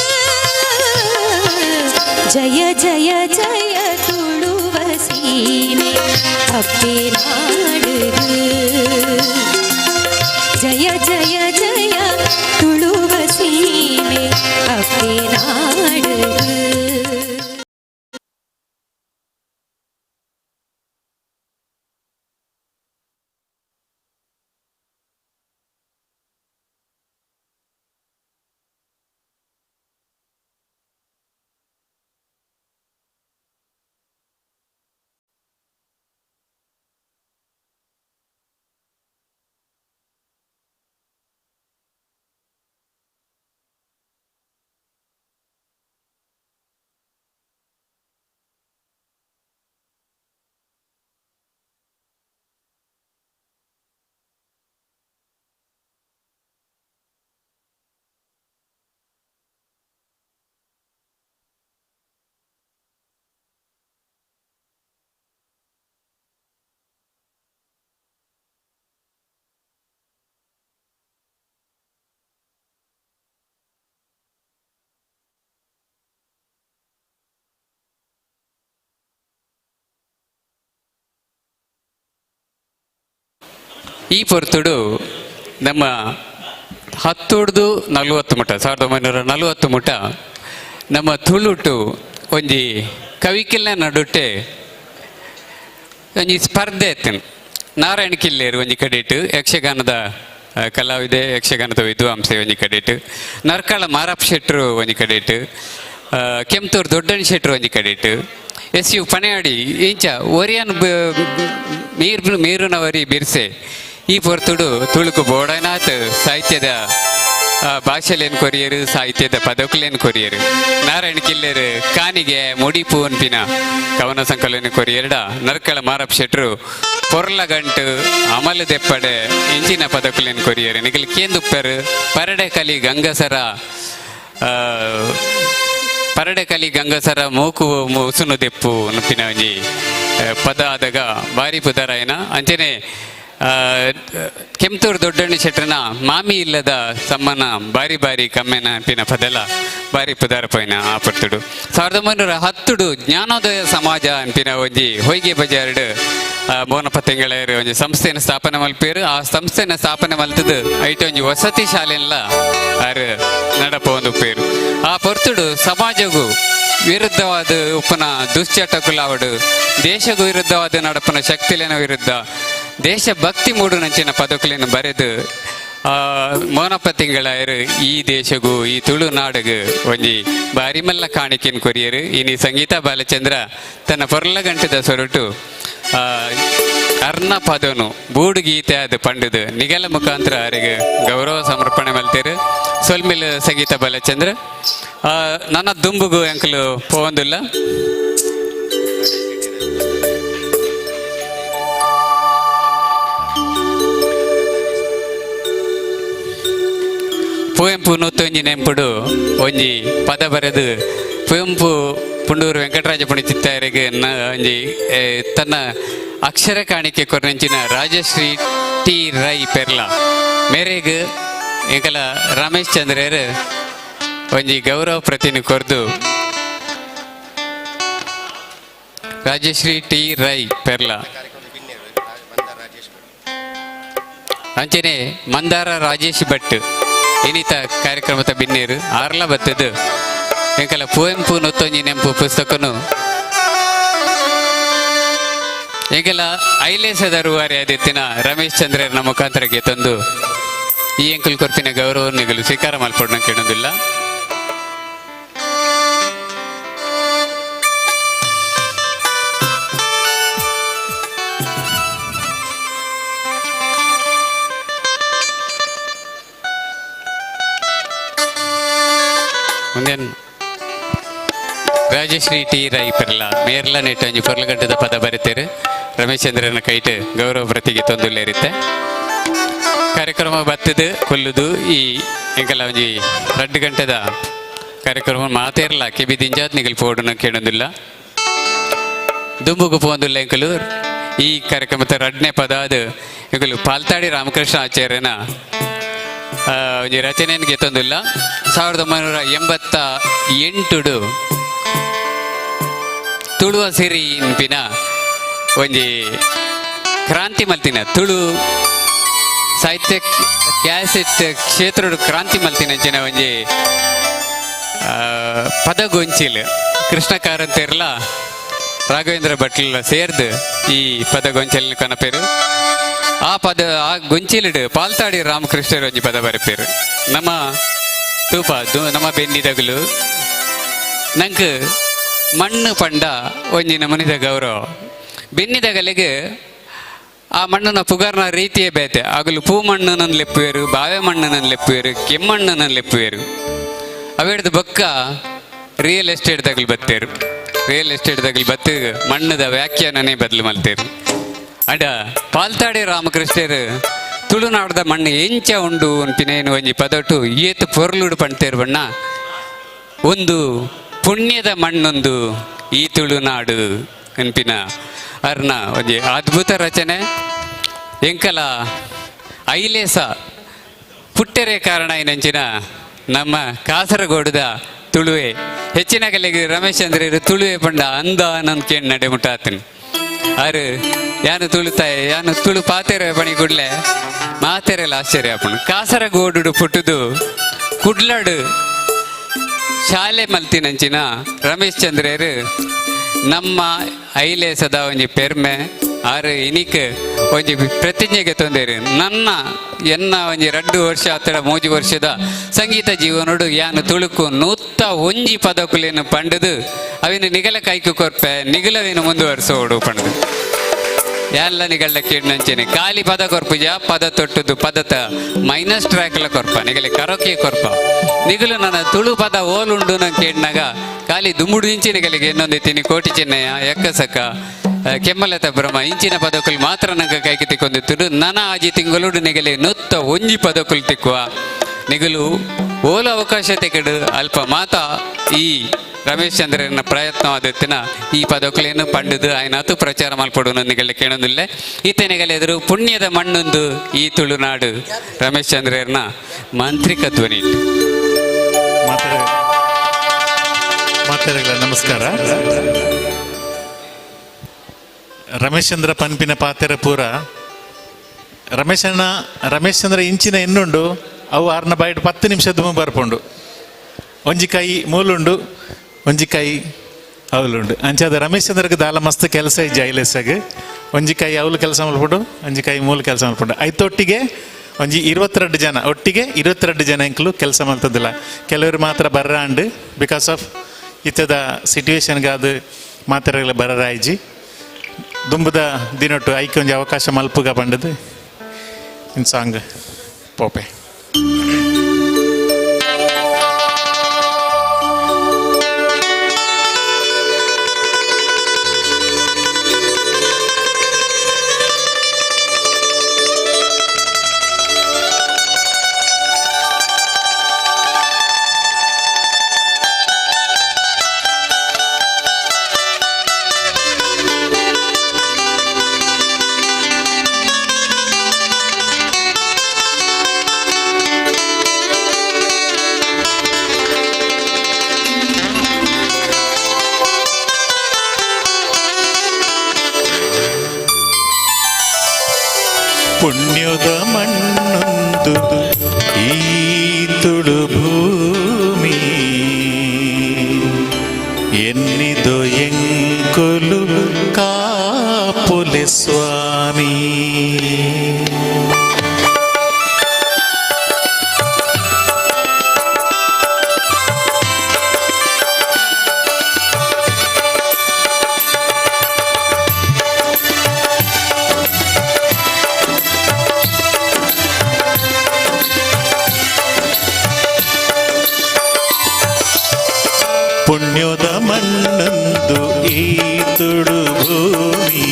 ಜಯ ಜಯ ಜಯ ತುಳುವ ಸೀಮೆ ಅಪ್ಪೆ ನಾಡುಗ. ಜಯ ಜಯ ಜಯ ತುಳುವ ಸೀಮೆ ಅಪ್ಪೆ ನಾಡುಗ. ಈ ಪೊರ್ತುಡು ನಮ್ಮ ಹತ್ತುಡ್ದು ನಲ್ವತ್ತು ಮುಟ 1940 ಮುಟ ನಮ್ಮ ತುಳುಟು ಒಂಜಿ ಕವಿಕಿಲ್ನ ನಡುಟೆ ಒಂಜಿ ಸ್ಪರ್ಧೆ ಇತ್ತು. ನಾರಾಯಣ ಕಿಲ್ಲೇರು ಒಂಜಿ ಕಡೆಟು ಯಕ್ಷಗಾನದ ಕಲಾವಿದೆ, ಯಕ್ಷಗಾನದ ವಿದ್ವಾಂಸೆ ಒಂಜಿ ಕಡೆಟು, ನರ್ಕಳ ಮಾರಪ್ಪ ಶೆಟ್ರು ಒಂಜಿ ಕಡೆಟು, ಕೆಂಪತೂರು ದೊಡ್ಡಣ್ಣ ಶೆಟ್ರು ಒಂಜಿ ಕಡೆಟು, ಎಸ್ ಯು ಪಣೆಯಾಡಿ ಇಂಚ ಒರಿಯನ್ ಮೀರ್ ಮೀರುನವರಿ ಬಿರ್ಸೆ. ಈ ಪೊರ್ತುಡು ತುಳುಕು ಬೋಡನಾಥ್ ಸಾಹಿತ್ಯದ ಭಾಷೆಲೇನು ಕೊರಿಯರು, ಸಾಹಿತ್ಯದ ಪದಕುಲೇನು ಕೊರಿಯರು. ನಾರಾಯಣ ಕಿಲ್ಲೇರು ಕಾನಿಗೆ ಮುಡಿಪು ಅನ್ಪಿನ ಕವನ ಸಂಕಲನ ಕೊರಿಯರ್ಡ, ನರ್ಕಳ ಮಾರಪ್ಪ ಶೆಟ್ರು ಪೊರ್ಲಗಂಟು ಅಮಲು ದೆಪ್ಪಡೆ ಇಂಚಿನ ಪದಕುಲೇನು ಕೊರಿಯರು. ನಿಗಲ್ ಕೇಂದುಪ್ಪರು ಪರಡೆ ಕಲಿ ಗಂಗಸರ ಪರಡೆ ಕಲಿ ಗಂಗಸರ ಮೂಕು ಉಸುನು ದೆಪ್ಪು ಅನ್ಪಿನ ಒಂಜಿ ಪದ ಆದಾಗ ಬಾರಿ ಪುದರಾಯನ. ಅಂಚನೆ ಕೆಂಪತೂರು ದೊಡ್ಡಣ್ಣ ಶೆಟ್ರನ ಮಾಮಿ ಇಲ್ಲದ ಸಮ್ಮನ ಬಾರಿ ಬಾರಿ ಕಮ್ಮೆನ ಪಿನ ಪದಲ ಬಾರಿ ಪುದಾರ ಪೋಯಿನ ಆ ಪರ್ತುಡು. 1910 ಜ್ಞಾನೋದಯ ಸಮಾಜ ಅನ್ಪಿನ ಒಂಜಿ ಹೊಯ್ಗೆ ಬಜಾರ್ಡ್ ಮೋನಪ್ಪ ತಿಂಗಳೇರು ಒಂಜಿ ಸಂಸ್ಥೆಯನ್ನು ಸ್ಥಾಪನೆ ಮಲ್ಪೇರು. ಆ ಸಂಸ್ಥೆಯನ್ನು ಸ್ಥಾಪನೆ ಮಲ್ತದು ಐಟ ಒಂಜಿ ವಸತಿ ಶಾಲೆಲ್ಲ ಆರು ನಡಪ ಒಂದು ಪೇರು. ಆ ಪೊರ್ತುಡು ಸಮಾಜಗೂ ವಿರುದ್ಧವಾದ ಉಪ್ಪನ ದುಶ್ಚಟಕುಲಾವಡು, ದೇಶಗೂ ವಿರುದ್ಧವಾದ ನಡಪನ ಶಕ್ತಿಲೇನ ವಿರುದ್ಧ ದೇಶಭಕ್ತಿ ಮೂಡುನಂಚಿನ ಪದಕುಲೇನು ಬರೆದು ಮೋನಪ್ಪ ತಿಂಗಳಾಯರು ಈ ದೇಶಗೂ ಈ ತುಳುನಾಡಿಗೆ ಒಂಜಿ ಬಾರಿಮಲ್ಲ ಕಾಣಿಕೆನ್ ಕೊರಿಯರು. ಇನಿ ಸಂಗೀತ ಬಾಲಚಂದ್ರ ತನ್ನ ಪೊರ್ಲಗಂಟದ ಸೊರಟು ಅರ್ಣ ಪದನು ಬೂಡುಗೀತೆ ಅದು ಪಂಡದು ನಿಗಲ ಮುಖಾಂತರ ಅವರಿಗೆ ಗೌರವ ಸಮರ್ಪಣೆ ಮಲ್ತೇರು. ಸೊಲ್ಮಿಲ್ ಸಂಗೀತ ಬಾಲಚಂದ್ರ. ನನ್ನ ದುಂಬುಗು ಅಂಕಲು ಪೋವಂದಿಲ್ಲ. ಪುವೆಂಪು ನೂತೊಂಜಿ ನೆಂಪುಡು ಒಂಜಿ ಪದ ಬರೆದು ಪುವೆಂಪು ಪುಂಡೂರು ವೆಂಕಟರಾಜ ಪುಣಿಚಿತ್ತಾರಿಗೆ ಒಂಜಿ ತನ್ನ ಅಕ್ಷರ ಕಾಣಿಕೆ ಕೊರ್ನಂಚಿನ ರಾಜಶ್ರೀ ಟಿ ರೈ ಪೆರ್ಲ ಮೇರೆಗ್ ಎಂಕಲ ರಮೇಶ್ ಚಂದ್ರರು ಒಂಜಿ ಗೌರವ ಪ್ರತಿನಿ ಕೊರ್ದು ರಾಜಶ್ರೀ ಟಿ ರೈ ಪೆರ್ಲ ಅಂಚನೆ ಮಂದಾರ ರಾಜೇಶ್ ಭಟ್ ಇನ್ನಿತ ಕಾರ್ಯಕ್ರಮದ ಬಿನ್ನೇರು ಆರ್ಲ ಬತ್ತದು ಎಂಕಲ ಪುವೆಂಪು ನೊತ್ತೊಂಜಿ ನೆಂಪು ಪುಸ್ತಕನು ಎಂಕಲ ಐಲೇಸದ ರೂವಾರಿ ಆದಿತ್ತಿನ ರಮೇಶ್ ಚಂದ್ರನ ಮುಖಾಂತರಕ್ಕೆ ತಂದು ಈ ಎಂಕುಲ್ ಕೊರ್ಪಿನ ಗೌರವ ಸ್ವೀಕಾರ ಮಲ್ಪೊಡ್ನ ಕೇಳೋದಿಲ್ಲ. ಮುಂದೆ ರಾಜಶ್ರೀ ಟಿ ರೈ ಪೆರ್ಲ ಮೇರ್ಲ ನೆಟ್ಟು ಒಂಜಿ ಪೊರ್ಲಗಡ್ಡದ ಪದ ಬರೆತೇರು ರಮೇಶ್ ಚಂದ್ರನ ಕೈಟ್ ಗೌರವ ಪ್ರತಿಗೆ ತೊಂದುಲ್ಲೇರಿತ್ತೆ. ಕಾರ್ಯಕ್ರಮ ಬತ್ತದು ಕೊಲ್ಲುದು ಈ ಎಂಕಲ ಒಂಜಿ 2 ಗಂಟೆದ ಕಾರ್ಯಕ್ರಮ ಮಾತೇರ್ಲ ಕೆಬಿ ದಿಂಜಾತ್ ನಿಗಲ್ ಪೋಡುನ ಕೇಳೊಂದಿಲ್ಲ ದುಂಬುಗು ಪೋಂದುಲ್ಲ ಎಂಕಲು ಈ ಕಾರ್ಯಕ್ರಮದ ರಡ್ನೇ ಪದ ಅದು ಎಂಕಲು ಪಾಲ್ತಾಡಿ ರಾಮಕೃಷ್ಣ ಆಚಾರ್ಯನ ಒಂಜಿ ರಚನೆಯನ್ನು ಗೆತ್ತೊಂದಿಲ್ಲ. 1988 ತುಳುವ ಸಿರಿ ಇನ್ಪಿನ ಒಂಜಿ ಕ್ರಾಂತಿ ಮಲ್ತಿನ ತುಳು ಸಾಹಿತ್ಯ ಕ್ಯಾಸೆಟ್ ಕ್ಷೇತ್ರದ ಕ್ರಾಂತಿ ಮಲ್ತಿನ ಅಂಚಿನ ಒಂಜಿ ಪದಗೊಂಚಿಲ್ ಕೃಷ್ಣ ಕಾರಂತೆರ್ಲ ರಾಘವೇಂದ್ರ ಭಟ್ಲ ಸೇರ್ದು ಈ ಪದಗೊಂಚಲ್ ಕನಪೇರು. ಆ ಪದ ಆ ಗೊಂಚಿಲಿಡು ಪಾಲ್ತಾಡಿ ರಾಮಕೃಷ್ಣರು ಒಂಜಿ ಪದ ಬರೆಪೇರು. ನಮ್ಮ ತೂಪ ನಮ್ಮ ಬೆನ್ನಿದಗಲು ನಂಗೆ ಮಣ್ಣು ಪಂಡ ಒಂಜಿ ನಮನಿದ ಗೌರವ ಬೆನ್ನಿದಗಲಿಗೆ ಆ ಮಣ್ಣನ ಪುಗಾರ್ನ ರೀತಿಯೇ ಬೇತೆ. ಆಗಲು ಪೂ ಮಣ್ಣನ್ನು ಲೆಪ್ಪುವೇರು, ಬಾವೆ ಮಣ್ಣನ್ನು ಲೆಪ್ಪುವೇರು, ಕೆಮ್ಮಣ್ಣನ್ನು ಲೆಪ್ಪುವೇರು. ಅವೇಡ್ದು ಬೊಕ್ಕ ರಿಯಲ್ ಎಸ್ಟೇಟ್ ತಗಲು ಬತ್ತೇರು. ರಿಯಲ್ ಎಸ್ಟೇಟ್ ತಗಲು ಬತ್ತು ಮಣ್ಣದ ವ್ಯಾಖ್ಯಾನನೇ ಬದಲು ಮಲ್ತೇರು. ಅಡ ಪಾಲ್ತಾಡಿ ರಾಮಕೃಷ್ಣರು ತುಳುನಾಡದ ಮಣ್ಣು ಎಂಚ ಉಂಡು ಅಂತಿನೇನು ಒಂಜಿ ಪದಟು ಏತು ಪೊರ್ಲುಡು ಪಣ್ತೇರು ಬಣ್ಣ ಒಂದು ಪುಣ್ಯದ ಮಣ್ಣೊಂದು ಈ ತುಳುನಾಡು ಅನ್ಪಿನ ಅರ್ನ ಒಂಜಿ ಅದ್ಭುತ ರಚನೆ. ಎಂಕಲ ಐಲೇಸ ಪುಟ್ಟೆರೆ ಕಾರಣ ಏನಂಚಿನ ನಮ್ಮ ಕಾಸರಗೋಡುದ ತುಳುವೆ ಹೆಚ್ಚಿನ ಕಲೆಗೆ ರಮೇಶ್ ಚಂದ್ರರು ತುಳುವೆ ಪಂಡ ಅಂದ ನನ್ ಕೇಳಿ ನಡೆ ಮುಟ್ಟಾತನು. ಆರು ಯಾನು ತುಳುತಾಯ ಯಾನು ತುಳು ಪಾತೆರೆ ಬಣಿ ಗುಡ್ಲೆ ಮಾತೆರೆಲ್ಲ ಆಶ್ಚರ್ಯ ಆಪುಂಡು. ಕಾಸರಗೋಡು ಪುಟ್ಟುದು ಕುಡ್ಲಡು ಶಾಲೆ ಮಲ್ತಿನಂಚಿನ ರಮೇಶ್ ಚಂದ್ರರು ನಮ್ಮ ಐಲೇಸದ ಒಂಜಿ ಪೆರ್ಮೆ. ಆರು ಇನಿಕ್ ಒಂಜಿ ಪ್ರತಿಜ್ಞೆಗೆ ತೊಂದರೆ ನನ್ನ ಎನ್ನ ಒಂಜಿ 2 ವರ್ಷ ಆತಡ 3 ವರ್ಷದ ಸಂಗೀತ ಜೀವನೋಡು ಯಾನು ತುಳುಕು 101 ಪದಕುಲೇನು ಪಂಡದು ಅವಿನ ನಿಗಲ ಕೈಕು ಕೊರ್ಪೆ ನಿಗಲವೇನು ಮುಂದುವರಿಸೋಡು ಪಂಡದು ಎಲ್ಲ ನಿಗಳ್ಳ ಕೇಳಿನಂಚೇನೆ ಖಾಲಿ ಪದ ಕೊರ್ಪುಜ ಪದ ತೊಟ್ಟುದು ಪದತ ಮೈನಸ್ ಟ್ರ್ಯಾಕ್ಲ ಕೊರ್ಪ ನಿಗಲೆ ಕರೋಕೆ ಕೊರ್ಪ ನಿಗಲು ನನ್ನ ತುಳು ಪದ ಓಲುಂಡು ನಂಗೆ ಕೇಳಿನಾಗ ಖಾಲಿ ದುಂಬುಡು ಇಂಚಿ ನಿಗಲಿಗೆ ಇನ್ನೊಂದು ತಿನಿ ಕೋಟಿ ಚೆನ್ನಯ್ಯ ಎಕ್ಕಸಕ್ಕ ಕೆಮ್ಮಲತ ಬ್ರಹ್ಮ ಇಂಚಿನ ಪದಕುಲು ಮಾತ್ರ ನಂಗೆ ಕೈಗೆ ತಿಕ್ಕೊಂದಿತ್ತು. ನನ ಆಜಿ ತಿಂಗಳು ನಿಗಲೆ 101 ಪದಕುಲು ತಿಕ್ಕುವ ನಿಗಲು ಓಲು ಅವಕಾಶ ತೆಗೆಡು ಅಲ್ಪ ಮಾತ ಈ ರಮೇಶ್ ಚಂದ್ರನ ಪ್ರಯತ್ನವಾದತ್ತಿನ ಈ ಪದಕುಲೇನು ಪಂಡದು ಆಯ್ನಾತು ಪ್ರಚಾರ ಮಲ್ಪಡು ನಿಗಲೆ ಕೇಳೊಂದಿಲ್ಲ. ಈತನಿಗಲೆ ಎದುರು ಪುಣ್ಯದ ಮಣ್ಣೊಂದು ಈ ತುಳುನಾಡು ರಮೇಶ್ ಚಂದ್ರನ ಮಾಂತ್ರಿಕ ಧ್ವನಿ. ಮಾತಾಡಗಳ ನಮಸ್ಕಾರ. ರಮೇಶ್ ಚಂದ್ರ ಪನ್ಪಿನ ಪಾತೆರ ಪೂರ ರಮೇಶಣ್ಣ ರಮೇಶ್ ಚಂದ್ರ ಇಂಚಿನ ಎನ್ನುಂಡು ಅವು ಆರ್ನ ಬಾಯಿಡ್ 10 ನಿಮಿಷ ದುಮ್ಮ ಬರ್ಪುಂಡು. ಒಂಜಿ ಕೈ ಮೂಲುಂಡು ಒಂಜಿ ಕೈ ಅವಲುಂಡು. ಅಂಚಾದ ರಮೇಶ್ ಚಂದ್ರಗೆ ದಾಲ ಮಸ್ತ್ ಕೆಲಸ ಇಜ್ಜಿ ಐಲೇಸಾಗ. ಒಂಜಿ ಕೈ ಅವಲು ಕೆಲಸ ಮಲ್ಪುಂಡು ಒಂಜಿ ಕೈ ಮೂಲು ಕೆಲಸ ಮಲ್ಪುಂಡು. ಐತೊಟ್ಟಿಗೆ ಒಂಜಿ 22 ಜನ ಒಟ್ಟಿಗೆ 22 ಜನ ಎಂಕ್ಲು ಕೆಲಸ ಮಲ್ತದಿಲ್ಲ. ಕೆಲವರು ಮಾತ್ರ ಬರ್ರಾಂಡು because of ಇತ್ತದ ಸಿಟ್ಯುಯೇಷನ್ಗಾದ ಮಾತ್ರ ಬರರಾಯ್ಜಿ ದುಂಬುದ ದಿನೊಟ್ಟು ಐಕೆ ಒಂಜಿ ಅವಕಾಶ ಮಲ್ಪುಗ ಪಂಡದು ಇನ್ ಸಾಂಗ್ ಪೋಪೆ. ಮಣ್ಣೊಂದು ಈ ತುಳು ಭೂಮಿ ಎನ್ನಿದೊ ಎಂಕುಲು ಕಾಪುಲೆ ಸ್ವಾಮಿ. ಪುಣ್ಯದ ಮಣ್ಣಂದು ಈ ತುಳು ಭೂಮಿ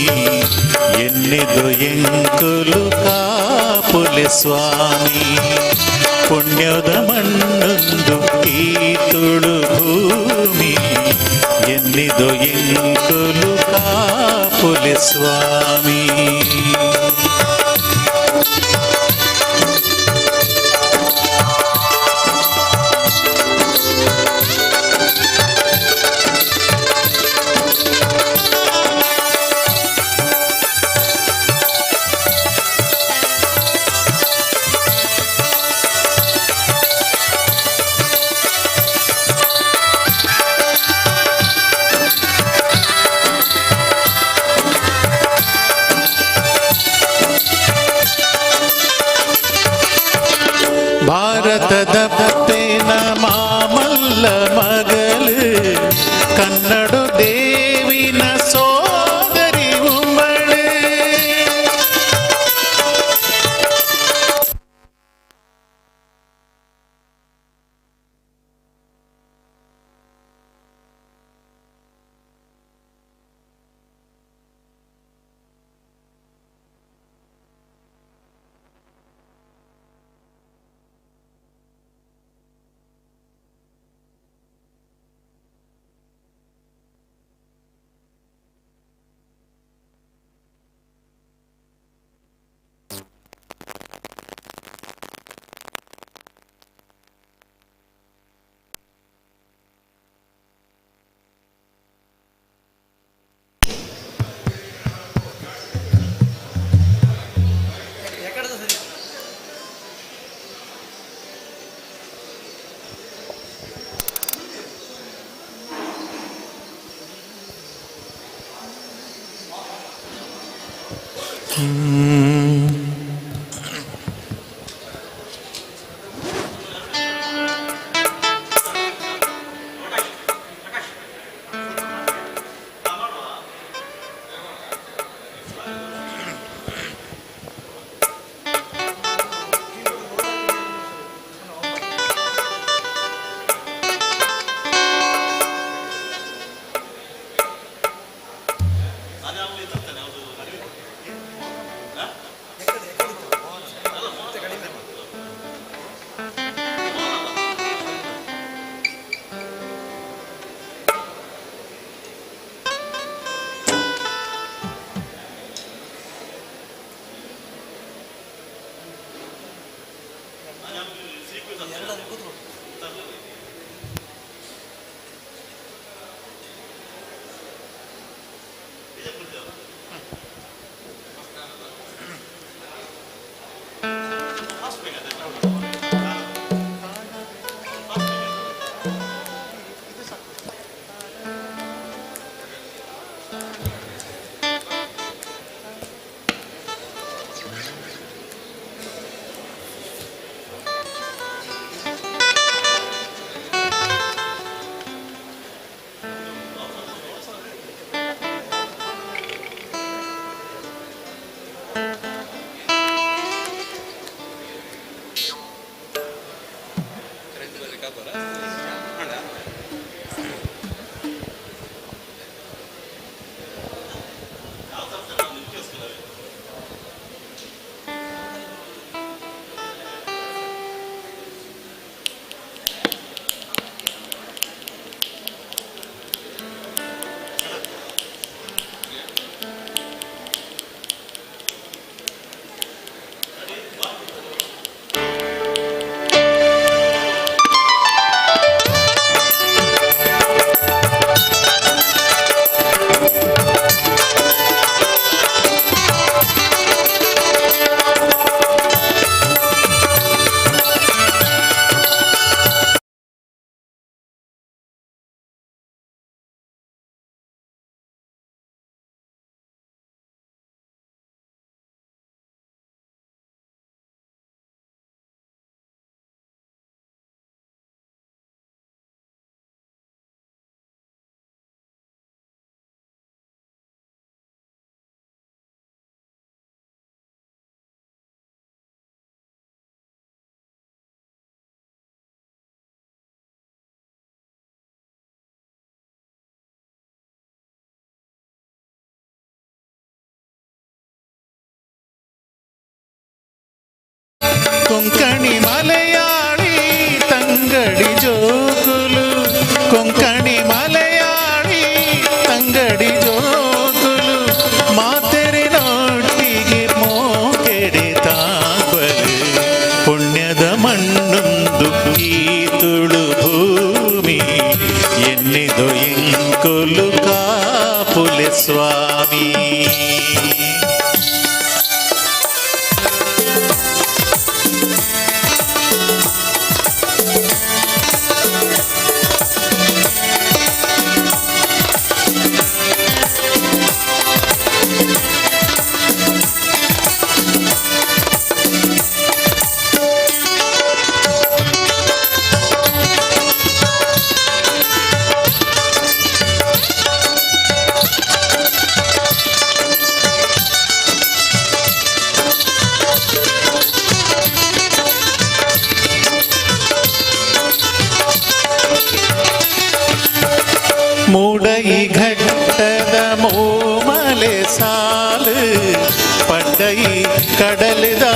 ಎನ್ನಿದು ಎಂಕುಲು ಕಾಪುಲೆ ಸ್ವಾಮಿ. ಪುಣ್ಯದ ಮಣ್ಣಂದು ಈ ತುಳು ಭೂಮಿ ಎನ್ನಿದು ಎಂಕುಲು ಕಾಪುಲೆ ಸ್ವಾಮಿ. ಭಾರತದ ಪೇನ ಮಾಮಲ್ಲ ಮಗಲು ಕನ್ನಡ ದೇವಿನ ಸೋದರಿ ಉಮ್ಮಳು. ಕೊಂಕಣಿ ಮಲಯಾಳಿ ತಂಗಡಿ ಜೋಕುಲು ಕೊಂಕಣಿ ಮಲಯಾಳಿ ತಂಗಡಿ ಜೋಕುಲು ಮಾತೆರಿನೊಟ್ಟಿಗೆ ಮೋಕೆಡೆ ತಾಪಲು ಪುಣ್ಯದ ಮಣ್ಣೊಂದು ಈ ತುಳು ಭೂಮಿ ಎನ್ನಿದು ಇಂಕುಲು ಕಾಪುಲೆ ಸ್ವಾಮಿ. ಮೂಡೈ ಘಟ್ಟದ ಮೋಮಲೆ ಸಾಲು ಪಡ್ಡೈ ಕಡಲಿದ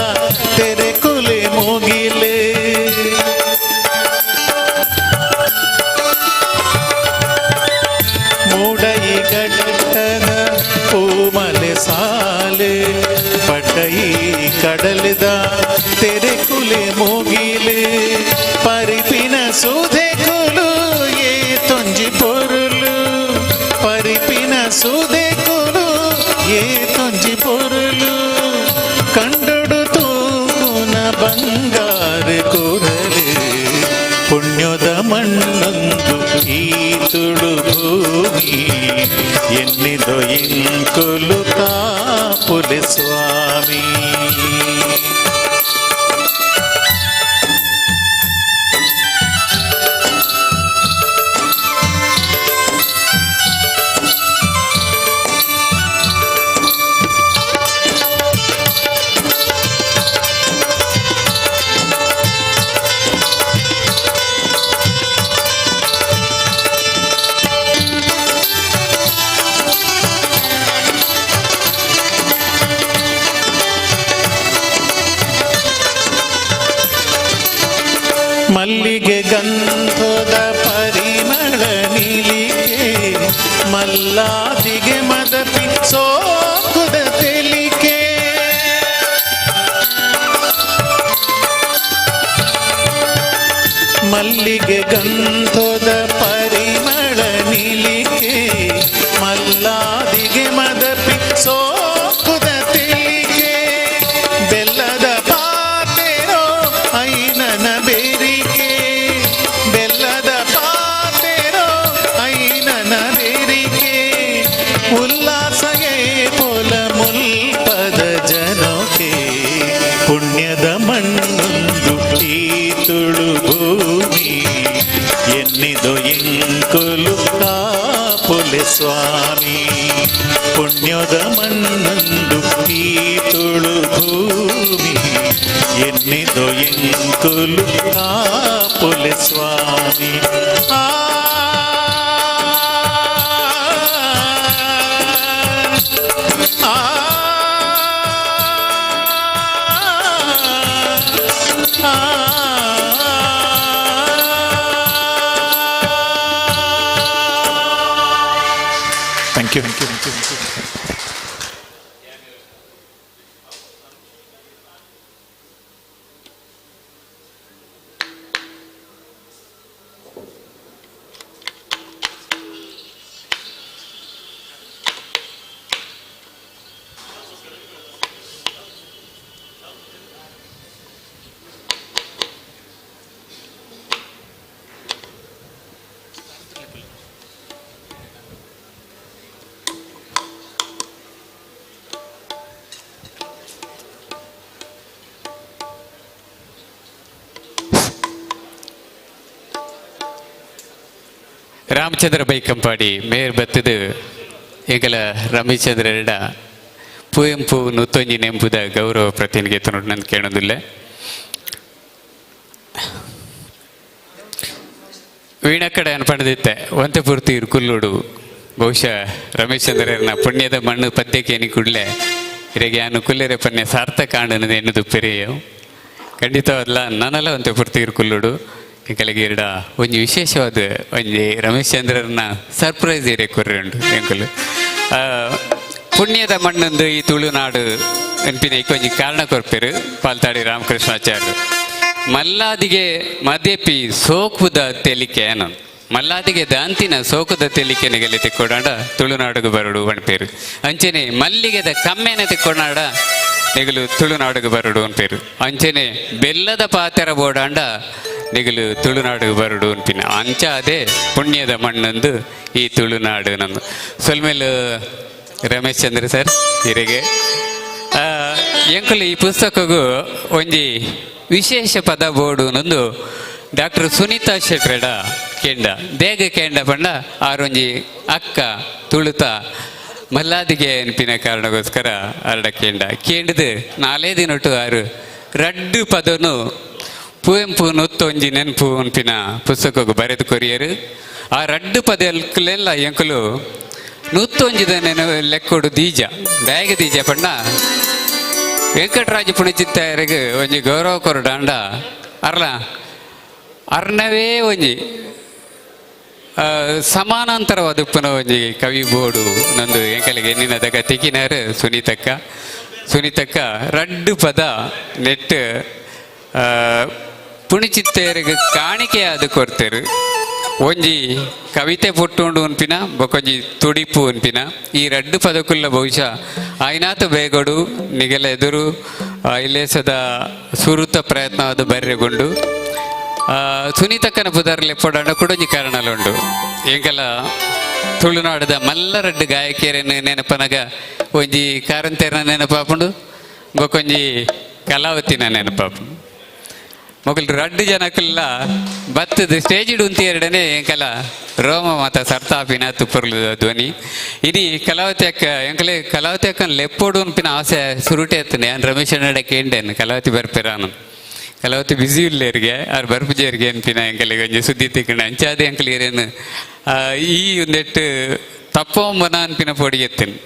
ತೆರೆಕುಲೆ ಮುಗಿಲೆ ಮೂಡೈ ಘಟ್ಟದ ಪೂಮಲೆ ಸಾಲು ಪಡ್ಡೈ ಕಡಲಿದ ತೆರೆಕುಲೆ ಮುಗಿಲೆ ಪರಿಪಿನ ಸುಧೆಕುಲು ಏ ತೊಂಜಿ ಪೊರುಲು ಪರಿಪಿನ ಸುಧೆಕುಲು ಏ ತೊಂಜಿ ಪೊರುಲು ಕಂಡೊಡು ತೂಗುನ ಬಂಗಾರ ಕೂದಲು ಪುಣ್ಯದ ಮಣ್ಣೊಂದು ಈ ತುಳು ಭೂಮಿ ಎನ್ನಿದೊ ಇಂಕುಲು ಕಾಪುಲೆ ಸ್ವಾಮಿ. ಮಲ್ಲಿಗೆ ಗಂಧದ ಪರಿಮಳ ನಿಲಿಕೆ ಮಲ್ಲಾದಿಗೆ ಮದಪಿ ಸೋಕುದ ತೆಲಿಕೆ ಮಲ್ಲಿಗೆ ಗಂಧದ ಪರಿಮಳ ನಿಲಿಕೆ ಮಲ್ಲಾದಿಗೆ ಮದಪಿ ಸೋಕುದ ತೆಲಿಕೆ ಬೆಲ್ಲದ ಪಾತೆರೋ ಐನನ ಬೇರಿಕೆ ಬೆಲ್ಲದ ಪಾತೆರೋ ಐನನ ಬೇರಿಕೆ ಉಲ್ಲಾಸಯೇ ಪೊಲ ಮುಲ್ಪದ ಜನೋಕೆ ಪುಣ್ಯದ ಮಣ್ಣೊಂದು ಈ ತುಳು ಭೂಮಿ ಎನ್ನಿದೊ ಇಂಕುಲು ಕಾಪುಲೆ ಸ್ವಾಮಿ ಪುಣ್ಯದ ಮಣ್ಣೊಂದು ಈ ತುಳು ಭೂಮಿ ಎನ್ನಿದೊ ಇಂಕುಲು ಕಾಪುಲೆ ಸ್ವಾಮಿ. ಆ Thank you. Thank you. Thank you. Ramachandra Baikampady ಮೇರ್ ಬತ್ತದು ಎಂಕಲ ರಮೇಶ್ಚಂದ್ರರೆಡ ಪುವೆಂಪು ನೂತೊಂಜಿ ನೆಂಪುದ ಗೌರವ ಪ್ರತಿನಿಗೆ ತನ್ನೊಟ್ಟು ಕೇಳೋದಿಲ್ಲ. ವೀಣಕಡೆ ಅನ್ಪಣದಿತ್ತೆ ಒಂತೆ ಪೂರ್ತಿ ಕುಲ್ಲೋಡು ಬಹುಶಃ ರಮೇಶ್ಚಂದ್ರನ ಪುಣ್ಯದ ಮಣ್ಣು ಪದ್ಯಕ್ಕೆ ಏನಿ ಕೂಡಲೇ ಇರೆಗೆ ಅನು ಕುಲ್ಲೆರೆ ಪನ್ಯ ಸಾರ್ಥಕ ಆಂಡನದು ಎನ್ನುದು ಪೆರಿಯು. ಖಂಡಿತವಾದ್ಲ ನನಲ ಒಂತೆ ಪುರ್ತಿರ್ ಕುಲ್ಲುಡು ಎಂಕಲೆಗ್ ಇರ್ಡ ಒಂಜಿ ವಿಶೇಷವಾದ ಒಂಜಿ ರಮೇಶ್ ಚಂದ್ರನ ಸರ್ಪ್ರೈಸ್ ಇರೆ ಕೊರ್ರೆ ಉಂಡು ಎಂಕುಲು. ಪುಣ್ಯದ ಮಣ್ಣೊಂದು ಈ ತುಳುನಾಡು ಎನ್ಪಿನ ಒಂಜಿ ಕಾರಣ ಕೊರ್ಪೆರು ಪಾಲ್ತಾಡಿ ರಾಮಕೃಷ್ಣಾಚಾರ್ಯರು. ಮಲ್ಲಾದಿಗೆ ಮದೆಪಿ ಸೋಕುದ ತೆಲಿಕೆ ಏನೋ ಮಲ್ಲಾದಿಗೆ ದಾಂತಿನ ಸೋಕುದ ತೆಲಿಕೆ ನೆಗಲಿ ತಿಕ್ಕೊಡಾಂಡ ತುಳುನಾಡುಗು ಬರಡು ಪನ್ಪೇರು. ಅಂಚನೆ ಮಲ್ಲಿಗೆದ ಕಮ್ಮೆನ ತಿಕ್ಕೊಡಾಂಡ ನೆಗಲು ತುಳುನಾಡುಗು ಬರಡು ಅನ್ಪೇರು. ಅಂಚನೆ ಬೆಲ್ಲದ ಪಾತೆರ ಬೋಡಾಂಡ ನೆಗಲು ತುಳುನಾಡುಗು ಬರಡು ಅನ್ಪಿನ ಅಂಚ ಅದೇ ಪುಣ್ಯದ ಮಣ್ಣೊಂದು ಈ ತುಳುನಾಡು. ನಂದು ಸೊಲ್ಮೇಲು ರಮೇಶ್ ಚಂದ್ರ ಸರ್ ಹಿರಿಗೆ ಎಂಕುಲು ಈ ಪುಸ್ತಕಗೂ ಒಂಜಿ ವಿಶೇಷ ಪದ ಬೋರ್ಡು ನಂದು ಡಾಕ್ಟರ್ ಸುನೀತಾ ಶೆಟ್ರೆಡ ಕೆಂಡ ದೇಗ ಕೆಂಡ ಪಂಡ ಆರೊಂಜಿ ಅಕ್ಕ ತುಳುತ ಮಲ್ಲಾದಿಗೆ ಅನ್ಪಿನ ಕಾರಣಕ್ಕೋಸ್ಕರ ಅರಡ ಕೆಂಡ ಕೇಂಡದು ನಾಲೇ ದಿನೊಟ್ಟು ಆರು ರಡ್ಡು ಪದನು ಪುವೆಂಪು ನೊತ್ತೊಂಜಿ ನೆನಪು ಅನ್ಪಿನ ಪುಸ್ತಕಕ್ಕೆ ಬರೆದು ಕೊರಿಯರು. ಆ ರಡ್ಡು ಪದಕ್ಲೆಲ್ಲ ಎಂಕುಲು ನೂತ್ತೊಂಜಿದ ನೆನ ಲೆಕ್ಕೊಡು ದೀಜ ದಾಯಗ ದೀಜ ಪಂಡ ವೆಂಕಟರಾಜ ಪುಣಿಚಿತ್ತಾಯರಿಗೆ ಒಂಜಿ ಗೌರವ ಕೊರಡಾಂಡ ಅರ್ಲ ಅರ್ನವೇ ಒಂಜಿ ಸಮಾನಾಂತರವಾದ ಉಪ್ಪುನ ಒಂಜಿ ಕವಿ ಬೋಡು ನಂದು ಎಂಕಲಿಗೆ ಎನ್ನಿನದಗ ತಿಕ್ಕಿನಾರು ಸುನೀತಕ್ಕ. ಸುನೀತಕ್ಕ ರಡ್ಡು ಪದ ನೆಟ್ ಪುಣಿಚಿತ್ತೇರಿಗೆ ಕಾಣಿಕೆಯಾದ ಕೊಡ್ತೇರು. ಒಂಜಿ ಕವಿತೆ ಪುಟ್ಟುಂಡು ಉನ್ಪಿನ ಬೊಕೊಂಜಿ ತುಡಿಪು ಉನ್ಪಿನ ಈ ರಡ್ಡು ಪದಕುಲ್ಲ ಬಹುಶಃ ಆಯ್ನಾತು ಬೇಗಡು ನಿಗೆಲ ಎದುರು ಇಲ್ಲೇಸದ ಸುರುತ ಪ್ರಯತ್ನವಾದ ಬರ್ರೆಗೊಂಡು ಸುನೀತಕ್ಕನ ಪುದರ್ ಲೆಪ್ಪೊಡಾಂಡ ಕುಡೊಂಜಿ ಕಾರಣಲುಂಡು. ಎಂಕಲ ತುಳುನಾಡದ ಮಲ್ಲರಡ್ಡು ಗಾಯಕಿಯರನ್ನು ನೆನಪನಗ ಒಂಜಿ ಕಾರಂತೆರ್ನ ನೆನಪಾಪುಂಡು ಬೊಕೊಂಜಿ ಕಲಾವತಿನ ನೆನಪಾಪುಂಡು. ಮೊಗಲು ರಡ್ಡು ಜನಕ್ಕೆಲ್ಲ ಬತ್ತದ ಸ್ಟೇಜ್ ಉಂತಿ ಎರಡನೇ ಎಂಕಲ ರೋಮ ಮಾತ ಸರ್ತಾಪಿನ ತುಪ್ಪರ್ಲು ಧ್ವನಿ. ಇಡೀ ಕಲಾವತಿ ಅಕ್ಕ ಎಂಕಲೆ ಕಲಾವತಿ ಅಕ್ಕನ ಲೆಪ್ಪೋಡು ಅನ್ಪಿನ ಆಸೆ ಸುರುಟೆ ಎತ್ತನೆ ನಾನು ರಮೇಶ್ ಅಣ್ಣಡ ಕೇಂಡೇನು ಕಲಾವತಿ ಬರ್ಪೆರಾನು ಕಲಾವತಿ ಬಿಸಿ ಇಲ್ಲೇರಿಗೆ ಆರು ಬರ್ಪುಜೇರಿಗೆ ಅನ್ಪಿನ ಎಂಕಲಿಗೆ ಒಂಜಿ ಸುದ್ದಿ ತಿಕ್ಕಂಡ ಅಂಚಾದೆ ಎಂಕಲ್ ಏರೇನು ಈ ಒಂದೆಟ್ಟು ತಪ್ಪೊಂಬನ ಅನ್ಪಿನ ಪೊಡಿ ಎತ್ತೇನೆ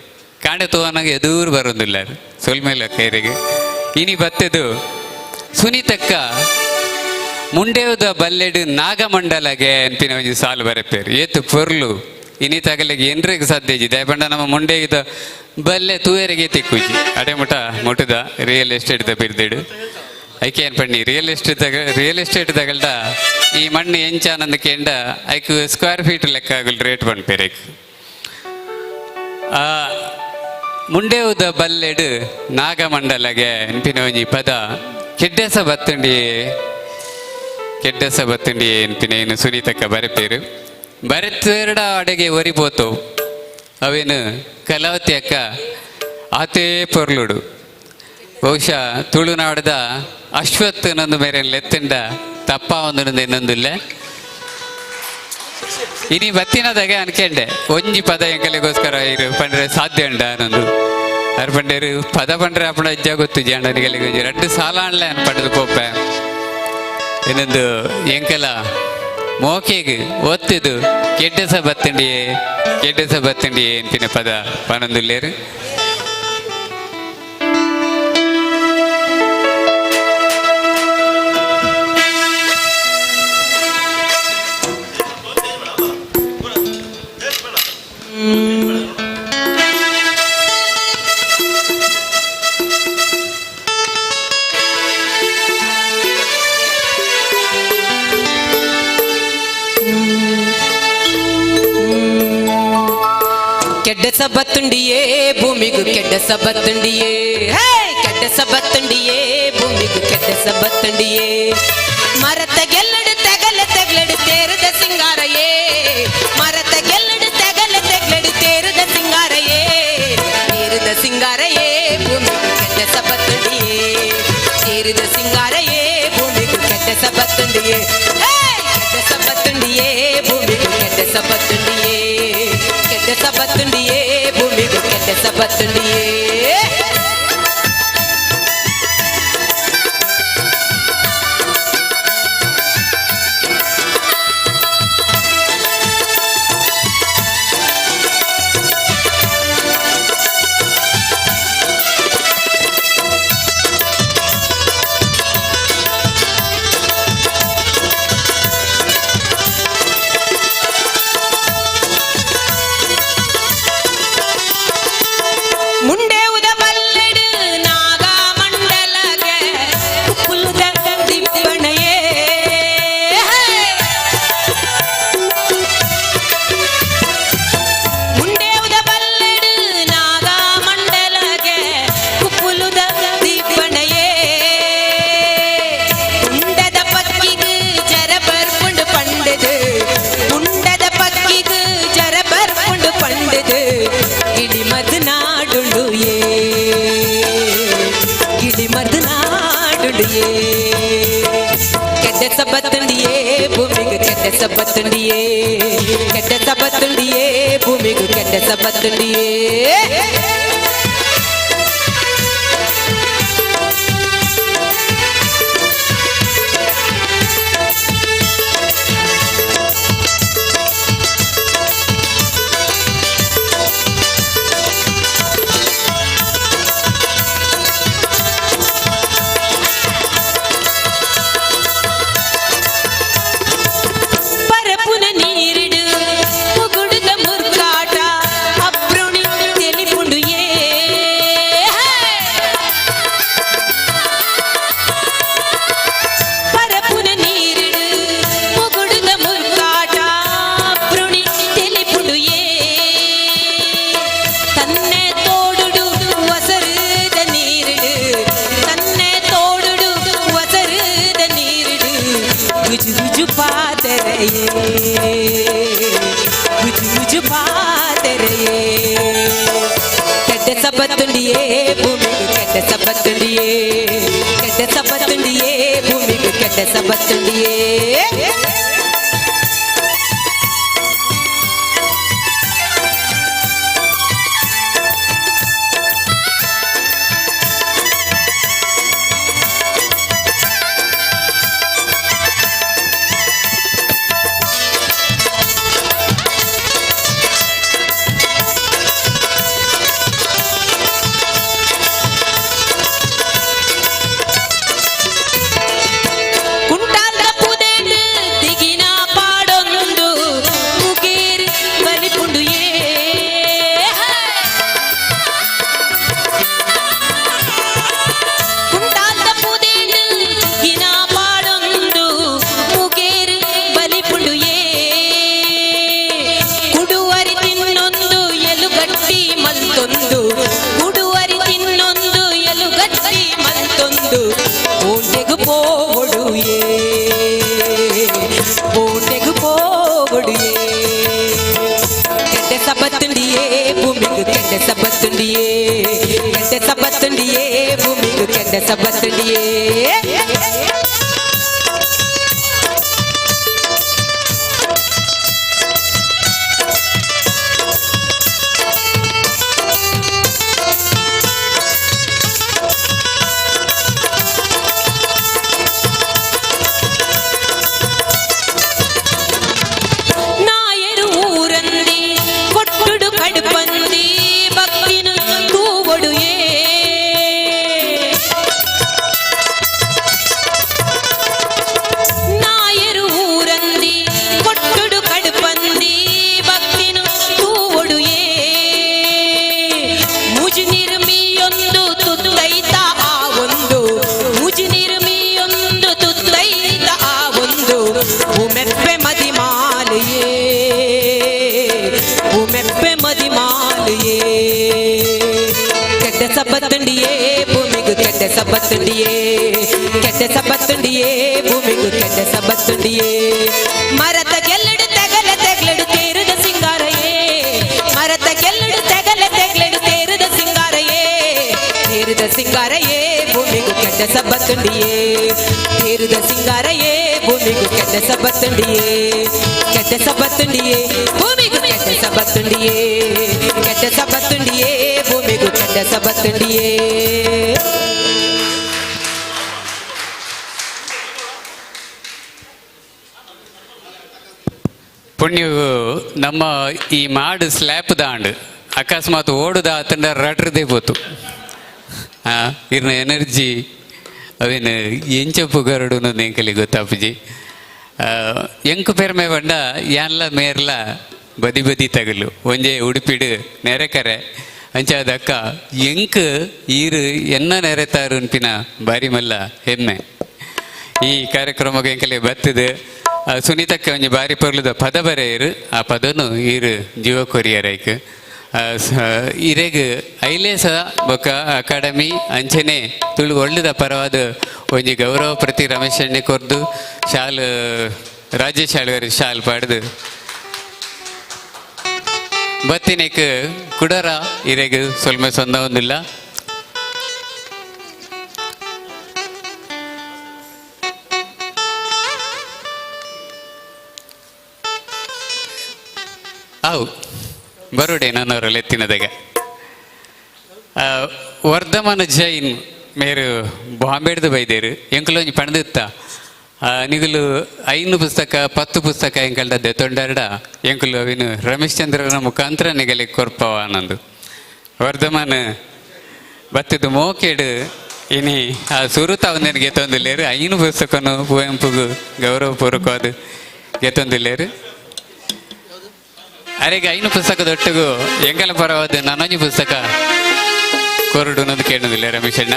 ಕಾಂಡೆ ತೋವನಾಗ ಎದೂರು ಬರೋದಿಲ್ಲ ಸೊಲ್ಮೇಲೆ ಅಕ್ಕ ಇನಿ ಬತ್ತೆದು ಸುನೀತಕ್ಕ ಮುಂಡೇವದ ಬಲ್ಲೆಡು ನಾಗಮಂಡಲಗೆ ಅನ್ಪಿನ ಒಂಜಿ ಸಾಲು ಬರೆಪೇರು ಏತು ಪೊರ್ಲು ಇನಿ ತಗಲಿಗೆ ಏನ್ರಿಗೆ ಸಾಧ್ಯ ಇಜ್ಜಿ ದಯಪಂಡ ನಮ್ಮ ಮುಂಡೇಗಿದ ಬಲ್ಲೆ ತೂಯರಿಗೆ ತಿಕ್ಕುಜಿ ಅಡೆ ಮುಟ ಮುಟುದ ರಿಯಲ್ ಎಸ್ಟೇಟ್ the ಬಿರ್ದಿಡು ಐಕೆ ಏನ್ ಪಣ್ಣಿ ರಿಯಲ್ ಎಸ್ಟೇಟ್ ತಗ ರಿಯಲ್ ಎಸ್ಟೇಟ್ ತಗಲ್ಡ ಈ ಮಣ್ಣು ಎಂಚಾನಂದ ಕೇಂಡ ಐಕ್ ಸ್ಕ್ವೇರ್ ಫೀಟ್ ಲೆಕ್ಕ ಆಗಲ್ ರೇಟ್ ಪನ್ಪೇರು ಐಕ್. ಮುಂಡೇವುದ ಬಲ್ಲೆಡು ನಾಗಮಂಡಲಗೆ ಅನ್ಪಿನ ಒಂಜಿ ಪದ ಕೆಡ್ಡೆಸ ಬತ್ತುಂಡಿ ಕೆಡ್ಡಸ ಬತ್ತುಂಡಿ ಅನ್ಪಿನ ಏನು ಸುನೀತಕ್ಕ ಬರೆಪೇರು ಬರೆತೇರಡ ಅಡೆಗೆ ಒರಿಪೋತು ಅವೇನು ಕಲಾವತಿ ಅಕ್ಕ ಆತೇ ಪೊರ್ಲುಡು. ಬಹುಶಃ ತುಳುನಾಡದ ಅಶ್ವತ್ ನಂದು ಮೇರೆ ಲೆತ್ತಂಡ ತಪ್ಪ ಒಂದು ಇನ್ನೊಂದಿಲ್ಲ ಇನಿ ಬತ್ತಿನದಾಗ ಅನ್ಕೆಂಡೆ ಒಂಜಿ ಪದ ಎಂಕಲಿಗೋಸ್ಕರ ಇರು ಪಂಡ್ರೆ ಸಾಧ್ಯ ಉಂಡ ನಂದು ಅರ್ ಪಂಡೇರು ಪದ ಪಂಡ್ರೆ ಅಪ್ಪಣ ಅಜ್ಜ ಗೊತ್ತು ಜಾಂಡನಿಗಳಿಗೆ ಒಂಜಿ ರಡ್ಡು ಸಾಲ ಅನ್ಲೆ ಅನ್ ಪಂಡದು ಪೋಪೆ ಇನ್ನೊಂದು ಎಂಕಲ ಮೋಕೆಗ್ ಒತ್ತಿದು ಕೆಡ್ಡಸ ಬತ್ತಂಡಿಯೇ ಕೆಡ್ಡಸ ಬತ್ತಂಡಿಯೇ ಅಂತಿನ ಪದ ಪನೊಂದುಲ್ಲೇರು. ಕೆಡ್ಡ ಸಬತ್ತುಂಡಿಯೇ ಭೂಮಿಗೂ ಕೆಡ್ಡ ಸಬತ್ತುಂಡಿಯೇ ಹೇ ಕೆಡ್ಡ ಸಬತ್ತುಂಡಿಯೇ ಭೂಮಿಗೂ ಕೆಡ್ಡ ಸಬತ್ತುಂಡಿಯೇ ಮರತ ಗೆಲ್ಲಡು ತೆಗಲ ತೆಗ್ಲಡು ತೇರದ ಸಿಂಗಾರಯೇ ಮರತ ಗೆಲ್ಲಡು ತೆಗಲ ತೆಗ್ಲಡು ತೇರದ ಸಿಂಗಾರಯೇ ತೇರದ ಸಿಂಗಾರಯೇ ಭೂಮಿಗೂ ಕೆಡ್ಡ ಸಬತ್ತುಂಡಿಯೇ ತೇರದ ಸಿಂಗಾರಯೇ ಭೂಮಿಗೂ ಕೆಡ್ಡ ಸಬತ್ತುಂಡಿಯೇ ಹೇ ಕೆಡ್ಡ ಸಬತ್ತುಂಡಿಯೇ ಭೂಮಿಗೂ ಕೆಡ್ಡ ಸಬತ್ತುಂಡಿಯೇ ಕೆಡ್ಡ ಸಬತ್ತುಂಡಿಯೇ ಭೂಮಿಗೂ ಕೆಡ್ಡ ಸಬತ್ತುಂಡಿಯೇ. ಮರ್ದ ನಾಡುಂಡು ಏ ಗಿಳಿ ಮರ್ದ ನಾಡುಂಡು ಏ ಕೆಟ್ಟ ಸಬತ್ತುಂಡಿಯೇ ಭೂಮಿಗೆ ಕೆಟ್ಟ ಸಬತ್ತುಂಡಿಯೇ ಕೆಟ್ಟ ಸಬತ್ತುಂಡಿಯೇ ಭೂಮಿಗೆ ಕೆಟ್ಟ ಸಬತ್ತುಂಡಿಯೇ. ಪರಪುನ ನೀರಿಡು ಮುಗುಡುದ ಮುರ್ಕಾಟ ಅಬ್ರುಣಿ ತೆಲಿಪುಂಡು ಏ ಪರಪುನ ನೀರಿಡು ಮುಗುಡುದ ಮುರ್ಕಾಟ ಅಬ್ರುಣಿ ತೆಲಿಪುಂಡು ಏ ತನ್ನೆ ತೋಡುಡು ವಸರುದ ನೀರಿಡು ತನ್ನೆ ತೋಡುಡು ವಸರುದ ನೀರಿಡು ಗುಜು ಗುಜು ಪಾತೆರೆಯೇ ಗುಜು ಗುಜು ಪಾತೆರೆಯೇ ಕೆಟ್ಟ ಸಬತ್ತುಂಡಿಯೇ ಭೂಮಿಗೆ ಕೆಟ್ಟ ಸಬತ್ತುಂಡಿಯೇ ಕೆಟ್ಟ ಸಬತ್ತುಂಡಿಯೇ ಭೂಮಿಗೆ ಕೆಟ್ಟ ಸಬತ್ತುಂಡಿಯೇ. ಕುಂಟಾಲ್ದ ಪುದೆಡು ದಿಗಿನ ಪಾಡೊಂದು ಮುಗೇರ್ ಬಲಿಪುಂಡು ಏ ಕುಂಟಾಲ್ದ ಪುದೆಡು ದಿಗಿನ ಪಾಡೊಂದು ಮುಗೇರ್ ಬಲಿಪುಂಡು ಏ ಕುಡುವರಿ ತಿನ್ನೊಂದು ಎಲುಗಟ್ಟಿ ಮಲ್ತೊಂದು ಕುಡುವರಿ ತಿನ್ನೊಂದು ಎಲುಗಟ್ಟಿ ಮಲ್ತೊಂದು ಓಂಟೆಗು ಪೋವೊಡು ಏ ಓಂಟೆಗು ಪೋವೊಡು ಏ ಕೆಟ್ಟ ಸಬತ್ತುಂಡಿಯೇ ಭೂಮಿಗೆ ಕೆಟ್ಟ ಸಬತ್ತುಂಡಿಯೇ ಕೆಟ್ಟ ಸಬತ್ತುಂಡಿಯೇ ಭೂಮಿಗೆ ಕೆಟ್ಟ ಸಬತ್ತುಂಡಿಯೇ. ನಾಯರು ಊರಂದಿ ಕೊಟ್ಟುಡು ಕಡುಪಂದಿ ಭಕ್ತಿನ ತೂವೊಡು ಏ ನಾಯರು ಊರಂದಿ ಕೊಟ್ಟುಡು ಕಡುಪಂದಿ ಭಕ್ತಿನ ತೂವೊಡು ಏ ಮುಜು ನಿರ್ಮಿಯೊಂದು ತುತ್ತೈತ ಆ ಒಂದು ಮುಜು ನಿರ್ಮಿಯೊಂದು ತುತ್ತೈತ ಆ ಒಂದು ಉಮೆಪ್ಪೆ ಮದಿಮಾಲೆಯೇ ಉಮೆಪ್ಪೆ ಮದಿಮಾಲೆಯೇ ಕೆಟ್ಟ ಸಬತ್ತುಂಡಿಯೇ ಭೂಮಿಗೆ ಕೆಟ್ಟ ಸಬತ್ತುಂಡಿಯೇ ಕೆಟ್ಟ ಸಬತ್ತುಂಡಿಯೇ ಭೂಮಿಗೆ ಕೆಟ್ಟ ಸಬತ್ತುಂಡಿಯೇ ಮರತ ಗೆಲ್ಲಡು ತೆಗಲ ತೆಗ್ಲಡು ತೇರುದ ಸಿಂಗಾರಯೇ ಮರತ ಗೆಲ್ಲಡು ತೆಗಲ ತೆಗ್ಲಡು ತೇರುದ ಸಿಂಗಾರಯೇ ತೇರುದ ಸಿಂಗಾರಯೇ ಭೂಮಿಗೆ ಕೆಟ್ಟ ಸಬತ್ತುಂಡಿಯೇ ತೇರುದ ಸಿಂಗಾರಯೇ ಭೂಮಿಗೆ ಕೆಟ್ಟ ಸಬತ್ತುಂಡಿಯೇ ಕೆಟ್ಟ ಸಬತ್ತುಂಡಿಯೇ ಭೂಮಿಗೆ ಕೆಟ್ಟ ಸಬತ್ತುಂಡಿಯೇ ಕೆಟ್ಟ ಸಬತ್ತುಂಡಿಯೇ ಭೂಮಿಗೆ ಕೆಟ್ಟ ಸಬತ್ತುಂಡಿಯೇ. ಪುಣ್ಯವು ನಮ್ಮ ಈ ಮಾಡು ಸ್ಲ್ಯಾಪ್ ದಾಂಡು ಅಕಸ್ಮಾತ್ ಓಡುದ ಆತಂಡ ರಡ್ರದೇ ಪೋತು ಇರ್ನ ಎನರ್ಜಿ ಅವೇನು ಎಂಚ ಪುಗರಡು ಎಂಕಲಿ ಗೊತ್ತಾಪುಜಿ. ಎಂಕು ಪೆರ್ಮೆ ಬಂಡ ಯಾನ್ಲ ಮೇರ್ಲ ಬದಿ ಬದಿ ತಗಲು ಒಂಜೆ ಉಡುಪಿಡು ನೆರೆಕರೆ ಅಂಚಾದಕ್ಕ ಎಂಕ್ ಈರು ಎನ್ನ ನೆರೆತಾರು ಅನ್ಪಿನ ಬಾರಿ ಮಲ್ಲ ಹೆಮ್ಮೆ. ಈ ಕಾರ್ಯಕ್ರಮಕ್ಕೆ ಎಂಕಲೆ ಬತ್ತದು ಸುನೀತಕ್ಕೆ ಒಂಜಿ ಬಾರಿ ಪೊರ್ಲುದ ಪದ ಬರೆಯರು ಆ ಪದನು ಈರು ಜೀವ ಕೊರಿಯರೈಕ್ ಇರೆಗ್ ಐಲೇಸ ಬೊಕ್ಕ ಅಕಾಡೆಮಿ ಅಂಚನೆ ತುಳು ಒಳ್ಳೆದ ಪರವಾದ ಒಂಜಿ ಗೌರವ ಪ್ರತಿ ರಮೇಶ್ ಅಣ್ಣೆ ಕೊರ್ದು ಶಾಲ್ ರಾಜೇಶ್ ಆಳ್ವಾರ್ ಶಾಲ್ ಪಾಡ್ದು. ಬತ್ತಿನೇಕ್ ಕುಡರ ಇರೆಗ್ ಸೊಲ್ಮೆ ಸೊಂದ ಒಂದಿಲ್ಲ. ಅವು ಬರೋಡೆ ನನ್ನವರಲ್ಲಿ ಎತ್ತಿನದಗ ವರ್ಧಮಾನ ಜೈನ್ ಮೇರು ಬಾಂಬೆಡ್ದು ಬೈದೇರು ಎಂಕುಲು ಒಂಜಿ ಪಣದಿತ್ತ ನಿಗುಲು 5 ಪುಸ್ತಕ 10 ಪುಸ್ತಕ ಎಂಕಲ್ದ ದೆತ್ತೊಂಡರ್ಡ ಎಂಕುಲು ಅವಿನು ರಮೇಶ್ ಚಂದ್ರನ ಮುಖಾಂತರ ನಿಗಲಿ ಕೊರ್ಪವ ನಂದು ವರ್ಧಮಾನ ಬತ್ತಿದ್ದು ಮೋಕೆಡು ಇನಿ ಆ ಸುರುತ ಅವನಿಗೆ ಗೆತ್ತೊಂದಿಲ್ಲೇರು 5 ಪುಸ್ತಕನು ಕುವೆಂಪುಗು ಗೌರವಪೂರ್ವಕವಾದ ಗೆತ್ತೊಂದಿಲ್ಲೇರು. ಅರೆಗೆ 5 ಪುಸ್ತಕದೊಟ್ಟಿಗೂ ಎಂಗಲ ಪರವಾದ ನಾನೊಂಜಿ ಪುಸ್ತಕ ಕೊರಡು ಅನ್ನೋದು ಕೇಳೋದಿಲ್ಲ ರಮೇಶಣ್ಣ.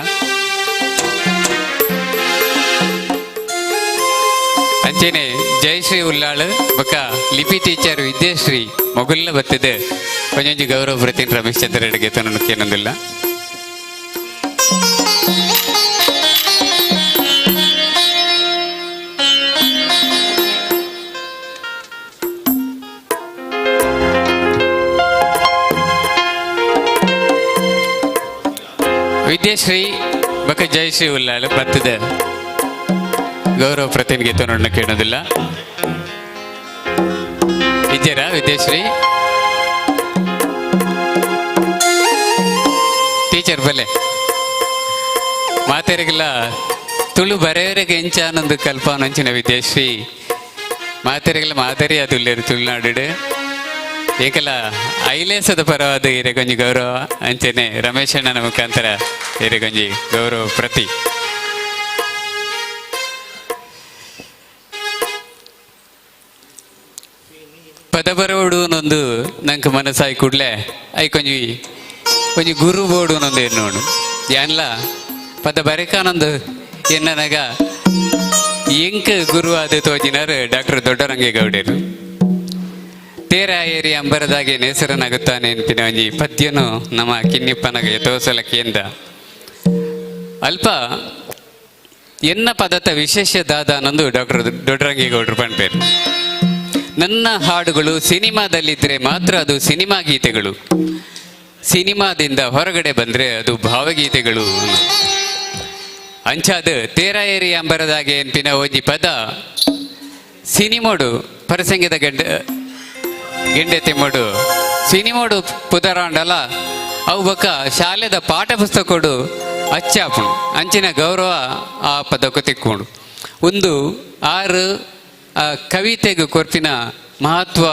ಅಂಚೆನೆ ಜಯಶ್ರೀ ಉಲ್ಲಾಳು ಬೊಕ್ಕ ಲಿಪಿ ಟೀಚರ್ ವಿದ್ಯಾಶ್ರೀ ಮೊಗುಲ್ಲ ಬತ್ತಿದೆ ಒಂಜೊಂಜಿ ಗೌರವ ಪ್ರತಿನ್ ರಮೇಶ್ ಚಂದ್ರ ರೆಡ್ಡಿಗೆ ತನ್ನನ್ನು ಕೇಳೋದಿಲ್ಲ. ವಿದ್ಯಾಶ್ರೀ ಬೊಕ್ಕ ಜಯಶ್ರೀ ಉಲ್ಲಾಳು ಬತ್ತಿದೆ ಗೌರವ ಪ್ರತಿನಿಗೆ ತನ್ನನ್ನು ಕೇಳೋದಿಲ್ಲ. ಇದ್ದೀರಾ ವಿದ್ಯಾಶ್ರೀ ಟೀಚರ್ ಬಲೆ ಮಾತೆರಿಗೆಲ್ಲ ತುಳು ಬರೆಯವರಿಗೆ ಎಂಚಾನಂದು ಕಲ್ಪಾನಂಚಿನ ವಿದ್ಯಾಶ್ರೀ ಮಾತೆರಿಗೆಲ್ಲ ಮಾದರಿ ಅದು ಇಲ್ಲೇರು ತುಳುನಾಡು ಏಕಲ ಐಲೇಸದ ಪರವಾದ ಹಿರೇಗೊಂಜಿ ಗೌರವ ಅಂಚನೆ ರಮೇಶಣ್ಣನ ಮುಖಾಂತರ ಹಿರೇಗೊಂಜಿ ಗೌರವ ಪ್ರತಿ. ಪದ ಬರೋಡು ನೊಂದು ನಂಗೆ ಮನಸ್ಸಾಯಿ ಕೂಡಲೇ I ಕೊಂಜಿ ಒಂಜಿ ಗುರು ಬೋಡು ನೊಂದು ಎನ್ನೋಡು ಯಾನ್ಲ ಪದ ಬರೆಕಾನೊಂದು ಎನ್ನನಾಗ ಎಂಕ್ ಗುರು ಆದ ತೋಜಿನಾರು ಡಾಕ್ಟರ್ ದೊಡ್ಡರಂಗೇಗೌಡರು. ತೇರ ಏರಿ ಅಂಬರದಾಗೆ ನೇಸರನಾಗುತ್ತಾನೆ ಅಂತಿನ ಒಂಜಿ ಪದ್ಯನು ನಮ್ಮ ಕಿನ್ನಿಪ್ಪನಾಗ ಯಥೋಸಲ ಕೇಂದ್ರ ಅಲ್ಪ ಎನ್ನ ಪದತ ವಿಶೇಷ ದಾದ ಅನ್ನೊಂದು ಡಾಕ್ಟರ್ ದೊಡ್ಡರಂಗೇಗೌಡರು ಪಣ್ಪೇರು. ನನ್ನ ಹಾಡುಗಳು ಸಿನಿಮಾದಲ್ಲಿದ್ದರೆ ಮಾತ್ರ ಅದು ಸಿನಿಮಾ ಗೀತೆಗಳು, ಸಿನಿಮಾದಿಂದ ಹೊರಗಡೆ ಬಂದರೆ ಅದು ಭಾವಗೀತೆಗಳು. ಅಂಚಾದ ತೇರ ಏರಿ ಅಂಬರದಾಗೆ ಎನ್ಪಿನ ಒಂಜಿ ಪದ ಸಿನಿಮೋಡು ಪರಸಂಗದ ಗೆಂಡೆ ಗೆಂಡೆ ತಿಮ್ಮಡು ಸಿನಿಮೋಡು ಪುದರಾಂಡಲ ಅವು ಬೊಕ್ಕ ಶಾಲೆದ ಪಾಠ ಪುಸ್ತಕೊಡು ಅಚ್ಚಾಪುಣು ಅಂಚಿನ ಗೌರವ ಆ ಪದಕ್ಕೂ ತಿಕ್ಕೊಂಡು ಒಂದು ಆರು ಆ ಕವಿತೆಗೆ ಕೊರ್ಪಿನ ಮಹತ್ವ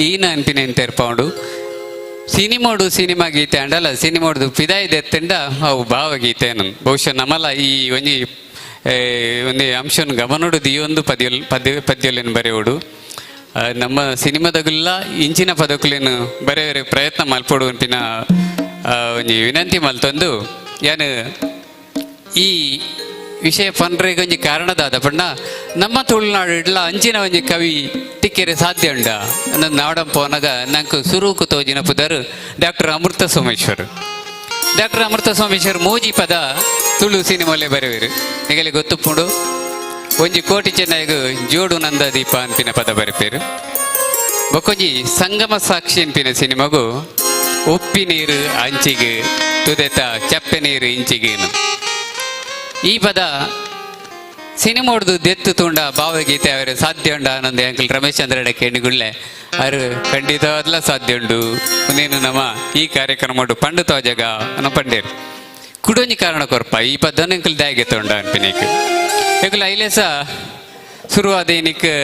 ಈನ ಅನ್ಪಿನ ಎಂತೆರ್ಪೌಂಡು. ಸಿನಿಮೋಡು ಸಿನಿಮಾ ಗೀತೆ ಅಂಡಲ ಸಿನಿಮೋಡ್ದು ಪಿದಾಯಿ ದೆತ್ತಂಡ ಅವು ಭಾವಗೀತೆ ಬಹುಶಃ ನಮ್ಮಲ್ಲ ಈ ಒಂಜಿ ಒಂಜಿ ಅಂಶನ ಗಮನೋಡು ಈ ಒಂದು ಪದ್ಯ ಪದ್ಯ ಪದ್ಯಲೇನು ಬರೆಯೋಡು ನಮ್ಮ ಸಿನಿಮಾದಾಗುಲ್ಲ ಇಂಚಿನ ಪದಕುಲೇನು ಬರೆಯರೆ ಪ್ರಯತ್ನ ಮಲ್ಪೊಡು ಅಂಪಿನ ಒಂಜಿ ವಿನಂತಿ ಮಲ್ತೊಂದು ಯಾನು ಈ ವಿಷಯ ಪನ್ರೆಗ್ ಒಂಜಿ ಕಾರಣದಾದ ಪಂಡ ನಮ್ಮ ತುಳುನಾಡು ಇಡ್ಲ ಅಂಚಿನ ಒಂಜಿ ಕವಿ ತಿಕ್ಕೆರೆ ಸಾಧ್ಯ ಉಂಡ ನಾಡಂ ಪೋನಾಗ ನಂಗೆ ಸುರೂಕು ತೋಜಿನ ಪುದರ್ ಡಾಕ್ಟರ್ ಅಮೃತ ಸೋಮೇಶ್ವರ್. ಡಾಕ್ಟರ್ ಅಮೃತ ಸೋಮೇಶ್ವರ್ ಮೋಜಿ ಪದ ತುಳು ಸಿನಿಮಾಲೆ ಬರೆವೇರು ನಿಗಲಿ ಗೊತ್ತುಪ್ಪುಂಡು ಒಂಜಿ ಕೋಟಿ ಚೆನ್ನೈಗ್ ಜೋಡು ನಂದ ದೀಪ ಅನ್ಪಿನ ಪದ ಬರೆಪೇರು. ಬೊಕ್ಕೊಂಜಿ ಸಂಗಮ ಸಾಕ್ಷಿ ಅನ್ಪಿನ ಸಿನಿಮಾಗು ಉಪ್ಪಿ ನೀರು ಅಂಚಿಗೆ ತುದೆತ ಚಪ್ಪೆ ನೀರು ಇಂಚಿಗೇನು ಈ ಪದ ಸಿನಿಮೋಡ್ದು ದೆತ್ತು ತುಂಡ ಭಾವಗೀತೆ ಅವರ ಸಾಧ್ಯ ಉಂಡ ಆನಂದ ಅಂಕಲ್ ರಮೇಶ್ ಚಂದ್ರ ಕೇಣಿಗುಳ್ಳೆ ಅವರು ಖಂಡಿತವಾದ್ಲ ಸಾಧ್ಯ ಉಂಡು. ಮುಂದೇನು ನಮ್ಮ ಈ ಕಾರ್ಯಕ್ರಮ ಪಂಡು ತೋಜಗ ಅನ್ನೋ ಪಂಡೇರು ಕುಡೊಂಜಿ ಕಾರಣ ಕೊರ್ಪ ಈ ಪದನ ಅಂಕಲ್ ದಾಯಿಗೆ ತೊಂಡ ಅನ್ಪಿನಿಕ್ ಎಂಕುಲು ಐಲೇಸ ಶುರುವಾದ ಏನಕ್ಕೆ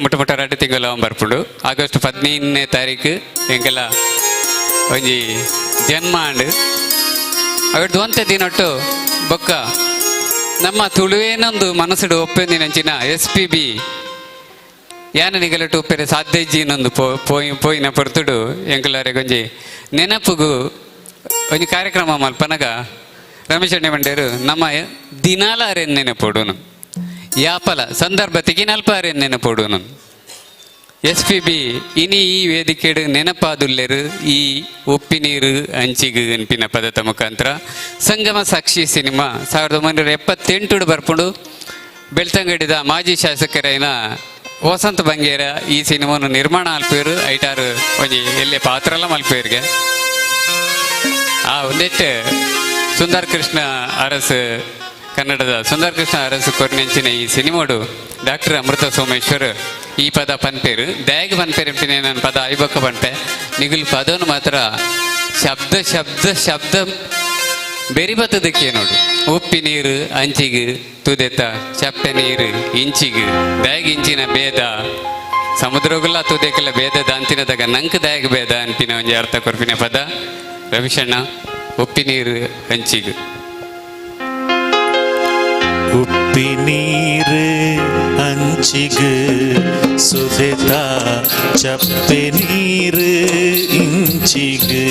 ಮುಟ್ಟ ಮುಟ್ಟ 2 ತಿಂಗಳು ಬರ್ಪುಂಡು. ಆಗಸ್ಟ್ 15ನೇ ತಾರೀಕು ಎಂಕೆಲ್ಲ ಒಂಜಿ ಜನ್ಮ ಆಂಡ್ ಅವೆಡ್ದು ಒಂತೆ ದಿನೊಟ್ಟು ಬೊಕ್ಕ ನಮ್ಮ ತುಳುವೇನೊಂದು ಮನಸ್ಸುಡು ಒಪ್ಪೆಂದಿನಂಚಿನ ಎಸ್ ಪಿ ಬಿ ಯಾನ ನಿಗಲಟು ಉಪ್ಪೆರೆ ಸಾಧ್ಯ ಇಜ್ಜಿನೊಂದು ಪೋಯಿ ಪೋಯಿನ ಪೊರ್ತುಡು ಎಂಕುಲಾರೆ ಒಂಜಿ ನೆನಪುಗು ಒಂಜಿ ಕಾರ್ಯಕ್ರಮ ಮಲ್ಪನಗ ರಮೇಶ್ ಅಣ್ಣೆ ಮಂಡೇರು ನಮ್ಮ ದಿನಾಲ ಅರೆನ್ ನೆನಪೊಡುನು ಯಾಪಲ ಸಂದರ್ಭ ತಿಗಿನಲ್ಪ ಅರೆನ್ ನೆನಪೊಡುನು ಎಸ್ ಪಿ ಬಿ ಇನಿ ಈ ವೇದಿಕೆಡು ನೆನಪಾದುಲ್ಲೆರು ಈ ಉಪ್ಪಿನೀರು ಅಂಚಿಗು ಅನ್ಪಿನ ಪದತ ಮುಖಾಂತರ ಸಂಗಮ ಸಾಕ್ಷಿ ಸಿನಿಮಾ 1978 ಬರ್ಪುಂಡು. ಬೆಳ್ತಂಗಡಿದ ಮಾಜಿ ಶಾಸಕರೈನ ವಸಂತ ಬಂಗೇರ ಈ ಸಿನಿಮಾನು ನಿರ್ಮಾಣ ಅಲ್ಪೇರು ಐಟಾರು ಒಂಜಿ ಎಲ್ಲೆ ಪಾತ್ರಲ ಮಲ್ಪೇರ್ಗೆ. ಆ ಒಂದೆಟ್ಟು ಸುಂದರ್ ಕೃಷ್ಣ ಅರಸ್, ಕನ್ನಡದ ಸುಂದರ್ ಕೃಷ್ಣ ಅರಸು ಕೊರ್ನೆಂಚಿನ ಈ ಸಿನಿಮಾಡು ಡಾಕ್ಟರ್ ಅಮೃತ ಸೋಮೇಶ್ವರ್ ಈ ಪದ ಪನ್ಪೇರು. ದ್ಯಾಗ್ ಪನ್ಪೇರು ಅಂಪಿನ ನನ್ನ ಪದ ಐಬೊಕ್ಕ ಪನ್ಪೆ. ನಿಗುಲ್ ಪದನು ಮಾತ್ರ ಶಬ್ದ ಶಬ್ದ ಶಬ್ದ ಬೆರಿ ಬತ್ತದಕ್ಕೆ ನೋಡು. ಉಪ್ಪಿ ನೀರು ಅಂಚಿಗೆ ತುದೆತ ಚಪ್ಪೆ ನೀರು ಇಂಚಿಗೆ ದ್ಯಾಗ್ ಇಂಚಿನ ಭೇದ, ಸಮುದ್ರಗುಲ್ಲ ತುದೆಕಲ ಭೇದ ದಾಂತಿನದಾಗ ನಂಕ್ ದ್ಯಾಗ್ ಭೇದ ಅನ್ಪಿನ ಒಂಜಿ ಅರ್ಥ ಕೊರ್ಪಿನ ಪದ ರವಿಶಣ್ಣ. ಉಪ್ಪಿ ನೀರು ಅಂಚಿಗೆ. ಉಪ್ಪಿ ನೀರು ಅಂಚಿಗೆ ಸುದೆತ ಚಪ್ಪೆ ನೀರು ಇಂಚಿಗೆ,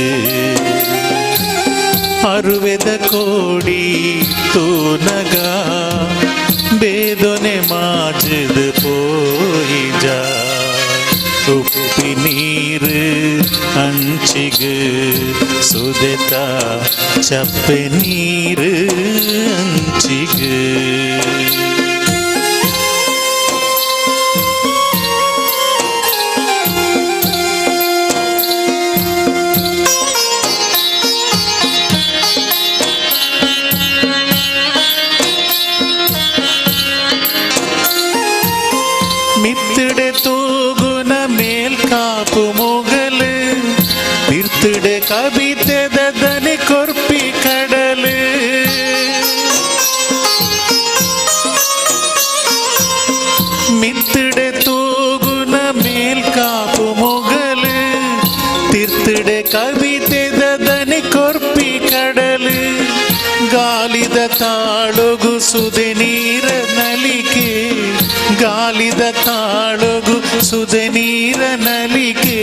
ಅರುವೆದ ಕೋಡಿ ತೂನಗ ಬೇದೊನೆ ಮಾಜದ ಪೋಯಿಜ. ಉಪ್ಪಿ ನೀರು ಅಂಚಿಗೆ ಸುದೆತ ಚಪ್ಪೆ ನೀರು ಅಂಚಿಗೆ. ಮಿತ್ತಿಡೆ ತೂಗುನ ಮೇಲ್ ಕಾಪು ಮೊಗಲು, ತಿರ್ತಿಡೆ ಕವಿತೆದ ದನಿ ಕೊರ್ಪಿ ಕಡಲು. ಮಿತ್ತಿಡೆ ತೂಗುನ ಮೇಲ್ ಕಾಪು ಮೊಗಲು, ತಿರ್ತಿಡೆ ಕವಿತೆದ ದನಿ ಕೊರ್ಪಿ ಕಡಲು. ಗಾಲಿದ ತಾಳುಗು ಸುದೆ ನೀರ ನಲಿಕೆ, ಗಾಲಿದ ತಾಳುಗು ಸುದೆ ನೀರ ನಲಿಕೆ.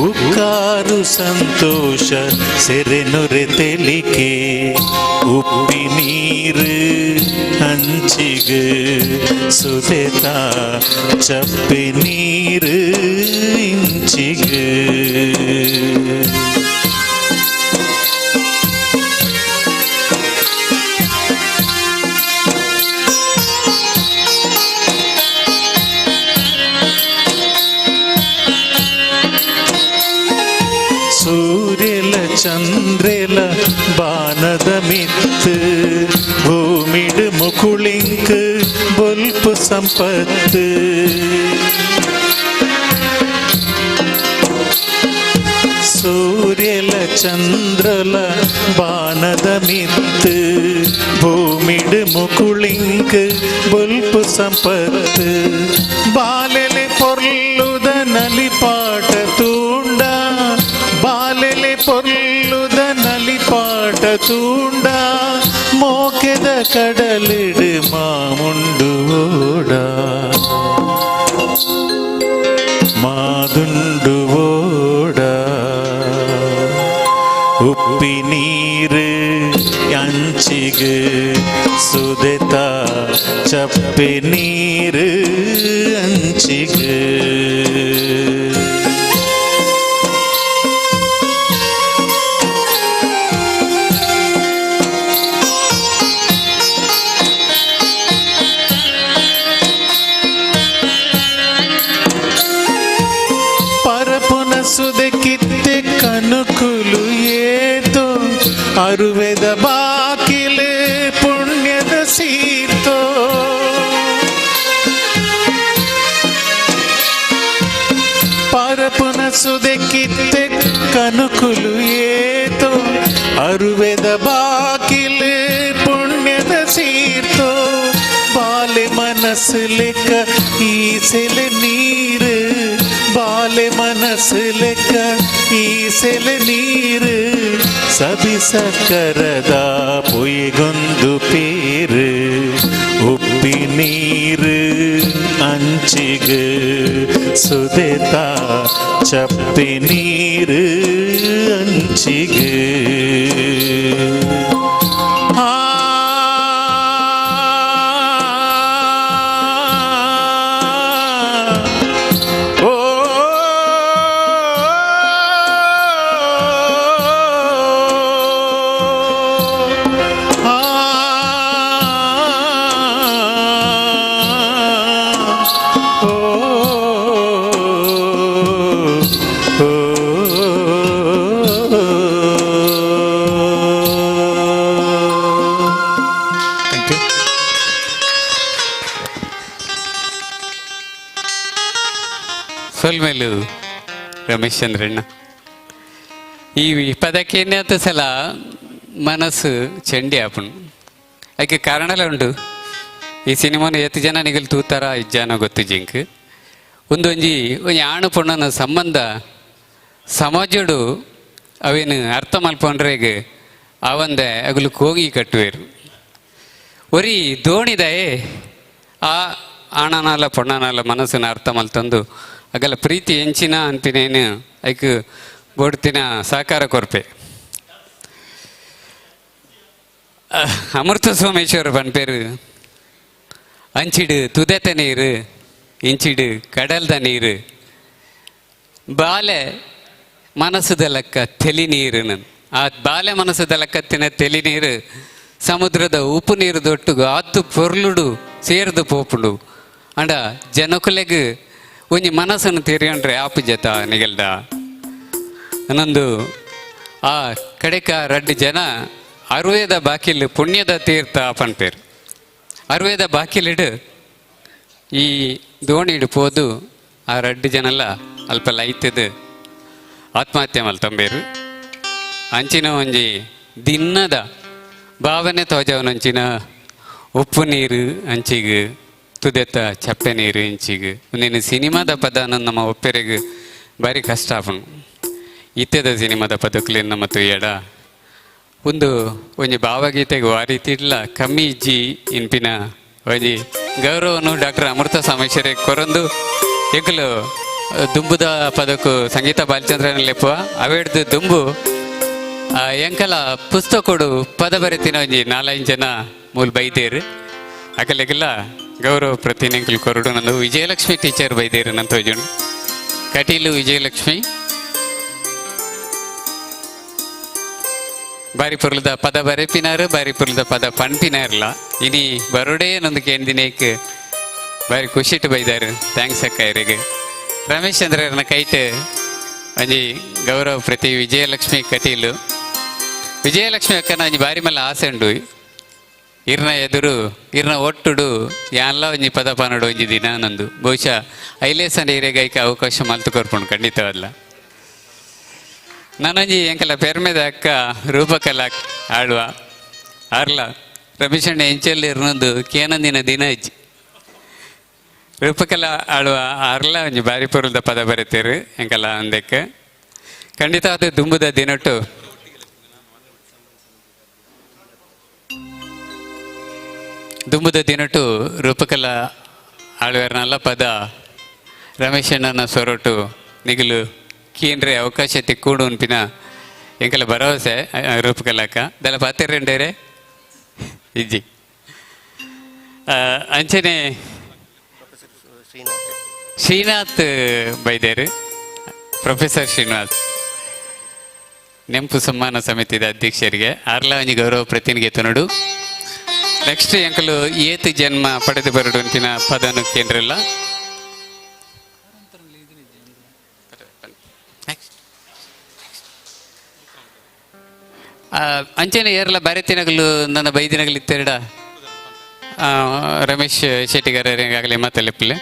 ಉಕ್ಕಾರು ಸಂತೋಷ ಸೆರೆನುರೆ ತೆಲಿಕೆ. ಉಪ್ಪಿ ನೀರು ಅಂಚಿಗೆ ಸುದೆತ ಚಪ್ಪೆ ನೀರು ಇಂಚಿಗೆ. ಸೂರ್ಯಲ ಚಂದ್ರೆಲ ಬಾನದ ಮಿತ್ತು, ಭೂಮಿಡು ಮುಕುಳಿಂಕ್ ಬೊಲ್ಪು ಸಂಪತ್ತು. ಸೂರ್ಯಲ ಚಂದ್ರಲ ಬಾನದ ಮಿತ್ತು, ಭೂಮಿಡು ಮುಕುಳಿಂಕ್ ಬೊಲ್ಪು ಸಂಪತ್ತು. ಬಾಲೆಲೆ ಪೊರ್ಲುದ ನಲಿಪಾಟ ತೂಂಡ, ಬಾಲೆಲೆ ಪೊರ್ಲುದ ನಲಿಪಾಟ ತೂಂಡ. ಮೋಕೆದ ಕಡಲಿಡು ಮಾಮುಂಡು ಓಡ, ಮಾದುಂಡು ಓಡ. ಉಪ್ಪಿ ನೀರು ಅಂಚಿಗೆ ಸುದೆತ ಚಪ್ಪೆ ನೀರು ಅಂಚಿಗೆ. ಪರಪುನ ಸುದೆಕಿತ್ತೆ ಕನುಕುಲು ಏತೋ, ಅರುವೆದ ಬಾಕಿಲೆ ಪುಣ್ಯದ ಸೀತೋ. ಪರಪುನ ಸುದೆಕಿತ್ತೆ ಕನುಕುಲು ಏತೋ, ಅರುವೆದ ಬಾಕಿಲೆ ಪುಣ್ಯದ ಸೀತೋ. ಬಾಲೆ ಮನಸ್ಸು ಲೆಕ್ಕ ಈಸೆಲೆ ನೀರು, ಬಾಲೆ ಮನಸ್ಸು ಲೆಕ್ಕ ಈಸೆಲೆ ನೀರು. ಸಬಿಸಕರದ ಪೊಯ್ಗೊಂದು ಪೇರು. ಉಪ್ಪಿ ನೀರು ಅಂಚಿಗೆ ಸುದೆತ ಚಪ್ಪೆ ನೀರು ಅಂಚಿಗೆ. ಆ ಓ ಆ ಓ. ಸೊಲ್ಮೆಲು ರಮೇಶ್ ಚಂದ್ರಣ್ಣ. ಈ ಪದಕ್ಕೆ ಸಲ ಮನಸ್ಸು ಚೆಂಡಿ ಆಪುಂಡು. ಅದಕ್ಕೆ ಕಾರಣಲ ಉಂಡು. ಈ ಸಿನಿಮಾನ ಎತ್ತು ಜನ ನಿಗಲ್ ತೂತಾರ ಇಜ್ಜಾನ ಗೊತ್ತು ಜಿಂಕ್. ಒಂದೊಂಜಿ ಒಂಜಿ ಆಣು ಪೊಣ್ಣನ ಸಂಬಂಧ ಸಮಾಜಡು ಅವೇನು ಅರ್ಥ ಮಲ್ಪೊಂಡ್ರೆಗ್ ಆವಂದೆ ಅಗಲು ಕೋಗಿ ಕಟ್ಟುವೇರು. ಒರಿ ದೋಣಿದಾಯೆ ಆ ಆಣನಾಲ ಪೊಣ್ಣನಾಲ ಮನಸ್ಸನ್ನು ಅರ್ಥ ಮಲ್ತಂದು ಅಗಲ ಪ್ರೀತಿ ಎಂಚಿನ ಅಂತಿನೇನು ಐಕ್ ಬೋಡ್ತಿನ ಸಾಕಾರ ಕೊರ್ಪೆ. ಅಮೃತ ಸೋಮೇಶ್ವರ ಪನ್ಪೇರು ಅಂಚಿಡು ತುದೆತ ನೀರು ಇಂಚಿಡು ಕಡಲ್ದ ನೀರು ಬಾಲೆ ಮನಸ್ಸುದ ಲೆಕ್ಕ ತೆಲಿ ನೀರು. ಆ ಬಾಲೆ ಮನಸ್ಸುದ ಲೆಕ್ಕತ್ತಿನ ತೆಲಿ ನೀರು ಸಮುದ್ರದ ಉಪ್ಪು ನೀರು ದೊಟ್ಟುಗು ಆತು ಪೊರ್ಲುಡು ಸೇರ್ದು ಪೋಪುಂಡು. ಅಂಡ ಜನಕುಲೆಗ್ ಒಂಜಿ ಮನಸ್ಸನ್ನು ತೆರಿಯೊಂಡ್ರೆ ಆಪು ಜತ ನಿಗಲ್ದ ಅನ್ನೊಂದು. ಆ ಕಡೆಕ ರಡ್ಡು ಜನ ಅರುವೇದ ಬಾಕಿಲ್ ಪುಣ್ಯದ ತೀರ್ಥ ಪನ್ಪೇರು. ಅರುವೇದ ಬಾಕಿಲಿಡು ಈ ದೋಣಿಡು ಪೋದು ಆ ರಡ್ಡು ಜನಲ ಅಲ್ಪ ಲೈತದು ಆತ್ಮಹತ್ಯೆ ಮಲ್ತಂಬೇರು. ಅಂಚಿನ ಒಂಜಿ ದಿನ್ನದ ಭಾವನೆ ತೋಜವನಂಚಿನ ಉಪ್ಪು ನೀರು ಅಂಚಿಗೆ ತುದೆತ್ತ ಚಪ್ಪೆ ನೀರು ಇಂಚಿಗೆ ಒಂದಿನ ಸಿನಿಮಾದ ಪದನ ನಮ್ಮ ಒಪ್ಪೆರೆಗ್ ಭಾರಿ ಕಷ್ಟ ಆಪುಂಡು. ಇತ್ತೆದ ಸಿನಿಮಾದ ಪದಕ್ಕುಲೇನು ನಮ್ಮ ತುಯ್ಯಡ ಒಂದು ಒಂಜಿ ಭಾವಗೀತೆಗೆ ಆ ರೀತಿ ಇಲ್ಲ ಕಮ್ಮಿ ಇಜ್ಜಿ ಇನ್ಪಿನ ಒಂಜಿ ಗೌರವನು ಡಾಕ್ಟರ್ ಅಮೃತ ಸಮೇಶ್ವರಿ ಕೊರೊಂದು ಎಂಕುಲು ದುಂಬುದ ಪದಕ್ಕೂ ಸಂಗೀತ ಬಾಲಚಂದ್ರನ ಲೆಪ್ಪುವ ಅವೆಡ್ದು ದುಂಬು ಎಂಕಲ ಪುಸ್ತಕೊಡು ಪದ ಬರೆತಿನ ಒಂಜಿ ನಾಲೈದು ಜನ ಮೂಲ ಬೈದೇರು. ಅಕಲೆಗೆಲ್ಲ ಗೌರವ ಪ್ರತಿನಿಧಿಗಳು ಕೊರಡು ನಂದು ವಿಜಯಲಕ್ಷ್ಮಿ ಟೀಚರ್ ಬೈದೇರು ನಂತ ತೋಜುಂಡು. ಕಟೀಲು ವಿಜಯಲಕ್ಷ್ಮಿ ಬಾರಿ ಪೊರ್ಲದ ಪದ ಬರೆಪಿನಾರು ಬಾರಿ ಪೊರ್ಲದ ಪದ ಪನ್ಪಿನಾರ್ಲ ಇನಿ ಬರೋಡೇ ನಂದು ಕೇಂದಿನೇಕ್ ಬಾರಿ ಖುಷಿಟ್ಟು ಬೈದಾರು. Thanks ಅಕ್ಕ ಇರಿಗೆ. ರಮೇಶ್ ಚಂದ್ರನ ಕೈಟ್ ಒಂಜಿ ಗೌರವ ಪ್ರತಿ ವಿಜಯಲಕ್ಷ್ಮಿ ಕಟೀಲು. ವಿಜಯಲಕ್ಷ್ಮಿ ಅಕ್ಕನ ಒಂಜಿ ಬಾರಿ ಮಲ್ಲ ಆಸೆ ಉಂಡು. ಇರ್ನ ಎದುರು ಇರ್ನ ಒಟ್ಟುಡು ಯಾನ್ಲ ಒಂಜಿ ಪದ ಪನಡು ಒಂಜಿ ದಿನ ನಂದು ಬಹುಶಃ ಐಲೇಸನ್ ಹಿರೇಗೈಕ ಅವಕಾಶ ಮಲ್ತು ಕೊರ್ಪುಂಡು ಖಂಡಿತವಲ್ಲ. ನಾನೊಂಜಿ ಎಂಕಲ ಪೆರ್ಮೆದ ಅಕ್ಕ ರೂಪಕಲಾ ಆಳ್ವ ಆರ್ಲ ರಮೇಶಣ್ಣ ಎಂಚಲ್ಲಿ ಇರ್ನೊಂದು ಕೇನಂದಿನ ದಿನ ಇಜ್ಜಿ. ರೂಪಕಲಾ ಆಳ್ವ ಆರ್ಲ ಒಂಜಿ ಬಾರಿ ಪೊರುಲ್ದ ಪದ ಬರೆತೇರು ಎಂಕಲ ಅಂದಕ್ಕೆ ಖಂಡಿತ ಅದು ದುಂಬುದ ದಿನೊಟ್ಟು ದುಂಬುದ ದಿನೊಟ್ಟು ರೂಪಕಲಾ ಆಳ್ವೇರ್ನಲ್ಲ ಪದ ರಮೇಶಣ್ಣನ ಸೊರಟು ನಿಗಲು ಕೀನ್ರೆ ಅವಕಾಶ ತಿಕ್ಕೂಡು ಅನ್ಪಿನ ಎಂಕಲ ಭರವಸೆ ರೂಪಕಲಾಕ ದಲ ಪಾತೆರೆಂಡೇರೆ ಇಜ್ಜಿ. ಅಂಚನೆ ಶ್ರೀನಾಥ್ ಬೈದೇರು ಪ್ರೊಫೆಸರ್ ಶ್ರೀನಿವಾಸ್ ನೆಂಪು ಸಮ್ಮಾನ ಸಮಿತಿದ ಅಧ್ಯಕ್ಷರಿಗೆ ಆರ್ಲ ಒಂಜಿ ಗೌರವ ಪ್ರತಿನಿಧಿ ತುನುಡು. ನೆಕ್ಸ್ಟ್ ಎಂಕಲು ಏತು ಜನ್ಮ ಪಡೆದು ಬರಡು ಅಂತಿನ ಪದನು ಕೇಂದ್ರಲ್ಲ. ಅಂಚನೆ ಏರ್ಲ ಬರೆತಿನಗಲು ನನ್ನ ಬೈದಿನಗಲು ಇತ್ತೆರಡ ರಮೇಶ್ ಶೆಟ್ಟಿಗಾರರಿಗಾಗಲಿ ಮಾತಲೆಪ್ಪಲೆ.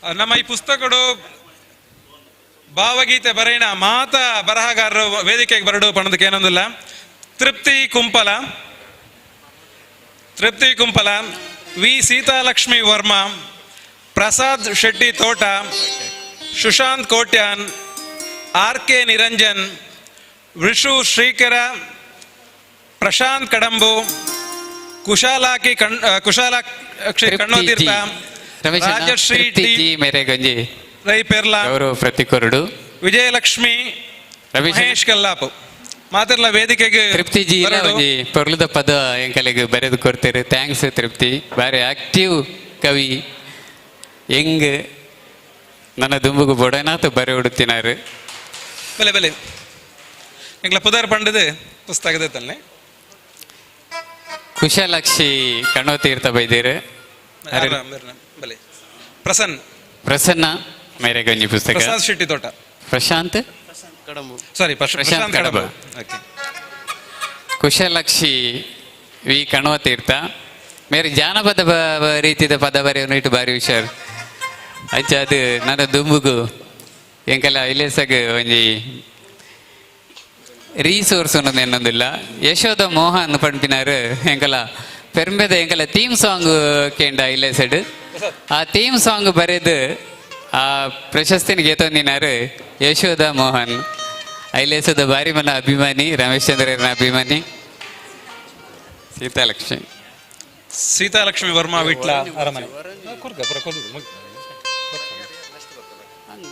ನಮ್ಮ ಈ ಪುಸ್ತಕಡು ಭಾವಗೀತೆ ಬರೆಯಣ ಮಾತ ಬರಹಗಾರರು ವೇದಿಕೆಗೆ ಬರಡು ಪಣದಕ್ಕೆ ಏನೊಂದಿಲ್ಲ. ತೃಪ್ತಿ ಕುಂಪಲ, ತೃಪ್ತಿ ಕುಂಪಲ, ವಿ ಸೀತಾಲಕ್ಷ್ಮಿ ವರ್ಮಾ, ಪ್ರಸಾದ್ ಶೆಟ್ಟಿ ತೋಟ, ಸುಶಾಂತ್ ಕೋಟ್ಯಾನ್, ಆರ್ ಕೆ ನಿರಂಜನ್, ವಿಶು ಶ್ರೀಕರ, ಪ್ರಶಾಂತ್ ಕಡಂಬು, ಕುಶಾಲಾಕಿ ಕಣ್ ಕುಶಾಲಾಕ್ಷಿ ಕಣ್ಣೋತೀರ್ಥ, ರಾಜಶ್ರೀ ಟಿ ಮೇರೆಗಂಜಿ ರೈ ಪೆರ್ಲಾ, ಗೌರವ ಪ್ರತಿಕೊರಡು, ವಿಜಯಲಕ್ಷ್ಮಿ, ಮಹೇಶ್ ಕಲ್ಲಾಪು ಮಾತಿರ್ಲ ವೇದಿಕೆಗೆ. ತೃಪ್ತಿ ಜಿ ಒಂಜಿ ಪೊರ್ಲುದ ಪದ ಎಂಕಲೆಗ್ ಬರೆದು ಕೊಡ್ತೇವೆ. Thanks ತೃಪ್ತಿ, ಬಾರಿ ಆಕ್ಟಿವ್ ಕವಿ. ಹೆಂಗ್ ನನ್ನ ದುಂಬುಗು ಬೊಡನಾಥ ಬರೆ ಉಡುತ್ತಿನಾರು. ಬಲೆ ಬಲೆ ಎಂಗ್ಲ ಪುದರ್ ಪಂಡದು ಪುಸ್ತಕದ ತಲ್ಲೆ. ಕುಶಲಕ್ಷಿ ಕಣ್ಣೋ ತೀರ್ಥ ಬೈದೇರು. ಬಲೆ ಪ್ರಸನ್ನ, ಪ್ರಸನ್ನ ಮೇರೆಗಂಜಿ ಪುಸ್ತಕ. ಪ್ರಸಾದ್ ಶೆಟ್ಟಿ ತೋಟ, ಪ್ರಶಾಂತ್ ಸಾರಿ ಪ್ರಶಾಂತ್ ಕಡಬ. ಕುಶಲಕ್ಷಿ ವಿ ಕಣ್ವತೀರ್ಥ ಮೇರೆ ಜಾನಪದ ರೀತಿದ ಪದ ಬರೆಯೋನು ಇಟ್ಟು ಬಾರಿ ಹುಷಾರು. ಅಂಚ ಅದು ನನ್ನ ದುಂಬುಗು ಎಂಕಲ ಇಲೇಸಗ್ ಒಂಜಿ ರೀಸೋರ್ಸ್ ಅನ್ನೋದು ಎನ್ನೊಂದಿಲ್ಲ. ಯಶೋಧ ಮೋಹನ್ ಪಂಪಿನಾರು ಎಂಕಲ ಪೆರ್ಮೆದ ಎಂಕಲ ಥೀಮ್ ಸಾಂಗ್ ಕೇಂಡ ಇಲೇಸಡ್. ಆ ಥೀಮ್ ಸಾಂಗ್ ಬರೆದು ಆ ಪ್ರಶಸ್ತಿನ ಗೆತೊಂದಿನಾರು ಯಶೋಧ ಮೋಹನ್. ಐಲೇಸದ ಬಾರಿ ಮನ ಅಭಿಮಾನಿ, ರಮೇಶ್ ಚಂದ್ರನ ಅಭಿಮಾನಿ. ಸೀತಾಲಕ್ಷ್ಮಿ ಸೀತಾಲಕ್ಷ್ಮಿ ವರ್ಮಾ ವಿಟ್ಲ ಅರಮನೆ.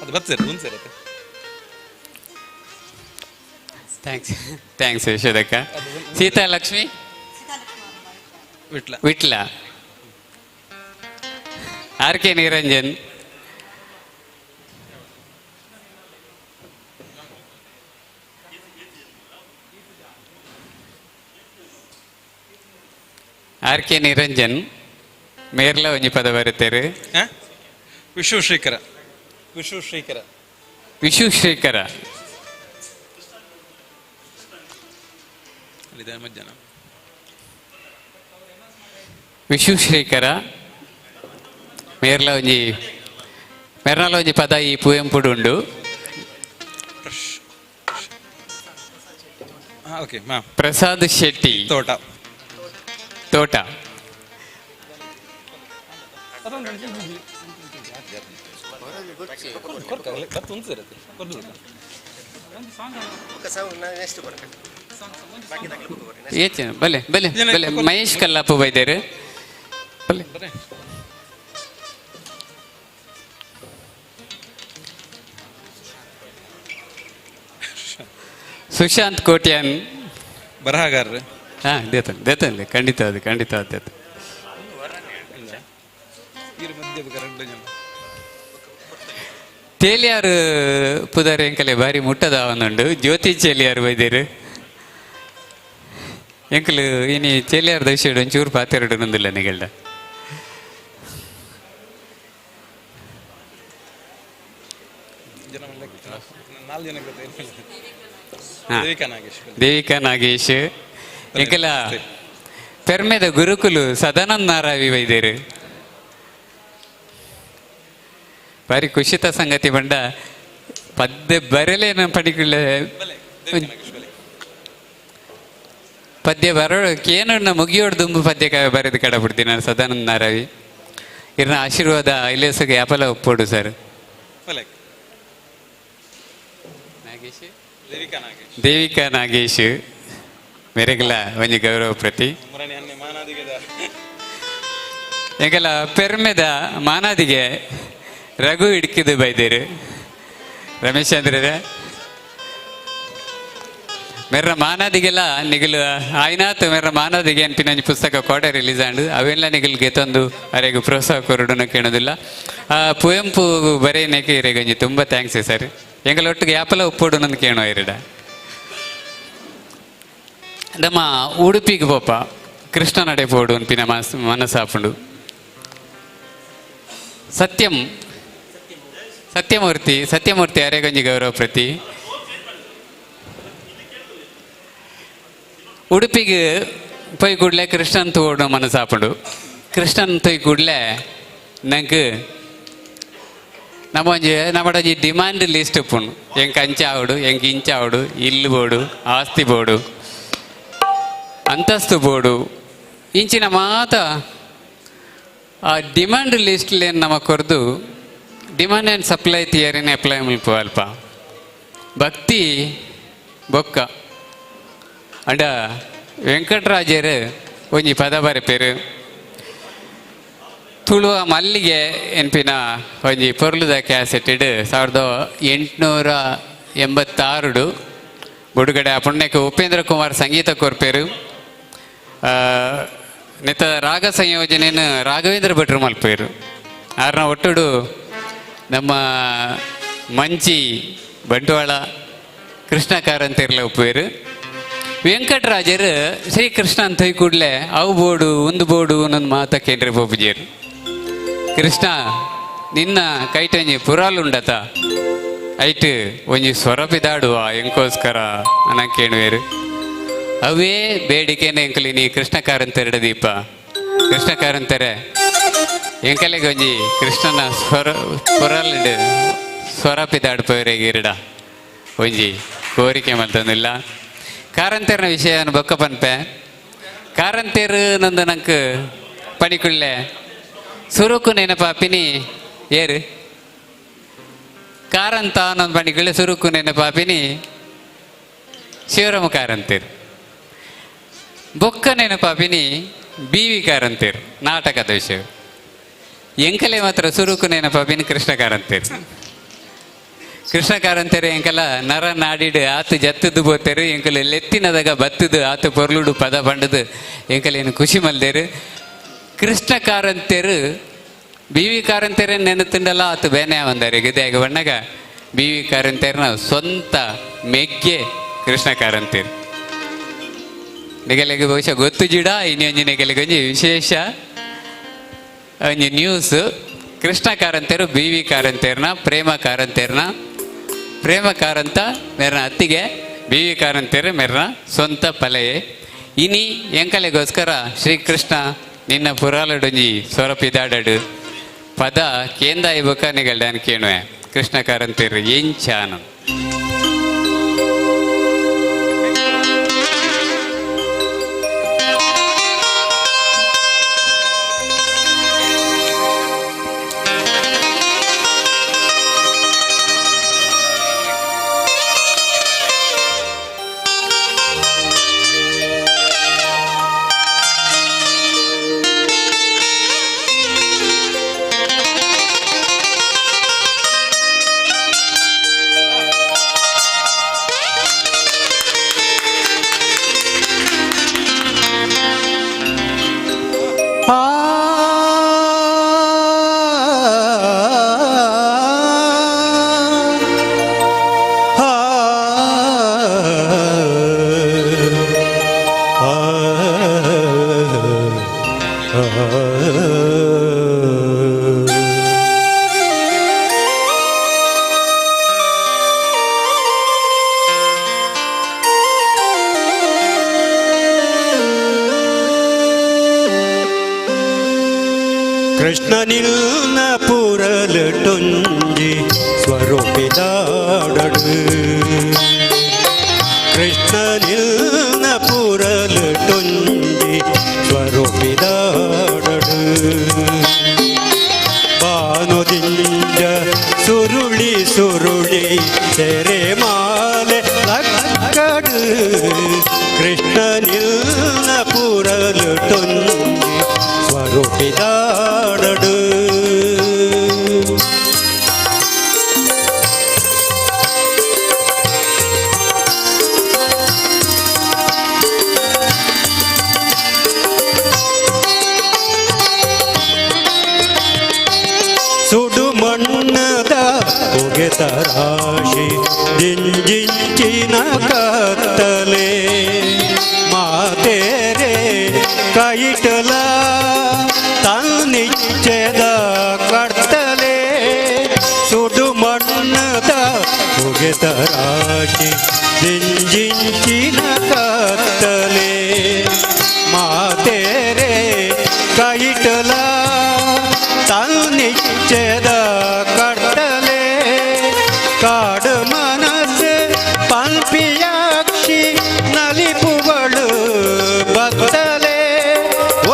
ಅದು ಬರ್ತದೆ ಒಂದು. Thanks thanks ಯಶೋದಕ್ಕ. Seethalakshmi Vitla Vitla. R K Niranjan. R K Niranjan ಮೇರ್ಲ ಒಂಜಿ ಪದ ಬರುತ್ತೇರು. ವಿಶ್ವ ಶ್ರೀಕರ ವಿಶ್ವ ಶ್ರೀಕರ ವಿಶು ಶ್ರೀಕರ. ಅಲ್ಲಿದೆ ಮಧ್ಯಾಹ್ನ. ವಿಶು ಶ್ರೀಕರ ಮೇರ್ಲ ಒಂಜಿ ಮೆರ್ನಲ ಒಂಜಿ ಪದ ಈ ಪುವೆಂಪುಡು ಉಂಡು. ಓಕೆ. ಪ್ರಸಾದ್ ಶೆಟ್ಟಿ ತೋಟ ತೋಟ. ಏಚೆ ಬಲೆ ಬಲೆ ಬಲೆ ಮಹೇಶ್ ಕಲ್ಲಾಪು ಬೈದೇರು ಬಲೆ. ಸುಶಾಂತ್ ಕೋಟ್ಯಾನ್ ಬರಹಗಾರರು. ಹಾಂ ದೇತನ್ ದೇತನ್ ಖಂಡಿತ ಅದು ಖಂಡಿತ ದೇತ. ತೇಲಿಯಾರು ಪುದರ್ ಎಂಕಲೆ ಬಾರಿ ಮುಟ್ಟದ ಒಂದುಂಡು. ಜ್ಯೋತಿ ಚೇಲಿಯಾರು ಬೈದೇರು ಎಂಕಲು ಇನಿ ಚೇಲಿಯಾರ್ ದಶೆಡು ಒಂಚೂರು ಪಾತೆರಡು ನಂದಿಲ್ಲ ನಿಗಲ್ಡ. ದೇವಿಕಾ ನಾಗೇಶ್ ಎಂಕಲ ಪೆರ್ಮೆದ ಗುರುಕುಲು ಸದಾನಂದ ನಾರಾವಿ ವೈದ್ಯರು. ಬಾರಿ ಖುಷಿತ ಸಂಗತಿ ಬಂಡ ಪದ್ಯ ಬರಲೇನ ಪಡಿಕುಳ್ಳೆ ಪದ್ಯ ಬರೋ ಕೇನಣ್ಣ ಮುಗಿಯೋಡು ದುಂಬು ಪದ್ಯ ಬರೆದು ಕಡ ಬಿಡ್ತೀನಿ ನಾನು ಸದಾನಂದ ನಾರಾವಿ. ಇರ್ನ ಆಶೀರ್ವಾದ ಇಲೇಸುಗೆ ಯಾಪಲ ಒಪ್ಪೋಡು ಸರ್. ನಾಗೇಶ್ ದೇವಿಕಾ ನಾಗೇಶ್ ಮೆರೆಗಲ ಒಂಜಿ ಗೌರವ ಪ್ರತಿ. ಎಂಕಲ ಪೆರ್ಮೆದ ಮಾನಾದಿಗೆ ರಘು ಇಡ್ಕಿದು ಬೈದೇರು ರಮೇಶ್ ಚಂದ್ರರೇ. ಮೆರ್ರ ಮಾನಾದಿಗೆಲ್ಲ ನಿಗಲು ಆಯ್ನಾತ್ ಮೆರ್ರ ಮಾನಾದಿಗೆ ಅನ್ಪಿನ ಪುಸ್ತಕ ಕೋಟೆ ರಿಲೀಸ್ ಆಂಡು ಅವೆಲ್ಲ ನಿಗಲು ಗೆತೊಂದು ಅರೆಗು ಪ್ರೋತ್ಸಾಹ ಕೊರಡುನ ಕೇಳೋದಿಲ್ಲ. ಆ ಪುವೆಂಪು ಬರೆಯನೇಕೆ ಇರೆಗೊಂಜಿ ತುಂಬ thanks sir. ಎಂಗಲ ಒಟ್ಟಿಗೆ ಯಾಪಲ ಉಪ್ಪೋಡು ನಂದು ಕೇಳೋ ಇರಡ. ನಮ್ಮ ಉಡುಪಿಗೆ ಪೋಪ ಕೃಷ್ಣ ನಡೆ ಪೋಡು ಅನ್ಪಿನ ಮನಸ್ಸಾಪುಂಡು. ಸತ್ಯಂ ಸತ್ಯಮೂರ್ತಿ ಸತ್ಯಮೂರ್ತಿ ಅರೆಗೊಂಜಿ ಗೌರವ ಪ್ರತಿ. ಉಡುಪಿಗೆ ಪೋಯ್ ಕೂಡಲೇ ಕೃಷ್ಣನ್ ತೋಡು ಮನಸ್ಸಾಪುಂಡು. ಕೃಷ್ಣನ್ ತೊಯ್ ಕೂಡಲೇ ನಂಗೆ ನಮ್ಮ ಒಂಜಿ ನಮ್ಮಡೊಂಜಿ ಡಿಮ್ಯಾಂಡ್ ಲಿಸ್ಟ್ ಉಪ್ಪುಂಡು. ಎಂಕ್ ಅಂಚ ಆವಡು ಎಂಕ್ ಇಂಚ ಆವಡು ಇಲ್ಲು ಬೋಡು ಆಸ್ತಿ ಬೋಡು ಅಂತಸ್ತು ಬೋಡು ಇಂಚಿನ ಮಾತ ಆ ಡಿಮ್ಯಾಂಡ್ ಲಿಸ್ಟ್ಲೇನು ನಮ ಕೊರ್ದು ಡಿಮ್ಯಾಂಡ್ ಆ್ಯಂಡ್ ಸಪ್ಲೈ ಥಿಯರಿನ ಅಪ್ಲೈ ಮಲ್ಪ ಅಲ್ಪ ಭಕ್ತಿ ಬೊಕ್ಕ ಅಂಡ ವೆಂಕಟರಾಜರು ಒಂಜಿ ಪದ ಬರೆಪೇರು ತುಳುವ ಮಲ್ಲಿಗೆ ಎನ್ಪಿನ ಒಂಜಿ ಪೊರ್ಲುದ ಕ್ಯಾಸೆಟೆಡ್ 1886 ಬುಡುಗಡೆ ಪುಣ್ಯಕ್ಕೆ ಉಪೇಂದ್ರ ಕುಮಾರ್ ಸಂಗೀತ ಕೊರ್ಪೇರು. ನೆತ್ತ ರಾಗ ಸಂಯೋಜನೆಯನ್ನು ರಾಘವೇಂದ್ರ ಭಟ್ರು ಮಲ್ಪೇರು. ಆರ್ನ ಒಟ್ಟುಡು ನಮ್ಮ ಮಂಚಿ ಬಂಟ್ವಾಳ ಕೃಷ್ಣ ಕಾರಂತಿರ್ಲ ಉಪ್ಪೇರು. ವೆಂಕಟರಾಜರು ಶ್ರೀಕೃಷ್ಣ ಅಂತ ಕೂಡಲೇ ಅವು ಬೋಡು ಒಂದು ಬೋಡು ಅನ್ನೊಂದು ಮಾತ ಕೇಂದ್ರ ಬೋಪುಜೇರು. ಕೃಷ್ಣ ನಿನ್ನ ಕೈಟಂಜಿ ಪುರಾಲುಂಡತ ಐಟ್ ಒಂಜಿ ಸ್ವರಪಿದಾಡುವ ಎಂಕೋಸ್ಕರ ಅನ್ನ ಕೇಳುವೇರು. ಅವೇ ಬೇಡಿಕೆನ ಎಂಕಲಿ ನೀ ಕೃಷ್ಣ ಕಾರಂತೆರಡ ದೀಪ ಕೃಷ್ಣ ಕಾರಂತೆರೆ ಎಂಕಲೆಗೆ ಒಂಜಿ ಕೃಷ್ಣನ ಸ್ವರ ಪೊರಲ್ಡ್ ಸ್ವರಪಿದಾಡ್ಪವರೆಗೆ ಇರಡ ಒಂಜಿ ಕೋರಿಕೆ ಮಲ್ತೊಂದಿಲ್ಲ ಕಾರಂತೆರ್ನ ವಿಷಯ ಬೊಕ್ಕ ಪನ್ಪೆ ಕಾರಂತೇರು ನಂದು ನಂಕ್ ಪಣಿಕುಳ್ಳೆ ಸುರುಕು ನೆನಪಾಪಿನಿ ಏರು ಕಾರಂತ ನಂದು ಪಣಿಕುಳ್ಳೆ ಸುರುಕು ನೆನಪಾಪಿನಿ ಶಿವರಾಮ ಕಾರಂತೇರು ಬೊಕ್ಕ ನೆನಪಾಪಿನಿ ಬಿ ವಿ ಕಾರಂತೇರು ನಾಟಕದ ವಿಷಯ ಎಂಕಲೆ ಮಾತ್ರ ಸುರುಕು ನೆನಪಾಪಿನಿ ಕೃಷ್ಣ ಕಾರಂತೇರು ಕೃಷ್ಣ ಕಾರಂತೇರು ಎಂಕಲ ನರ ನಾಡಿಡು ಆತು ಜತ್ತದು ಬೋತೇರು ಎಂಕಲ ಲೆತ್ತಿನದಾಗ ಬತ್ತದು ಆತು ಪೊರ್ಲುಡು ಪದ ಪಂಡದು ಎಂಕಲೇನು ಖುಷಿ ಮಲ್ದೇರು ಕೃಷ್ಣ ಕಾರಂತೇರು ಬಿ ವಿ ಕಾರಂತೇರೆ ನೆನತುಂಡಲ ಆತು ಬೇನೆ ಬಂದಾರೆ ಗಿದ್ಯಾಗ ಬಣ್ಣಗ ಬಿ ವಿ ಕಾರಂತೇರ್ನ ಸ್ವಂತ ಮೆಗ್ಗೆ ಕೃಷ್ಣ ಕಾರಂತೇರು ನಿಗಲಿಗೆ ಬಹುಶಃ ಗೊತ್ತು ಜಿಡ ಇನ್ನೊಂಜಿ ನೆಗಲಿಗೆ ಒಂಜಿ ವಿಶೇಷ ಒಂಜಿ ನ್ಯೂಸ್ ಕೃಷ್ಣ ಕಾರಂತೇರು ಬಿ ವಿ ಕಾರಂತೇರ್ನ ಪ್ರೇಮ ಕಾರಂತೇರ್ನ ಪ್ರೇಮ ಕಾರಂತ ಮೇರ್ನ ಅತ್ತಿಗೆ ಬಿ ವಿ ಕಾರಂತೇರು ಮೇರ್ನ ಸ್ವಂತ ಪಲೆಯೇ. ಇನಿ ಎಂಕಲೆಗೋಸ್ಕರ ಶ್ರೀಕೃಷ್ಣ ನಿನ್ನ ಪುರಾಲಡೊಂಜಿ ಸ್ವರಪಿದಾಡಡು ಪದ ಕೇಂದ್ರ ಇಬಕ ನಿಗಲ್ಡಾನ್ ಕೇಣುವೆ ಕೃಷ್ಣ ಕಾರಂತೇರು ಎಂಚಾನು. ಕೃಷ್ಣನಿಲ್ನ ಪುರಲಟೊಂಜಿ ಸ್ವರೂಪಿದಾಡಡು ಕೃಷ್ಣನಿಲ್ನ ಪುರಲಟೊಂಜಿ ಸ್ವರೂಪಿದಾಡಡು ಬಾನುದಿಂಜ ಸುರುಳಿ ಸುರುಳಿ ಸೆರೆ ಮಾಲೆ ಲಕ್ಕಡು ಕೃಷ್ಣನಿಲ್ನ ಪುರಲಟೊಂಜಿ ಸ್ವರೂಪಿದಾಡಡು. ಸುಡು ಮಣ್ಣದ ಹೊಗೆತ ರಾಶಿ ದಿಂಜಿಂಚಿನ ಕತ್ತಲೆ ಮಾತೇರೆ ಕೈಟಲ ತನ್ನಿಚ್ಚದ ಕರ್ತಲೆ ಸುಡು ಮಣ್ಣದ ಹೊಗೆತ ರಾಶಿ ದಿಂಜಿಂಚಿನ ಕತ್ತಲೆ ಮಾತೇರೆ ಕೈಟಲ ತನ್ನಿಚ್ಚದ ಕರ್ತಲೆ ಕಾಡು ಮನಸ್ಸು ಪಲ್ಪಿಯಾಕ್ಷಿ ನಲಿಪುಗಳು ಬತ್ತಲೆ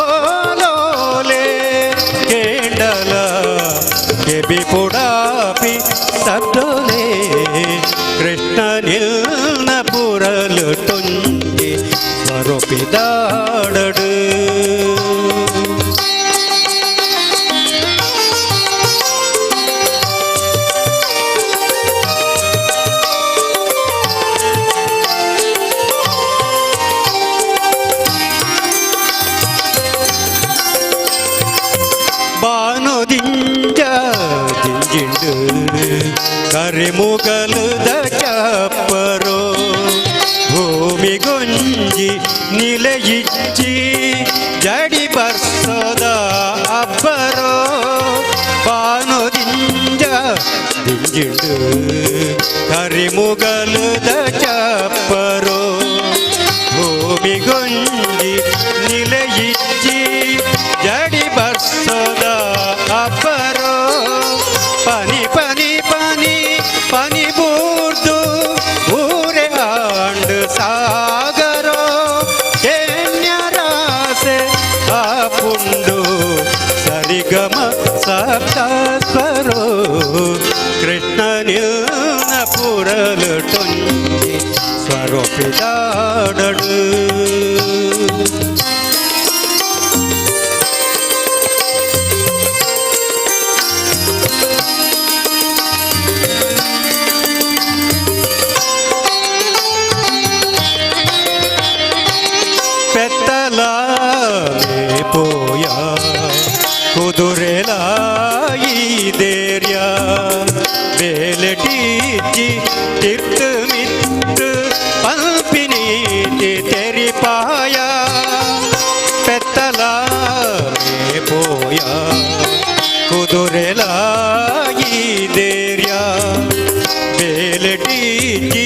ಓಲೋಲೆ ಕೇಂಡಲ ಕೆಬಿ ಪುಡಾಪಿ ಸಬ್ದೋಲೆ ಕೃಷ್ಣನಿಲ್ನ ಪುರಲು ಟೊಂಜಿ ಸ್ವರೂಪಿದಾಡಡು. ಬಾನುದಿಂಜ ದಿಂಜಿಂಡು ಕರಿಮುಗಲದ ಚಪ್ಪರೋ ಭೂಮಿಗೊಂಜಿ ನಿಲೆಯಿಚ್ಚಿ ಜಡಿ ಬರ್ಸೋದ ಅಬ್ಬರೋ ಬಾನುದಿಂಜ ದಿಂಜಿಂಡು ಕರಿಮುಗಲದ ಚಪ್ಪರೋ ಭೂಮಿಗೊಂಜಿ ಭೂಮಿಗೊಂಜಿ ನಿಲೆಯಿಜ್ಜಿ ಜಡಿ ಬರ್ಸೋದ ಅಬ್ಬರೋ. ಪನಿ ಪನಿ ಪನಿ ಪನಿ ಬೂರ್ದು ಊರೆ ಆಂಡ್ ಸಾಗರೋ. ಕೆನ್ಯರಾಸೆ ಆಪುಂಡು ಸರಿಗಮ ಸಪ್ತಸ್ವರೋ. ಕೃಷ್ಣನಿಲ್ನ ಪುರಲು ಟೊಂಜಿ ಸ್ವರೂಪಿದಾಡಡು. ಪೆತ್ತಲಾಮೆ ಪೋಯ ಕುದುರೆಲಾಯಿ ದೇರ್ಯ ಬೇಲೆಟೀಚಿ ತಿರ್ತು ಮಿತ್ತು ಪಲ್ಪಿನೀತಿ ತೆರಿಪಾಯ. ಪೆತ್ತಲಾಮೆ ಪೋಯ ಕುದುರೆಲಾಯಿ ದೇರ್ಯ ಬೇಲೆಟೀಚಿ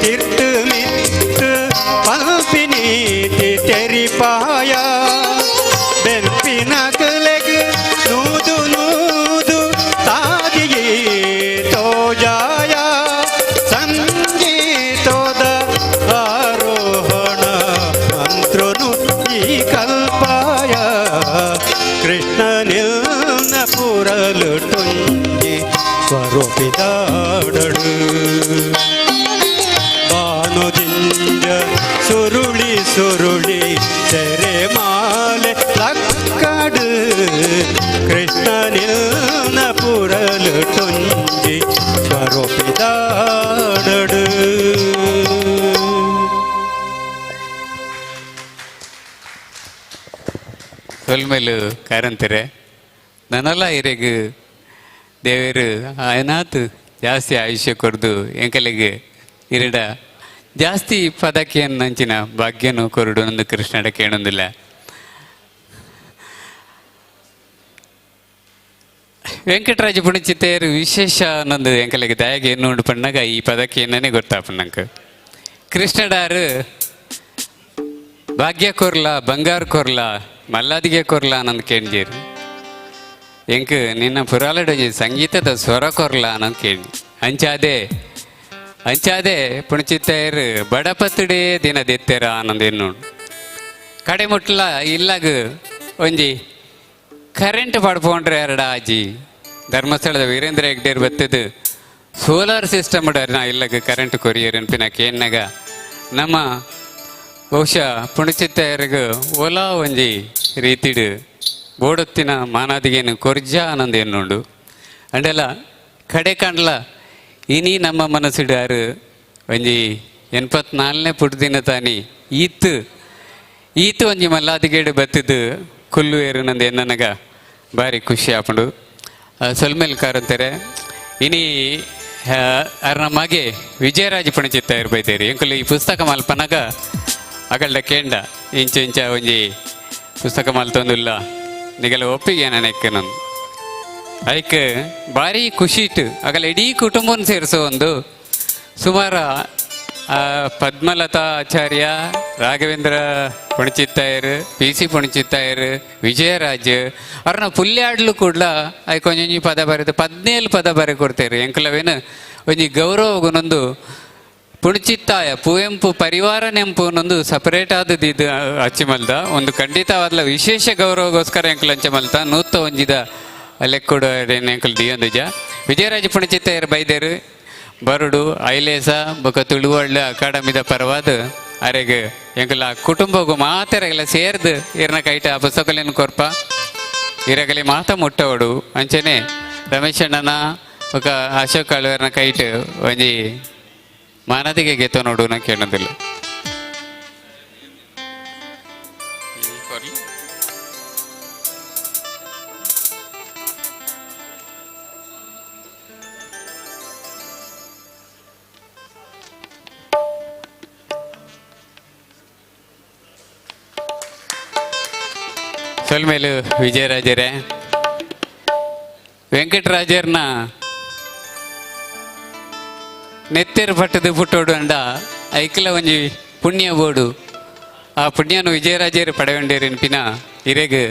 ತಿರ್ತು ಮಿತ್ತು ಪಲ್ಪಿನೀತಿ ತೆರಿಪಾಯ. ಬೆನ್ಪಿನ ಕಲೆಗ್ ನೂದು ನೂದು ತಾದಿಯೇ ತೋಜಾಯ. ಸಂಗೀತೋದ ಆರೋಹಣ ಮಂತ್ರನು ಈ ಕಲ್ಪಾಯ. ಕೃಷ್ಣನಿಲ್ನ ಪುರಲು ಟೊಂಜಿ ಸ್ವರೂಪಿದಾಡಡು. ಬಾನುದಿಂಜ ಸುರುಳಿ ಸುರುಳಿ ತೆರೆ ಮಾಲೆ ಲಕ್ಕಡು. ಕೃಷ್ಣನಿಲ್ನ ಪುರಲು ಟೊಂಜಿ ಸ್ವರೂಪಿದಾಡಡು. ಸೊಲ್ಮೆಲು ಕಾರಂತಾರೆ ನನಲ ಇರೆಗ್ ದೇವರು ಆಯನಾತ್ ಜಾಸ್ತಿ ಆಯುಷ್ಯ ಕೊರ್ದು ಎಂಕಲೆಗ್ ಇರಡ ಜಾಸ್ತಿ ಪದಕಿಯನ್ನು ನಂಚಿನ ಭಾಗ್ಯನು ಕೊರಡು ನಂದು ಕೃಷ್ಣಡ ಕೇಳೊಂದಿಲ್ಲ. ವೆಂಕಟರಾಜ ಪುಣಿಚಿತ್ತೇರು ವಿಶೇಷ ನಂದು ಎಂಕಲೆಗ್ ದಯಗೆ ಎನ್ನು ಉಂಡು ಪಣ್ಣಾಗ ಈ ಪದಕ್ಕೆ ಗೊತ್ತಾಪಣ್ಣಂಕ. ಕೃಷ್ಣಡಾರು ಭಾಗ್ಯ ಕೊರ್ಲ ಬಂಗಾರ ಕೊರ್ಲ ಮಲ್ಲಾದಿಗೆ ಕೊರ್ಲ ನಂದು ಕೇಳ್ಜೇರು. ಎಂಕ್ ನಿನ್ನ ಪುರಾಲಡೊಂಜಿ ಸಂಗೀತದ ಸ್ವರ ಕೊರ್ಲ ಅನ್ನೋದು ಕೇಳಿ ಅಂಚಾದೆ ಅಂಚಾದೆ ಪುಣಚಿತ್ತೇರು ಬಡಪತ್ತುಡೇ ದಿನ ದೆತ್ತೆರ ಅನ್ನೋದು ಎನ್ನು. ಕಡೆ ಮುಟ್ಲ ಇಲ್ಲಾಗ ಒಂಜಿ ಕರೆಂಟ್ ಪಡ್ಪೋಂಡ್ರೆ ಎರಡ ಆಜಿ ಧರ್ಮಸ್ಥಳದ ವೀರೇಂದ್ರ ಹೆಗ್ಡೇರ್ ಬತ್ತದು ಸೋಲಾರ್ ಸಿಸ್ಟಮ್ ನಾ ಇಲ್ಲಾಗ ಕರೆಂಟ್ ಕೊರಿಯರ್ ಅನ್ಪಿನ ಕೇನ್ನಾಗ ನಮ್ಮ ಬಹುಶಃ ಪುಣಚಿತ್ತಯರಿಗೆ ಓಲಾ ಒಂಜಿ ರೀತಿಡು ಬೋಡೊತ್ತಿನ ಮಾನಾದಿಗೇನು ಕೊರ್ಜ ಆನಂದ ಎನ್ನುಂಡು. ಅಂಡೆಲ್ಲ ಕಡೆ ಕಾಣ್ಲ ಇನಿ ನಮ್ಮ ಮನಸ್ಸಿಡಾರು ಒಂಜಿ 84ನೇ ಪುಟ್ಟದಿನ ತಾನಿ ಈತ್ ಈತ್ ಒಂಜಿ ಮಲ್ಲಾದಿಗೇಡು ಬತ್ತಿದ್ದು ಕುಲ್ಲು ಏರು ನಂದು ಎನ್ನನಗ ಭಾರಿ ಖುಷಿ ಆಪುಂಡು. ಸೊಲ್ಮೇಲ್ ಕಾರಂತಾರೆ ಇನಿ ಅರ್ನ ಮಗೆ ವಿಜಯರಾಜ ಪುಣಚಿತ್ತ ಇರ್ಬೈತೇರಿ. ಎಂಕುಲು ಈ ಪುಸ್ತಕ ಮಲ್ಪನಗ ಅಗಲ್ಡ ಕೇಂಡ ಇಂಚ ಇಂಚ ಒಂಜಿ ಪುಸ್ತಕ ಮಲ್ತೊಂದುಲ್ಲ ನಿಗಲ ಒಪ್ಪಿಗೆ ನನಕ್ಕೆ ನಂದು ಐಕ್ ಭಾರಿ ಖುಷಿ ಇಟ್ಟು ಅಗಲ ಇಡೀ ಕುಟುಂಬನ ಸೇರಿಸೋ ಒಂದು ಸುಮಾರು ಪದ್ಮಲತಾ ಆಚಾರ್ಯ, ರಾಘವೇಂದ್ರ ಪುಣಚಿತ್ತಾಯರು, ಪಿ ಸಿ ಪುಣಚಿತ್ತಾಯರು, ವಿಜಯರಾಜ್ ಅವ್ರನ್ನ ಪುಲ್ಯಾಡ್ಲು ಕೂಡ್ಲ ಐಕ್ ಒಂಜೊಂಜಿ ಪದ ಬರೆದು 17 ಪದ ಬರೆ ಕೊಡ್ತೇವೆ. ಎಂಕಲವೇನು ಒಂಜಿ ಗೌರವಗುನೊಂದು ಪುಣಚಿತ್ತಾಯ ಪುವೆಂಪು ಪರಿವಾರ ನೆಂಪು ಅನ್ನೊಂದು ಸಪರೇಟ್ ಆದದ್ದು ಇದು ಅಚ್ಚಿಮಲ್ದ ಒಂದು ಖಂಡಿತವಾದ ವಿಶೇಷ ಗೌರವಗೋಸ್ಕರ ಎಂಕುಲು ಅಂಚಮಲ್ತ ನೂತ ಒಂಜಿದ ಲೆಕ್ಕುಡು ಎಂಕುಲು ದಿಯೊಂದುಜ. ವಿಜಯರಾಜ ಪುಣಚಿತ್ತಾಯರು ಬೈದೇರು ಬರುಡು ಐಲೇಸ ಬೊಕ ತುಳುವಳ್ಳ ಅಕಾಡೆಮಿದ ಪರವಾದ ಅರೆಗ್ ಎಂಕುಲ ಕುಟುಂಬಗೂ ಮಾತೆರಗೆಲ್ಲ ಸೇರ್ದು ಇರ್ನ ಕೈಟ ಆ ಪುಸ್ತಕಲೇನು ಕೊರ್ಪ ಇರಗಲಿ ಮಾತ ಮುಟ್ಟವಡು. ಅಂಚನೆ ರಮೇಶಣ್ಣನ ಬೊಕ ಅಶೋಕ್ ಆಳ್ವೇರ್ನ ಕೈಟ್ ಒಂಜಿ ಮಾನದಿಗೆ ಗೆತ್ತ ನೋಡು ನಾ ಕೇಳೋದಿಲ್ಲ. ಸೊಲ್ಮೇಲು ವಿಜಯರಾಜರೇ ವೆಂಕಟರಾಜರ್ನ ನೆತ್ತೆರ್ ಪಟ್ಟದ ಪುಟ್ಟೋಡು ಅಂಡ ಐಕ್ಲ ಒಂಜಿ ಪುಣ್ಯ ಬೋಡು. ಆ ಪುಣ್ಯನು ವಿಜಯರಾಜೇರು ಪಡೆಯುಂಡೇರಿನ್ಪಿನ ಇರೆಗ್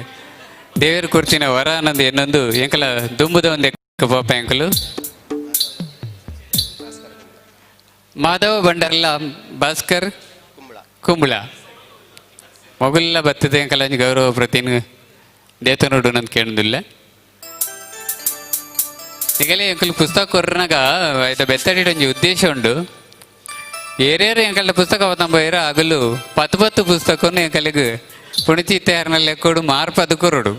ದೇವೇರು ಕೊರ್ತಿನ ವರ ಅನ್ನೊಂದು ಎನ್ನೊಂದು ಎಂಕಲ ದುಂಬುದ ಒಂದೆ ಪಾಪ ಎಂಕಲು. ಮಾಧವ ಬಂಡರ್ಲ ಭಾಸ್ಕರ್ ಕುಂಬಳ ಮೊಗಲ ಬತ್ತದೆ ಎಂಕಲ ಗೌರವ ಪ್ರತಿನ ದೇತನೋಡು ನಂದು ಕೇಳೋದಿಲ್ಲ. ಈಗಲೇ ಎಂಕಲ್ ಪುಸ್ತಕ ಕೊರ್ನಾಗ ಆಯ್ತ ಬೆತ್ತಡಿ ಒಂಜಿ ಉದ್ದೇಶ ಉಂಡು. ಏರೇರು ಎಂಕಲ್ನ ಪುಸ್ತಕ ತಂಬ ಆಗಲು ಪತ್ತು ಪತ್ತು ಪುಸ್ತಕವನ್ನು ಎಂಕಲಿಗೆ ಪುಣಿಚಿತ್ತಾರನ ಲೆಕ್ಕೋಡು ಮಾರ್ಪದು ಕೊರಡು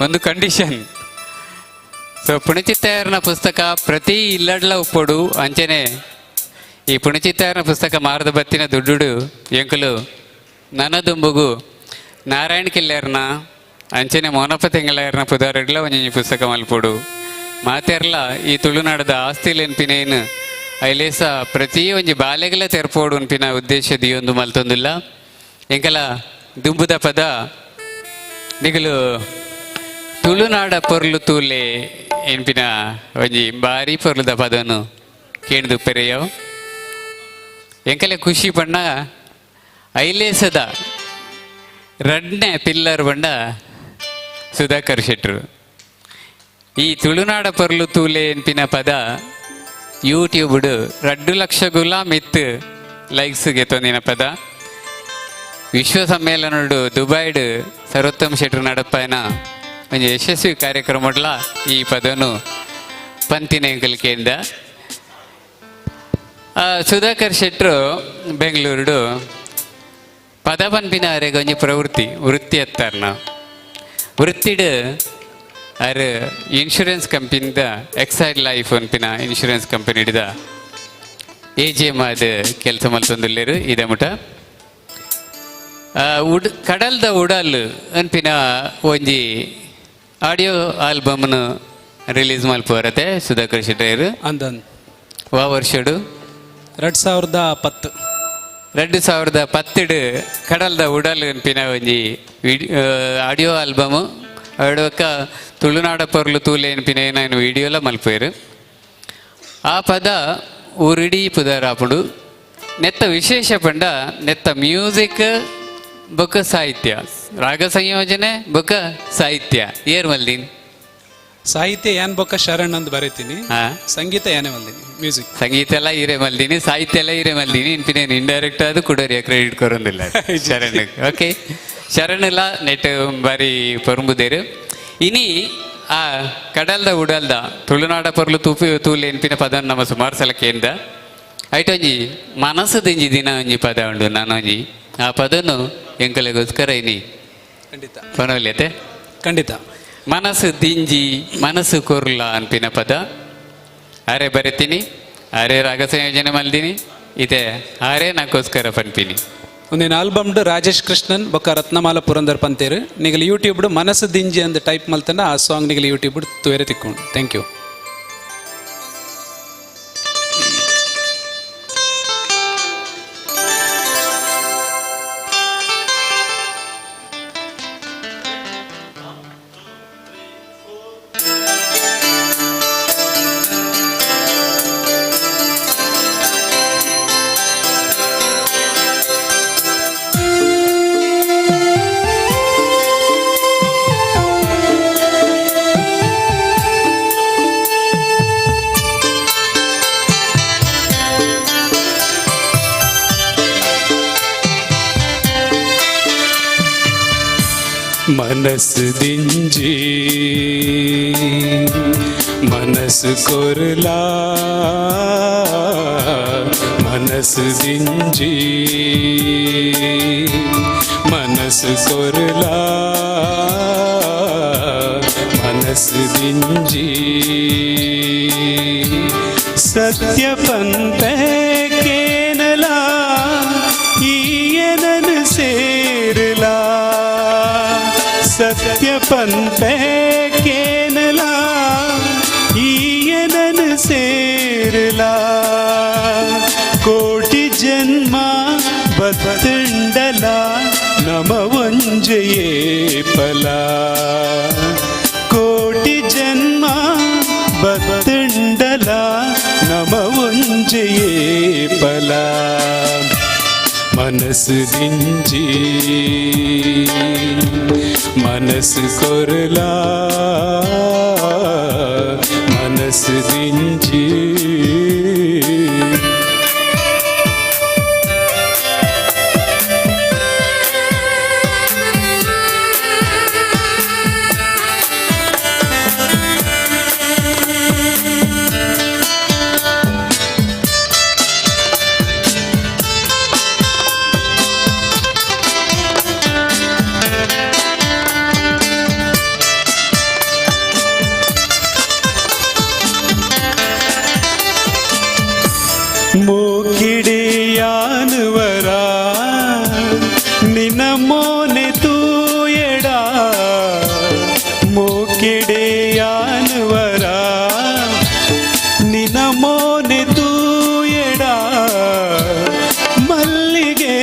ಒಂದು ಕಂಡೀಷನ್. ಸೊ ಪುಣಿಚಿತ್ತಾರನ ಪುಸ್ತಕ ಪ್ರತಿ ಇಲ್ಲಡ್ಲ ಉಪ್ಪೊಡು. ಅಂಚನೆ ಈ ಪುಣಿಚಿತ್ತಾರನ ಪುಸ್ತಕ ಮಾರದ ಬತ್ತಿನ ದುಡ್ಡುಡು ಎಂಕಲು ನನ ದುಂಬುಗು ನಾರಾಯಣ ಕಿಲ್ಲೇರ್ನ ಅಂಚನೆ ಮೋನಪ್ಪ ತಿಂಗಳೇರ್ನ ಪುದಾರಡ್ಲ ಒಂಜಿ ಪುಸ್ತಕ ಮಲ್ಪೊಡು. ಮಾತೆರ್ಲ ಈ ತುಳುನಾಡದ ಆಸ್ತಿ ನೆನ್ಪಿನೇನು ಐಲೇಸ ಪ್ರತಿ ಒಂಜಿ ಬಾಲೆಗಲ ತೆರ್ಪೋಡು ಅನ್ಪಿನ ಉದ್ದೇಶ ದಿಯೊಂದು ಮಲ್ತೊಂದುಲ್ಲ. ಎಂಕಲ ದುಂಬುದ ಪದ ನಿಗಲು ತುಳುನಾಡ ಪೊರ್ಲು ತೂಲೆ ಎನ್ಪಿನ ಒಂಜಿ ಬಾರಿ ಪೊರ್ಲುದ ಪದನು ಕೇಂದು ಪೆರೆಯೋ. ಎಂಕಲೆ ಖುಷಿ ಪಣ್ಣ ಐಲೇಸದ ರಡ್ನೆ ಪಿಲ್ಲರ್ ಬಣ್ಣ ಸುಧಾಕರ್ ಶೆಟ್ರು. ಈ ತುಳುನಾಡ ಪೊರ್ಲು ತೂಲೆ ಎನ್ಪಿನ ಪದ ಯೂಟ್ಯೂಬ್ಡು 2 ಲಕ್ಷ ಗುಲಾಮ್ ಇತ್ತು ಲೈಕ್ಸ್ ಗೆತ್ತೊಂದಿನ ಪದ. ವಿಶ್ವ ಸಮ್ಮೇಳನಡು ದುಬೈಡ್ ಸರ್ವೋತ್ತಮ ಶೆಟ್ರು ನಡಪಾಯನ ಒಂಜಿ ಯಶಸ್ವಿ ಕಾರ್ಯಕ್ರಮಡ್ಲ ಈ ಪದನು ಪಂತಿನ ಎಂಕಲ್ ಕೇಂದ್ರ. ಸುಧಾಕರ್ ಶೆಟ್ರು ಬೆಂಗಳೂರುಡು ಪದ ಪನ್ಪಿನ ಅರೆಗ್ ಒಂಜಿ ಪ್ರವೃತ್ತಿ ವೃತ್ತಿ ಅತ್ತಾರ್ನ ವೃತ್ತಿಡ್ ಅರ್ ಇನ್ಶೂರೆನ್ಸ್ ಕಂಪನಿದ ಎಕ್ಸೈಡ್ ಲೈಫ್ ಅನ್ಪಿನ ಇನ್ಶೂರೆನ್ಸ್ ಕಂಪನಿ ಹಿಡಿದ ಎ ಜಿ ಎಮ್ ಆದ್ ಕೆಲಸ ಮಲ್ತೊಂದುಲ್ಲೆರ್ ಇದ ಮುಟ. ಉಡ್ ಕಡಲ್ದ ಉಡಲ್ ಅನ್ಪಿನ ಒಂಜಿ ಆಡಿಯೋ ಆಲ್ಬಮ್ನು ರಿಲೀಸ್ ಮಲ್ಪುವರತೆ ಸುಧಾಕರ್ ಶೆಟ್ಟರ್. ಅಂದನ್ ವಾ ವರ್ಷಡು? 2010. 2010 ಕಡಲ್ದ ಉಡಲ್ ಅನ್ಪಿನ ಒಂಜಿ ಆಡಿಯೋ ಆಲ್ಬಮ್ ಅಡವಕ್ಕ ತುಳುನಾಡ ಪೊರ್ಲು ತೂಲೆ ಎನ್ಪಿನ ಏನಾಯ್ನು ವಿಡಿಯೋಲ ಮಲ್ಪೇರು. ಆ ಪದ ಊರಿಡೀ ಪುದರಾಪುಡು. ನೆತ್ತ ವಿಶೇಷ ಪಂಡ ನೆತ್ತ ಮ್ಯೂಸಿಕ್ ಬೊಕ್ಕ ಸಾಹಿತ್ಯ, ರಾಗ ಸಂಯೋಜನೆ ಬೊಕ್ಕ ಸಾಹಿತ್ಯ ಏರ್ ಮಲ್ದಿನ್? ಸಾಹಿತ್ಯ ಏನ್ ಬೊಕ್ಕ ಶರಣ್ ಅಂತ ಬರೀತೀನಿ, ಸಂಗೀತ ಏನೇ ಮಲ್ದಿನಿ, ಮ್ಯೂಸಿಕ್. ಸಂಗೀತ ಎಲ್ಲ ಹೀರೆ ಮಲ್ದಿನಿ, ಸಾಹಿತ್ಯ ಎಲ್ಲ ಹೀರೆ ಮಲ್ದಿನಿ. ಇನ್ಪಿನೇನು ಇಂಡೈರೆಕ್ಟ್ ಆದ ಕುಡೋರಿಯ ಕ್ರೆಡಿಟ್ ಕೊರೊಂದಿಲ್ಲ ಶರಣ್. ಓಕೆ, ಶರಣ್ ಎಲ್ಲ ನೆಟ್ ಬಾರಿ ಪೊರುಂಬುದೇರು. ಇನಿ ಆ ಕಡಲ್ದ ಉಡಲ್ದ ತುಳುನಾಡ ಪೊರ್ಲು ತೂಪಿ ತೂಲೆ ಎನ್ಪಿನ ಪದ ನಮ್ಮ ಸುಮಾರು ಸಲ ಕೇಂದ್ರ. ಐಟೊಂಜಿ ಮನಸ್ಸು ದಿಂಜಿ ದಿನ ಒಂಜಿ ಪದ ಉಂಡು ನಾನೊಂಜಿ ಆ ಪದನು ಎಂಕಲೆಗೋಸ್ಕರ ಇನಿ ಖಂಡಿತ ಪನೊಲ್ಯತೆ. ಖಂಡಿತ. ಮನಸ್ಸು ದಿಂಜಿ ಮನಸ್ಸು ಕೊರ್ಲ ಅನ್ಪಿನ ಪದ ಅರೆ ಬರೆತೀನಿ, ಅರೆ ರಾಗ ಸಂಯೋಜನೆ ಮಲ್ದಿನಿ, ಇದೆ ಆರೇ ನಾಕೋಸ್ಕರ ಪನ್ಪಿನಿ. ಒಂದಿನ ಆಲ್ಬಮ್ಡ್ ರಾಜೇಶ್ ಕೃಷ್ಣನ್ ಬೊಕ್ಕ ರತ್ನಮಾಲ ಪುರಂದರ್ ಪಂತೇರು. ನಿಗಲ್ ಯೂಟ್ಯೂಬ್ ಮನಸ್ಸು ದಿಂಜಿ ಅಂದ್ ಟೈಪ್ ಮಲ್ತಂಡ ಆ ಸಾಂಗ್ ನಿಗಲ್ ಯೂಟ್ಯೂಬ್ ತುವೇರೆ ತಿಕ್ಕೊಂಡು. Thank you. ಮನಸ್ಸು ದಿಂಜಿ ಮನಸ್ಸು ಕೊರಲಾ, ಮನಸ್ಸು ದಿಂಜಿ ಮನಸ್ಸು ಕೊರಲಾ, ಮನಸ್ಸು ದಿಂಜಿ. ಸತ್ಯ ಪಂತೆ ಕೇನಲಾ ಈಯನನು ಸೇರಲಾ, ಸತ್ಯ ಪಂತೆ ಕೇನಲಾ ಈಯನನು ಸೇರಲಾ. ಕೋಟಿ ಜನ್ಮ ಬತ್ತಂಡಲ ನಮ ಒಂಜೆಯೇ ಫಲ, ಕೋಟಿ ಜನ್ಮ ಬತ್ತಂಡಲ ನಮ ಒಂಜೆಯೇ ಫಲ. ಮನಸ್ಸು ದಿಂಜಿ ಮನಸ್ಸು ಕೊರಲಾ ಮನಸ್ಸು ದಿಂಜಿ. ಮೂಕಿಡಿಯಾನುವರ ನಿನ್ನ ಮೋನೆ ತೂಯೆಡ, ಮೂಕಿಡಿಯಾನುವರ ನಿನ್ನ ಮೋನೆ ತೂಯೆಡ, ಮಲ್ಲಿಗೆ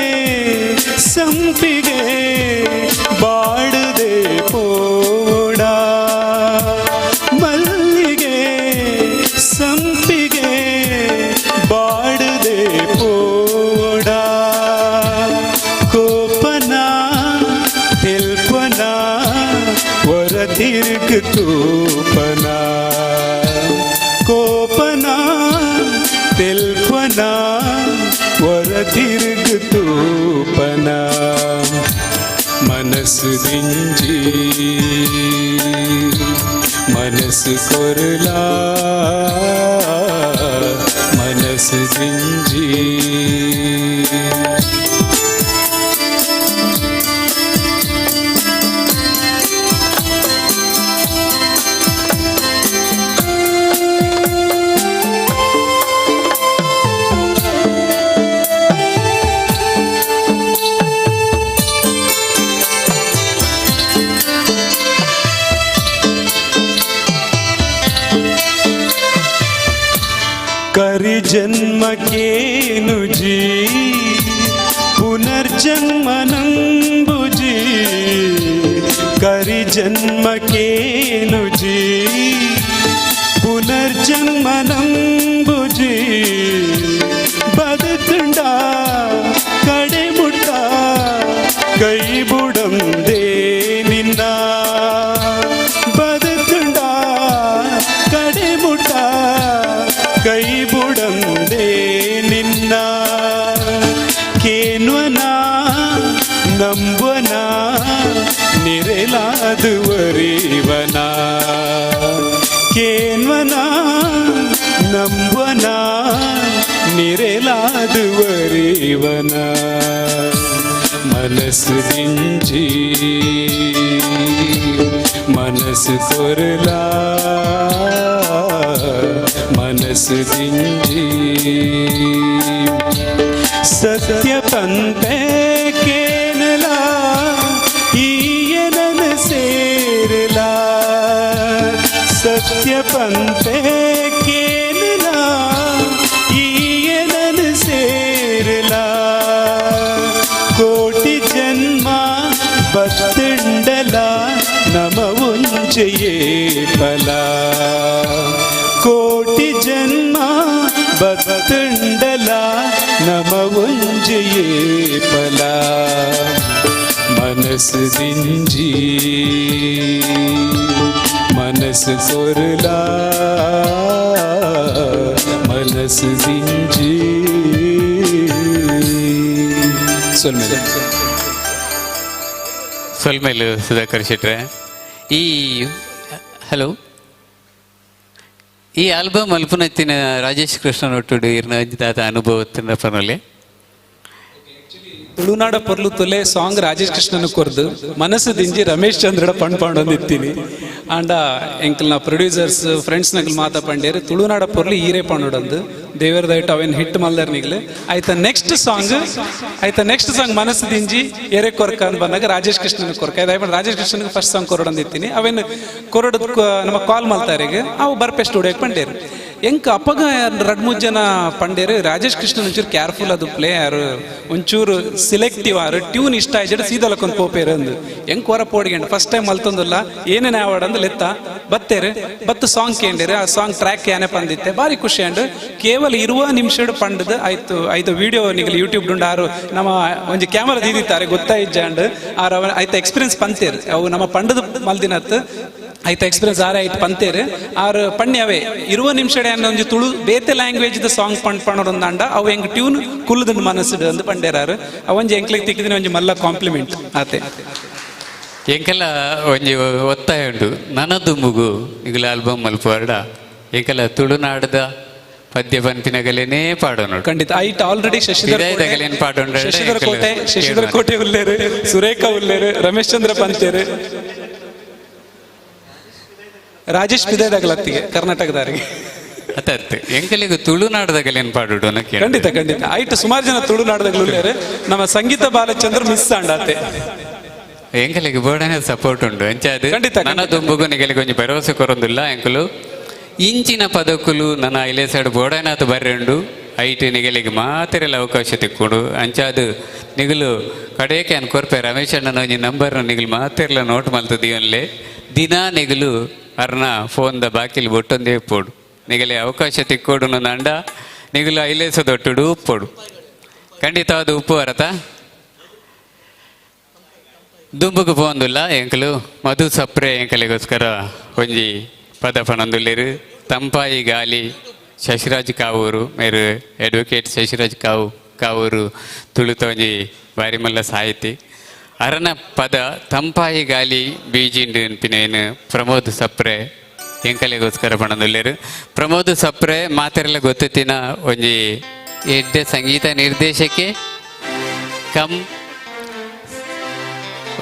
ಸಂಪಿಗೆ ಬಾಡದೆ ಪೋಡ, ಮಲ್ಲಿಗೆ ಸಂಪಿಗೆ ಬಾಡದೆ ಪೋಡ, ಕೋಪನ ತೆಲ್ಪನ ಹೊರ ತಿರುಗು ತೂಪನ, ಕೋಪನ ತೆಲ್ಪನ ಹೊರ ತಿರುಗು ತೂಪನ, ಮನಸ್ಸು ದಿಂಜಿ ಮನಸ್ಸು ಕೊರಲಾ ಮನಸ್ಸು ದಿಂಜಿ. ಕರಿ ಜನ್ಮಕ್ಕೇನು ಜೀ ಪುನರ್ಜನ್ಮ ನಂಬುಜಿ, ಕರಿ ಜನ್ಮಕ್ಕೇನು ಜೀ ಪುನರ್ಜನ್ಮ ನಂಬುಜಿ, ಬದುಕುಂಡ ಕಡೆ ಮುಟ್ಟ ಕೈ ಬುಡಂದೇ ನಿನ್ನ, ಬದುಕುಂಡ ಕಡೆ ಮುಟ್ಟ ಕೈ ಬುಡಂದೇ ನಿನ್ನ, ಕೇನ್ವನ ನಂಬನ ನಿರೆಲಾದುವರಿವನ, ಕೇನ್ವನ ನಂಬನ ನಿರೆಲಾದುವರಿವನ, ಮನಸ್ಸು ದಿಂಜಿ ಮನಸ್ಸು ಕೊರಲಾ ಮನಸ್ಸು ದಿಂಜಿ. ಸತ್ಯ ಪಂತೆ ಕೇನಲ ಈಯನನ ಸೇರಲ, ಸತ್ಯ ಪಂತೆ ಕೇನಲ ಈಯನನ ಸೇರಲ, ಕೋಟಿ ಜನ್ಮ ಬತ್ತಂಡಲ ನಮ ಉಂಚೆಯೇ ಫಲ, ಕೋಟಿ ಜನ್ಮ ಬತ್ತಂಡಲ ನಮ ಉಂಚೆಯೇ ಫಲ, ಮನಸ್ಸು ದಿಂಜಿ ಮನಸ್ಸು ಕೊರಲಾ ಮನಸ್ಸು ದಿಂಜಿ. ಸೊಲ್ಮೇಲೆ ಸೊಲ್ಮೇಲು ಸುಧಾಕರ್ ಶೆಟ್ರೆ. ಈ ಹಲೋ ಈ ಆಲ್ಬಮ್ ಅಲ್ಪನತ್ತಿನ ರಾಜೇಶ್ ಕೃಷ್ಣನ್ ಒಟ್ಟುಡು ಇರ್ನ ದಾದ ಅನುಭವ ಪನೊಲೆ. ತುಳುನಾಡ ಪೊರ್ಲು ತುಲೆ ಸಾಂಗ್ ರಾಜೇಶ್ ಕೃಷ್ಣನ್ ಕೊರ್ದು ಮನಸ್ಸು ದಿಂಜಿ ರಮೇಶ್ ಚಂದ್ರಡ ಪಣ್ ಪಾಂಡೊಂದಿತ್ತೀನಿ. ಆಂಡ ಎಂಕಲ್ನ ಪ್ರೊಡ್ಯೂಸರ್ಸ್ ಫ್ರೆಂಡ್ಸ್ ನಗಲ್ ಮಾತಾ ಪಂಡೇರು ತುಳುನಾಡ ಪೊರ್ಲು ಈರೇ ಪಂಡೊಂದು ದೇವರ ದಯವಿಟ್ಟು ಅವೇನು ಹಿಟ್ ಮಲ್ದರ್ ನಿಗ್ಲು. ಆಯ್ತ ನೆಕ್ಸ್ಟ್ ಸಾಂಗ್, ಆಯ್ತ ನೆಕ್ಸ್ಟ್ ಸಾಂಗ್ ಮನಸ್ಸು ದಿಂಜಿ ಎರೆ ಕೊರ್ಕ ಅಂತ ಬಂದಾಗ ರಾಜೇಶ್ ಕೃಷ್ಣನ್ ಕೊರ್ಕ ದಯಮಾಡಿ ರಾಜೇಶ್ ಕೃಷ್ಣನ್ಗೆ ಫಸ್ಟ್ ಸಾಂಗ್ ಕೊರಡೊಂದಿತ್ತೀನಿ. ಅವೇನು ಕೊರಡ ನಮ್ಮ ಕಾಲ್ ಮಲ್ತಾರಿಗೆ ಅವು ಬರ್ಪೆ ಸ್ಟುಡಿಯೋಗೆ ಪಂಡೇರು. ಎಂಕ್ ಅಪ್ಪಗ ರಡ್ ಮೂರು ಜನ ಪಂಡೇರು ರಾಜೇಶ್ ಕೃಷ್ಣನ್ ಒಂಚೂರು ಕೇರ್ಫುಲ್ ಅದು ಪ್ಲೇ ಆರು, ಒಂಚೂರು ಸಿಲೆಕ್ಟಿವ್ ಆರು, ಟ್ಯೂನ್ ಇಷ್ಟ ಆಯ್ತು ಸೀದಲಕ್ಕೊಂದು ಪೋಪೇರು ಅಂದು. ಎಂಕ್ ಹೊರ ಪೋಡಿಗೆಂಡು ಫಸ್ಟ್ ಟೈಮ್ ಮಲ್ತೊಂದಿಲ್ಲ ಏನೇನು ಆವಾಡ್ ಅಂದ್ ಲೆತ್ತ ಬತ್ತೇರು ಬತ್ತು ಸಾಂಗ್ ಕೇಂಡೇರು. ಆ ಸಾಂಗ್ ಟ್ರ್ಯಾಕ್ ಏನೇ ಪಂದಿತ್ತೆ ಭಾರಿ ಖುಷಿ ಅಂಡ್ ಕೇವಲ ಇರುವ ನಿಮಿಷಡ್ ಪಂಡದು ಆಯ್ತು. ಐದು ವಿಡಿಯೋ ನಿಗಲ್ ಯೂಟ್ಯೂಬ್ ಡುಂಡು ಆರು ನಮ್ಮ ಒಂಜಿ ಕ್ಯಾಮರಾ ದೀದಿತ್ತಾರೆ ಗೊತ್ತಾಯಿಜ್ಜಾಂಡ್ ಆರು ಅವ ಆಯ್ತು ಎಕ್ಸ್ಪೀರಿಯನ್ಸ್ ಪಂತೇರು. ಅವು ನಮ್ಮ ಪಂಡದ ಮಲ್ದಿನತ್ತು ಆಯ್ತು ಎಕ್ಸ್ಪೀರಿಯನ್ಸ್ ಆರೆ ಆಯ್ತು ಪಂತೇರು ಆರು ಪಣ್ಯವೇ ಇರುವ ನಿಮಿಷಡೆ ಅನ್ನೋ ಒಂಜಿ ತುಳು ಬೇತೆ ಲ್ಯಾಂಗ್ವೇಜ್ ದ ಸಾಂಗ್ ಪಂಡ್ ಪಣ್ಣೊಂದಾಂಡ ಅವು ಎಂಗ್ ಟ್ಯೂನ್ ಕುಲ್ಲುದುಂಡು ಮನಸ್ಸುಡು ಅಂದು ಪಂಡೇರಾರು. ಅವಂಜಿ ಎಂಕ್ಲೆಗ್ ತಿಕ್ಕಿದಿನ ಒಂಜಿ ಮಲ್ಲ ಕಾಂಪ್ಲಿಮೆಂಟ್ ಆತೆ. ಎಂಕೆಲ್ಲ ಒಂಜಿ ಒತ್ತಾಯ ಉಂಡು ನನ ದುಂಬುಗು ಈಗಲ ಆಲ್ಬಮ್ ಮಲ್ಪುವಾರ್ಡ ಎಂಕೆಲ್ಲ ತುಳುನಾಡದ ಪದ್ಯ ಪನ್ಪಿನಗಲೇನೇ ಪಾಡೋಣ. ಖಂಡಿತ ಐಟ್ ಆಲ್ರೆಡಿ ಶಶಿಧರ್ ಹಿದಾಯದಗಲೇನ್ ಪಾಡೋಣ. ಶಶಿಧರ್ ಕೋಟೆ, ಶಶಿಧರ್ ಕೋಟೆ ಉಲ್ಲೇರು, ಸುರೇಖಾ ಉಲ್ಲೇರು, ರಮೇಶ್ ಚಂದ್ರ ಪಂತೇರು, ರಾಜೇಶ್ ಪಿದಾಯದಾಗಲತ್ತಿಗೆ ಕರ್ನಾಟಕದಾರಿಗೆ. ಅತ್ತ ಎಂಕಲಿಗೆ ತುಳುನಾಡದಗಲೇನ್ ಪಾಡೋಡು. ಖಂಡಿತ ಖಂಡಿತ ಐಟ್ ಸುಮಾರು ಜನ ತುಳುನಾಡದಾಗಲು ಉಲ್ಲೇರು. ನಮ್ಮ ಸಂಗೀತ ಬಾಲಚಂದ್ರ ಮಿಸ್ ಆಂಡಾತೆ. ಎಂಕಲಿಗೆ ಬೋಡನೆ ಸಪೋರ್ಟ್ ಉಂಡು ಅಂಚಾದ ನನ್ನ ದುಂಬುಗು ನಿಗಲಿಗೆ ಒಂಜಿ ಭರವಸೆ ಕೊರೊಂದಿಲ್ಲ. ಎಂಕಲು ಇಂಚಿನ ಪದಕ್ಕುಲು ನನ್ನ ಐಲೆ ಸೈಡ್ ಬೋಡನಾಥ ಬರ್ರೆ ಉಂಡು ಐಟ್ ನಿಗಲಿಗೆ ಮಾತೆರೆಲ್ಲ ಅವಕಾಶ ತಿಕ್ಕೊಡು ಅಂಚಾದ ನಿಗಲು ಕಡೆಗೆ ಅನ್ ಕೊರ್ಪೆ ರಮೇಶ್ ಅಣ್ಣನ ಒಂಜಿ ನಂಬರ್ನ ನಿಗಲು ಮಾತೆರ್ಲ ನೋಟ್ ಮಲ್ತದೀವನ್ಲೆ ದಿನ ನಿಗಲು ಅರ್ನ ಫೋನ್ದ ಬಾಕಿಲ್ ಬೊಟ್ಟೊಂದೇ ಪೋಡು ನಿಗಲೆ ಅವಕಾಶ ತಿಕ್ಕೋಡು ನಂಡ ನಿಗಲು ಐಲೇಸ ದೊಟ್ಟುಡು ಉಪ್ಪೋಡು ಖಂಡಿತ ಅದು ಉಪ್ಪು ಅರತ ದುಂಬುಗು ಪೋಂದುಲ್ಲ. ಎಂಕಲು ಮಧು ಸಪ್ರೆ ಎಂಕಲಿಗೋಸ್ಕರ ಒಂಜಿ ಪದ ಪಣಂದುಲ್ಲೇರು. ತಂಪಾಯಿ ಗಾಲಿ ಶಶಿರಾಜ್ ಕಾವೂರು ಮೇರು ಅಡ್ವೊಕೇಟ್ ಶಶಿರಾಜ್ ಕಾವೂರು ತುಳುತ ಒಂಜಿ ಬಾರಿ ಮಲ್ಲ ಸಾಹಿತಿ ಅರನ ಪದ ತಂಪಾಯಿ ಗಾಲಿ ಬೀಜಿಂಡು ಅನ್ಪಿನೇನು ಪ್ರಮೋದ್ ಸಪ್ರೆ ಎಂಕಲಿಗೋಸ್ಕರ ಪಣಂದುಲ್ಲೇರು. ಪ್ರಮೋದ್ ಸಪ್ರೆ ಮಾತೆರೆಲ್ಲ ಗೊತ್ತಿನ ಒಂಜಿ ಎಡ್ಡೆ ಸಂಗೀತ ನಿರ್ದೇಶಕ್ಕೆ ಕಮ್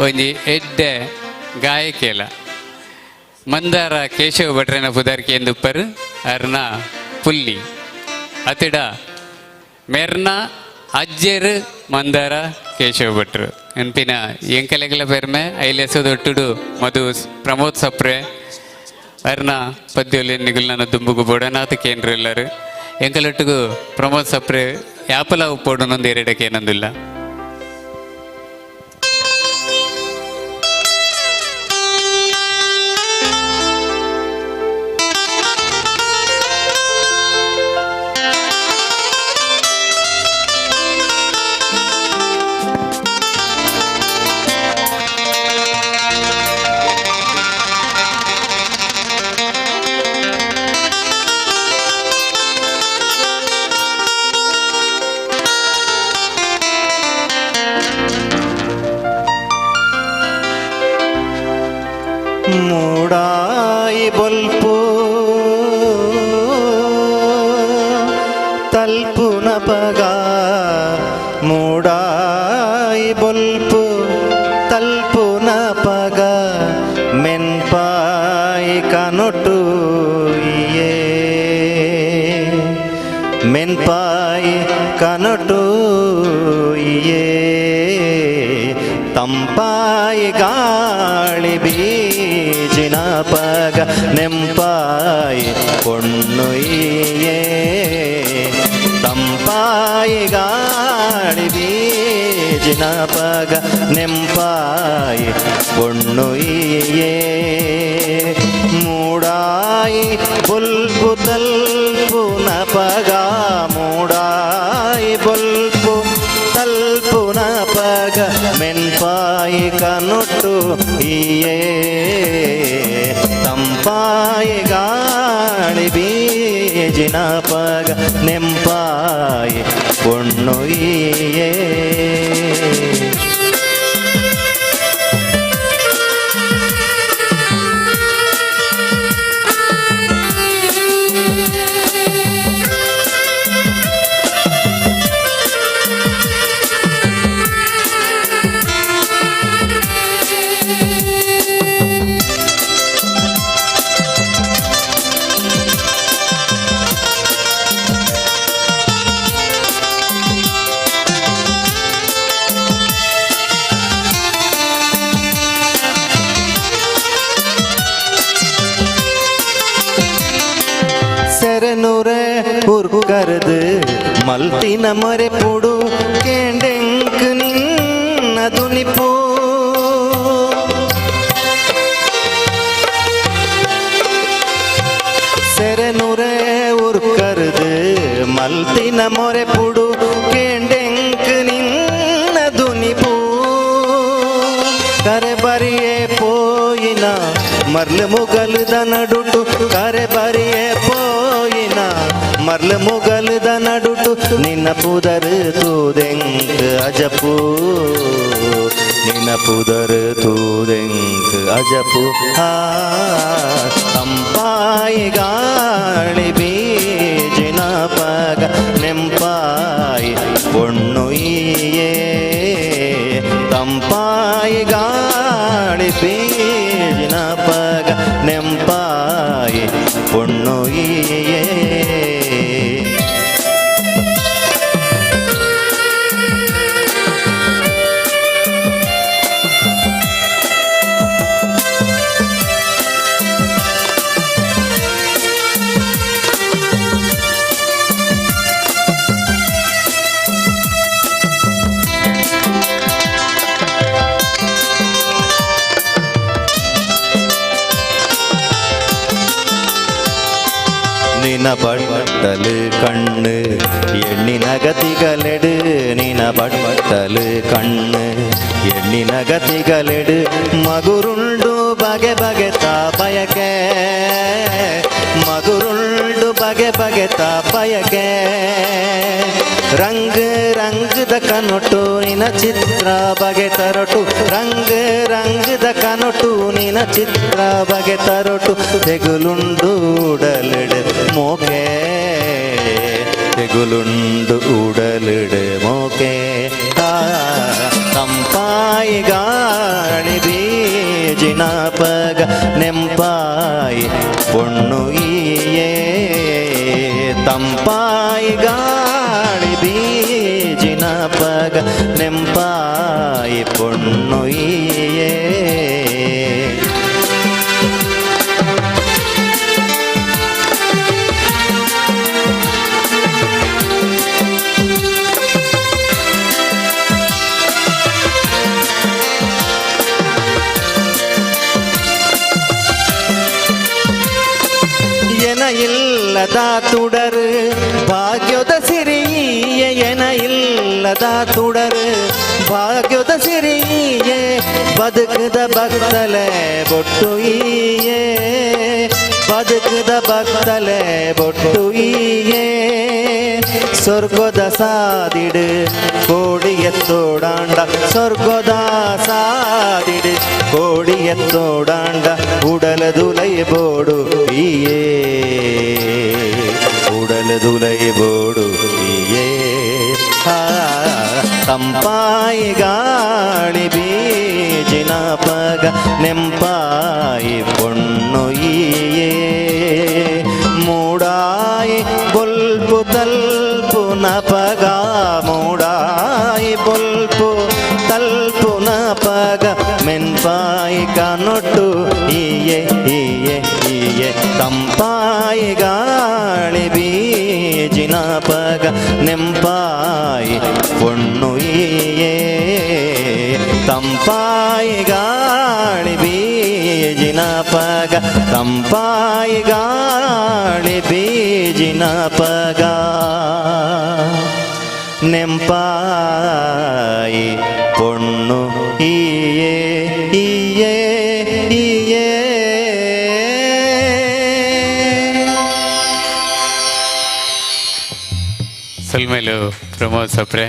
ಒಂಜಿ ಎಡ್ಡೆ ಗಾಯಕಿಯಲ್ಲ ಮಂದಾರ ಕೇಶವ ಭಟ್ರನ ಪುದಾರ್ಕಿ ಎಂದುಪ್ಪರು ಅರ್ನ ಪುಲ್ಲಿ ಅತಿಡ ಮೆರ್ನ ಅಜ್ಜೆರು ಮಂದಾರ ಕೇಶವ ಭಟ್ರು ಎನ್ಪಿನ ಎಂಕಲೆಗಲ ಪೆರ್ಮೆ ಐಲೆಸದೊಟ್ಟುಡು ಮಧು ಪ್ರಮೋದ್ ಸಪ್ರೆ ಅರ್ನ ಪದ್ಯೊಲಿ ನಿಗುಲ್ನ ದುಂಬುಗು ಬೋಡನಾಥ ಕೇಂದ್ರ ಎಲ್ಲರು ಎಂಕಲೊಟ್ಟುಗು ಪ್ರಮೋದ್ ಸಪ್ರೆ ಯಾಪಲ ಉಪ್ಪೋಡು ಎರಡಕ್ಕೆ ಏನಂದಿಲ್ಲ. ಮೂಡಾಯಿ ಬೊಲ್ಪು ತಲ್ಪುನ ಪಗ ಮೂಡಾಯಿ ಬೊಲ್ಪು ತಲ್ಪುನ ಪಗ ಮೆನ್ಪಾಯಿ ಕನೊಟು ಇಯೇ ಮೆನ್ಪಾಯಿ ಕನೊಟು ಇಯೇ ತಂಪಾಯಿ ಗಾಳಿ ಬೀಜಿನ ಪಗ ನೆಂಪಾಯಿ ಪೊಣ್ಣುಯ್ಯೇ ತಂಪಾಯಿ ಗಾಳಿ ಬೀಜಿನ ಪಗ ನೆಂಪಾಯಿ ಪೊಣ್ಣುಯ್ಯೇ ಮೂಡಾಯಿ ಬೊಲ್ಪು ತಲ್ಪುನ ಪಗ ಮೂಡಾಯಿ ಬೊಲ್ಪು ತಲ್ಪುನ ಪಗ ಮೆನ್ಪಾಯಿ ಕನೊಟ್ಟು ಇಯೇ ತಂಪಾಯಿ ಗಾಳಿ ಬೀಜಿನ ಪಗ ನೆಂಪಾಯಿ ಪೊಣ್ಣು ಇಯೇ. ಉರ್ಕರ್ದು ಮಲ್ತಿನ ಮೊರೆ ಪುಡು ಕೇಂಡೆಂಕ್ ನಿನ್ನ ದುನಿಪು ಸೆರೆನುರೆ ಉರ್ಕರ್ದು ಮಲ್ತಿನ ಮೊರೆ ಪುಡು ಕೇಂಡೆಂಕ್ ನಿನ್ನ ದುನಿಪು ಕರೆ ಬರಿಯೇ ಪೋಯಿನ ಮರ್ಲು ಮುಗಲುದ ನಡುಟು ಕರೆ ಬರಿಯೇ ಪೋಯಿನ ಮರ್ಲು ಮುಗಲುದ ನಡುಟು ನಿನ್ನ ಪುದರು ತೂದೆಂಕ್ ಅಜಪು ನಿನ್ನ ಪುದರು ತೂದೆಂಕ್ ಅಜಪು ಆ ತಂಪಾಯಿ ಗಾಳಿ ಬೀಜಿನ ಪಗ ನೆಂಪಾಯಿ ಪೊಣ್ಣು ಈಯೇ ತಂಪಾಯಿ ಗಾಳಿ ಬೀಜಿನ ಪಗ ನೆಂಪಾಯಿ ಪೊಣ್ಣು ಈಯೇ. ನಿನ ಬಟ್ಟಲು ಕಣ್ಣು ಎಣ್ಣಿನ ಗತಿಗಲೆಡು ನಿನ ಬಟ್ಟಲು ಕಣ್ಣು ಎಣ್ಣಿನ ಗತಿಗಲೆಡು ಮಗುರುಂಡು ಬಗೆ ಬಗೆತ ಬಯಕೆ ಮಗುರುಂಡು ಬಗೆ ಬಗೆತ ಬಯಕೆ ರಂಗ್ ರಂಗದ ಕನೊಟು ನಿನ ಚಿತ್ರ ಬಗೆ ತರಟು ರಂಗ್ ರಂಗದ ಕನೊಟು ನಿನ ಚಿತ್ರ ಬಗೆ ತರಟು ತೆಗುಲುಂಡು ಉಡಲಿಡು ಮೋಕೆ ತೆಗುಲುಂಡು ಉಡಲಿಡು ಮೋಕೆ ಆ ತಂಪಾಯಿ ಗಾಳಿ ಬೀಜಿನ ಪಗ ನೆಂಪಾಯಿ ಪೊಣ್ಣು ಈಯೇ ತಂಪಾಯಿ ಗಾಳಿ ಬೀಜಿನ ಪಗ ನೆಂಪಾಯಿ ಪೊಣ್ಣು ಈಯೇ. ಎನ ಇಲ್ಲದ ತುಡರು ಭಾಗ್ಯದ ಸಿರಿಯೇ ಎನ ಇಲ್ಲದ ತುಡರು ಭಾಗ್ಯದ ಸಿರಿಯೇ ಬದುಕದ ಭಕ್ತಲೆ ಬೊಟ್ಟು ಈಯೇ ಬದುಕದ ಭಕ್ತಲೆ ಬೊಟ್ಟು ಈಯೇ ಸ್ವರ್ಗದ ಸಾದಿಡು ಕೋಡಿಯತ್ತೋಡಾಂಡ ಸ್ವರ್ಗದ ಸಾದಿಡು ಕೋಡಿಯತ್ತೋಡಾಂಡ ಉಡಲದುಲೈ ಬೋಡು ಈಯೇ ಉಡಲದುಲೈ ಬೋಡು ಈಯೇ ಆ ತಂಪಾಯಿ ಗಾಳಿ ಬೀಜಿನ ಪಗ ನೆಂಪಾಯಿ ಪೊಣ್ಣು ಈಯೇ ಮೂಡಾಯಿ ಬೊಲ್ಪು ತಲ್ಪುನ ಪಗ ಮೂಡಾಯಿ ಬೊಲ್ಪು ತಲ್ಪುನ ಪಗ ಮೆನ್ಪಾಯಿ ಕನೊಟ್ಟು ಈಯೆ ಈಯೆ ಈಯೆ ತಂಪಾಯಿ ಗಾಳಿ ಬೀಜಿನ ಪಗ ನೆಂಪಾಯಿ ಪೊಣ್ಣು ಈಯೇ ತಂಪಾಯಿ ಗಾಳಿ ಬೀಜಿನ ಪಗ ತಂಪಾಯಿ ಗಾಳಿ ಬೀಜಿನ ಪಗ ನೆಂಪಾಯಿ ಪೊಣ್ಣು ಈಯೇ ಈಯೇ ಈಯೇ. ಸೊಲ್ಮೇಲು ಪ್ರಮೋದ್ ಸಪ್ರೆ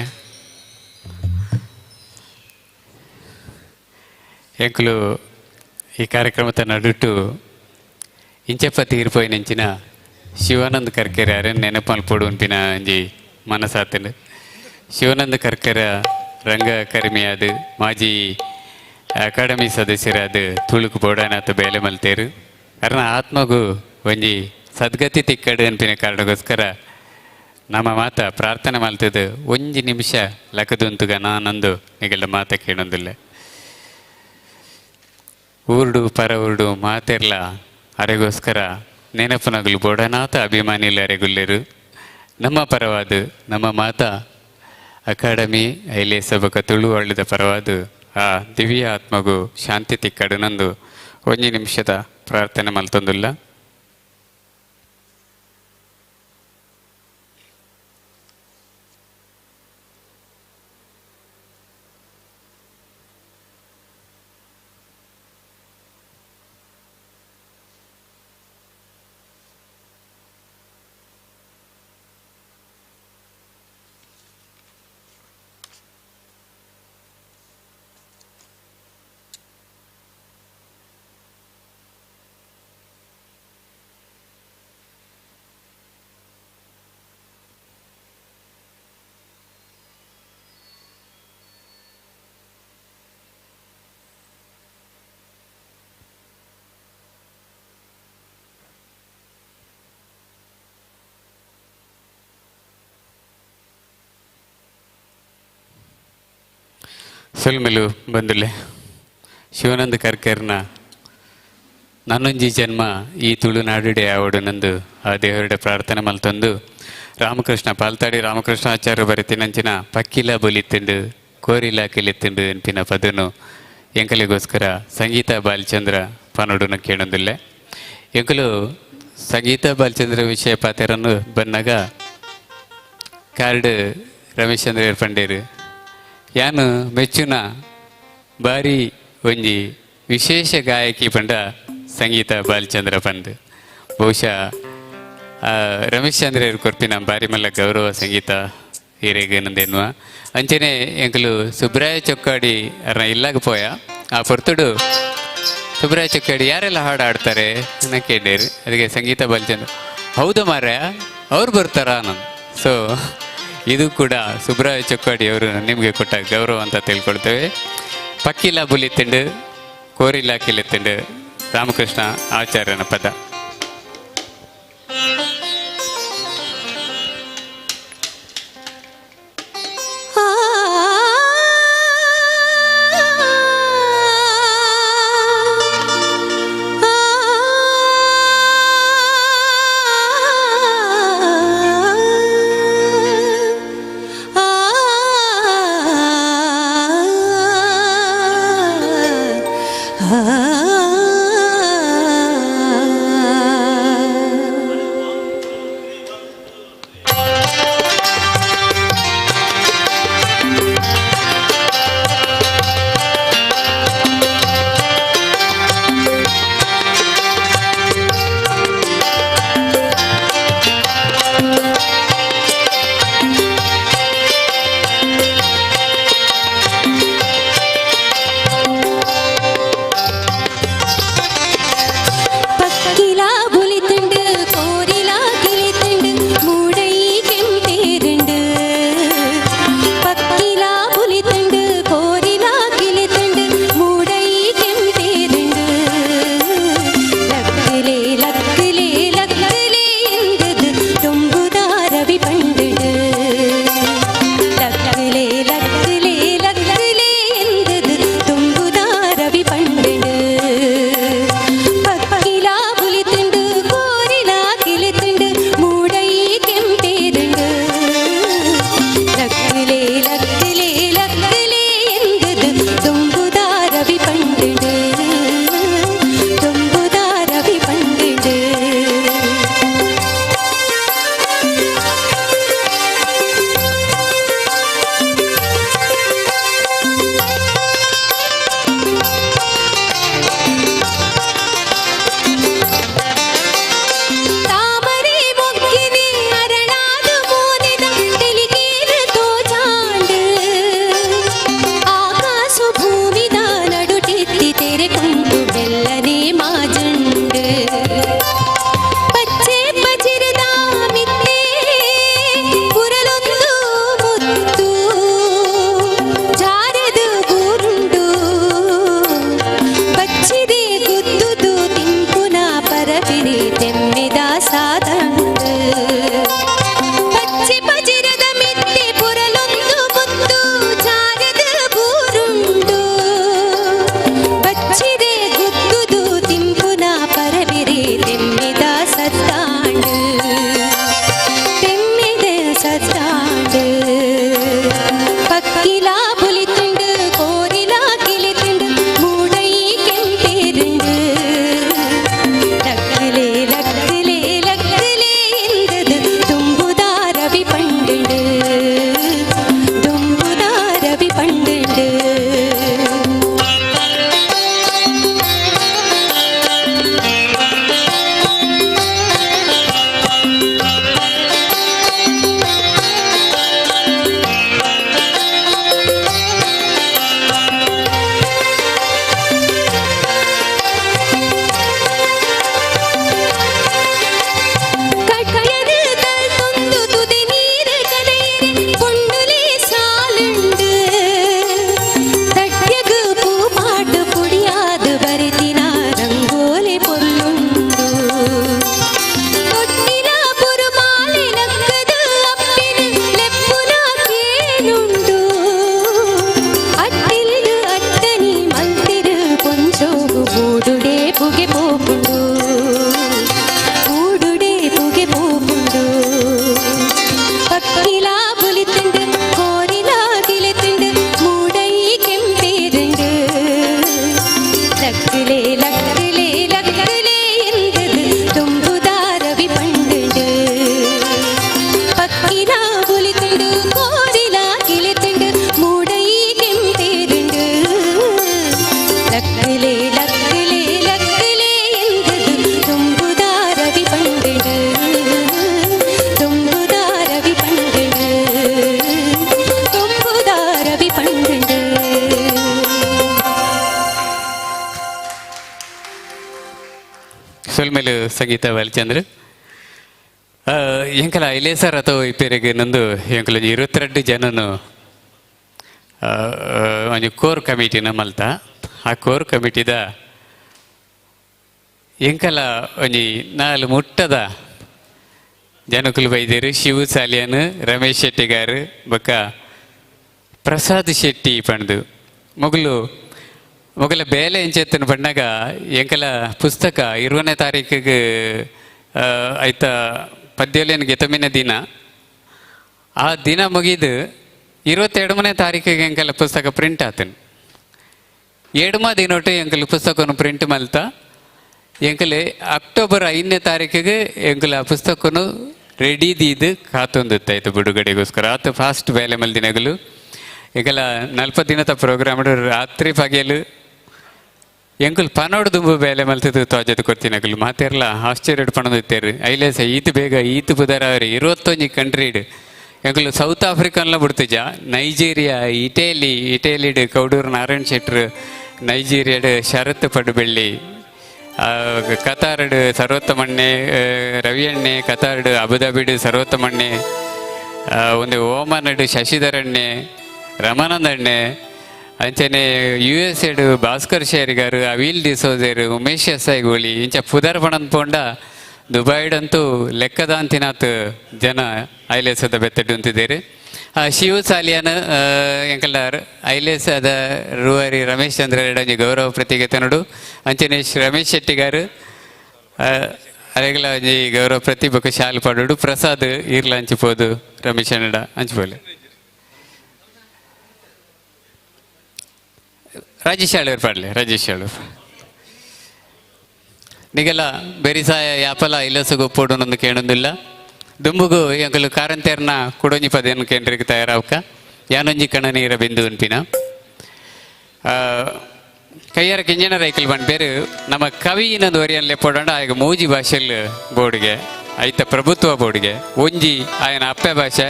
ಎಂಕುಲು ಈ ಕಾರ್ಯಕ್ರಮದ ನಡುಟು ಇಂಚಪ್ಪ ತೀರ್ಪೋಯಿನಂಚಿನ ಶಿವಾನಂದ ಕರ್ಕೆರೆ ಅರೆನ್ ನೆನಪು ಮಲ್ಪೊಡು ಉನ್ಪಿನ ಒಂಜಿ ಮನಸಾತಂಡು. ಶಿವಾನಂದ ಕರ್ಕೆರ ರಂಗಕರ್ಮಿಯಾದ ಮಾಜಿ ಅಕಾಡೆಮಿ ಸದಸ್ಯರಾದ ತುಳುಕು ಬೋಡಾನಾಥ ಬೇಲೆ ಮಲ್ತೇರು ಅರ್ನ ಆತ್ಮಗೂ ಒಂಜಿ ಸದ್ಗತಿ ತಿಕ್ಕಡು ಅನ್ಪಿನ ಕಾರಣಕ್ಕೋಸ್ಕರ ನಮ್ಮ ಮಾತ ಪ್ರಾರ್ಥನೆ ಮಲ್ತದ ಒಂಜಿ ನಿಮಿಷ ಲಕದುಂತುಗ ನಾನಂದು ನಿಗಲ ಮಾತ ಕೇಳೊಂದಿಲ್ಲ. ಊರುಡು ಪರ ಊರುಡು ಮಾತೆರ್ಲ ಅರೆಗೋಸ್ಕರ ನೆನಪುನಗುಲು ಬೋಡನಾಥ ಅಭಿಮಾನಿಲು ಅರೆಗುಲ್ಲೆರು. ನಮ್ಮ ಪರವಾದ ನಮ್ಮ ಮಾತಾ ಅಕಾಡೆಮಿ ಐಲೆ ಸಬಕ ತುಳುವಳ್ಳಿದ ಪರವಾದ ಆ ದಿವ್ಯ ಆತ್ಮಗು ಶಾಂತಿ ತಿಕ್ಕಡು ನಂದು ಒಂಜಿ ನಿಮಿಷದ ಪ್ರಾರ್ಥನೆ ಮಲ್ತೊಂದುಲ್ಲ. ಸೊಲ್ಮೆಲು ಬಂದುಲೆ ಶಿವಾನಂದ ಕರ್ಕರ್ನ ನನ್ನೊಂಜಿ ಜನ್ಮ ಈ ತುಳುನಾಡುಡೆ ಆವಡು ನಂದು ಆ ದೇವರುಡೆ ಪ್ರಾರ್ಥನೆ ಮಲ್ತೊಂದು ರಾಮಕೃಷ್ಣ ಪಾಲ್ತಾಡಿ ರಾಮಕೃಷ್ಣಾಚಾರ್ಯ ಬರೆತಿನಂಚಿನ ಪಕ್ಕಿಲ ಬೊಲಿತ್ತುಂಡು ಕೋರಿಲ ಕಿಲಿತ್ತುಂಡು ಎನ್ಪಿನ ಪದನು ಎಂಕಲಿಗೋಸ್ಕರ ಸಂಗೀತ ಬಾಲಚಂದ್ರ ಪನೋಡುನ ಕೇಳೊಂದಿಲ್ಲ. ಎಂಕಲು ಸಂಗೀತ ಬಾಲಚಂದ್ರ ವಿಷಯ ಪಾತೆರನ್ನು ಬನ್ನಾಗ ಕಾರ್ಡ್ ರಮೇಶ್ಚಂದ್ರ ಪಂಡೇರು ಯಾನು ಮೆಚ್ಚುನ ಬಾರಿ ಒಂಜಿ ವಿಶೇಷ ಗಾಯಕಿ ಪಂಡ ಸಂಗೀತ ಬಾಲಚಂದ್ರ ಪಂದ್. ಬಹುಶಃ ರಮೇಶ್ ಚಂದ್ರ ಕೊರ್ಪಿನ ಬಾರಿ ಮಲ್ಲ ಗೌರವ ಸಂಗೀತ ಹಿರೇಗನಂದೆನ್ನುವ ಅಂಚನೆ ಎಂಕಲು ಸುಬ್ರಾಯ ಚೊಕ್ಕಾಡಿ ಅರ್ನ ಇಲ್ಲಾಗ ಪೋಯ ಆ ಪೊರ್ತುಡು ಸುಬ್ರಾಯ ಚೊಕ್ಕಾಡಿ ಯಾರೆಲ್ಲ ಹಾಡು ಆಡ್ತಾರೆ ನನ್ನ ಕೇಳೇರಿ. ಅದಕ್ಕೆ ಸಂಗೀತ ಬಾಲಚಂದ್ರ ಹೌದು ಮಾರ್ರೆ ಅವ್ರು ಬರ್ತಾರಾ ನಾನು. ಸೊ ಇದು ಕೂಡ ಸುಬ್ರಾಯ ಚೊಕ್ಕಾಡಿ ಅವರು ನಿಮಗೆ ಕೊಟ್ಟ ಗೌರವ ಅಂತ ತಿಳ್ಕೊಳ್ತೇವೆ. ಪಕ್ಕಿಲ ಬುಲಿತಿಂಡು ಕೋರಿಲ ಕಿಲಿತಿಂಡು ರಾಮಕೃಷ್ಣ ಆಚಾರ್ಯನ ಪದ. ಆ ಸೊಲ್ಮೆಲು ಸಂಗೀತ ಬಾಲಚಂದ್ರ. ಎಂಕಲ ಇಲೇಸರ್ ಅಥವಾ ಇಪ್ಪೆರೆಗ್ ನಂದು ಎಂಕಲ 22 ಜನನು ಒಂಜಿ ಕೋರ್ ಕಮಿಟಿನ ಮಲ್ತ. ಆ ಕೋರ್ ಕಮಿಟಿದ ಎಂಕಲ ಒಂಜಿ 4 ಮುಟ್ಟದ ಜನಕುಲು ಬೈದೇರು. ಶಿವು ಸಾಲಿಯನ್, ರಮೇಶ್ ಶೆಟ್ಟಿಗಾರ್, ಬೊಕ್ಕ ಪ್ರಸಾದ್ ಶೆಟ್ಟಿ ಪಂಡ್ದು ಮೊಗಲು ಮೊಗಲ ಬೇಲೆ ಎಂಚೆತ್ತನ ಪಂಡಾಗ ಎಂಕಲ ಪುಸ್ತಕ 20ನೇ ತಾರೀಕಿಗೆ ಐತ ಪದ್ಯಲೇನು ಗೆತಮಿನ ದಿನ. ಆ ದಿನ ಮುಗಿದು 22ನೇ ತಾರೀಕಿಗೆ ಎಂಕಲ ಪುಸ್ತಕ ಪ್ರಿಂಟ್ ಆತನು. 7 ದಿನೊಟ್ಟು ಎಂಕಲ ಪುಸ್ತಕವನ್ನು ಪ್ರಿಂಟ್ ಮಲ್ತ ಎಂಕಲೆ ಅಕ್ಟೋಬರ್ 5ನೇ ತಾರೀಕಿಗೆ ಎಂಕಲ ಆ ಪುಸ್ತಕನು ರೆಡಿ ದೀದು ಕಾತೊಂದಿತ್ತಾಯ್ತು ಬಿಡುಗಡೆಗೋಸ್ಕರ. ಆತ ಫಾಸ್ಟ್ ಬೇಲೆ ಮಲ್ದಿನಗಲು ಎಂಕಲ 40 ದಿನದ ಪ್ರೋಗ್ರಾಮ್ ರಾತ್ರಿ ಪಗೆಲು ಎಂಕುಲು ಪನೋಡು ದುಂಬು ಬೇಲೆ ಮಲ್ತದ್ದು ತೋಜದ ಕೊರ್ತಿನಗಲು ಮಾತೆರ್ಲ ಆಶ್ಚರ್ಯ ಪಣದಿತ್ತೇರು. ಐಲೇಸ ಈತು ಬೇಗ ಈತು ಬುಧರ 21 ಕಂಟ್ರಿಡ್ ಎಂಕುಲು ಸೌತ್ ಆಫ್ರಿಕನ್ಲ ಬಿಡ್ತಿಜ, ನೈಜೀರಿಯಾ, ಇಟೇಲಿ, ಇಟೇಲಿಡ್ ಕೌಡೂರು ನಾರಾಯಣ್ ಶೆಟ್ರು, ನೈಜೀರಿಯಾಡ್ ಶರತ್ ಪಡುಬೆಳ್ಳಿ, ಕತಾರ್ಡ್ ಸರ್ವೋತ್ತಮಣ್ಣೆ ರವಿಯಣ್ಣೆ, ಕತಾರ್ಡ್ ಅಬುದಾಬಿಡ್ ಸರ್ವೋತ್ತಮಣ್ಣೆ, ಒಂದು ಓಮನಡ್ ಶಶಿಧರಣ್ಣೆ, ರಮಾನಂದಣ್ಣೆ, ಅಂಚನೆ ಯು ಎಸ್ ಎಡ್ ಭಾಸ್ಕರ್ ಶೇರಿಗಾರು, ಅವೀಲ್ ಡಿಸೋಜರು, ಉಮೇಶ್ ಎಸ್ ಗೋಳಿ, ಇಂಚ ಪುದರ್ ಪಣಂದ್ ಪೋಂಡ ದುಬೈಡಂತೂ ಲೆಕ್ಕದಾಂತಿನಾತ್ ಜನ ಐಲೇಸದ ಬೆತ್ತಡ್ ಉಂತಿದ್ದೇರು. ಶಿವ ಸಾಲಿಯನ್ ಎಂಕಲ್ಲಾರ್ ಐಲೇಸದ ರೂವಾರಿ ರಮೇಶ್ ಚಂದ್ರ ರೆಡ್ಡಿ ಗೌರವ ಪ್ರತಿಗೆ ತನಡು, ಅಂಚನೆ ರಮೇಶ್ ಶೆಟ್ಟಿಗಾರು ಅರೆಗಲ ಒಂಜಿ ಗೌರವ ಪ್ರತಿ ಬೊಕ್ಕ ಶಾಲು ಪಾಡೋಡು. ಪ್ರಸಾದ್ ಈರ್ಲ ಅಂಚಿಪೋದು ರಮೇಶ್ ಅಣ್ಣಡ ಅಂಚಿಪೋಲೆ. ರಾಜೇಶ್ ಆಳೂರು ಪಾಡಲೆ. ರಾಜೇಶ್ ಆಳೂರು ನಿಗಲ ಬೆರಿಸಾಯ ಯಾಪಲ ಇಲ್ಲಸಗು ಪೋಡುನೊಂದು ಕೇಳೊಂದಿಲ್ಲ. ದುಂಬುಗು ಎಂಕಲು ಕಾರಂತೇರ್ನ ಕುಡೊಂಜಿ ಪದೇನು ಕೇಂದ್ರಕ್ಕೆ ತಯಾರಾವಕ ಯಾನೊಂಜಿ ಕಣ ನೀರ ಬಿಂದು ಉನ್ಪಿನ ಕೈಯಾರ ಕಿಂಜನ ರೈಕಲ್ ಪನ್ಪೇರು. ನಮ್ಮ ಕವಿ ಇನ್ನೊಂದು ಒರಿಯನ್ಲೆ ಪೋಡಂಡ ಆಯಗ ಮೂಜಿ ಭಾಷೆಲ್ ಬೋರ್ಡ್ಗೆ ಐತ ಪ್ರಭುತ್ವ ಬೋರ್ಡ್ಗೆ. ಒಂಜಿ ಆಯನ ಅಪ್ಪೆ ಭಾಷೆ,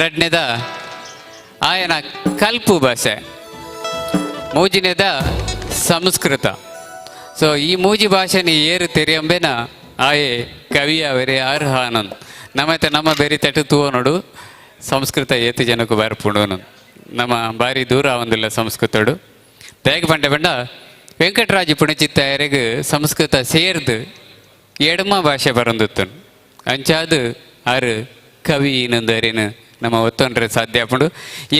ರಡ್ನೆದ ಆಯನ ಕಲ್ಪು ಭಾಷೆ, ಮೂಜಿನೇದ ಸಂಸ್ಕೃತ. ಸೊ ಈ ಮೂಜಿ ಭಾಷೆನ ಏರು ತೆರಿಯಂಬೆನ ಆಯೆ ಕವಿ ಅವರೇ ಅರ್ಹಾನಂದ್. ನಮ್ಮತ್ತೆ ನಮ್ಮ ಬೇರೆ ತಟ್ಟು ತೂವ ನೋಡು ಸಂಸ್ಕೃತ ಏತು ಜನಕ್ಕೂ ಬಾರ್ಪುಂಡು ನಮ್ಮ ಬಾರಿ ದೂರ ಒಂದಿಲ್ಲ ಸಂಸ್ಕೃತಡು. ತೇಗ ಪಂಡೆ ಪಂಡ ವೆಂಕಟರಾಜ ಪುಣಚಿತ್ತಾಯರಿಗೆ ಸಂಸ್ಕೃತ ಸೇರ್ದು ಎಡಮ ಭಾಷೆ ಬರಂದುತ್ತನು. ಅಂಚಾದು ಆರು ಕವಿ ಇನ್ನೊಂದು ಅರೇನು ನಮ್ಮ ಒತ್ತೊಂಡ್ರೆ ಸಾಧ್ಯ ಆಪುಂಡು.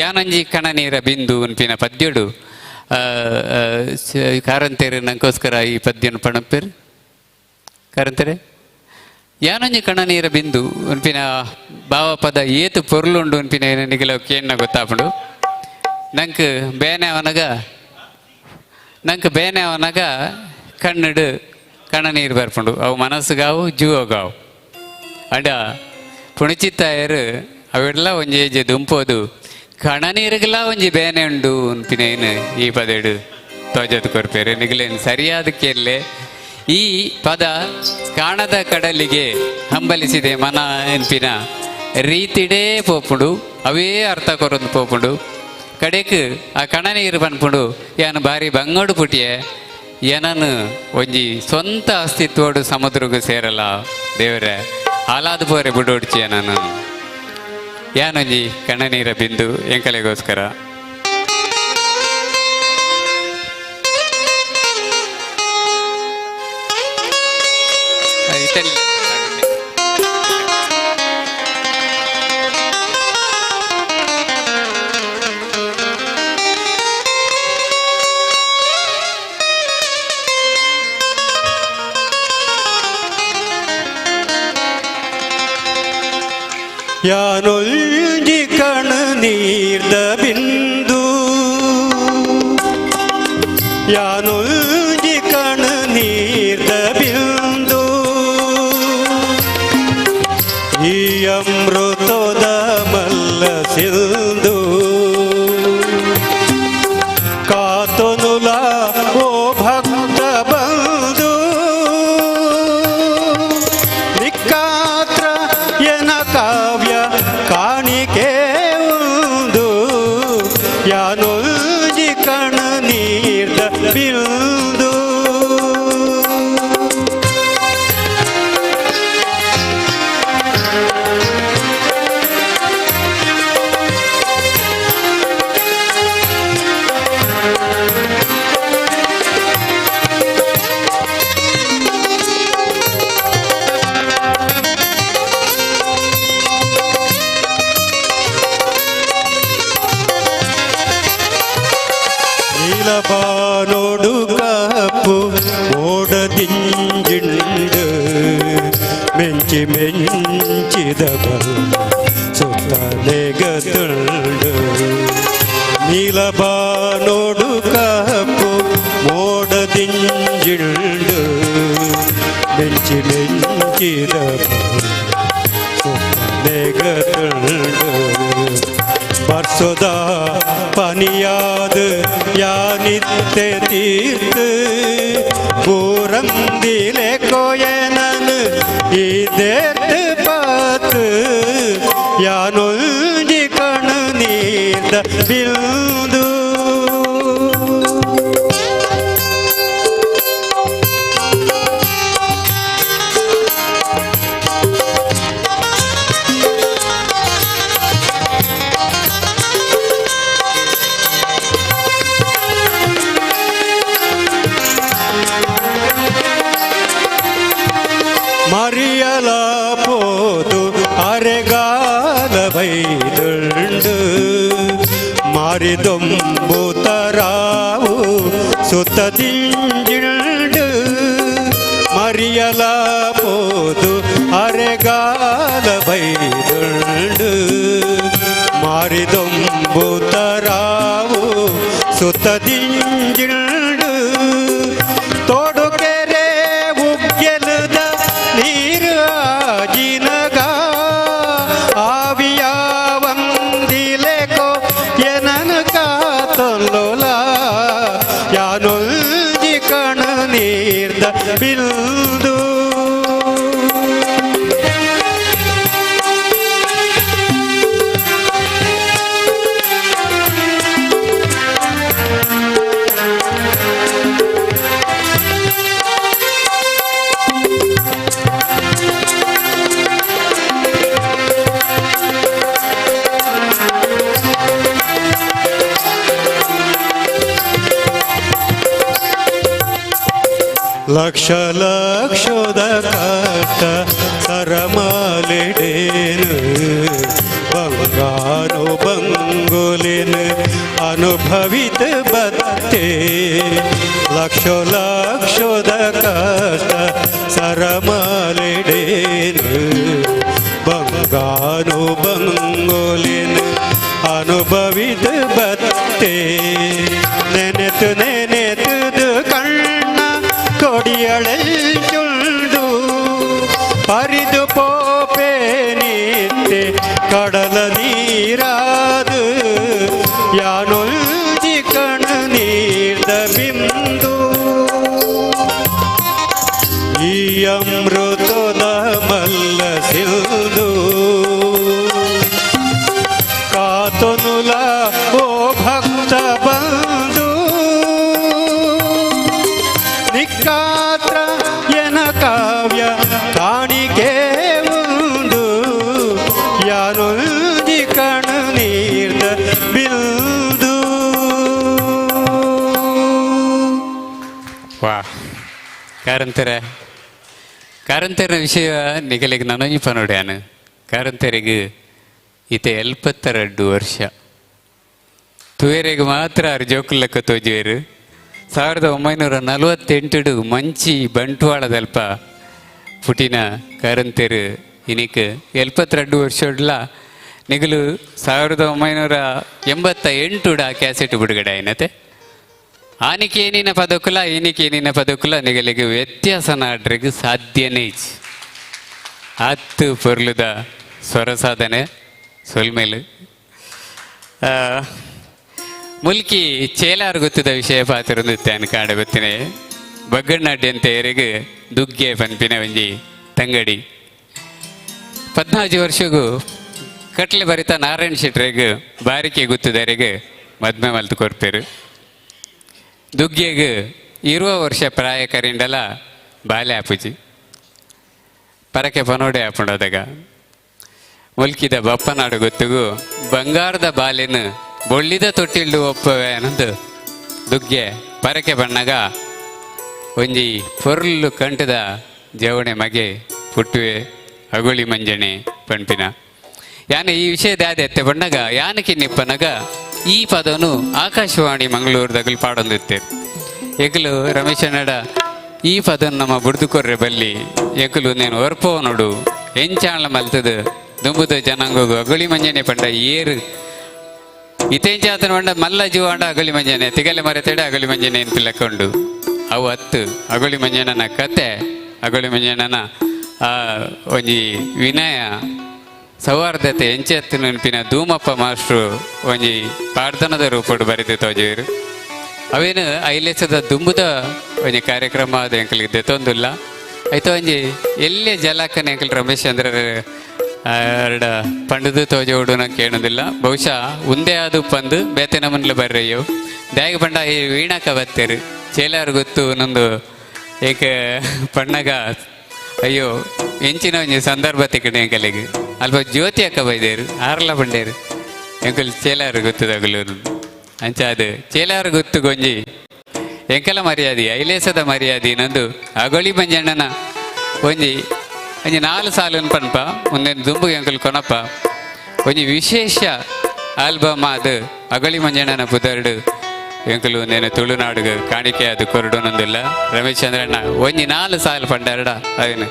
ಯಾನಂಜಿ ಕಣ ನೀರ ಬಿಂದು ಉನ್ಪಿನ ಪದ್ಯಡು ಕಾರಂತೇರು ನಂಗೋಸ್ಕರ ಈ ಪದ್ಯನು ಪಣಪೇರು. ಕಾರಂತೇರೆ ಯಾನೊಂಜಿ ಕಣ ನೀರ ಬಿಂದು ಉನ್ಪಿನ ಭಾವಪದ ಏತು ಪೊರ್ಲುಂಡು ಉನ್ಪಿನ ನಿಗಲ ಕೇಣ್ಣ ಗೊತ್ತಾಪುಂಡು. ನಂಗೆ ಬೇನೆ ಅವನಗ ನಂಗೆ ಬೇನೆ ಅವನಗ ಕಣ್ಣಡು ಕಣ ನೀರು ಬರ್ಪುಂಡು. ಅವು ಮನಸ್ಸುಗಾವು ಜೀವಗಾವು. ಅಂಡ ಪುಣಚಿತ್ತಾಯರು ಅವೆಲ್ಲ ಒಂಜಿ ಏಜೆ ದುಂಪೋದು ಕಣ ನೀರುಗಲ ಒಂಜಿ ಬೇನೆ ಉಂಡು ಉನ್ಪಿನ ಈ ಪದೇಡು ತೋಜದ ಕೊರ್ಪೇರು. ನಿಗಲೇನು ಸರಿಯಾದ ಕೇಳಲೆ ಈ ಪದ ಕಾಣದ ಕಡಲಿಗೆ ಹಂಬಲಿಸಿದೆ ಮನ ಎನ್ಪಿನ ರೀತಿಡೇ ಪೋಪುಂಡು, ಅವೇ ಅರ್ಥ ಕೊರೊಂದು ಪೋಪುಂಡು. ಕಡೆಕ್ ಆ ಕಣ ನೀರು ಪನ್ಪುಂಡು ಯಾನು ಬಾರಿ ಬಂಗಡು ಪುಟಿಯೆ ಏನನು ಒಂಜಿ ಸ್ವಂತ ಅಸ್ತಿತ್ವಡು ಸಮುದ್ರಗೂ ಸೇರಲ್ಲ ದೇವರೇ ಹಾಲಾದ ಪೋರೆ ಬುಡೋಡ್ಚಿ ನಾನು ಯಾನೊಂಜಿ ಕಣ್ಣನೀರ ಬಿಂದು ಎಂಕಲೆಗೋಸ್ಕರ. ಯಾನೊಂಜಿ ಕಣ ನೀರ್ದ ಬಿಂದು ಯಾನೊಂಜಿ ಕಣ ನೀರ್ದ ಬಿಂದು ಈ ಅಮೃತದ ಮಲ್ಲ ಸಿಂಧು ಕಾತನುಲ ಓ ಭಕ್ತ ಬಂಧು ನಿಕ್ಕಾತ್ರ ಎನ ಕಾವ್ಯ ಕಾಣಿಕೆ ಉಂದು ಯಾನೊಂಜಿ ಕಣ ನೀರ್ದ ಬಿಂದು. ನೀಲಬಾನೋಡು ಕಪ್ಪು ಓಡದಿಂಜಿಂಡು ಮೆಂಚಿ ಮೆಂಚಿದ ಬಲ್ಲ ಸುತ್ತಲೆಗದುಂಡು ನೀಲಬಾನೋಡು ಕಪ್ಪು ಮೋಡದಿಂಜಿಂಡು ಮೆಂಚಿ ಮೆಂಚಿದ ಬಲ್ಲ ಸುತ್ತಲೆಗದುಂಡು ಬರ್ಸೋದ ಪನಿಯಾದ ಯಾನಿತ್ತೆ ತೀರ್ಥ ಪೂರಂದಿಲೆ ಕೋಯನನ್ ಇದೇರ್ತ ಪಾತ್ ಯಾನೊಂಜಿ ಕಣು ನೀರ್ದ ಬಿಲ್ದು. ಮರಿಯಲ ಪೋದು ಅರೆಗಾಲ ಬೈದುಂಡು ಮಾರಿದೊಂಬುತರಾವು ಸುತ್ತದಿಂಜಿಂಡು ಮರಿಯಲ ಪೋದು ಅರೆಗಾಲ ಬೈದುಂಡು ಮಾರಿದೊಂಬುತರಾವು ಸುತ್ತದಿಂಜಿಂಡು ತೋಡುಕೆರೆ ಉಗ್ಗೆಲದ ನೀರು ಆಜಿನಗ ಆವಿಯಾವಂದಿಲೆಕೋ ಎನನು ಕಾತೊಲ್ಲೋಲ ಯಾನೊಂಜಿ ಕಣು ನೀರ್ದ ಬಿಲ್ದು. ಲಕ್ಷ ಲಕ್ಷದ ಕಷ್ಟ ಸರಮಾಲಿಡೇನು ಬಂಗಾರು ಬಂಗುಲಿನ ಅನುಭವಿತ ಬತ್ತೆ ಲಕ್ಷ ಲಕ್ಷದ ಕಷ್ಟ ಸರಮಾಲಿಡೇನು ಬಂಗಾರು ಬಂಗುಲಿನ ಅನುಭವಿತ ಬತ್ತೆ ನೆನೆತು ನೆನೆತುದು ಕಣ್ಣ ಕೊಡಿಯಳೆಂಚುಂಡು ಪರಿದು ಪೋಪೆ ನಿತ್ತೆ ಕಡಲ ನೀರಾದು ಯಾನೊಂಜಿ ಕಣು ನೀರ್ದ ಬಿಂದು. ಈ ಅಮೃತದ ಮಲ್ಲ ಸಿಲ್ದು ಕಾತನುಲ ಓ ಭಕ್ತ ಬಂಧು ನಿಕ್ಕಾತ್ರ ಎನ ಕಾವ್ಯ ಕಾಣಿಕೆ ಉಂಡು ಯಾನೊಂಜಿ ಕಣು ನೀರ್ದ ಬಿಲ್ದು. ವಾ ಕಾರಂತರ ಕಾರಂತರ ವಿಷಯ ನಿಗಲಿಗೆ ನನೊಂಜಿ ಪನೋಡ್ಯಾನು ಕಾರಂತರಿಗೆ ಈತ 72 ವರ್ಷ ತುವೇರೆಗೆ ಮಾತ್ರ ಆರು ಜೋಕುಲಕ್ಕ ತೋಜುವೇರು. 1948 ಮಂಚಿ ಬಂಟ್ವಾಳದಲ್ಪ ಪುಟಿನ ಕಾರಂತರು ಇನಿಕ್ 72 ವರ್ಷಡ್ಲ ನಿಗಲು 1988 ಆ ಕ್ಯಾಸೆಟ್ ಬಿಡುಗಡೆ ಆಯ್ನತೆ. ಆನಿಕೇನಿನ ಪದಕುಲ ಈನಿಕೇನಿನ ಪದಕುಲ ನಿಗಲಿಗೆ ವ್ಯತ್ಯಾಸ ನಾಡ್ರಿಗೆ ಸಾಧ್ಯನೇ ಇಜ್ಜಿ. ಆತ್ತು ಪೊರ್ಲುದ ಸ್ವರ ಸಾಧನೆ ಸೊಲ್ಮೇಲು. ಮುಲ್ಕಿ ಚೇಲಾರು ಗೊತ್ತದ ವಿಷಯ ಪಾತ್ರೊಂದಿತ್ತಾನು ಕಾಡ ಗೊತ್ತಿನೆ ಬಗ್ಗಣ್ಣಾಡ್ಡಿ ಅಂತ ಏರಿಗೆ ದುಗ್ಗೆ ಪನ್ಪಿನ ಒಂಜಿ ತಂಗಡಿ 14 ವರ್ಷಗೂ ಕಟ್ಲೆ ಬರಿತ ನಾರಾಯಣ ಶೆಟ್ರೆಗ್ ಬಾರಿಕೆ ಗುತ್ತದರಿಗೆ ಮದ್ಮೆ ಮಲ್ತು ಕೊರ್ಪೇರು. ದುಗ್ಗೆಗ್ 20 ವರ್ಷ ಪ್ರಾಯ ಕರಿಂಡಲ ಬಾಲೆ ಆಪುಜಿ ಪರಕೆ ಪನೋಡೆ ಆಪುಂಡೋದಾಗ ಮುಲ್ಕಿದ ಬಪ್ಪನಾಡು ಗೊತ್ತಿಗೂ ಬಂಗಾರದ ಬಾಲೆನು ಬೊಳ್ಳಿದ ತೊಟ್ಟಿಲ್ಡು ಒಪ್ಪವೆ ಅನ್ನೋದು ದುಗ್ಗೆ ಪರಕೆ ಬಣ್ಣಗ ಒಂಜಿ ಪೊರ್ಲು ಕಂಠದ ಜವಣೆ ಮಗೆ ಪುಟ್ಟುವೆ ಅಗುಳಿ ಮಂಜಣೆ ಪಂಪಿನ. ಯಾನ ಈ ವಿಷಯದ ಆದ ಎತ್ತೆ ಬಣ್ಣಗ ಯಾನಕ್ಕೆ ನಿಪ್ಪನಗ ಈ ಪದನು ಆಕಾಶವಾಣಿ ಮಂಗಳೂರದಾಗಲು ಪಾಡೊಂದಿತ್ತೇರು. ಎಗ್ಲು ರಮೇಶನಡ ಈ ಪದನ್ ನಮ್ಮ ಬುಡ್ದು ಕೊರ್ರೆ ಬಲ್ಲಿ ಎಗ್ಲು ನೇನು ಒರ್ಪೋನೋಡು ಎಂಚಾಣ ಮಲ್ತದ ದುಂಬುದ ಜನಾಂಗೋಗು ಅಗಳಿ ಮಂಜನೆ ಪಂಡ ಏರು ಇತೇಂಚಾತನ ಪಂಡ ಮಲ್ಲ ಜೀವಾಂಡ ಅಗಳಿ ಮಂಜನೆ ತಿಗಲೆ ಮರೆತೇಡೆ ಅಗಳಿ ಮಂಜನೆ ಅಂತ ಲೆಕ್ಕೊಂಡು ಅವು ಅತ್ತು ಅಗಳಿ ಮಂಜನನ ಕತೆ ಅಗಳಿ ಮಂಜನನ ಒಂಜಿ ವಿನಯ ಸೌಹಾರ್ದತೆ ಎಂಚೆತ್ತು ನೆನಪಿನ ಧೂಮಪ್ಪ ಮಾಸ್ಟ್ರು ಒಂಜಿ ಪ್ರಾರ್ಥನದ ರೂಪಡು ಬರೆದು ತೋಜೇರು. ಅವೇನು ಐಲೇಸದ ದುಂಬುದ ಒಂಜಿ ಕಾರ್ಯಕ್ರಮ ಅದು ಎಂಕಲ್ಗೆ ದೆತ್ತೊಂದುಲ್ಲ ಆಯ್ತು. ಒಂಜಿ ಎಲ್ಲೇ ಜಲಾಕನ ಎಂಕಲ್ ರಮೇಶ್ ಚಂದ್ರ ಎರಡ ಪಂಡದು ತೋಜೋಡು ನಂಗೆ ಕೇಳೋದಿಲ್ಲ. ಬಹುಶಃ ಉಂದೇ ಅದು ಪಂದು ಬೇತೆ ನಮನ್ಲ ಬರ್ರಯ್ಯೋ ದಾಯಿಗೆ ಪಂಡ ಈ ವೀಣಾಕ ಬತ್ತೇರು ಚೇಲಾರು ಗೊತ್ತು ನಂದು ಏಕೆ ಪಣ್ಣಗ ಅಯ್ಯೋ ಎಂಚಿನ ಒಂಜಿ ಸಂದರ್ಭ ತಿಕ್ಕಡೆ ಎಂಕಲಿಗೆ ಅಲ್ಪ ಜ್ಯೋತಿ ಅಕ್ಕ ಬೈದೇರು ಆರ್ಲ ಬಂಡೇರು ಎಂಕಲ್ ಚೇಲಾರು ಗೊತ್ತದಾಗಲು ಅಂಚ ಅದು ಚೇಲಾರು ಗೊತ್ತು ಗೊಂಜಿ ಎಂಕಲ ಮರ್ಯಾದೆ ಐಲೇಸದ ಮರ್ಯಾದೆ ನಂದು ಅಗೊಳಿ ಮಂಜಣ್ಣನ ಒಂಜಿ ಒಂಜಿ 4 ಸಾಲನ್ ಪನ್ಪ ಒಂದೇನು ದುಂಬು ಎಂಕಲ್ ಕೊನಪ್ಪ ಒಂಜಿ ವಿಶೇಷ ಆಲ್ಬಮ್ ಅದು ಅಗೊಳಿ ಮಂಜಣ್ಣನ ಪುದರ್ಡು ಎಂಕಲು ಒಂದೇನು ತುಳುನಾಡುಗ ಕಾಣಿಕೆ ಅದು ಕೊರಡುನೊಂದಿಲ್ಲ. ರಮೇಶ್ ಚಂದ್ರಣ್ಣ ಒಂಜಿ 4 ಸಾಲು ಪಂಡರಡ ಅದೇನು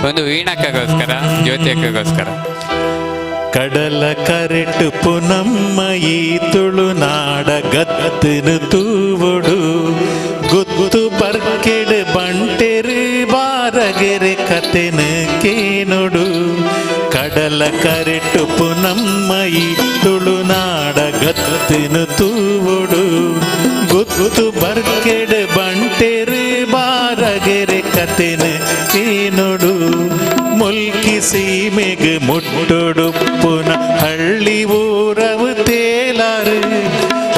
ಒಂದು ವೀಣಕ್ಕೋಸ್ಕರ ಜ್ಯೋತಿ ಅಕ್ಕಗೋಸ್ಕರ. ಕಡಲ ಕರೆಟು ಪುನಮ್ಮ ಈ ತುಳುನಾಡ ಗತ್ತನು ತೂವೊಡು ಗುತ್ತು ಬರ್ಕೆಡು ಬಂಟೆರು ಬಾರಗೆರೆ ಕತೆನು ಕೇನೊಡು. ಕಡಲ ಕರೆಟು ಪುನಮ್ಮ ಈ ತುಳುನಾಡ ಗತ್ತನು ತೂವೊಡು ಗುತ್ತು ಬರ್ಕೆಡು ಬಂಟೆರು ಬಾರಗೆರೆ ಕತೆನು ಕೇನೊಡು. ಮುಲ್ಕಿ ಸೀಮೆಗೆ ಮುಟ್ಟೊಡುಪ್ಪುನ ಹಳ್ಳಿ ಊರವು ತೇಲಾರು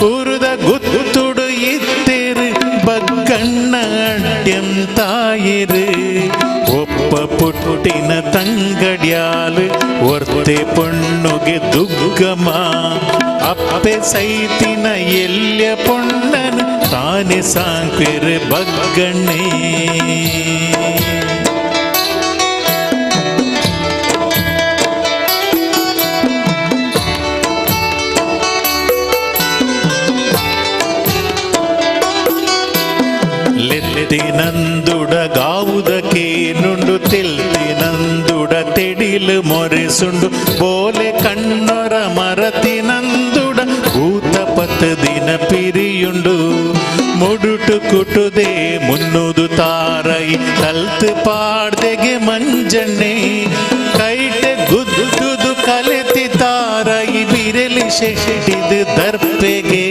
ಊರುದ ಗುತ್ತುಡು ಇತ್ತೇರು ಬಗ್ಗಣ್ಣ ಅಡ್ಯಂ ತಾಯಿರು ಒಪ್ಪ ಪುಟ್ಟಿನ ತಂಗಡ್ಯಾಲು ಒರ್ತೆ ಪೊಣ್ಣುಗೆ ದುಗ್ಗಮ್ಮ ಅಪ್ಪೆ ಸೈತಿನ ಎಲ್ಯ ಪೊಣ್ಣನ ತಾನೆ ಸಾಂಕ್ವಿರು ಬಗ್ಗಣ್ಣೆ. ಲೆತ್ತಿನಂದುಡಗಾವುದಕ್ಕೇನುಂಡು ತೆಲ್ತಿನಂದುಡ ತೆಡಿಲು ಮೊರೆಸುಂಡು ಬೋಲೆ ಕಣ್ಣೊರ ಮರತಿನಂದುಡ ಭೂತ ಪತ್ತು ದಿನ ಪಿರಿಯುಂಡು ಮುಡುಟು ಕುಟುದೆ ಮುನ್ನುದು ತಾರೈ ಕಲ್ತು ಪಾಡ್ದೆಗೆ ಮಂಜಣ್ಣೆ ಕೈಟೆ ಗುದ್ದುದು ಕಲೆತಿ ತಾರೈ ಬಿರಲಿ ಶೆಟ್ಟಿದು ದರ್ಪೆಗೆ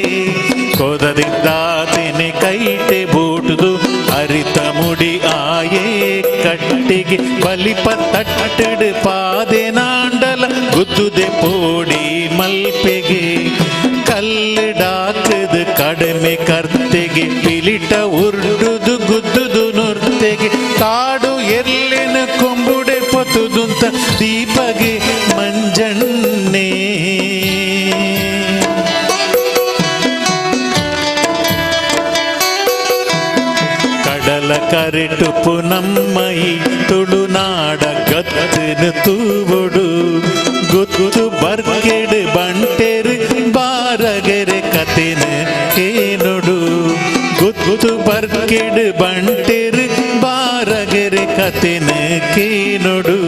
ಕೊದರಿದ್ದಾತೇನೆ ಕೈಟೆ ಬೂಟುದು ಅರಿತ ಮುಡಿ ಆಯೇ ಕಟ್ಟಿಗೆ ಬಲಿಪ ತಟ್ಟಡು ಪಾದೆ ನಾಂಡಲ ಗುದ್ದುದೆ ಪೋಡಿ ಮಲ್ಪೆಗೆ ಕಲ್ಲಡಾಕದು ಕಡಿಮೆ ಕರ್ತೆಗೆ ಪಿಲಿಟ ಉರ್ಡುದು ಗುದ್ದುದು ನುರ್ತೆಗೆ ಕಾಡು ಎರ್ಲಿನ ಕೊಂಬುಡೆ ಪೊತುದುಂತ ದೀಪಗೆ ಮಂಜಣ್ಣೆ. ಕಡಲ ಕರೆಟುಪು ನಮ್ಮಯಿ ತುಳುನಾಡ ಗತ್ತನು ತೂವೊಡು ಗುತ್ತು ಬರ್ಕೆಡು ಬಂಟೆರು ಬಾರಗೆರೆ ಕತೆನು ಕೇನೊಡು ಗುತ್ತು ಬರ್ಕೆಡು ಬಂಟೆರು ಬಾರಗೆರೆ ಕತೆನು ಕೇನೊಡು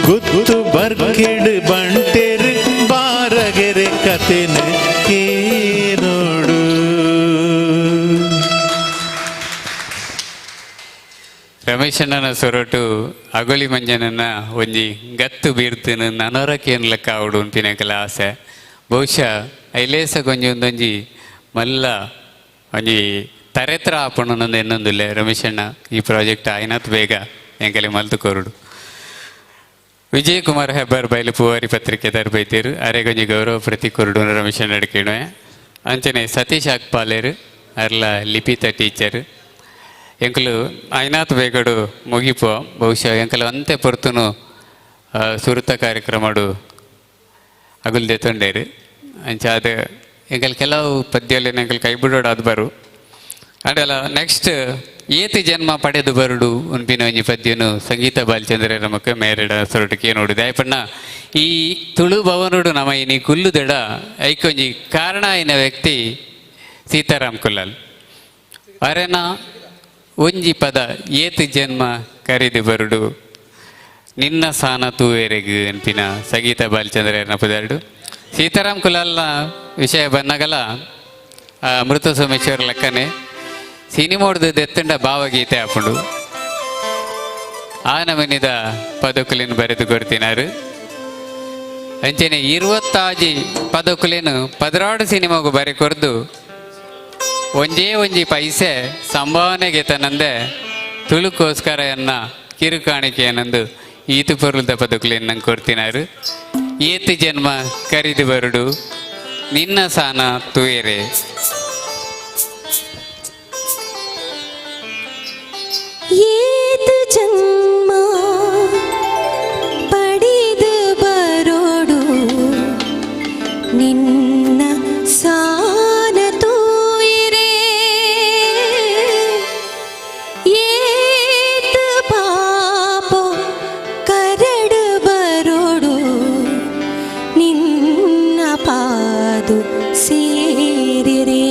ಗುತ್ತು ಬರ್ಕೆಡು ಬಂಟೆರು ಬಾರಗೆರೆ ಕತೆನು ಕೇನೊಡು. ರಮೇಶಣ್ಣನ ಸೊರಟು ಅಗೊಳಿ ಮಂಜನನ್ನ ಒಂಜಿ ಗತ್ತು ಬೀರ್ತನು ನನೊರಕೇನು ಲೆಕ್ಕ ಆವಡು ಉನ್ಪಿನಕಲ ಆಸೆ. ಬಹುಶಃ ಐಲೇಸ ಗೊಂಜಿ ಒಂದೊಂಜಿ ಮಲ್ಲ ಒಂಜಿ ತರೆತ್ರ ಆಪಣನೊಂದು ಎನ್ನೊಂದುಲ್ಲೆ ರಮೇಶಣ್ಣ ಈ ಪ್ರಾಜೆಕ್ಟ್ ಆಯ್ನಾತ್ ಬೇಗ ಎಂಕಲೆ ಮಲ್ತು ಕೊರಡು. ವಿಜಯ್ ಕುಮಾರ್ ಹೆಬ್ಬಾರ್ ಬೈಲು ಪೂವಾರಿ ಪತ್ರಿಕೆ ತರಬೈತೇರು ಅರೆಗೊಂಜಿ ಗೌರವ ಪ್ರತಿ ಕೊರಡು ರಮೇಶಣ್ಣ ಅಡ್ಕೇಣುವೆ. ಅಂಚನೆ ಸತೀಶ್ ಅಕ್ಪಾಲೇರು ಅರ್ಲ ಲಿಪಿತ ಟೀಚರ್ ಎಂಕಲು ಐನಾಥ್ ಬೇಗಡು ಮುಗಿಪೋ. ಬಹುಶಃ ಎಂಕಲು ಅಂತೆ ಪೊರ್ತುನು ಸುರುತ ಕಾರ್ಯಕ್ರಮಡು ಅಗುಲ್ದೆ ತೊಂಡೇರು ಅಂಚ ಅದು ಎಂಕಲ್ ಕೆಲವು ಪದ್ಯಲೆ ಎಂಕಲ್ ಕೈ ಬಿಡೋಡು ಅದು ಬರು ಅಂಡಲ ನೆಕ್ಸ್ಟ್ ಏತ್ ಜನ್ಮ ಪಡೆದು ಬರುಡು ಉನ್ಪಿನ ಒಂಜಿ ಪದ್ಯನು ಸಂಗೀತ ಬಾಲಚಂದ್ರ ನಮಕ್ ಮೇರೆಡ ಸೊರಟಕ್ಕೆ ನೋಡು. ದಾಯಪಣ್ಣ ಈ ತುಳು ಭವನುಡು ನಮ ಇನಿ ಕುಲ್ಲುದಡ ಐಕೊಂಜಿ ಕಾರಣ ಆಯಿನ ವ್ಯಕ್ತಿ ಸೀತಾರಾಮ್ ಕುಲ್ಲಲ್. ಅರೆನ ಒಂಜಿ ಪದ ಏತ್ ಜನ್ಮ ಕರೆದು ಬರುಡು ನಿನ್ನ ಸಾನ ತೂವೆರೆಗ್ ಅನ್ಪಿನ ಸಂಗೀತ ಬಾಲಚಂದ್ರ ಪುದರ್ಡು. ಸೀತಾರಾಮ್ ಕುಲಾಲ್ನ ವಿಷಯ ಬನ್ನಗಲ ಅಮೃತ ಸೋಮೇಶ್ವರ ಲಕ್ಕನೆ ಸಿನಿಮೋಡ್ದು ದೆತ್ತಂಡ ಭಾವಗೀತೆ ಆಪುಂಡು. ಆ ನಮನಿದ ಪದಕುಲಿನ ಬರೆದು ಕೊಡ್ತಿನಾರು. ಅಂಚನೆ ಇರುವತ್ತಾಜಿ ಪದಕುಲೇನು ಪದರಾಡು ಸಿನಿಮಾಗು ಬರೆ ಕೊರ್ದು ಒಂಜೇ ಒಂಜಿ ಪೈಸೆ ಸಂಭಾವನೆಗೆ ತನ್ನಂದೆ ತುಳುಕೋಸ್ಕರ ಎನ್ನ ಕಿರುಕಾಣಿಕೆಯನ್ನಂದು ಈತು ಪೊರುಲ್ದ ಪದಕುಲೇನು ನಂಗೆ ಕೊಡ್ತಿನಾರು. ಏತು ಜನ್ಮ ಕರಿದು ಬರುಡು ನಿನ್ನ ಸಾನ ತುಯರೆ. ಏತು ಜನ್ಮ ಪಡೆದು ಬರೋಡು ನಿನ್ನ ಸಾನ ತೂಯಿರೆ. ಏತು ಪಾಪ ಕರಡು ಬರೋಡು ನಿನ್ನ ಪಾದು ಸೇರಿರೆ.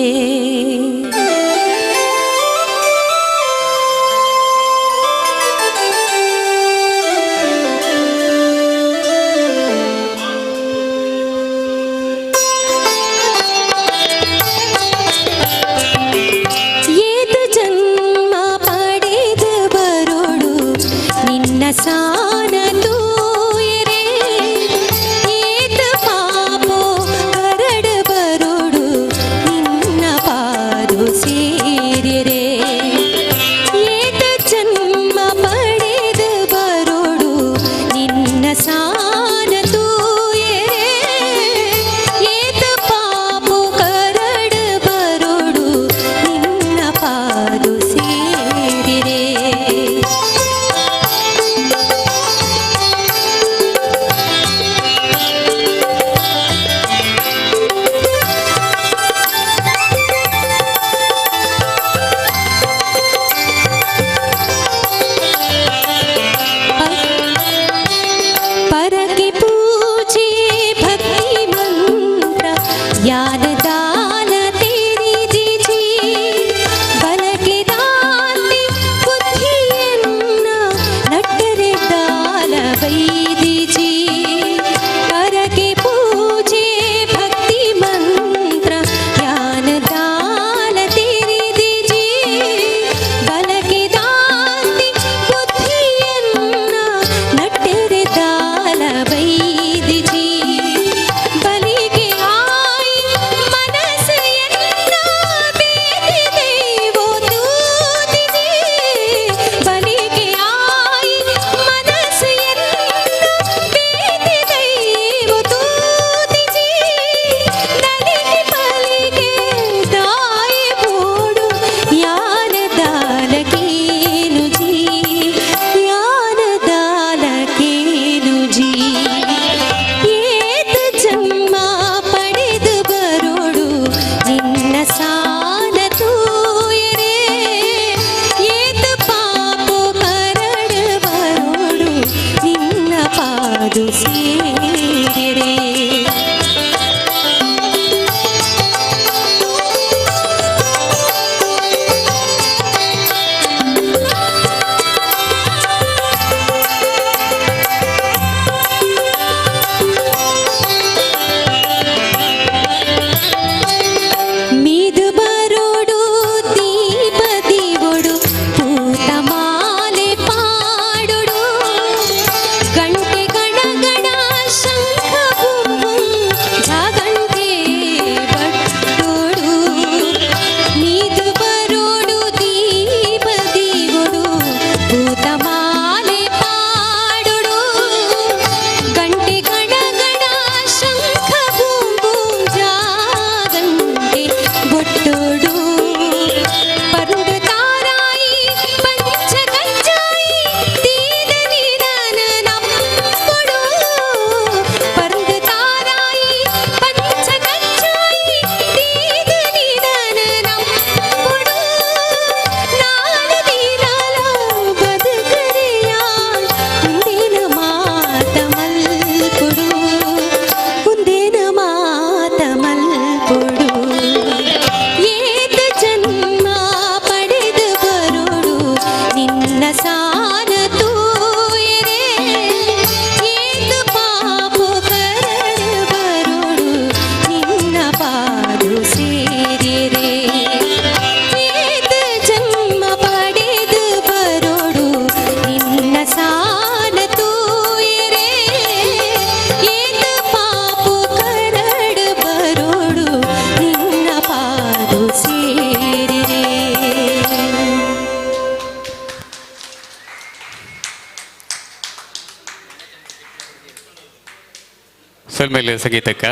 ಸೊಲ್ಮೆಲೆ ಸಂಗೀತಕ್ಕ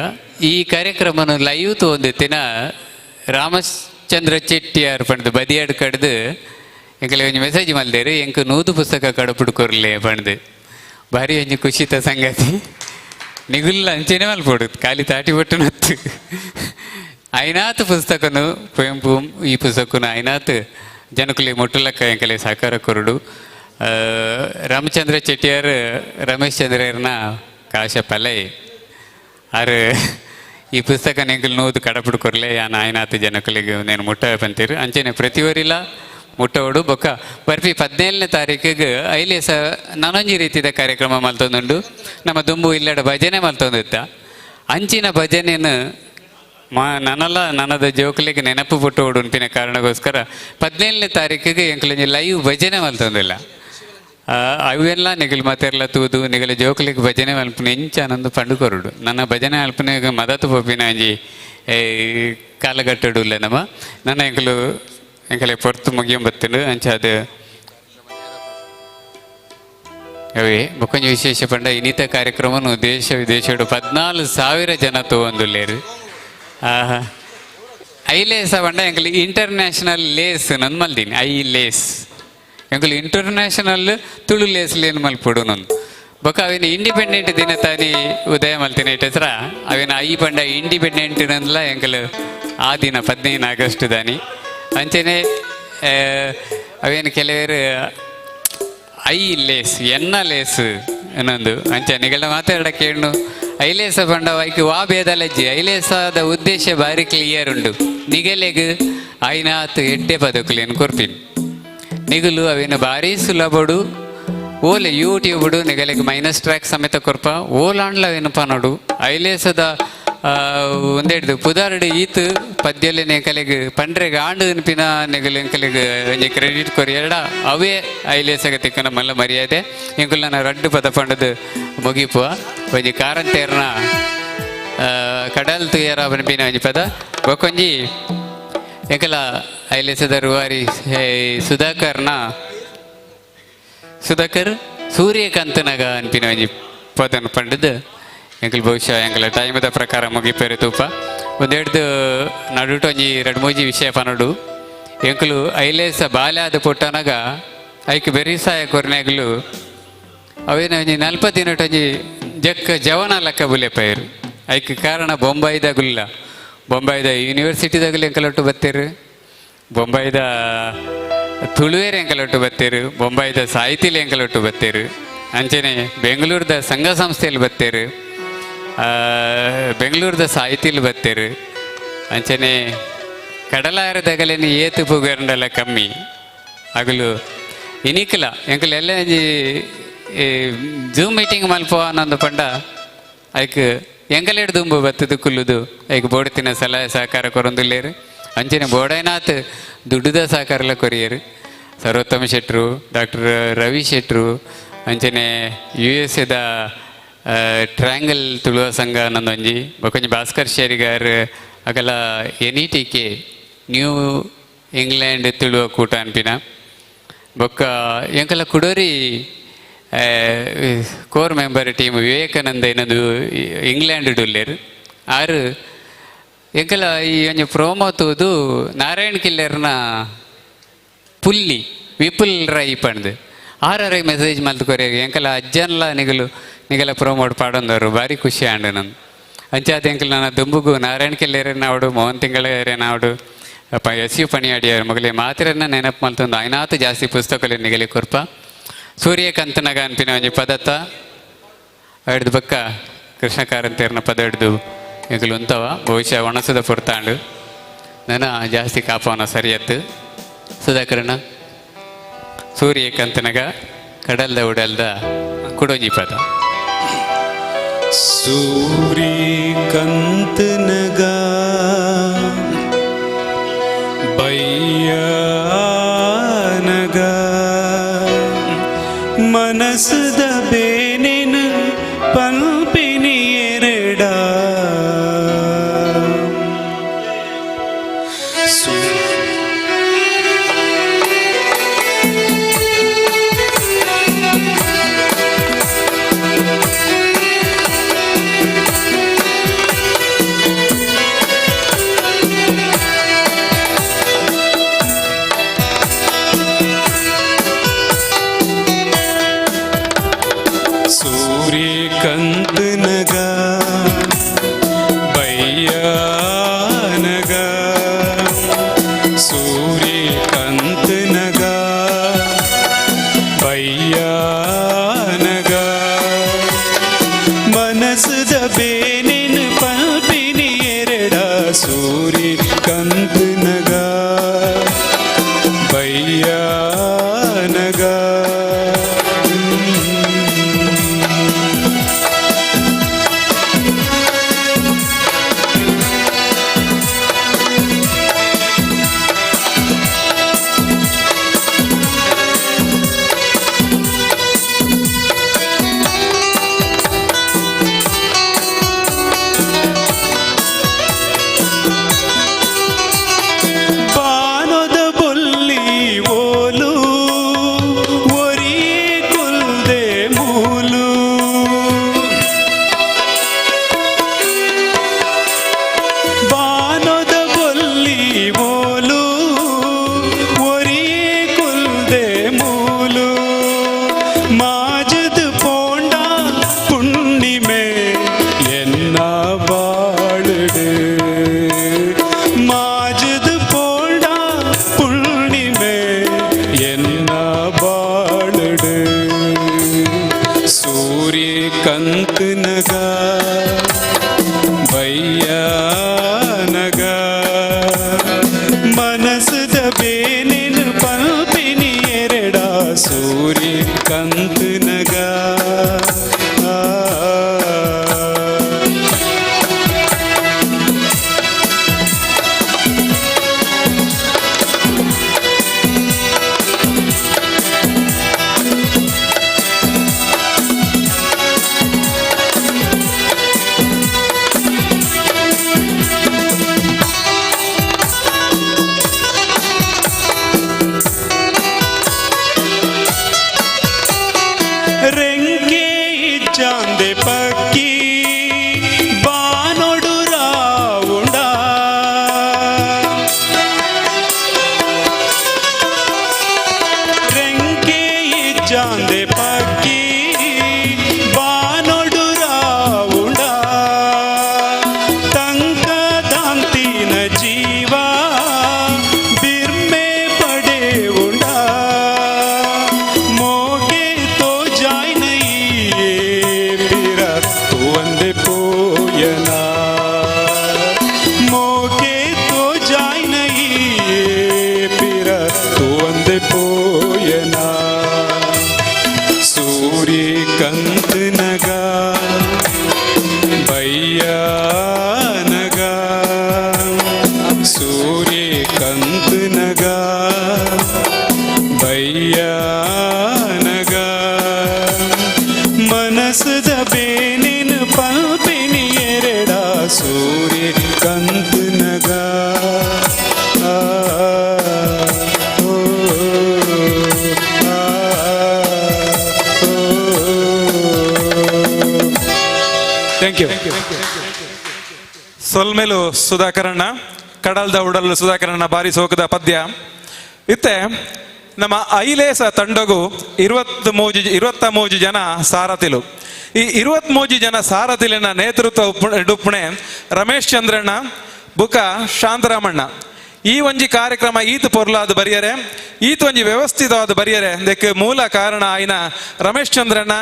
ಈ ಕಾರ್ಯಕ್ರಮನ ಲೈವ್ ತೋಂದಿತ್ತಿನ ರಾಮಚಂದ್ರ ಚೆಟ್ಟಿಯಾರ್ ಪಂಡ್ದು ಬದಿಯಾಡ್ ಕಡ್ದು ಎಂಕಲೆ ಒಂಜಿ ಮೆಸೇಜ್ ಮಲ್ದೇರು ಎಂಕ್ 100 ಪುಸ್ತಕ ಕಡಪುಡು ಕೊರ್ಲೆ ಪಂಡ್ದು. ಭಾರಿ ಒಂಜಿ ಖುಷಿತ ಸಂಗತಿ. ನಿಗುಲ್ಲ ಅಂಚೆನೆ ಮಲ್ಪೊಡು ಖಾಲಿ ತಾಟಿ ಪಟ್ಟು ನತ್ತು ಐನಾತ್ ಪುಸ್ತಕನು ಕುವೆಂಪು ಈ ಪುಸ್ತಕನು ಐನಾತ್ ಜನಕುಲೆ ಮುಟ್ಟಲಕ್ಕ ಎಂಕಲೆ ಸಹಕಾರ ಕೊರಡು. ರಾಮಚಂದ್ರ ಚೆಟ್ಟಿಯಾರ್ ರಮೇಶ್ ಚಂದ್ರರ್ನ ಕಾಶ ಪಲೈ ಆರು ಈ ಪುಸ್ತಕ ಎಂಕಲ್ ನೂದು ಕಡಪುಡು ಕೊರ್ಲೆ ಯಾನ್ ಆಯ್ನಾತ್ ಜನಕುಲೆಗ್ ನೇನು ಮುಟ್ಟ ಪಂತೀರು. ಅಂಚೆನೆ ಪ್ರತಿವರಿಲ ಮುಟ್ಟವಡು ಬೊಕ್ಕ ಬರ್ಪಿ 17ನೇ ತಾರೀಕಿಗೆ ಐಲೇಸ ನಾನೊಂಜಿ ರೀತಿದ ಕಾರ್ಯಕ್ರಮ ಮಲ್ತೊಂದುಂಡು. ನಮ್ಮ ದುಂಬು ಇಲ್ಲಡ ಭಜನೆ ಮಲ್ತೊಂದಿತ್ತ ಅಂಚಿನ ಭಜನೆಯನ್ನು ಮಾ ನನಲ ನನದ ಜೋಕುಲೆಗ್ ನೆನಪು ಪುಟ್ಟೋಡು ಉನ್ಪಿನ ಕಾರಣಕ್ಕೋಸ್ಕರ 17ನೇ ತಾರೀಕಿಗೆ ಎಂಕಲೊಂಜಿ ಲೈವ್ ಭಜನೆ ಮಲ್ತೊಂದಿಲ್ಲ. ಅವೆಲ್ಲ ನಿಗಲ್ ಮಾತೆರ್ಲ ತೂದು ನಿಗಲ ಜೋಕುಲೆಗ್ ಭಜನೆ ಮಲ್ಪುನ ಎಂಚ ಆನಂದ್ ಪಂಡು ಕೊರಡು. ನನ್ನ ಭಜನೆ ಮಲ್ಪುನ ಮದತು ಪೋಪಿನ ಒಂಜಿ ಕಾಲಘಟ್ಟಡು ಇಲ್ಲ ನಮ್ಮ ನನ್ನ ಎಂಕಲು ಎಂಕಲೆ ಪೊರ್ತು ಮುಗಿಯಂಬತ್ತುಂಡು. ಅಂಚಾದ ಅವೇ ಬೊಕ್ಕೊಂಜಿ ವಿಶೇಷ ಪಂಡ ಇನ್ನಿತ ಕಾರ್ಯಕ್ರಮನು ದೇಶ ವಿದೇಶಡು 14,000 ಜನ ತೂವೊಂದುಲ್ಲೇರು. ಆಹಾ ಐಲೇಸ ಪಂಡ ಎಂಕಲ್ ಇಂಟರ್ನ್ಯಾಷನಲ್ ಲೇಸ್ ನಂದು ಮಲ್ದೀನಿ. I Lay's ಎಂಕಲ್ ಇಂಟರ್ನ್ಯಾಷನಲ್ ತುಳು ಲೇಸ್ ಲೇನ್ ಮಲ್ಪೊಡು ನಂದು. ಬೊಕ್ಕ ಅವಿನ ಇಂಡಿಪೆಂಡೆಂಟ್ ದಿನ ತಾನಿ ಉದಯ ಮಲ್ತಿನ ಇಟ್ಟತ್ರ ಅವಿನ I ಪಂಡ ಇಂಡಿಪೆಂಡೆಂಟ್ ನಂದಲ ಎಂಕಲ್ ಆ ದಿನ 15 ಆಗಸ್ಟ್ ದಾನಿ. ಅಂಚೆನೆ ಅವೇನು ಕೆಲವರು I Lay's ಎನ್ನ ಲೇಸ್ ಇನ್ನೊಂದು ಅಂಚೆ ನಿಗಲ ಮಾತಾಡ ಕೇಳು. ಐಲೇಸ ಪಂಡ ಐಕ್ ವಾ ಭೇದ ಲಜ್ಜಿ ಐಲೇಸದ ಉದ್ದೇಶ ಬಾರಿ ಕ್ಲಿಯರ್ ಉಂಡು. ನಿಗಲೆಗ್ ಐನಾತ್ ಎಡ್ಡೆ ಪದಕುಲೇನು ಕೊರ್ಪಿನಿ ನಿಗುಲು ಅವೇನು ಭಾರಿ ಸುಲಭಡು ಓಲೆ ಯೂಟ್ಯೂಬ್ಡು ನಿಗಲೆಗ್ ಮೈನಸ್ ಟ್ರ್ಯಾಕ್ ಸಮೇತ ಕೊರ್ಪ ಓಲಾಂಡ್ಲ ಅವೇನು ಪನೋಡು. ಐಲೇಸದ ಒಂದೆಡ್ದು ಪುದಾರ್ಡು ಈತ್ ಪದ್ಯಲೆ ಎಂಕಲೆಗ್ ಪಂಡ್ರೆಗ್ ಆಂಡು ಅನ್ಪಿನ ನೆಗಲು ಎಂಕಲೆಗ್ ಒಂಜಿ ಕ್ರೆಡಿಟ್ ಕೊರಿಯಡ ಅವೇ ಐಲೇಸಗ ತಿಕ್ಕನ ಮಲ್ಲ ಮರ್ಯಾದೆ. ಎಂಕುಲು ನನ್ನ ರಡ್ಡು ಪದ ಪಂಡದು ಮುಗಿಪುವ ಒಂಜಿ ಕಾರಂತೇರ್ನ ಕಡಲ್ ತುಯರ ಪನ್ಪಿನ ಒಂಜಿ ಪದ ಬೊಕ್ಕೊಂಜಿ ಎಂಕಲ ಐಲೇಸದ ರೂವಾರಿ ಸುಧಾಕರ್ನ ಸುಧಾಕರ್ ಸೂರ್ಯಕಾಂತನಾಗ ಅನ್ಪಿನ ಒಂಜಿ ಪದನ ಪಂಡದು ಎಂಕಲ್ ಬಹುಶಃ ಎಂಕಲ ಟೈಮದ ಪ್ರಕಾರ ಮುಗಿಪೇರು ತೂಪ. ಒಂದೆಡ್ದು ನಡುಟು ಒಂಜಿ ರಡ್ಡು ಮೂಜಿ ವಿಷಯ ಪನಡು. ಎಂಕಲು ಐಲೇಸ ಬಾಲ್ಯಾದ ಪುಟ್ಟನಾಗ ಐಕ್ ಬೆರಿಸಾಯ ಕೊರ್ನೆಗ್ಲು ಅವೇನ ಒಂಜಿ 40 ದಿನಟ್ ಒಂಜಿ ಜಕ್ಕ ಜವನ ಲೆಕ್ಕ ಬುಲೆಪೈರು. ಐಕ್ ಕಾರಣ ಬೊಂಬಾಯಿದ ಗುಲ್ಲ ಬೊಂಬಾಯಿದ ಯೂನಿವರ್ಸಿಟಿದಾಗಲು ಎಂಕಲೊಟ್ಟು ಬತ್ತೇರು, ಬೊಂಬಾಯಿದ ತುಳುವೇರು ಎಂಕಲೊಟ್ಟು ಬತ್ತೇರು, ಬೊಂಬಾಯಿದ ಸಾಹಿತಿಲಿ ಎಂಕಲೊಟ್ಟು ಬತ್ತೇರು, ಅಂಚೆನೆ ಬೆಂಗಳೂರದ ಸಂಘ ಸಂಸ್ಥೆಯಲ್ಲಿ ಬತ್ತೇರು, ಬೆಂಗಳೂರದ ಸಾಹಿತಿಲಿ ಬತ್ತೇರು, ಅಂಚನೆ ಕಡಲಾರದಗಲೇನು ಏತು ಪುಗರ್ಂಡಲ ಕಮ್ಮಿ ಅಗಲು ಇನಿಕಲ ಎಂಕಲ್ ಎಲ್ಲ ಒಂಜಿ ಜೂಮ್ ಮೀಟಿಂಗ್ ಮಲ್ಪ ಅನ್ನೊಂದು ಪಂಡ ಐಕ್ ಎಂಕಲೇಡ್ ದುಂಬು ಬತ್ತದು ಕುಲ್ಲುದು ಐಕ್ ಬೋಡತಿನ ಸಲಹೆ ಸಹಕಾರ ಕೊರೊಂದುಲ್ಲೇರು. ಅಂಚನೆ ಬೋಡೈನಾಥ್ ದುಡ್ಡುದ ಸಹಕಾರಲ ಕೊರಿಯರು. ಸರ್ವೋತ್ತಮ ಶೆಟ್ರು, ಡಾಕ್ಟರ್ ರವಿ ಶೆಟ್ರು, ಅಂಚನೆ ಯು ಎಸ್ ಎದ ಟ್ರ್ಯಾಂಗಲ್ ತುಳುವ ಸಂಘ ಅನ್ನೊಂದೊಂಜಿ ಬೊಕೊಂಜಿ ಭಾಸ್ಕರ್ ಶೇರಿಗಾರ್ ಅಗಲ N E T K New England Tuluva ಕೂಟ ಅನ್ಪಿನ ಬೊಕ್ಕ ಎಂಕಲ ಕುಡೋರಿ ಕೋರ್ ಮೆಂಬರ್ ಟೀಮ್ ವಿವೇಕಾನಂದ ಏನದು ಇಂಗ್ಲೆಂಡ್ ಡುಲ್ಲೇರು ಆರು ಎಂಕಲ ಈ ಒಂಜಿ ಪ್ರೋಮೋ ತೂದು ನಾರಾಯಣ್ ಕಿಲ್ಲೆರ್ನ ಪುಲ್ಲಿ ವಿಪುಲ್ ರೈ ಪಂಡ್ದು ಆರರ ಮೆಸೇಜ್ ಮಲ್ತ್ ಕೊರಿಯರ್ ಎಂಕಲ ಅಜ್ಜನ್ಲ ನಿಗಲು ನಿಗಲ ಪ್ರೋಮೋಡ್ ಪಾಡೊಂದವರು ಭಾರಿ ಖುಷಿ ಆಂಡ್ ನನ್. ಅಂಚಾದ ಎಂಕಲ್ ನನ್ನ ದುಂಬುಗು ನಾರಾಯಣ್ ಕಿಲ್ಲೆರನಾವಡು ಮೋಹನ್ ತಿಂಗಳೇನಾವಡು ಎಸ್ ಯು ಪಣಿಯಾಡಿಯರು ಮಗಲೆ ಮಾತ್ರನ್ನ ನೆನಪು ಮಲ್ತೊಂದು ಐನಾತು ಜಾಸ್ತಿ ಪುಸ್ತಕలు ನಿಗಲಿ ಕೊರ್ಪ. ಸೂರ್ಯಕಾಂತನಾಗ ಅನ್ಪಿನ ಒಂಜಿ ಪದತ್ತ ಹಿಡ್ದು ಬಕ್ಕ ಕೃಷ್ಣ ಕಾರಂತೇರ್ನ ಪದ ಹಿಡ್ದು ಎಂಕುಲು ಉಂತವ ಬಹುಶಃ ಒಣಸದ ಪೊರ್ತಾಂಡು ನನ್ನ ಜಾಸ್ತಿ ಕಾಪವನ ಸರಿಯತ್ತು. ಸುಧಾಕರಣ ಸೂರ್ಯಕಾಂತನಗ ಕಡಲ್ದ ಉಡಲ್ದ ಕುಡೊಂಜಿ ಪದ. ಸೂರ್ಯಕಾಂತನಗ ಬಯ್ಯಾನಗ ಮನಸ್ಸದ ಬೇನೆನ ಪಲ್ಪಿನಿ ಎರಡ ಸೂರ್ಯಕಾಂತ್ ನಗ ಬಯ್ಯಾನಗ ಮನಸ್ಸದ ಬೇನಿನ ಪಲ್ಪಿನಿ ಎರಡ ಸೂರ್ಯಕಾಂತ್ ನಗ ಬಯ್ಯಾನಗ. ಬಾನದ ಬೊಲ್ಲಿ ಓಲು ಒರಿ ಕುಲ್ದೆ ಮೂಲು ಬಾನದ ಬೊಲ್ಲಿ ಓಲು ಒರಿ ಕುಲ್ದೆ ಮೂಲು ಮಾಜದ ಪೋಂಡ ಪುಣ್ಣಿಮೆ ಎನ್ನ ಬಾಳುಡು ಮಾಜದ ಪೋಂಡ ಪುಣ್ಣಿಮೆ ಎನ್ನ ಬಾಳುಡು ಸೂರ್ಯಕಾಂತ್ ನಗ ಬಯ್ಯಾನಗ ಮನಸ್ಸದ ಬೇನಿನ ಪಲ್ಪಿನಿ ಎರಡ ಸೂರ್ಯಕಾಂತ್ ನಗ ಆ. ರೆಂಕೆ ಚಾಂದೆ ಪಕ್ಕಿ ಬಾನೊಡು ರಾವುಂಡ ರೆಂಕೆ ಚಾಂದೆ ಪಕ್ಕಿ ಬಾನೊಡು ರಾವುಂಡ ತಂಕ ದಾಂತಿನ ಜೀವ ಬಿರ್ಮೆ ಪಡೆವುಂಡ ಮೋಕೆ ತೋ ಜಾಯ್ ನೈಯೇ ಪಿರ ತೂ ಪೋಯನ ಮೋಕೆ ತೋ ಜಾಯ್ ನೈಯೇ ಪಿರ ತೂ ಪೋಯನ ಸೂರ್ಯಕಾಂತ್ ನಗ ಬಯ್ಯಾನಗ ಸೂರ್ಯಕಾಂತ್ ನಗ ಬಯ್ಯಾನಗ ಮನಸ್ಸದ ಬೇನಿನ ಪಲ್ಪಿನಿ ಎರಡ ಸೂರ್ಯಕಾಂತ್ ನಗ ಆ, ಓ, ಆ, ಓ. Thank you. ಸೊಲ್ಮೆಲು ಸುಧಾಕರಣ್ಣ, ಕಡಲ್ದ ಉಡಲು ಸುಧಾಕರಣ್ಣ ಬಾರಿ ಸೋಕದ ಪದ್ಯ. ಇತ್ತೆ ನಮ್ಮ ಐಲೇಸ ತಂಡಗು 23 ಜನ ಸಾರಥಿಲು. ಈ 23 ಜನ ಸಾರಥಿಲಿನ ನೇತೃತ್ವ ಡುಪ್ಪಣೆ ರಮೇಶ್ ಚಂದ್ರಣ್ಣ ಬುಕ ಶಾಂತರಾಮಣ್ಣ. ಈ ಒಂಜಿ ಕಾರ್ಯಕ್ರಮ ಈತ ಪೊರ್ಲಾದ ಬರಿಯರೆ, ಈತ ಒಂಜಿ ವ್ಯವಸ್ಥಿತವಾದ ಬರಿಯರೆ ದೆಕ್ ಮೂಲ ಕಾರಣ ಆಯ್ನ ರಮೇಶ್ ಚಂದ್ರಣ್ಣ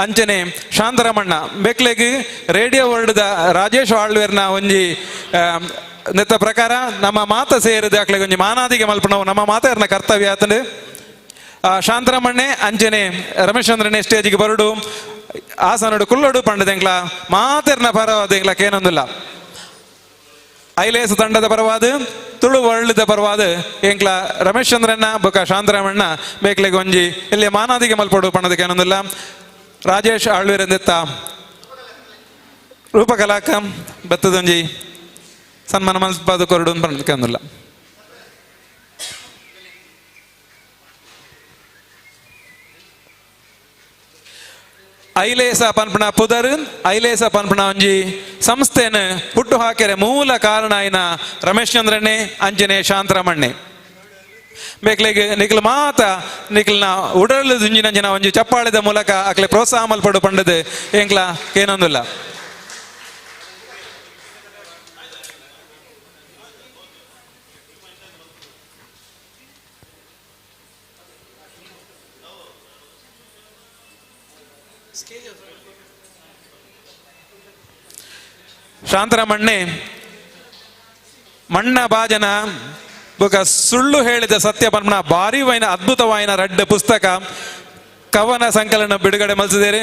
ಅಂಚನೆ ಶಾಂತರಾಮಣ್ಣ. ಬೆಕ್ಲೆಗ್ ರೇಡಿಯೋ ವರ್ಲ್ಡ್ದ ರಾಜೇಶ್ ಆಳ್ವೇರ್ನ ಒಂಜಿ ನೆತ್ತ ಪ್ರಕಾರ ನಮ್ಮ ಮಾತ ಸೇರಿದ ಅಕ್ಲೆಗ್ ಒಂಜಿ ಮಾನಾದಿಗೆ ಮಲ್ಪಣವು ನಮ್ಮ ಮಾತಾರ್ನ ಕರ್ತವ್ಯ ಆತಂಡು. ಶಾಂತರಾಮಣ್ಣೆ ಅಂಚನೆ ರಮೇಶ್ ಚಂದ್ರಣ್ಣೆ ಸ್ಟೇಜಿಗೆ ಬರುಡು ಆಸನಡು ಕುಲ್ಲೊಡು ಪಂಡದೆಂಗ್ಲ ಮಾತೆರ್ನ ಪರವಾದೆಂಗ್ಲ ಕೇನೊಂದಿಲ್ಲ. ಐಲೇಸ ತಂಡದ ಪರವಾದ ತುಳು ವರ್ಲ್ಡ್ದ ಪರವಾದ ಎಂಕ್ಲ ರಮೇಶ್ ಚಂದ್ರಣ್ಣ ಬೊಕ ಶಾಂತರಾಮಣ್ಣ ಬೇಕ್ಲೆಗ್ ಒಂಜಿ ಇಲ್ಲಿ ಮಾನಾದಿಗೆ ಮಲ್ಪಡು ಪಣ್ಣದಕ್ಕೆ ಏನೊಂದಿಲ್ಲ. ರಾಜೇಶ್ ಆಳ್ವಿರಂದೆತ್ತ ರೂಪಕಲಾಕ ಬತ್ತದೊಂಜಿ ಸನ್ಮಾನ ಮಲ್ಪಾದ ಕೊರಡು ಪಣ್ಣದಕ್ಕೆ ಒಂದಿಲ್ಲ. ಐಲೇಸ ಪನ್ಪಣ ಪುದರ್ ಐಲೇಸ ಪನ್ಪಣ ಒಂಜಿ ಸಂಸ್ಥೆನ ಹುಟ್ಟು ಹಾಕೆರೆ ಮೂಲ ಕಾರಣ ಆಯ್ನ ರಮೇಶ್ ಚಂದ್ರಣ್ಣೆ ಅಂಜನೆ ಶಾಂತರಾಮಣ್ಣೆ. ಬೇಕ್ಲೆಗ್ ನಿಕ್ಲ ಮಾತ ನಿಕ್ಲನ ಉಡಲು ದುಂಜಿನ ಜನ ಒಂಜಿ ಚಪ್ಪಾಳೆದ ಮೂಲಕ ಅಕ್ಲೆ ಪ್ರೋತ್ಸಾಹ ಮಲ್ಪಡು ಪಂಡದು ಎಂಕ್ಲ ಏನೊಂದಿಲ್ಲ. ಶಾಂತರಾಮಣ್ಣೆ ಮಣ್ಣ ಬಾಜನ ಬೊಕ ಸುಳ್ಳು ಹೇಳಿದ ಸತ್ಯ ಪನ್ಪುನ ಭಾರಿ ವೈನ ಅದ್ಭುತವಾಯಿನ ರಡ್ಡ್ ಪುಸ್ತಕ ಕವನ ಸಂಕಲನ ಬಿಡುಗಡೆ ಮಲ್ಸಿದೇರಿ.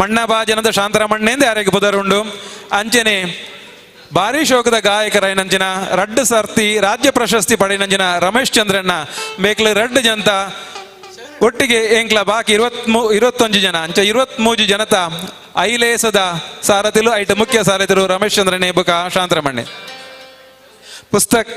ಮಣ್ಣ ಬಾಜನದ ಶಾಂತರಾಮಣ್ಣೆಂದು ಯಾರಿಗೆ ಪುದರುಂಡು. ಅಂಚನೆ ಭಾರಿ ಶೋಕದ ಗಾಯಕರಾಯಿನಂಚಿನ ರಡ್ಡ್ ಸರ್ತಿ ರಾಜ್ಯ ಪ್ರಶಸ್ತಿ ಪಡೆಯಿನಂಚಿನ ರಮೇಶ್ ಚಂದ್ರಣ್ಣ ಮೇಕ್ಲು ರಡ್ಡ್ ಜನತ ಒಟ್ಟಿಗೆ ಎಂಕ್ಲ ಬಾಕಿ 21 ಜನ ಅಂಚ 23 ಜನತ ಐಲೇಸದ ಸಾರಥಿಲು ಐಟ ಮುಖ್ಯ ಸಾರಥಿಲು ರಮೇಶ್ ಚಂದ್ರಣ್ಣೆ ಬುಕ ಶಾಂತರಮಣ್ಣೆ. ಪುಸ್ತಕ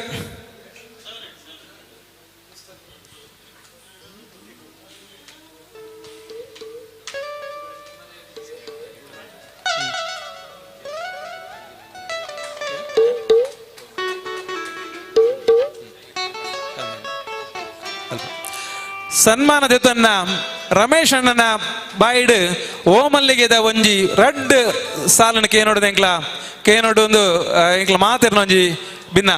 ಸನ್ಮಾನದೆತನ್ನ ರಮೇಶ್ ಅಣ್ಣನ ಬಾಯಿಡ್ ಓಮಲ್ಲಿಗೆದ ಒಂಜಿ ರಡ್ಡ್ ಸಾಲನ ಕೇನೋಡು ಎಂಕ್ಲ ಕೇನೋಡು ಒಂದು ಎಂಕ್ಲ ಮಾತಿರ್ನ ಒಂಜಿ ಭಿನ್ನ.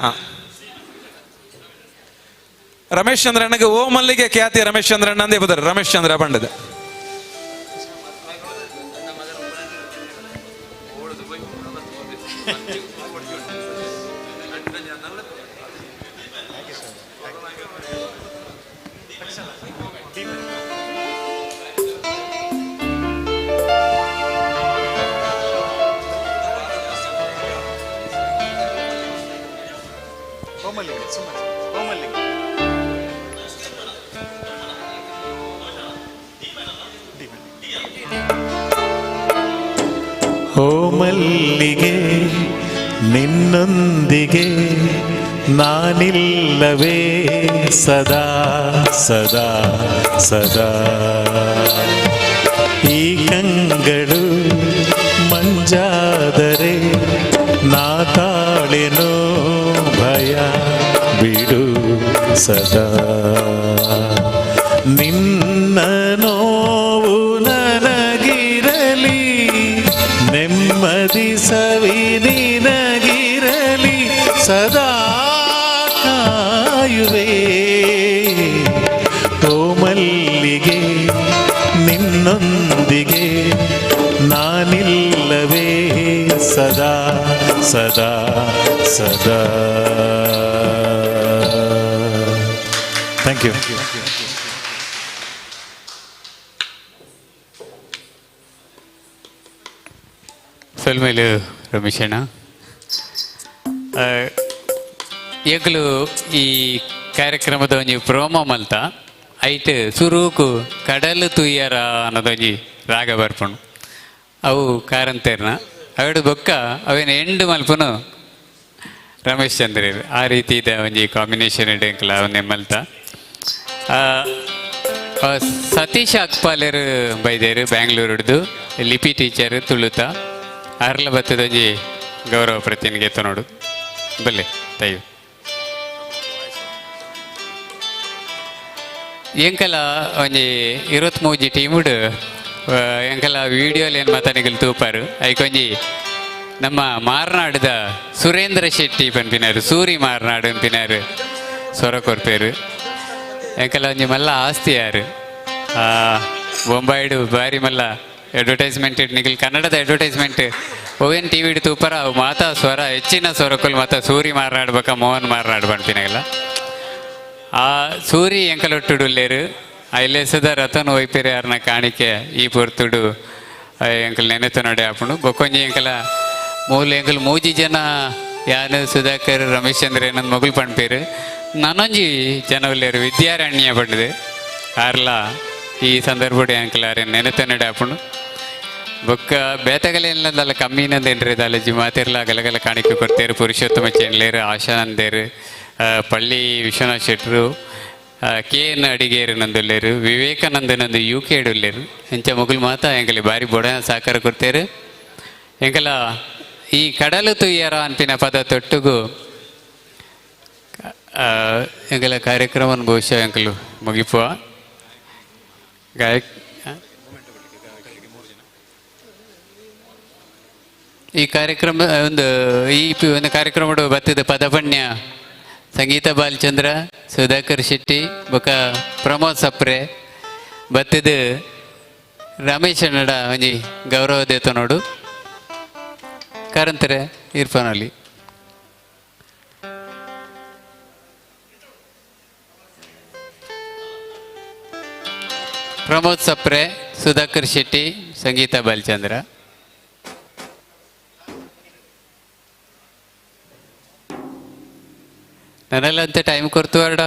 ರಮೇಶ್ ಚಂದ್ರಣ್ಣಗೆ ಓಮಲ್ಲಿಗೆ ಖ್ಯಾತಿ ರಮೇಶ್ ಚಂದ್ರಣ್ಣ ಅಂದೇ ಬುದಾರೆ ರಮೇಶ್ ಚಂದ್ರ ಪಂಡದ. ಓ ಮಲ್ಲಿಗೆ ನಿನ್ನೊಂದಿಗೆ ನಾನಿಲ್ಲವೇ ಸದಾ ಸದಾ ಸದಾ. ಈ ಕಂಗಳು ಮಂಜಾದರೆ ನಾ ತಾಳೆನೋ ಭಯ ಬಿಡು ಸದಾ. ನಿನ್ನ ನೋವು ನನಗಿರಲಿ ನೆಮ್ಮದಿ ಸವಿ ನಿನಗಿರಲಿ ಸದಾ ಕಾಯುವೆ. ಓ ಮಲ್ಲಿಗೆ ನಿನ್ನೊಂದಿಗೆ ನಾನಿಲ್ಲವೇ ಸದಾ ಸದಾ ಸದಾ. Thank you. ಸೊಲ್ಮೇಲು ರಮೇಶಣ್ಣ. ಎಂಕುಲು ಈ ಕಾರ್ಯಕ್ರಮದ ಒಂಜಿ ಪ್ರೋಮೋ ಮಲ್ತ ಐಟ್ ಸುರೂಕು ಕಡಲು ತುಯ್ಯರ ಅನ್ನೋದೊಂಜಿ ರಾಗ ಬರ್ಪುಂಡು. ಅವು ಕಾರಂತೇರ್ನ ಅವೆಡು ಬೊಕ್ಕ ಅವೇನು ಎಂಡು ಮಲ್ಪುನು ರಮೇಶ್ ಚಂದ್ರರ್. ಆ ರೀತಿ ಇದೆ ಒಂಜಿ ಕಾಂಬಿನೇಷನ್ ಎಂಕುಲ ಅವನ್ನೇ ಮಲ್ತ. ಸತೀಶ್ ಅಕ್ಪಾಲೇರು ಬೈದೇರು ಬ್ಯಾಂಗ್ಳೂರುಡ್ದು ಲಿಪಿ ಟೀಚರ್ ತುಳುತ ಅರ್ಲ ಬತ್ತದೊಂಜಿ ಗೌರವ ಪ್ರತಿನಿಗೆ ನೋಡು ಬಲ್ಲೆ ತಯ್ಯು. ಎಂಕಲ ಒಂಜಿ 23 ಟೀಮುಡು ಎಂಕಲ ವೀಡಿಯೋಲಿ ಏನು ಮಾತಾಡಿಗಳು ತೂಪಾರು. ಐಕೊಂಜಿ ನಮ್ಮ ಮಾರ್ನಾಡದ ಸುರೇಂದ್ರ ಶೆಟ್ಟಿ ಪನ್ಪಿನಾರು ಸೂರಿ ಮಾರ್ನಾಡು ಅನ್ಪಿನಾರು ಸೊರ ಕೊರ್ಪೇರು. ಎಂಕಲ ಒಂಜಿ ಮಲ್ಲ ಆಸ್ತಿ ಯಾರು ಬೊಂಬಾಯಿಡು ಬಾರಿ ಮಲ್ಲ ಅಡ್ವರ್ಟೈಸ್ಮೆಂಟ್ ನಿಖಿಲ್ ಕನ್ನಡದ ಅಡ್ವರ್ಟೈಸ್ಮೆಂಟ್ ಓವೇನು ಟಿ ವಿಡ್ ತೂಪರ ಅವು ಮಾತಾ ಸ್ವರ ಹೆಚ್ಚಿನ ಸ್ವರಕ್ಕಲು ಮಾತಾ ಸೂರಿ ಮಾರ್ನಾಡ್ಬೇಕ ಮೋಹನ್ ಮಾರ್ನಾಡು ಪನ್ಪಿನಾಗಲ್ಲ. ಆ ಸೂರಿ ಎಂಕಲೊಟ್ಟುಡುಲ್ಲೇರು ಐಲೇಸದ ರತನ್ ಒಯ್ಪೇರೆ ಯಾರನ್ನ ಕಾಣಿಕೆ ಈ ಪೊರ್ತುಡು ಎಂಕಲ್ ನೆನೆತ ನಡೆ ಆಪುಂಡು. ಬೊಕ್ಕೊಂಜಿ ಎಂಕಲ ಮೂಲ ಎಂಕಲ್ ಮೂಜಿ ಜನ ಯಾನು ಸುಧಾಕರ್ ರಮೇಶ್ ಚಂದ್ರ ಏನಂದು ಮಗುಲು ಪಣ್ಪೇರು. ನಾನೊಂಜಿ ಜನ ಉಲ್ಲೇರು ವಿದ್ಯಾರಣ್ಯ ಪಂಡದು ಆರ್ಲ ಈ ಸಂದರ್ಭಡು ಎಂಕಲ್ ಆರೆ ನೆನೆತ ನಡೆ ಆಪುಂಡು. ಬೊಕ್ಕ ಬೇತಗಲೆಲ್ಲದಲ್ಲ ಕಮ್ಮಿನಂದೇನ್ರಿ ದಾಲಜಿ ಮಾತಿರ್ಲ ಗಲಗಲ ಕಾಣಿಕೆ ಕೊಡ್ತೇರು. ಪುರುಷೋತ್ತಮ ಚೆನ್ಲೇರು ಆಶಾನಂದೇರು ಪಳ್ಳಿ ವಿಶ್ವನಾಥ್ ಶೆಟ್ರು ಕೆ ಎನ್ ಅಡಿಗೇರು ನಂದುಲ್ಲೇರು ವಿವೇಕಾನಂದನಂದು ಯು ಕೆ ಉಲ್ಲೇರು ಎಂಚ ಮೊಗಲು ಮಾತಾ ಎಂಕಲಿ ಬಾರಿ ಬೊಡ ಸಹಕಾರ ಕೊಡ್ತೇರು. ಎಂಕಲ ಈ ಕಡಲು ತುಯ್ಯರ ಅನ್ಪಿನ ಪದ ತೊಟ್ಟುಗು ಎಂಕಲ ಕಾರ್ಯಕ್ರಮ ಬಹುಶಃ ಎಂಕಲು ಮುಗಿಪುವ. ಗಾಯಕ್ ಈ ಕಾರ್ಯಕ್ರಮ ಒಂದು ಈ ಒಂದು ಕಾರ್ಯಕ್ರಮ ಬತ್ತಿದ ಪದಪಣ್ಯ ಸಂಗೀತ ಬಾಲಚಂದ್ರ ಸುಧಾಕರ್ ಶೆಟ್ಟಿ ಬೊಕ ಪ್ರಮೋದ್ ಸಪ್ರೆ ಬತ್ತಿದ ರಮೇಶ್ ಅಣ್ಣಡ ಒಂಜಿ ಗೌರವ ದೇತನೋಡು ಕಾರಂತರೆ ಇರ್ಫಾನಲ್ಲಿ. ಪ್ರಮೋದ್ ಸಪ್ರೆ, ಸುಧಾಕರ್ ಶೆಟ್ಟಿ, ಸಂಗೀತಾ ಬಾಲಚಂದ್ರ. ನನ್ನೆಲ್ಲ ಅಂತ ಟೈಮ್ ಕೊಡ್ತು ಅರ್ಡ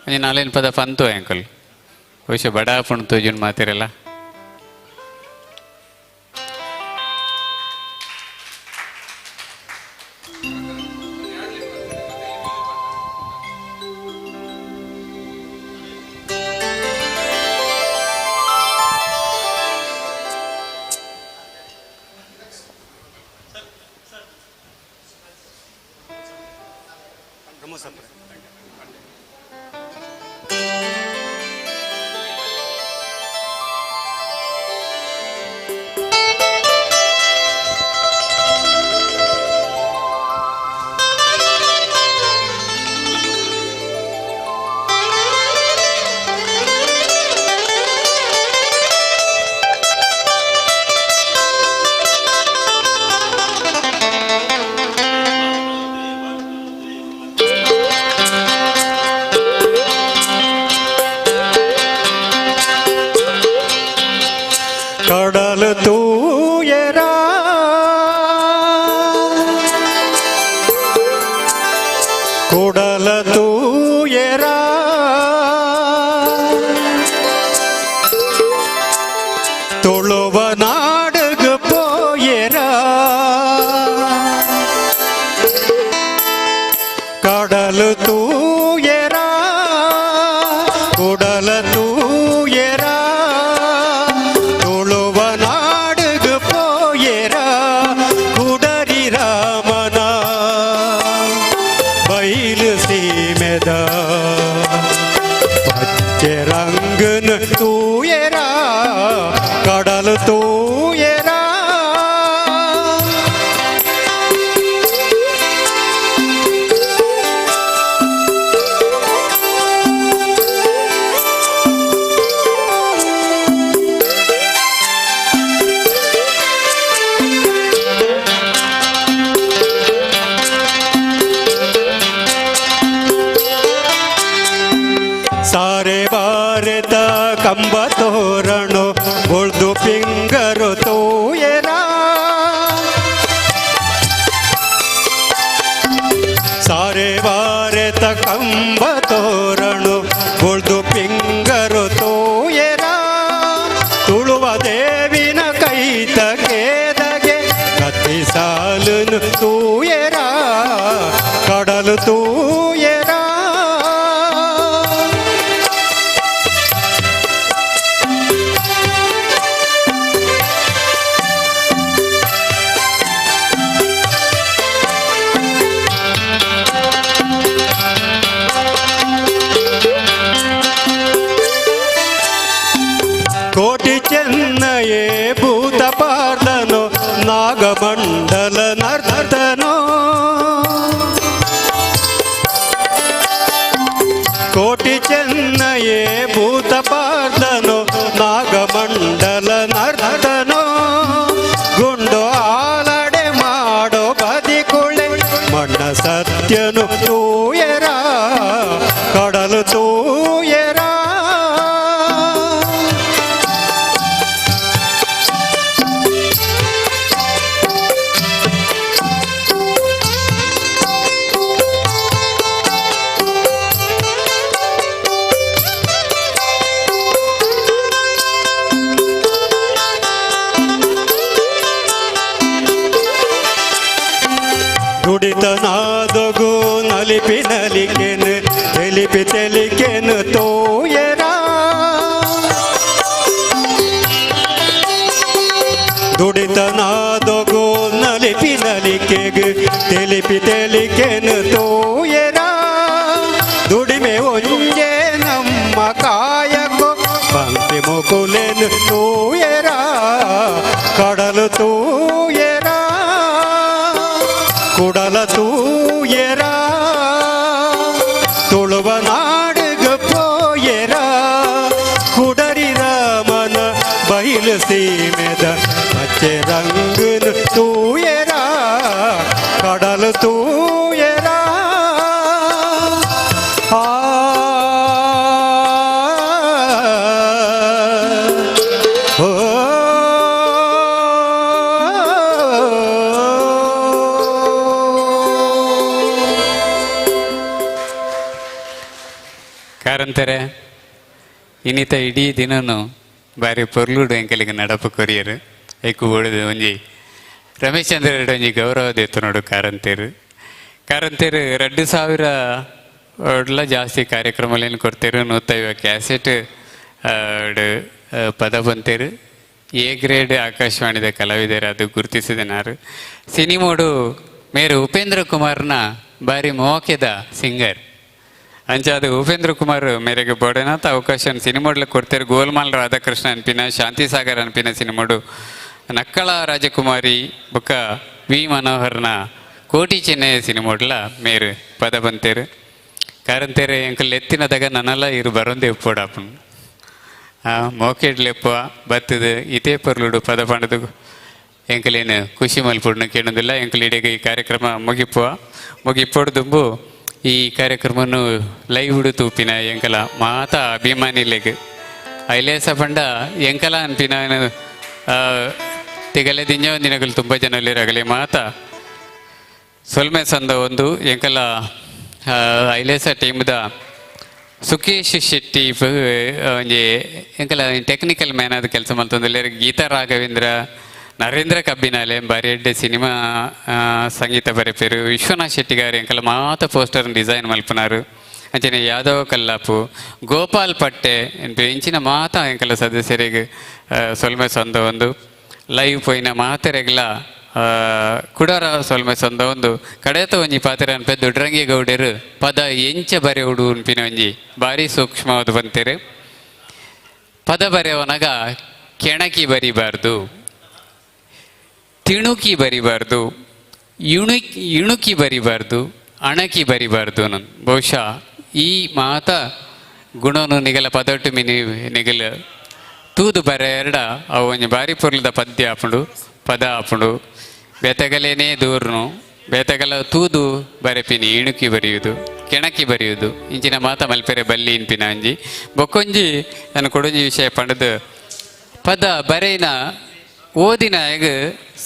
ಒಂಜಿ ನಾಲೇನು ಪದ ಪಂತು ಅಂಕಲ್ ಬಹುಶಃ ಬಡ ಪುಣ್ ತೋಜುನ್ ಮಾತಿರಲ್ಲ. ಕಡಲು ತೂಯರ ಕುಡಲ ತೂಯರ ತುಳುವ ನಾಡಗ ಪೋಯರ ಕಡಲು ತೂಯರ ಕುಡಲ ತೂಯರ ತುಳುವ ನಾಡುಗ ಪೋಯೆರ ಕುಡರಿ ರಾಮನ ಬೈಲು ಸೀಮೆದ ಪಚ್ಚೆ ರಂಗನ ತೂಯೆರ ಕಡಲು ತೂಯೆರ. ಸಾರೆ ಭಾರತ ಕಂಬ ತೋರಣು ಬೊಳ್ದು ಪಿಂಗರು ತೋಯರ ಸಾರೆ ಭಾರತ ಕಂಬ ತೋರಣು ಬೊಳ್ದು ಪಿಂಗರು ತೋಯರ ತುಳುವ ದೇವಿನ ಕೈತ ಕೇದಗೆ ಕತ್ತಿ ಸಾಲುನು ತೂಯರ ಕಡಲು ತೂಯರ. ಕೋಟಿ ಚೆನ್ನಯೇ ಭೂತ ಪಾರ್ದನೋ ನಾಗಮಂಡಲ ನರ್ತನೋ ಕೋಟಿ ಚೆನ್ನಯೇ ಭೂತ ಪಾರ್ದನೋ ನಾಗಮಂಡಲ ನರ್ತನೋ ಗುಂಡು ಆಲಡೆ ಮಾಡೋ ಬದಿಕುಳೆ ಮಣ್ಣ ಸತ್ಯನು ತೂಯರ ಕಡಲು ತೂಯರ. ದುಡಿತನಾದಗು ನಲಿಪಿ ನಲಿಕೆನು ತೆಲಿಪಿ ತೆಲಿಕೆನು ತೋಯರ ದುಡಿತನಾದಗು ನಲಿಪಿ ನಲಿಕೆಗ್ ತೆಲಿಪಿ ತೆಲಿಕೆನು ತೋಯರ ದುಡಿಮೆ ಒಂಜೆ ನಮ್ಮ ಕಾಯಕೋ ಪಂಕ್ತಿ ಮುಕುಲೆನು ತೋಯರ ಕಡಲು ತೂಯರ ಕುಡಲ ತೂಯರ ತುಳುವ ನಾಡುಗ ಪೋಯರ ಕುಡರಿ ರಾಮನ ಬೈಲು ಬಯಲು ಸೀಮೆದ ಪಚ್ಚೆ ರಂಗುನು ತೂಯರ ಕಡಲು ತೂಯರ ಆ ಓ ಕಾರಂತಾರೆ ಇನ್ನಿತ ಇಡೀ ದಿನನು ಬಾರಿ ಪೊರ್ಲುಡು ಎಂಕಲಿಗೆ ನಡಪು ಕೊರಿಯರು ಐಕು ಓಡುದು ಒಂಜಿ ರಮೇಶ್ ಚಂದ್ರ ಒಂಜಿ ಗೌರವ ದೇತು ನೋಡು ಕಾರಂತೇರು. ಕಾರಂತೇರು 2000 ಒಡ್ಲ ಜಾಸ್ತಿ ಕಾರ್ಯಕ್ರಮಲೇನು ಕೊಡ್ತೇರು. 150 ಕ್ಯಾಸೆಟ್ ಪದ ಬಂತೇರು. ಎ ಗ್ರೇಡ್ ಆಕಾಶವಾಣಿದ ಕಲಾವಿದರು ಅದು ಗುರುತಿಸಿದನಾರು. ಸಿನಿಮೋಡು ಮೇರು ಉಪೇಂದ್ರ ಕುಮಾರ್ನ ಬಾರಿ ಮೋಕೆದ ಸಿಂಗರ್ ಅಂಚಾದ ಉಪೇಂದ್ರ ಕುಮಾರ್ ಮೇರೆಗೆ ಬೋಡನಾಥ ಅವಕಾಶ ಸಿನಿಮೋಡ್ಲ ಕೊಡ್ತೇರು. ಗೋಲ್ಮಾಲ್ ರಾಧಾಕೃಷ್ಣ ಅನ್ಪಿನ, ಶಾಂತಿ ಸಾಗರ್ ಅನ್ಪಿನ ಸಿನಿಮೋಡು, ನಕ್ಕಳ ರಾಜಕುಮಾರಿ ಬೊಕ್ಕ ವಿ ಮನೋಹರ್ನ ಕೋಟಿ ಚೆನ್ನಯ್ಯ ಸಿನಿಮೋಡ್ಲ ಮೇರು ಪದ ಬಂತೇರು. ಕಾರಂತೇರು ಎಂಕಲ್ ಎತ್ತಿನದಾಗ ನನಲ ಇರು ಬರೋಂದೇ ಉಪ್ಪೋಡಾಪುನ್ ಮೋಕೆಡ್ಲೆಪ್ಪ ಬತ್ತದ ಇತೇ ಪೊರ್ಲುಡು ಪದ ಪಂಡದು ಎಂಕಲೇನು ಖುಷಿ ಮಲ್ಪುಡ್ನು ಕೇಳೋದಿಲ್ಲ. ಎಂಕಲ್ ಇಡೀ ಈ ಕಾರ್ಯಕ್ರಮ ಮುಗಿಪುವ ಮುಗಿಪೋಡು ದುಂಬು ಈ ಕಾರ್ಯಕ್ರಮನು ಲೈವ್ ತೂಪಿನ ಎಂಕಲ ಮಾತ ಅಭಿಮಾನಿಲೆಗ್ ಐಲೇಸ ಪಂಡ ಎಂಕಲ ಅನ್ಪಿನ ತಿಗಲೆ ದಿಂಜ ದಿನಗಳು ತುಂಬ ಜನ ರಗಲೆ ಮಾತ ಸೊಲ್ಮೆ ಸಂದ ಒಂದು ಎಂಕಲ ಐಲೇಸ ಟೀಮ್ದ ಸುಕೇಶ್ ಶೆಟ್ಟಿ ಒಂಜಿ ಎಂಕಲ ಟೆಕ್ನಿಕಲ್ ಮ್ಯಾನ್ ಆದ ಕೆಲಸ ಮಲ್ತೊಂದುಲ್ಲೆರ್. ಗೀತಾ ರಾಘವೇಂದ್ರ, ನರೇಂದ್ರ ಕಬ್ಬಿನಾಲೆ ಬಾರಿ ಎಡ್ಡೆ ಸಿನಿಮಾ ಸಂಗೀತ ಬರೆಪೇರು. ವಿಶ್ವನಾಥ್ ಶೆಟ್ಟಿಗಾರ್ ಎಂಕಲ ಮಾತ ಪೋಸ್ಟರ್ ಡಿಸೈನ್ ಮಲ್ಪುನಾರು. ಅಂಚನೆ ಯಾದವ ಕಲ್ಲಾಪು, ಗೋಪಾಲ್ ಪಟ್ಟೆ ಇಂಚಿನ ಮಾತ ಎಂಕಲ ಸದಸ್ಯರಿಗೆ ಸೊಲ್ಮೆ ಸಂದ ಒಂದು ಲೈವ್ ಪೋಯಿನ ಮಾತೆರೆಗ್ಲ ಕುಡರ ಸೊಲ್ಮೆ ಸಂದ ಒಂದು ಕಡೆತ ಒಂಜಿ ಪಾತೆರ ಅನ್ಪೆ ದೊಡ್ಡರಂಗಿ ಗೌಡರು ಪದ ಎಂಚ ಬರೆ ಉಡು ಉನ್ಪಿನ ಒಂಜಿ ಬಾರಿ ಸೂಕ್ಷ್ಮವಾದ ಬಂತೇರು. ಪದ ಬರೆಯವನಾಗ ಕೆಣಕಿ ಬರಿಬಾರ್ದು, ತಿಣುಕಿ ಬರಿಬಾರ್ದು, ಇಣುಕಿ ಬರಿಬಾರ್ದು, ಅಣಕಿ ಬರಿಬಾರ್ದು. ನನ್ ಬಹುಶಃ ಈ ಮಾತ ಗುಣನು ನಿಗಲ ಪದೊಟ್ಟು ಮಿನಿ ನಿಗಲ ತೂದು ಬರ ಎರಡ ಅವು ಒಂಜಿ ಬಾರಿ ಪೊರ್ಲದ ಪದ್ಯ ಆಪುಂಡು, ಪದ ಆಪುಂಡು. ಬೇತಗಲೇನೇ ದೂರ್ನು ಬೇತಗಲ ತೂದು ಬರೆಪಿನಿ, ಇಣುಕಿ ಬರೆಯುವುದು, ಕೆಣಕಿ ಬರೆಯುವುದು ಇಂಚಿನ ಮಾತ ಮಲ್ಪೆರೆ ಬಲ್ಲಿ ಇನ್ಪಿನ ಅಂಜಿ ಬೊಕ್ಕೊಂಜಿ ನಾನು ಕೊಡೊಂಜಿ ವಿಷಯ ಪಂಡದು ಪದ ಬರೆಯಿನ ಓದಿನ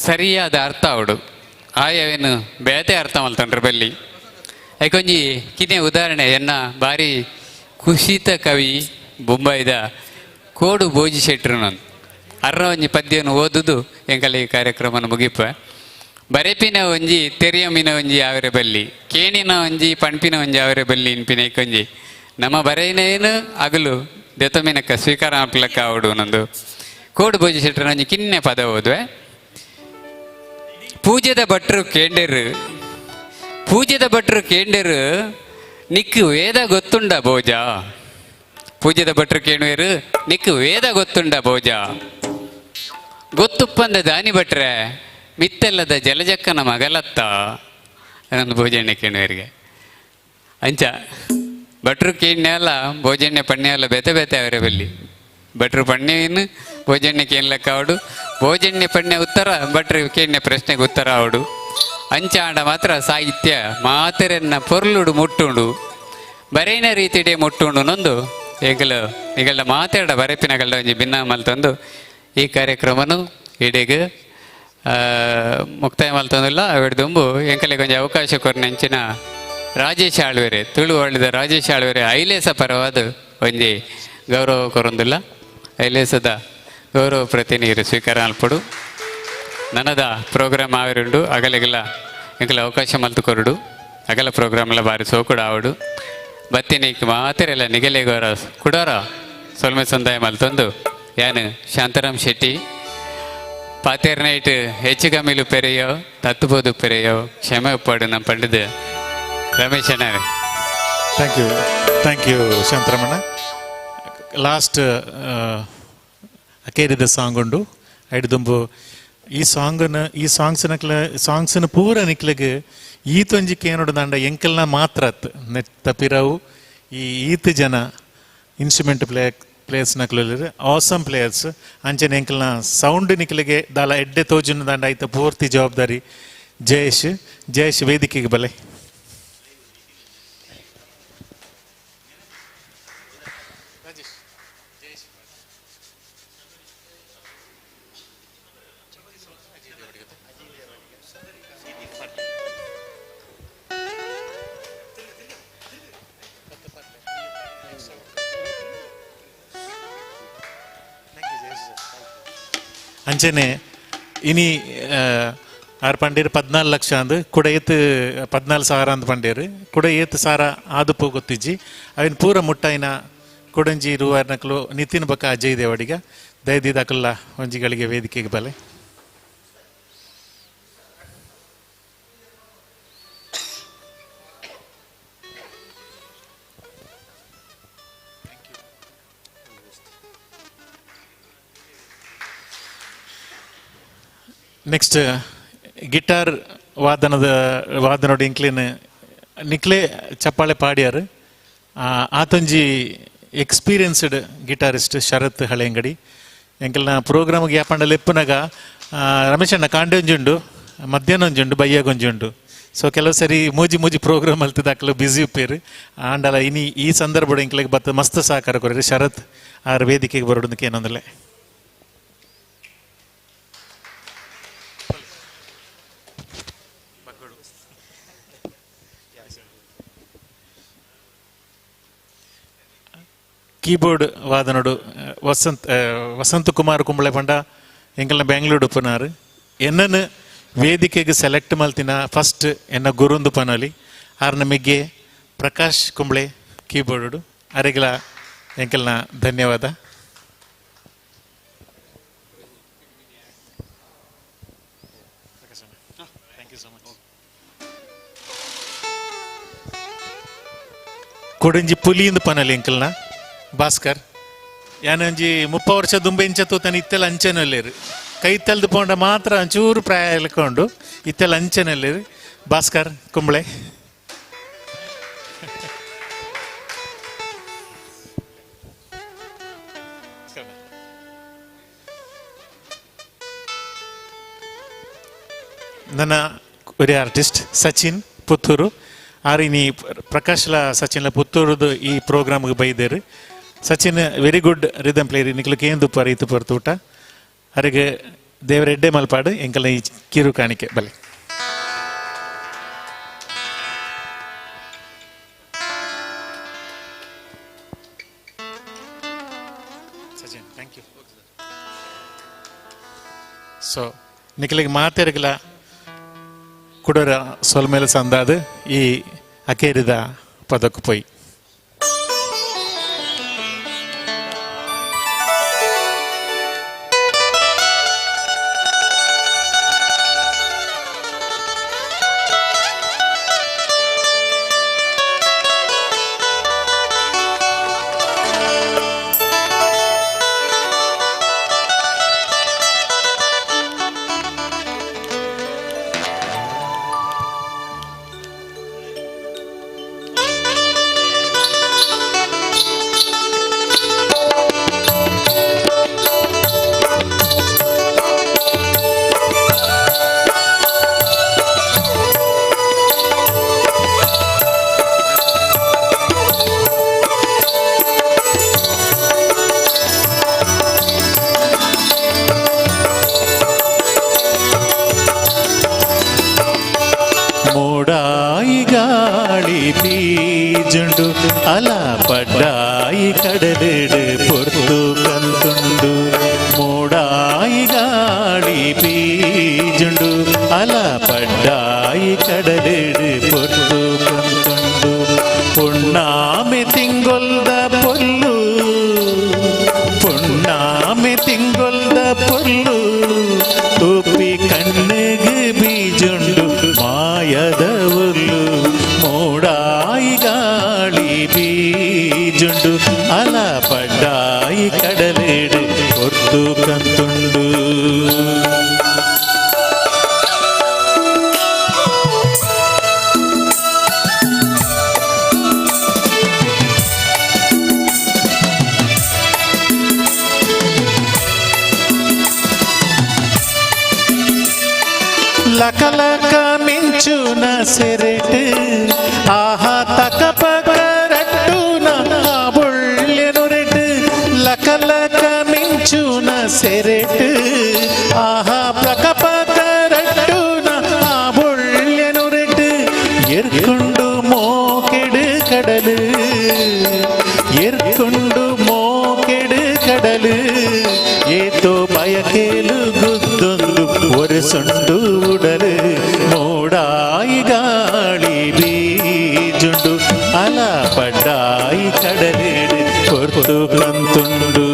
ಸರಿಯಾದ ಅರ್ಥ ಅವಡು ಆಯವೇನು ಬೇತೆ ಅರ್ಥ ಮಲ್ತಂಡ್ರೆ ಬಲ್ಲಿ. ಐಕೊಂಜಿ ಕಿನೆ ಉದಾಹರಣೆ ಎನ್ನ ಬಾರಿ ಕುಶಿತ ಕವಿ ಬೊಂಬಾಯಿದ ಕೋಡು ಭೋಜಿ ಶೆಟ್ರು ನಾನು ಅರ್ರ ಒಂಜಿ ಪದ್ಯವನ್ನು ಓದುದು ಎಂಕಲ ಈ ಕಾರ್ಯಕ್ರಮನ ಮುಗಿಪ. ಬರೆಪಿನ ಒಂಜಿ ತೆರಿಯಮಿನ ಒಂಜಿ ಅವರೆ ಬಲ್ಲಿ, ಕೇಣಿನ ಒಂಜಿ ಪಣ್ಪಿನ ಒಂಜಿ ಅವರೆ ಬಲ್ಲಿ ಇನ್ಪಿನ ಐಕೊಂಜಿ ನಮ್ಮ ಬರೆಯಿನೇನು ಅಗಲು ದೆತಮಿನಕ್ಕ ಸ್ವೀಕಾರ ಆಪ್ಲಕ್ಕ ಅವಡು ನಂದು ಕೋಡು ಭೋಜಿ ಶೆಟ್ರನ ಒಂಜಿ ಕಿನ್ನೆ ಪದ ಓದುವೆ. ಪೂಜೆದ ಭಟ್ರು ಕೇಂಡೆರು, ಪೂಜೆದ ಭಟ್ರು ಕೇಂಡೆರು ನಿಕ್ಕು ವೇದ ಗೊತ್ತುಂಡ ಭೋಜ. ಪೂಜೆದ ಭಟ್ರು ಕೇಣುವೆರು ನಿಕ್ಕು ವೇದ ಗೊತ್ತುಂಡ ಭೋಜ. ಗೊತ್ತುಪ್ಪಂದ ದಾನಿ ಭಟ್ರೆ ಮಿತ್ತೆಲ್ಲದ ಜಲಜಕ್ಕನ ಮಗಲತ್ತ ಅನ್ನೊಂದು ಭೋಜಣ್ಯ ಕೇಣುವರಿಗೆ. ಅಂಚ ಭಟ್ರು ಕೇಣ್ಯಲ್ಲ ಭೋಜಣ್ಯ ಪಣ್ಯ ಅಲ್ಲ ಬೇತೆ ಬೇತೆ ಅವರೇ ಬಲ್ಲಿ. ಭಟ್ರು ಪಣ್ಯವೇನು ಭೋಜಣ್ಯ ಕೇಳಕ್ಕ ಅವಡು, ಭೋಜಣ್ಯ ಪಣ್ಯ ಉತ್ತರ ಭಟ್ರು ಕೇಣ್ಯ ಪ್ರಶ್ನೆಗೆ ಉತ್ತರ ಅವಡು. ಅಂಚಾಂಡ ಮಾತ್ರ ಸಾಹಿತ್ಯ ಮಾತೆರೆನ್ನ ಪೊರ್ಲುಡು ಮುಟ್ಟುಂಡು ಬರೇನ ರೀತಿಡೆ ಮುಟ್ಟುಂಡು ನೊಂದು ಎಂಕಲು ಈಗಲ್ಲ ಮಾತಾಡ ಬರೆಪಿನಗಲ್ಡ ಒಂಜಿ ಭಿನ್ನ ಮಲ್ತೊಂದು ಈ ಕಾರ್ಯಕ್ರಮನು ಇಡೀಗ ಮುಕ್ತಾಯ ಮಲ್ತೊಂದಿಲ್ಲ. ಅವೆಡ್ದುಂಬು ಎಂಕಲಿಗೆ ಒಂಜಿ ಅವಕಾಶ ಕೊರ್ನೆಂಚಿನ ರಾಜೇಶ್ ಆಳ್ವೆರೆ, ತುಳು ಒಳ್ಳೆದ ರಾಜೇಶ್ ಆಳ್ವೆರೆ ಐಲೇಸ ಪರವಾದ ಒಂಜಿ ಗೌರವ ಕೊರೊಂದಿಲ್ಲ. ಐಲೇಸದ ಗೌರವ ಪ್ರತಿನಿಧಿರು ಸ್ವೀಕಾರ ಮಲ್ಪೊಡು. ನನದ ಪ್ರೋಗ್ರಾಮ್ ಆವಿರುಂಡು ಅಗಲಿಗೆಲ್ಲ ಎಂಕಲ ಅವಕಾಶ ಮಲ್ತು ಕೊರಡು ಅಗಲ ಪ್ರೋಗ್ರಾಮ್ಲ ಬಾರಿ ಸೋಕುಡು ಆವಡು ಬತ್ತಿನಿಕ್ ಮಾತೆರೆಲ್ಲ ನಿಗಲೆಗೋರ ಕುಡೋರ ಸೊಲ್ಮೆ ಸಂದಾಯ ಮಲ್ತೊಂದು ಯಾನು ಶಾಂತಾರಾಮ್ ಶೆಟ್ಟಿ ಪಾತೇರ್ ನೈಟ್ ಹೆಚ್ಚು ಕಮ್ಮಿಲು ಪೆರೆಯೋ ತತ್ತುಬೋದು ಪೆರೆಯೋ ಕ್ಷಮೆ ಒಪ್ಪಾಡು ನಮ್ಮ ಪಂಡಿದ ರಮೇಶ್ ಅಣ್ಣ. Thank you, thank you Shantaramanna. Last ಅಕೇರಿದ song ಉಂಡು ಐಡ್ ದುಂಬು ಈ ಸಾಂಗನ್ ಈ ಸಾಂಗ್ಸ್ನಕ್ಲ ಸಾಂಗ್ಸ್ನ ಪೂರ ನಿಕ್ಲೆಗ್ ಈತೊಂಜಿ ಕೇನೋಡು ದಂಡ ಎಂಕಲ್ನ ಮಾತ್ರ ಅತ್ ನೆತ್ತ ಪಿರವು ಈ ಈತ್ ಜನ ಇನ್ಸ್ಟ್ರುಮೆಂಟ್ ಪ್ಲೇ ಪ್ಲೇಯರ್ಸ್ ನಕಲು ಆಸಮ್ ಪ್ಲೇಯರ್ಸ್. ಅಂಚನೆ ಎಂಕಲ್ನ ಸೌಂಡ್ ನಿಕ್ಲಿಗೆ ದಾಲ ಎಡ್ಡೆ ತೋಜುನ ದಾಂಡ ಐತ ಪೂರ್ತಿ ಜವಾಬ್ದಾರಿ ಜಯೇಶ್. ಜಯೇಶ್ ವೇದಿಕೆಗೆ ಬಲೆ. ಅಂಚನೆ ಇನಿ ಆರು ಪಂಡೇರು 14 ಲಕ್ಷ ಅಂದು ಕೂಡ ಏತ್ 14 ಸಾವಿರ ಅಂದ್ ಪಂಡೇರು ಕೂಡ ಏತ್ ಸಾರ ಆದುಪೋ ಗೊತ್ತಿಜ್ಜಿ ಅವಿನ ಪೂರ ಮುಟ್ಟಾಯಿನ ಕೊಡಂಜಿ ರೂವಾರ್ನಕ್ಲು ನಿತಿನ್ ಬಕ್ಕ ಅಜಯ್ ದೇವಡಿಗ ದಯದಿದಾಕಲ್ಲ ಒಂಜಿಗಳಿಗೆ ವೇದಿಕೆಗೆ ಬಲೆ. ನೆಕ್ಸ್ಟ್ ಗಿಟಾರ್ ವಾದನದ ವಾದನೋಡು ಇಂಕ್ಲಿನ ನಿಕ್ಲೆ ಚಪ್ಪಾಳೆ ಪಾಡ್ಯಾರು ಆತೊಂಜಿ ಎಕ್ಸ್ಪೀರಿಯನ್ಸ್ಡ್ ಗಿಟಾರಿಸ್ಟ್ ಶರತ್ ಹಳೆಯಂಗಡಿ. ಎಂಕಲ್ನ ಪ್ರೋಗ್ರಾಮ್ಗೆ ಯಾಪಂಡ ಲೆಪ್ಪುನಗ ರಮೇಶಣ್ಣ ಕಾಂಡೆ ಒಂಜುಂಡು, ಮಧ್ಯಾಹ್ನ ಒಂಜುಂಡು, ಬಯ್ಯಾಗ ಒಂಜುಂಡು. ಸೊ ಕೆಲವು ಸರಿ ಮೂಜಿ ಮೂಜಿ ಪ್ರೋಗ್ರಾಮ್ ಅಲ್ತದಾಕಲು ಬ್ಯುಸಿ ಉಪ್ಪೇರು. ಆಂಡಲ ಇನಿ ಈ ಸಂದರ್ಭ ಎಂಕ್ಲೆಗ್ ಬತ್ತ ಮಸ್ತ್ ಸಹಕಾರ ಕೊರ್ರಿ ಶರತ್ ಆರ್ ವೇದಿಕೆಗೆ ಬರೋದಕ್ಕೆ ಏನೊಂದಲೆ. ಕೀಬೋರ್ಡ್ ವಾದನೋಡು ವಸಂತ್ ವಸಂತ ಕುಮಾರ್ ಕುಂಬಳೆ ಪಂಡ ಎಂಕಲ್ನ ಬೆಂಗಳೂರು ಉಪ್ಪನಾರು. ಎನ್ನನ್ನು ವೇದಿಕೆಗೆ ಸೆಲೆಕ್ಟ್ ಮಲ್ತಿನ ಫಸ್ಟ್ ಎನ್ನ ಗುರುಂದು ಪನಲಿ ಆರ್ನ ಮಿಗ್ಗೆ ಪ್ರಕಾಶ್ ಕುಂಬ್ಳೆ ಕೀಬೋರ್ಡು ಅರೆಗಲ ಎಂಕಲ್ನ ಧನ್ಯವಾದ. ಕೊಡಂಜಿ ಪುಲಿಯಿಂದ ಪನಲಿ ಎಂಕಲ್ನ ಭಾಸ್ಕರ್ ಯಾನೊಂಜಿ 30 ವರ್ಷ ದುಂಬೆ ಇಂಚ ತೂತನ ಇತ್ತೆಲ್ಲ ಅಂಚೆನಲ್ಲೇರು ಕೈ ತಲ್ದು ಪೋಂಡ ಮಾತ್ರ ಒಂಚೂರು ಪ್ರಾಯ ಎಳ್ಕೊಂಡು ಇತ್ತೆಲ್ಲ ಅಂಚೆನಲ್ಲೇರು ಭಾಸ್ಕರ್ ಕುಂಬ್ಳೆ. ನನ್ನ ಒರಿ ಆರ್ಟಿಸ್ಟ್ ಸಚಿನ್ ಪುತ್ತೂರು ಆರಿನಿ ಪ್ರಕಾಶ್ಲ ಸಚಿನ್ಲ ಪುತ್ತೂರುದು ಈ ಪ್ರೋಗ್ರಾಮ್ಗೆ ಬೈದೇರು. Sachin very good rhythm player ನಿಕ್ಲು ಕೇಂದು ಪರ ಇತ್ತು ಪೊರ್ತು ಊಟ ಅರೆಗೆ ದೇವರ ಎಡ್ಡೆ ಮಲ್ಪಾಡು ಎಂಕಲ್ನ ಈ ಕಿರು ಕಾಣಿಕೆ ಬಲೆ. Sachin thank you. So ನಿಕ್ಲಿಗೆ ಮಾತೆರಗಲ ಕುಡರ ಸೊಲ್ಮೇಲೆ ಸಂದಾದು ಈ ಅಕೇರಿದ ಪದಕ್ಕೆ ಪೋಯಿ. ಅಲ ಪಡ್ಡಾಯಿ ಕಡಲಿಡು ಪೊರ್ತು ಕಂತುಂಡು ಮೂಡಾಯಿ ಗಾಳಿ ಬೀಜುಂಡು ಅಲ ಪಡ್ಡಾಯಿ ಕಡಲಿಡು ಪೊರ್ತು ಕಂತುಂಡು ಪುಣ್ಣಾಮೆ ತಿಂಗೊಲ್ದ ಪೊಲ್ಲು ಪುಣ್ಣಾಮೆ ತಿಂಗೊಲ್ದ ಪೊಲ್ಲು ತೂಪಿ ಕಣ್ಣಿಗೆ ಬೀಜುಂಡು ಮಾಯದ ಉಲ್ಲು ಮೂಡಾಯಿ ಗಾಳಿ ಬೀಜುಂಡು ಅಲ ಪಡ್ಡಾಯಿ ಕಡಲಿಡು ಪೊರ್ತು ಕಂತುಂಡು. ಲಕಲಕ ಮಿಂಚುನ ಸೆರೆಟ್ ಆಹಾ ತಕ ಪಕರಟ್ಟುನ ಬೊಳ್ಳೆನುರೆಟ್ ಲಕಲಕ ಮಿಂಚುನ ಸೆರೆಟ್ ಆಹಾ ತಕ ಪಕರಟ್ಟುನ ಬೊಳ್ಳೆನುರೆಟ್ ಎರ್ಕೊಂಡು ಮೋಕೆಡು ಕಡಲು ಎರ್ಕೊಂಡು ಮೋಕೆಡು ಕಡಲು ಏತೋ ಬಯಕೇಲು ಗುದ್ದೊಂದು ஒரு சுண்டு உடலு மூடாய் காளி ಬೀಜುಂಡು ಅಲ ಪಡ್ಡಾಯಿ ಕಡಲಿಡು ಕೊರ್ತು ಕಂತುಂಡು.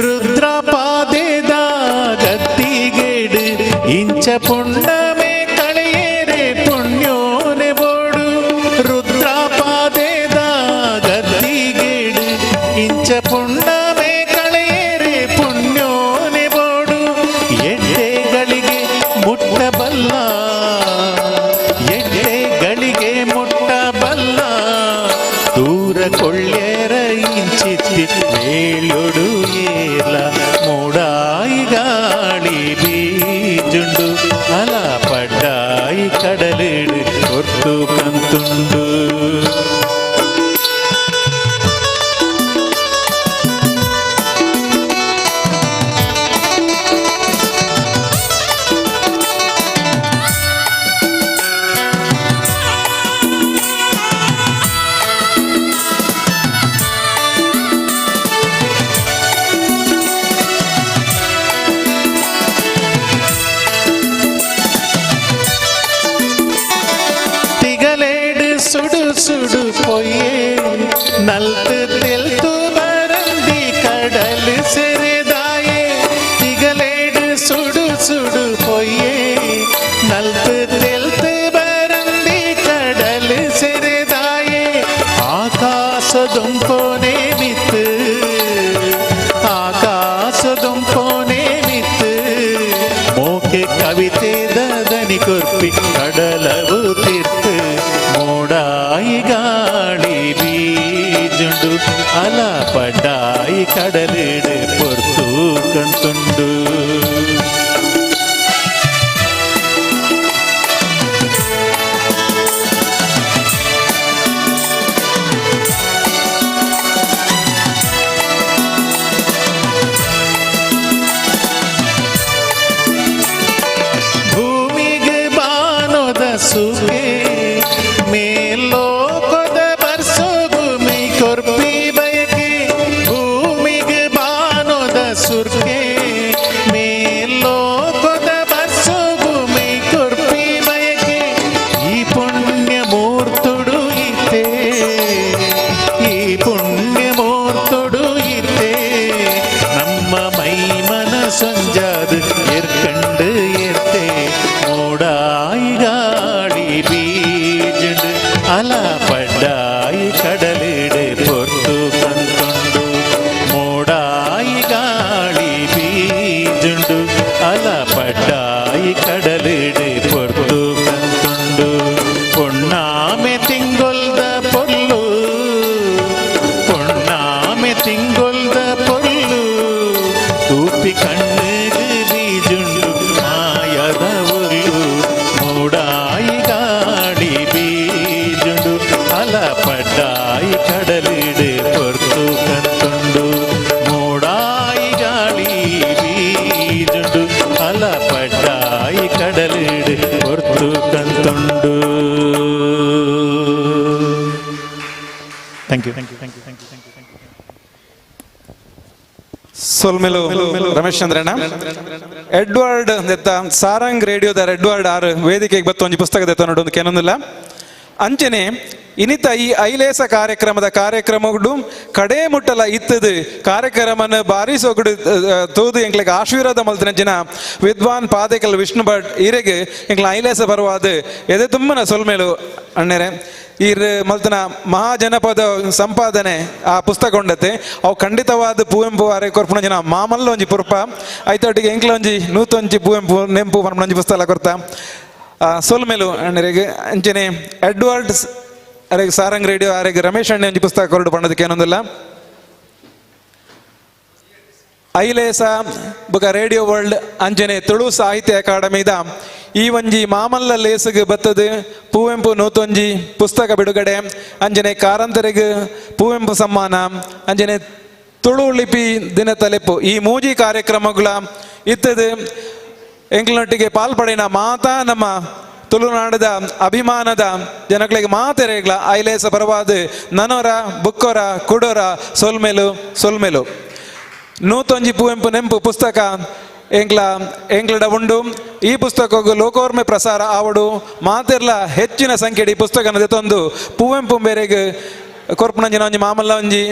ರುದ್ರಪಾದೆದ ಗದ್ದಿಗೇಡು ಇಂಚ ಪುಣ್ಣಮೆ ಕಳೆಯೇರೆ ಪುಣ್ಯೋನೆ ಬೋಡು. ರುದ್ರಪಾದೆದ ಗದ್ದಿಗೇಡು ಇಂಚ ಪುಣ್ಣಮೆ ಕಳೆಯೇರೆ ಪುಣ್ಯೋನೆ ಬೋಡು. ಎಡ್ಡೆಗಳಿಗೆ ಮುಟ್ಟಬಲ್ಲ ಎಡ್ಡೆಗಳಿಗೆ ಮುಟ್ಟಬಲ್ಲ ದೂರ ಕೊಳ್ಳೇರ ಇಂಚಿತ್ತಿ ಮೇಲೊಡು ಏಲ ಮೂಡಾಯಿ ಗಾಳಿ ಬೀಜುಂಡು ಅಲ ಪಡ್ಡಾಯಿ ಕಡಲಿಡು ಕೊಟ್ಟು ಕಂತುಂಡು. ಸುಡು ಸುಡು ಪೊಯ್ಯೆ ನಲ್ತು ತೆಲ್ತು ಬರಂದಿ ಕಡಲು ಸೆರೆದಾಯೆ. ತಿಗಲೇಡು ಸುಡು ಸುಡು ಪೊಯ್ಯೆ ನಲ್ತು ತೆಲ್ತು ಬರಂದಿ ಕಡಲು ಸೆರೆದಾಯೆ. ಆಕಾಶದೊಂಪೋನೆ ಮಿತ್ತು ಆಕಾಶದೊಂಪೋನೆ ಮಿತ್ತು ಮೋಕೆ ಕವಿತೆ ದನಿ ಕೊರ್ಪಿ ಕಡಲವು ತಿರ್ತು ಮೂಡಾಯಿ ಗಾಳಿ ಬೀಜುಂಡು ಅಲ ಪಡ್ಡಾಯಿ ಕಡಲಿಡು ಪೊರ್ತು ಕಂತುಂಡು. ಭೂಮಿಗೆ ಬಾನೋದ ಸುಖೆ ಮೇಲೋಕದ ಬರ್ಸೋಗು ಮೈ ಕೊರ್ಪಿ ಬಯಕೆ. ಭೂಮಿಗೆ ಬಾನೋದ ಸುರ್ಕೆ ಮೇಲೋಕದ ಬರ್ಸೋಗು ಮೈ ಕೊರ್ಪಿ ಬಯಕೆ. ಈ ಪುಣ್ಯ ಮೂರ್ತುಡು ಇತ್ತೆ ಈ ಪುಣ್ಯ ಮೂರ್ತುಡು ಇತ್ತೆ ನಮ್ಮ ಮೈ ಮನಸೊಂಜಾದು ಎರ್ಕಂಡು ಎತ್ತೆ ಮೂಡಾಯಿ ಗಾಳಿ ಬೀಜುಂಡು ಅಲ ಪಡ್ಡಾಯಿ ಕಡಲಿಡು ಪೊರ್ತು ಕಂತುಂಡು. ಮೂಡಾಯಿ ಗಾಳಿ ಬೀಜುಂಡು ಅಲ ಪಡ್ಡಾಯಿ ಕಡಲಿಡು ಪೊರ್ತು ಕಂತುಂಡು. ಪೊಣ್ಣಾಮೆ ತಿಂಗೊಲ್ದ ಪೊರ್ಲು ಪೊಣ್ಣಾಮೆ ತಿಂಗೊಲ್ದ ಪೊರ್ಲು ತೂಪಿ ಕಣ್ಣಿಗೆ ಬೀಜುಂಡು ಮಾಯದ ಒಲ್ಲು. ಮೂಡಾಯಿ ಗಾಳಿ ಬೀಜುಂಡು ಅಲ ಪಡ್ಡಾಯಿ ಕಡಲಿಡು ಪೊರ್ತು ಕಂತುಂಡು. ಮೂಡಾಯಿ ಗಾಳಿ ಬೀಜುಂಡು ಅಲ ಪಡ್ಡಾಯಿ ಕಡಲಿಡು ಪೊರ್ತು ಕಂತುಂಡು. Thank you thank you thank you thank you thank you thank you. ಸೊಲ್ಮೆಲು ರಮೇಶ್ ಚಂದ್ರಣ್ಣ. ಎಡ್ವರ್ಡ್ ದೆತ್ತ ಸಾರಂಗ್ ರೇಡಿಯೋದ ಎಡ್ವರ್ಡ್ ಆರ್ ವೇದಿಕೆಗೆ ಬತ್ತು ಒಂಜಿ ಪುಸ್ತಕ ದೆತ್ತ ನೋಡೊಂದು ಕೆನೊಂದಿಲ್ಲ. ಅಂಚನೆ ಇನಿತ ಈ ಐಲೇಸ ಕಾರ್ಯಕ್ರಮದ ಕಾರ್ಯಕ್ರಮಡು ಕಡೆ ಮುಟ್ಟಲ ಇತ್ತದು ಕಾರ್ಯಕ್ರಮನ ಬಾರಿ ಸೊಗಡು ತೂದು ಎಂಕ್ಲೆಗ್ ಆಶೀರ್ವಾದ ಮಲ್ತಿನ ಜನ ವಿದ್ವಾನ್ ಪಾದೇಕಲ್ ವಿಷ್ಣು ಭಟ್ ಈರೆಗ್ ಎಂಕ್ಲ ಐಲೇಸ ಬರುವಾದ ಎದೆ ತುಂಬನ ಸೊಲ್ಮೇಲು ಅಣ್ಣರೆ. ಈರ್ ಮಲ್ತನ ಮಹಾಜನಪದ ಸಂಪಾದನೆ ಆ ಪುಸ್ತಕ ಉಂಡತೆ ಅವು ಖಂಡಿತವಾದ ಪುವೆಂಪು ಅರೆ ಕೊರ್ಪುನ ಜನ ಮಾಮಲ್ಲ ಒಂಜಿ ಪುರ್ಪ ಐತೊಟ್ಟಿಗೆ ಎಂಕ್ಲ ಒಂಜಿ ನೂತೊಂಜಿ ಪುವೆಂಪು ನೆಂಪು ಪನ್ಪುನ ಒಂಜಿ ಪುಸ್ತಕ ಕೊರ್ತ ಸೊಲ್ಮೇಲು ಅಣ್ಣರಿಗೆ. ಅಂಚನೆ ಎಡ್ವರ್ಡ್ಸ್ ಅರೆಗ್ ಸಾರಂಗ್ ರೇಡಿಯೋ ಅರೆಗ್ ರಮೇಶ್ ಅಣ್ಣೆ ಒಂಜಿ ಪುಸ್ತಕ ಕೊರಡು ಪಣ್ಣದಕ್ಕೆ ಏನೊಂದಿಲ್ಲ. ಐಲೇಸ ಬೊಕ ರೇಡಿಯೋ ವರ್ಲ್ಡ್ ಅಂಚನೆ ತುಳು ಸಾಹಿತ್ಯ ಅಕಾಡೆಮಿದ ಈ ಒಂಜಿ ಮಾಮಲ್ಲ ಲೇಸುಗ್ ಬತ್ತದು ಪುವೆಂಪು ನೂತೊಂಜಿ ಪುಸ್ತಕ ಬಿಡುಗಡೆ, ಅಂಚನೆ ಕಾರಂತರಿಗೆ ಪುವೆಂಪು ಸಮ್ಮಾನ, ಅಂಚನೆ ತುಳು ಲಿಪಿ ದಿನ ತಲೆಪು ಈ ಮೂಜಿ ಕಾರ್ಯಕ್ರಮಗಳ ಇತ್ತದು. ಎಂಕ್ಲನೊಟ್ಟಿಗೆ ಪಾಲ್ಪಡಿನ ಮಾತಾ ನಮ್ಮ ತುಳುನಾಡದ ಅಭಿಮಾನದ ಜನಗಳಿಗೆ ಮಾತೆರೆಗ್ಲ ಐಲೇಸ ಪರವಾದ ನನೊರ ಬುಕ್ಕೊರ ಕುಡೊರ ಸೊಲ್ಮೆಲು ಸೊಲ್ಮೆಲು. ನೂತೊಂಜಿ ಪುವೆಂಪು ನೆಂಪು ಪುಸ್ತಕ ಎಂಕ್ಲ ಎಂಕ್ಲಡ ಉಂಡು. ಈ ಪುಸ್ತಕಗೂ ಲೋಕೋರ್ಮೆ ಪ್ರಸಾರ ಆವಡು ಮಾತೆರ್ಲ ಹೆಚ್ಚಿನ ಸಂಖ್ಯೆಡ್ ಈ ಪುಸ್ತಕನ ದೆತೊಂದು ಪುವೆಂಪು ಬೇರೆಗ್ ಕೊರ್ಪುನಂಜಿನ ಒಂಜಿ ಮಾಮಲ್ಲ ಒಂಜಿ.